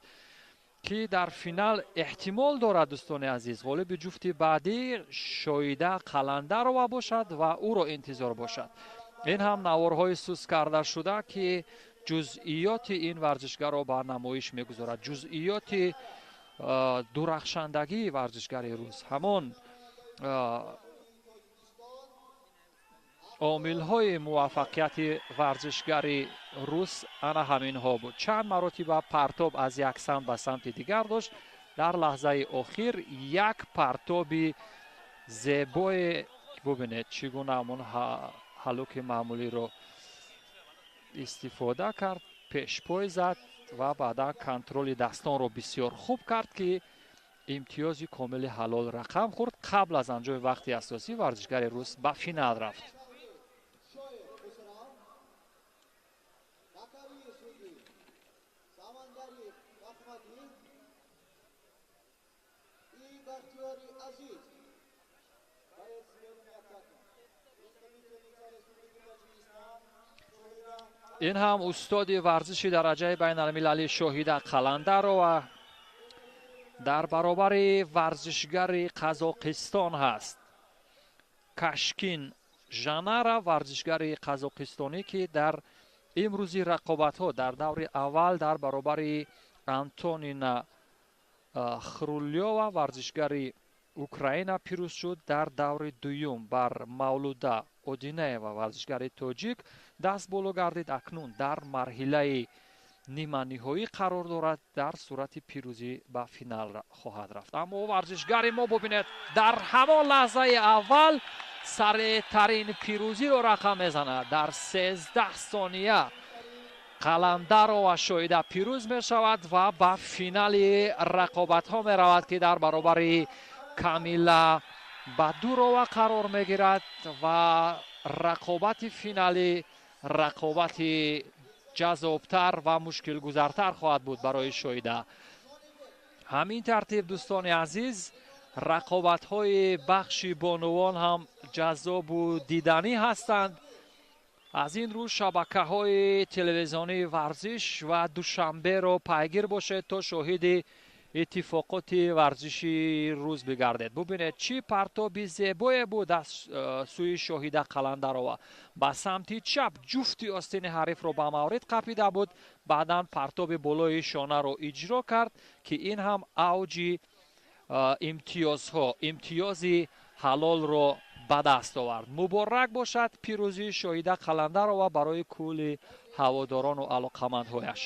Ки дар финал эҳтимол дорад, дӯстони азиз, ғолиби ҷуфти баъдӣ Шоида Қаландарова бошад ва ӯро интизор бошад. Ин ҳам наворҳои сус карда шуда, ки ҷузъиёти ин варзишгарро ба намоиш мегузорад, ҷузъиёти дурахшандагии варзишгари рус, ҳамон омилҳои муваффақияти варзишгари рус ана ҳаминҳо буд. Чанд маротиба партоб аз як самт ба самти дигар дошт. Дар лаҳзаи охир як партоби зебое, бубинед, чӣ гуна ҳамон ҳалуки маъмулиро истифода кард, пешпой зад ва баъдан контроли дастонро бисёр хуб кард, ки имтиёзи комили ҳалол рақам хӯрд. Қабл аз анҷоми вақти асосӣ варзишгари рус ба финал рафт. Ин ҳам устоди варзиши дараҷаи байналмилалӣ Шоҳида Қаландарова дар баробари варзишгари Қазоқистон ҳаст, Кашкин Жанара, варзишгари қазоқистонӣ, ки дар имрӯзи рақобатҳо дар даври аввал дар баробари Антонина Хрулёва, варзишгари Украина, пирӯз шуд. Дар даври дуюм бар Мавлуда Одинаева, варзишгари тоҷик, даст боло гардид. Акнун дар марҳилаи ниманиҳоӣ қарор дорад, дар сурати пирӯзӣ ба финал хоҳад рафт. Аммо варзишгари мо, бубинед, дар ҳамон лаҳзаи аввал сареътарин пирӯзиро рақам мезанад. Дар 13 сония Қаландарова Шоида пирӯз мешавад ва ба финали рақобатҳо меравад, ки дар баробари Камила Бадурова қарор мегирад ва рақобати финалӣ рақобати ҷаззобтар ва мушкилгузартар хоҳад буд барои Шоида. Ҳамин тартиб, дӯстони азиз, рақобатҳои бахши бонувон ҳам ҷаззобу диданӣ ҳастанд. Аз ин рӯ шабакаҳои телевизионии Варзиш ва Душанберо пайгир бошед, то шоҳиди иттифоқоти варзиши рӯз бигардед. Бубинед, чӣ партоби зебое буд аз сӯи Шоҳида Қаландарова. Ба самти чап ҷуфти остини ҳарифро ба маврид қапида буд, баъдан партоби болои шонаро иҷро кард, ки ин ҳам авҷи имтиёзҳо, имтиёзи ҳалолро ба даст овард. Муборак бошад пирӯзии Шоҳида Қаландарова барои кулли ҳаводорону алоқамандҳояш.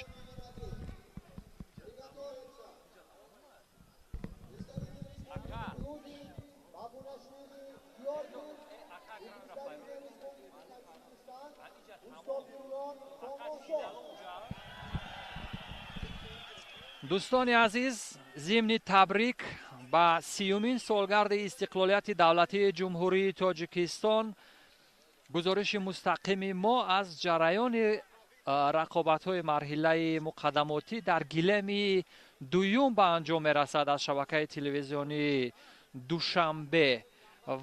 Дӯстони азиз, зимни табрик ба 30-умин солгарди истиқлолияти давлатии Ҷумҳурии Тоҷикистон, гузориши мустақими мо аз ҷараёни рақобатҳои марҳилаи муқаддамотӣ дар гилеми дуюм ба анҷом мерасад аз шабакаи телевизионии Душанбе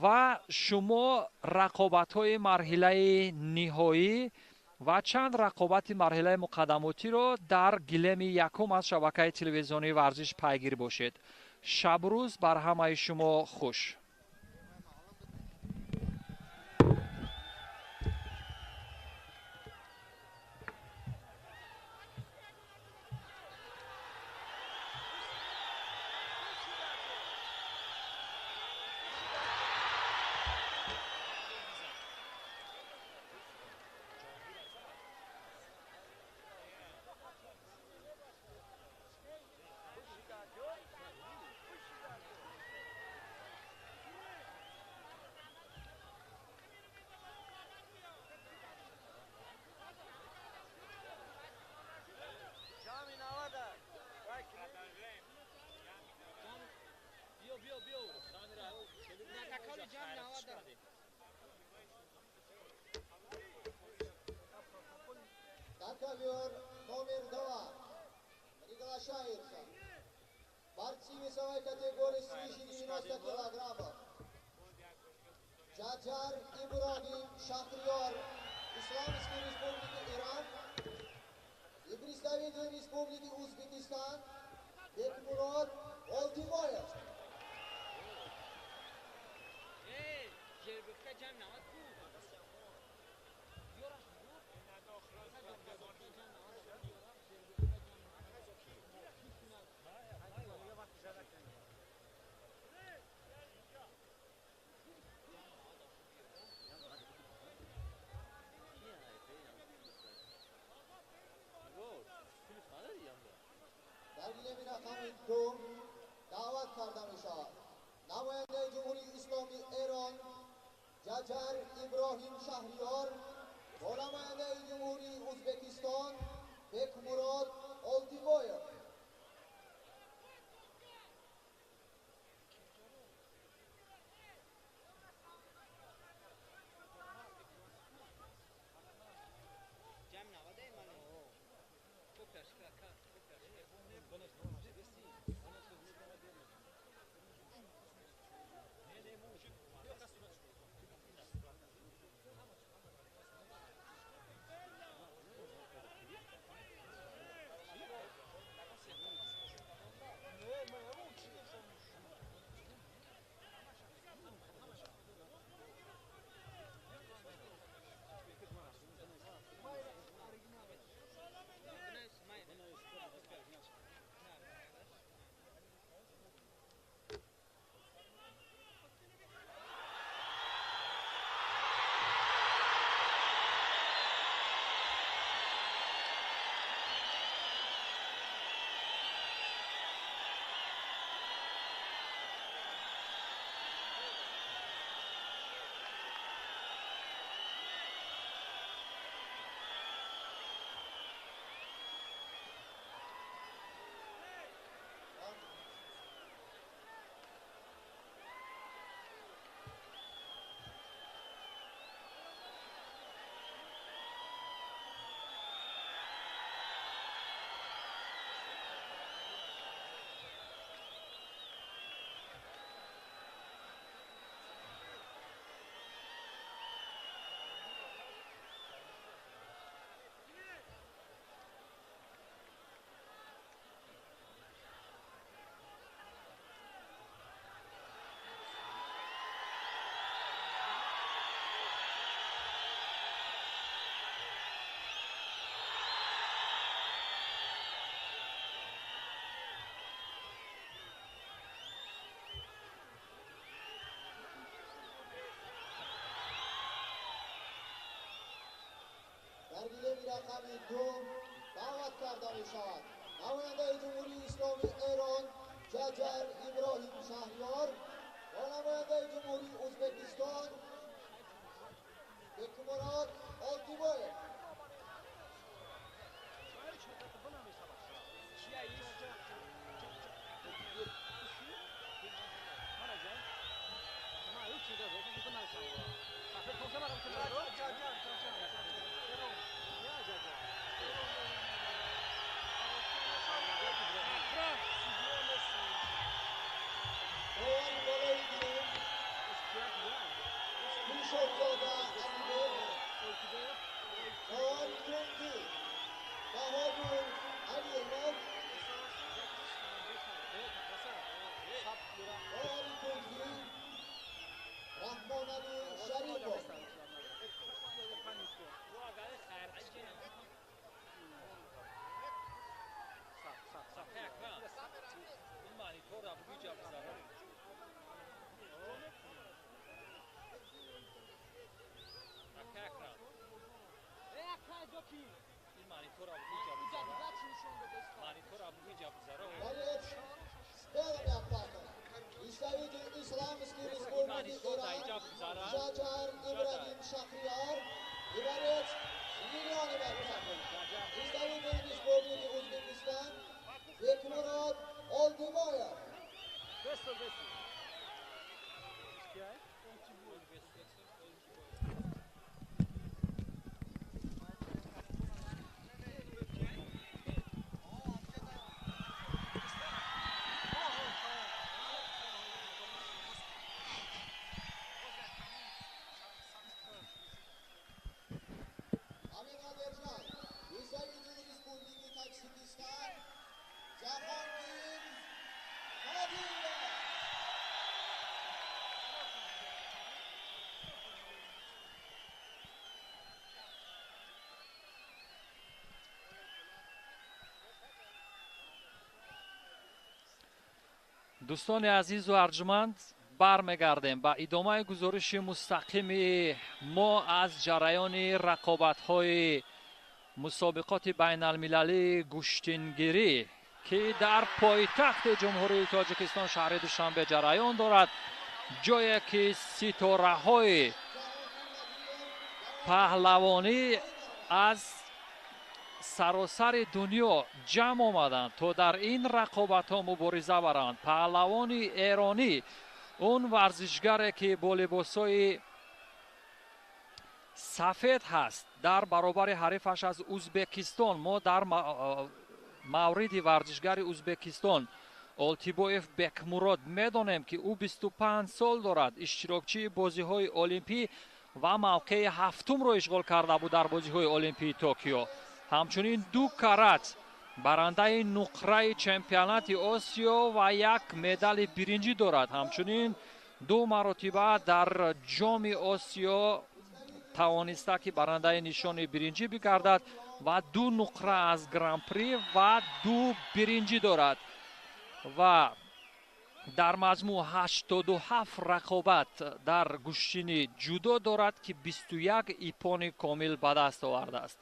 ва шумо рақобатҳои марҳилаи ниҳоӣ ва чанд рақобати марҳилаи муқаддамотиро дар гилеми якум аз шабакаи телевизионии Варзиш пайгир бошед. Шабрӯз бар ҳамаи шумо хуш. Ковер номер 2 приглашается борцы весовой категории свыше 90 килограммов Джаджар Ибрагим Шахриёр, Исламской Республики Иран, и представитель Республики Узбекистан Бекмурод Олтимоев. Дар гилеми рақами 2 даъват карда мешавад намояндаи Ҷумҳурии Исломии Эрон Ҷаҷар Иброҳим Шаҳриёр бо намояндаи Ҷумҳурии Ӯзбекистон Бекмурод Олтибоев. Дар гилеми рақами 2 даъват карда мешавад намояндаи Ҷумҳурии Исломии Эрон Ҷаҷар Иброҳим Шаҳриёр бо намояндаи Ҷумҳурии Ӯзбекистон Бекмурод Олтибоев. Исламской Республики Иран Джаджар Ибрагим Шахрияр и борец с миллионами Представитель Республики Узбекистан Бекмурод Олдимоев. Дӯстони азизу арҷманд, бармегардем ба идомаи гузориши мустақими мо аз ҷараёни рақобатҳои мусобиқоти байналмилалии гӯштингирӣ, ки дар пойтахти Ҷумҳурии Тоҷикистон шаҳри Душанбе ҷараён дорад, ҷое ки ситораҳои паҳлавонӣ аз саросари дунё ҷамъ омаданд, то дар ин рақобатҳо мубориза баранд. Паҳлавони эронӣ, он варзишгаре ки бо либосҳои сафед ҳаст, дар баробари ҳарифаш аз Узбекистон. Мо дар мавриди варзишгари Узбекистон Олтибоев Бекмурод медонем, ки ӯ 25 сол дорад, иштирокчии бозиҳои олимпӣ ва мавқеи ҳафтумро ишғол карда буд дар бозиҳои олимпии Токио. Ҳамчунин 2 карат барандаи нуқраи чемпионати Осиё ва як медали биринҷӣ дорад. Ҳамчунин 2 маротиба дар ҷоми Осиё тавониста, ки барандаи нишони биринҷӣ бигардад ва 2 нуқра аз гран-при ва 2 биринҷӣ дорад. Ва дар маҷмӯъ 87 рақобат дар гӯштини ҷудо дорад, ки 21 ипони комил ба даст овардааст.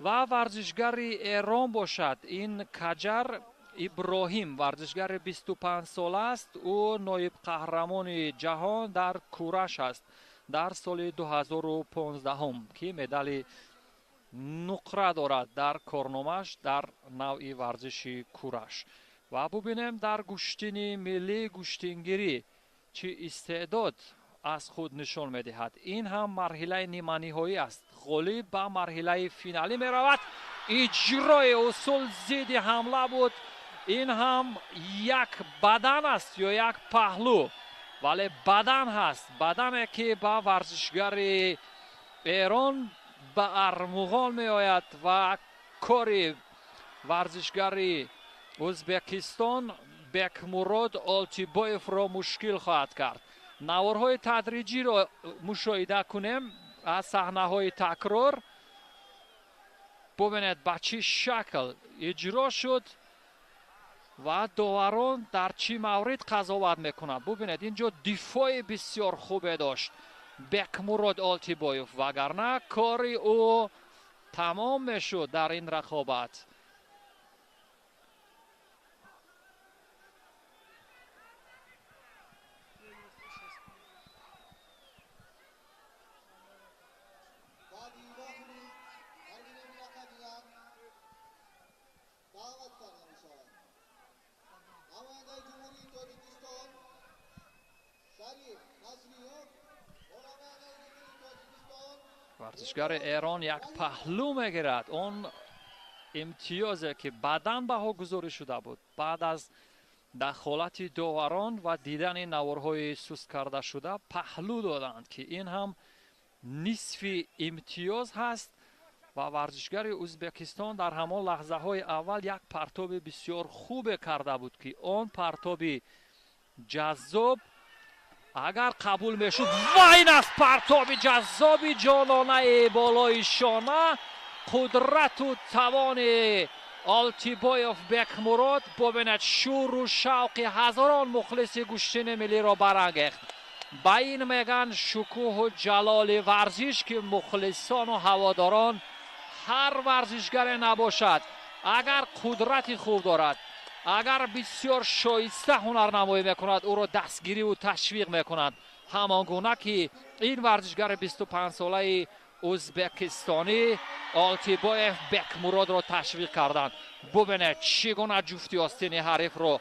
Ва варзишгари Эрон бошад, ин Каҷар Иброҳим, варзишгари 25 сола аст. Ӯ ноиб қаҳрамони ҷаҳон дар кураш аст дар соли 2015, ки медали нуқра дорад дар корномааш дар навъи варзиши кураш. Ва бубинем дар гӯштини миллии гӯштингирӣ чӣ истеъдод аз худ нишон медиҳад. Ин ҳам марҳилаи ниманиҳоӣ аст. Ғолиб ба марҳилаи финалӣ меравад. Иҷрои усул зидди ҳамла буд. Ин ҳам як бадан аст ё як паҳлӯ, вале бадан ҳаст, бадане ки ба варзишгари Эрон ба армуғон меояд ва кори варзишгари Узбекистон Бекмурод Олтибоевро мушкил хоҳад кард. Наворҳои тадриҷиро мушоҳида кунем аз саҳнаҳои такрор. Бубинед ба чӣ шакл иҷро шуд ва доварон дар чӣ маврид қазоват мекунанд. Бубинед, инҷо дифои бисёр хубе дошт Бекмурод Олтибоев, вагарна кори ӯ тамом мешуд дар ин рақобат. Варзишгари Эрон як паҳлӯ мегирад. Он имтиёзе ки баъдан баҳогузорӣ шуда буд, баъд аз дахолати доварон ва дидани наворҳои суст карда шуда паҳлӯ доданд, ки ин ҳам нисфи имтиёз ҳаст. Ва варзишгари Узбекистон дар ҳамон лаҳзаҳои аввал як партоби бисёр хубе карда буд, ки он партоби ҷаззоб агар қабул мешуд, ва ин аст партоби ҷаззоби ҷононаи болои шона. Қудрату тавони Олтибоев Бекмурод, бубинед, шӯру шавқи ҳазорон мухлиси гӯштини миллиро барангехт. Ба ин меган шукӯҳу ҷалоли варзиш, ки мухлисону ҳаводорон ҳар варзишгаре набошад, агар қудрати хуб дорад, агар бисёр шоиста ҳунарнамоӣ мекунад, ӯро дастгириву ташвиқ мекунанд. Ҳамон гуна ки ин варзишгари 25-солаи узбекистонӣ Олтибоев Бекмуродро ташвиқ карданд. Бубинед, чӣ гуна ҷуфти остини ҳарифро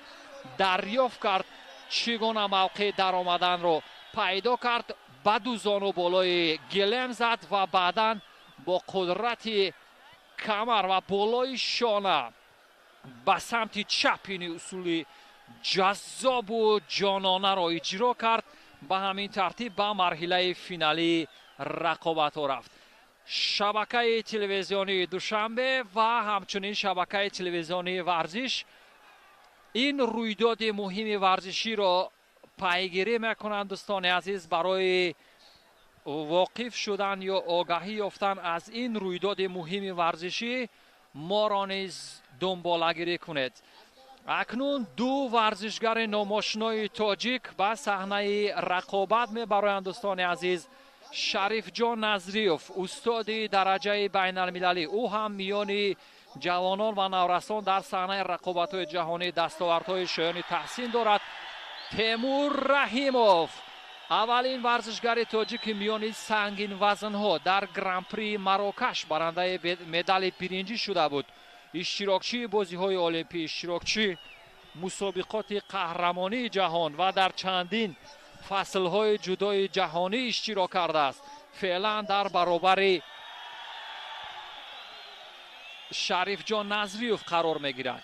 дарёфт кард, чӣ гуна мавқеи даромаданро пайдо кард, ба ду зону болои гилем зад ва баъдан бо қудрати камар ва болои шона ба самти чап ини усули ҷаззобу ҷононаро иҷро кард. Ба ҳамин тартиб ба марҳилаи финалии рақобатҳо рафт. Шабакаи телевизионии Душанбе ва ҳамчунин шабакаи телевизионии варзиш ин рӯйдоди муҳими варзиширо пайгирӣ мекунанд. Дӯстони азиз, барои воқиф шудан ё огаҳӣ ёфтан аз ин рӯйдоди муҳими варзишӣ моро низ дунболагирӣ кунед. Акнун ду варзишгари номошинои тоҷик ба саҳнаи рақобат мебароянд, дӯстони азиз. Шарифҷон Назриев, устоди дараҷаи байналмилалӣ, ӯ ҳам миёни ҷавонон ва наврасон дар саҳнаи рақобатҳои ҷаҳонӣ дастовардҳои шоёни таҳсин дорад. Темур Раҳимов, аввалин варзишгари тоҷики миёни сангинвазнҳо дар Гран-при Марокаш барандаи медали биринҷӣ шуда буд, иштирокчии бозиҳои олимпӣ, иштирокчии мусобиқоти қаҳрамонии ҷаҳон ва дар чандин фаслҳои ҷудои ҷаҳонӣ иштирок кардааст. Феълан дар баробари Шарифҷон Назриев қарор мегирад.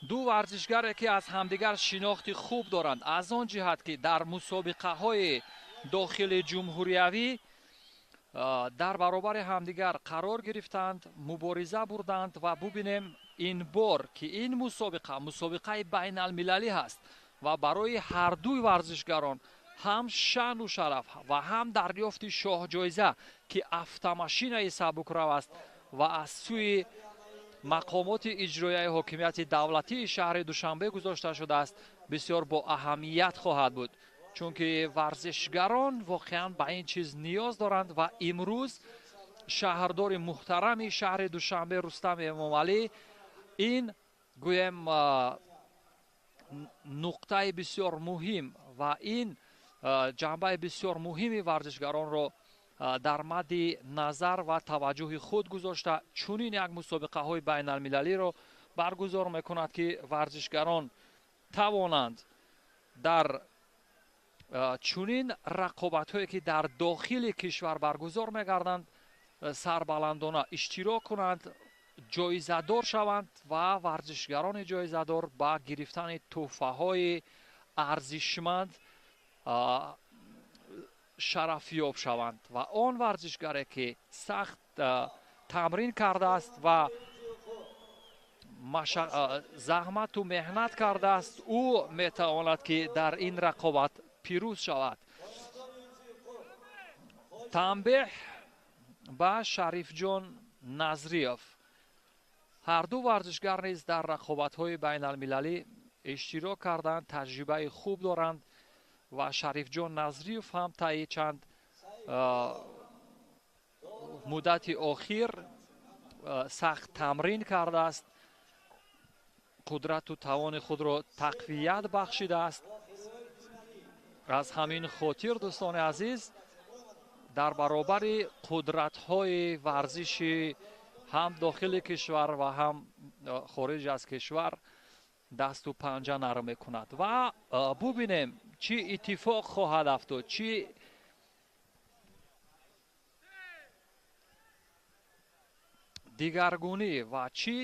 Ду варзишгаре ки аз ҳамдигар шинохти хуб доранд, аз он ҷиҳат ки дар мусобиқаҳои дохили ҷумҳуриявӣ дар баробари ҳамдигар қарор гирифтанд, мубориза бурданд ва бубинем ин бор ки ин мусобиқа мусобиқаи байналмилалӣ ҳаст ва барои ҳардуи варзишгарон ҳам шаъну шараф ва ҳам дарёфти шоҳҷоиза, ки автомашинаи сабукрав аст ва аз сӯи мақомоти иҷроияи ҳокимияти давлатии шаҳри Душанбе гузошта шудааст, бисёр бо аҳамият хоҳад буд, чунки варзишгарон воқеан ба ин чиз ниёз доранд ва имрӯз шаҳрдори муҳтарами шаҳри Душанбе Рустам Эмомалӣ ин гӯем нуқтаи бисёр муҳим ва ин ҷанбаи бисёр муҳими варзишгаронро дар мадди назар ва таваҷҷӯҳи худ гузошта, чунин як мусобиқаҳои байналмилалиро баргузор мекунад, ки варзишгарон тавонанд дар чунин рақобатҳое ки дар дохили кишвар баргузор мегарданд сарбаландона иштирок кунанд, ҷоизадор шаванд ва варзишгарони ҷоизадор ба гирифтани тӯҳфаҳои арзишманд шарафёб шаванд ва он варзишгаре ки сахт тамрин кардааст ва заҳмату меҳнат кардааст, ӯ метавонад ки дар ин рақобат пирӯз шавад. Танбеҳ ба Шарифҷон Назриев. Ҳарду варзишгар низ дар рақобатҳои байналмилалӣ иштирок карданд, таҷрибаи хуб доранд ва Шарифҷон Назриев ҳам таи чанд муддати охир сахт тамрин кардааст, қудрату тавони худро тақвият бахшидааст. Аз ҳамин хотир, дӯстони азиз, дар баробари қудратҳои варзиши ҳам дохили кишвар ва ҳам хориҷ аз кишвар дасту панҷа нарм мекунад ва бубинем чӣ иттифоқ хоҳад афтод, чӣ дигаргунӣ ва чӣ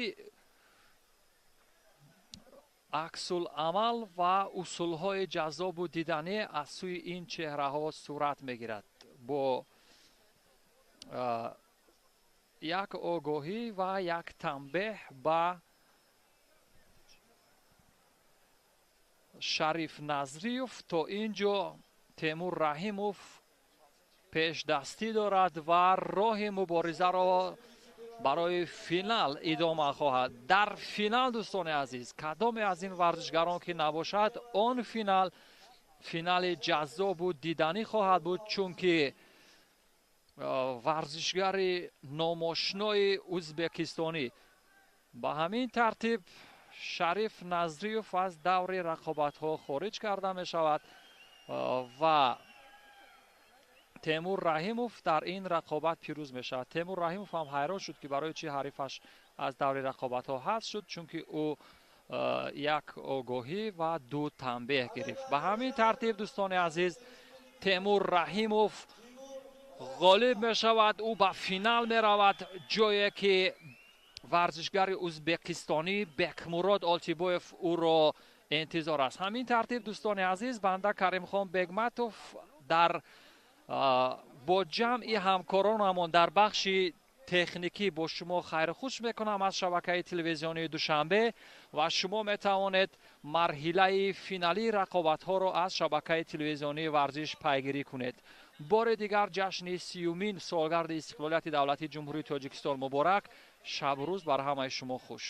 аксуламал ва усулҳои ҷаззобу диданӣ аз сӯи ин чеҳраҳо сурат мегирад. Бо як огоҳӣ ва як танбеҳ ба Шариф Назриев то ин ҷо Темур Раҳимов пешдастӣ дорад ва роҳи муборизаро барои финал идома хоҳад. Дар финал, дӯстони азиз, кадоме аз ин варзишгарон ки набошад, он финал финали ҷаззобу диданӣ хоҳад буд, чунки варзишгари номошинои ӯзбекистонӣ ба ҳамин тартиб Шариф Назриев аз даври рақобатҳо хориҷ карда мешавад ва Темур Раҳимов дар ин рақобат пирӯз мешавад. Темур Раҳимов ҳам ҳайрон шуд, ки барои чӣ ҳарифаш аз даври рақобатҳо ҳазф шуд, чунки ӯ як огоҳӣ ва ду танбеҳ гирифт. Ба ҳамин тартиб, дӯстони азиз, Темур Раҳимов ғолиб мешавад. Ӯ ба финал меравад, ҷое ки варзишгари ӯзбекистонӣ Бекмурод Олтибоев ӯро интизор аст. Ҳамин тартиб, дӯстони азиз, банда Каримхон Бегматов дар бо ҷамъи ҳамкоронамон дар бахши Техникӣ бо шумо хайрхуш мекунам аз шабакаи телевизионии Душанбе ва шумо метавонед марҳилаи финалии рақобатҳоро аз шабакаи телевизионии Варзиш пайгирӣ кунед. Бори дигар ҷашни 30-умин солгарди истиқлолияти давлатии Ҷумҳурии Тоҷикистон муборак. Шабу рӯз бар ҳамаи шумо хуш.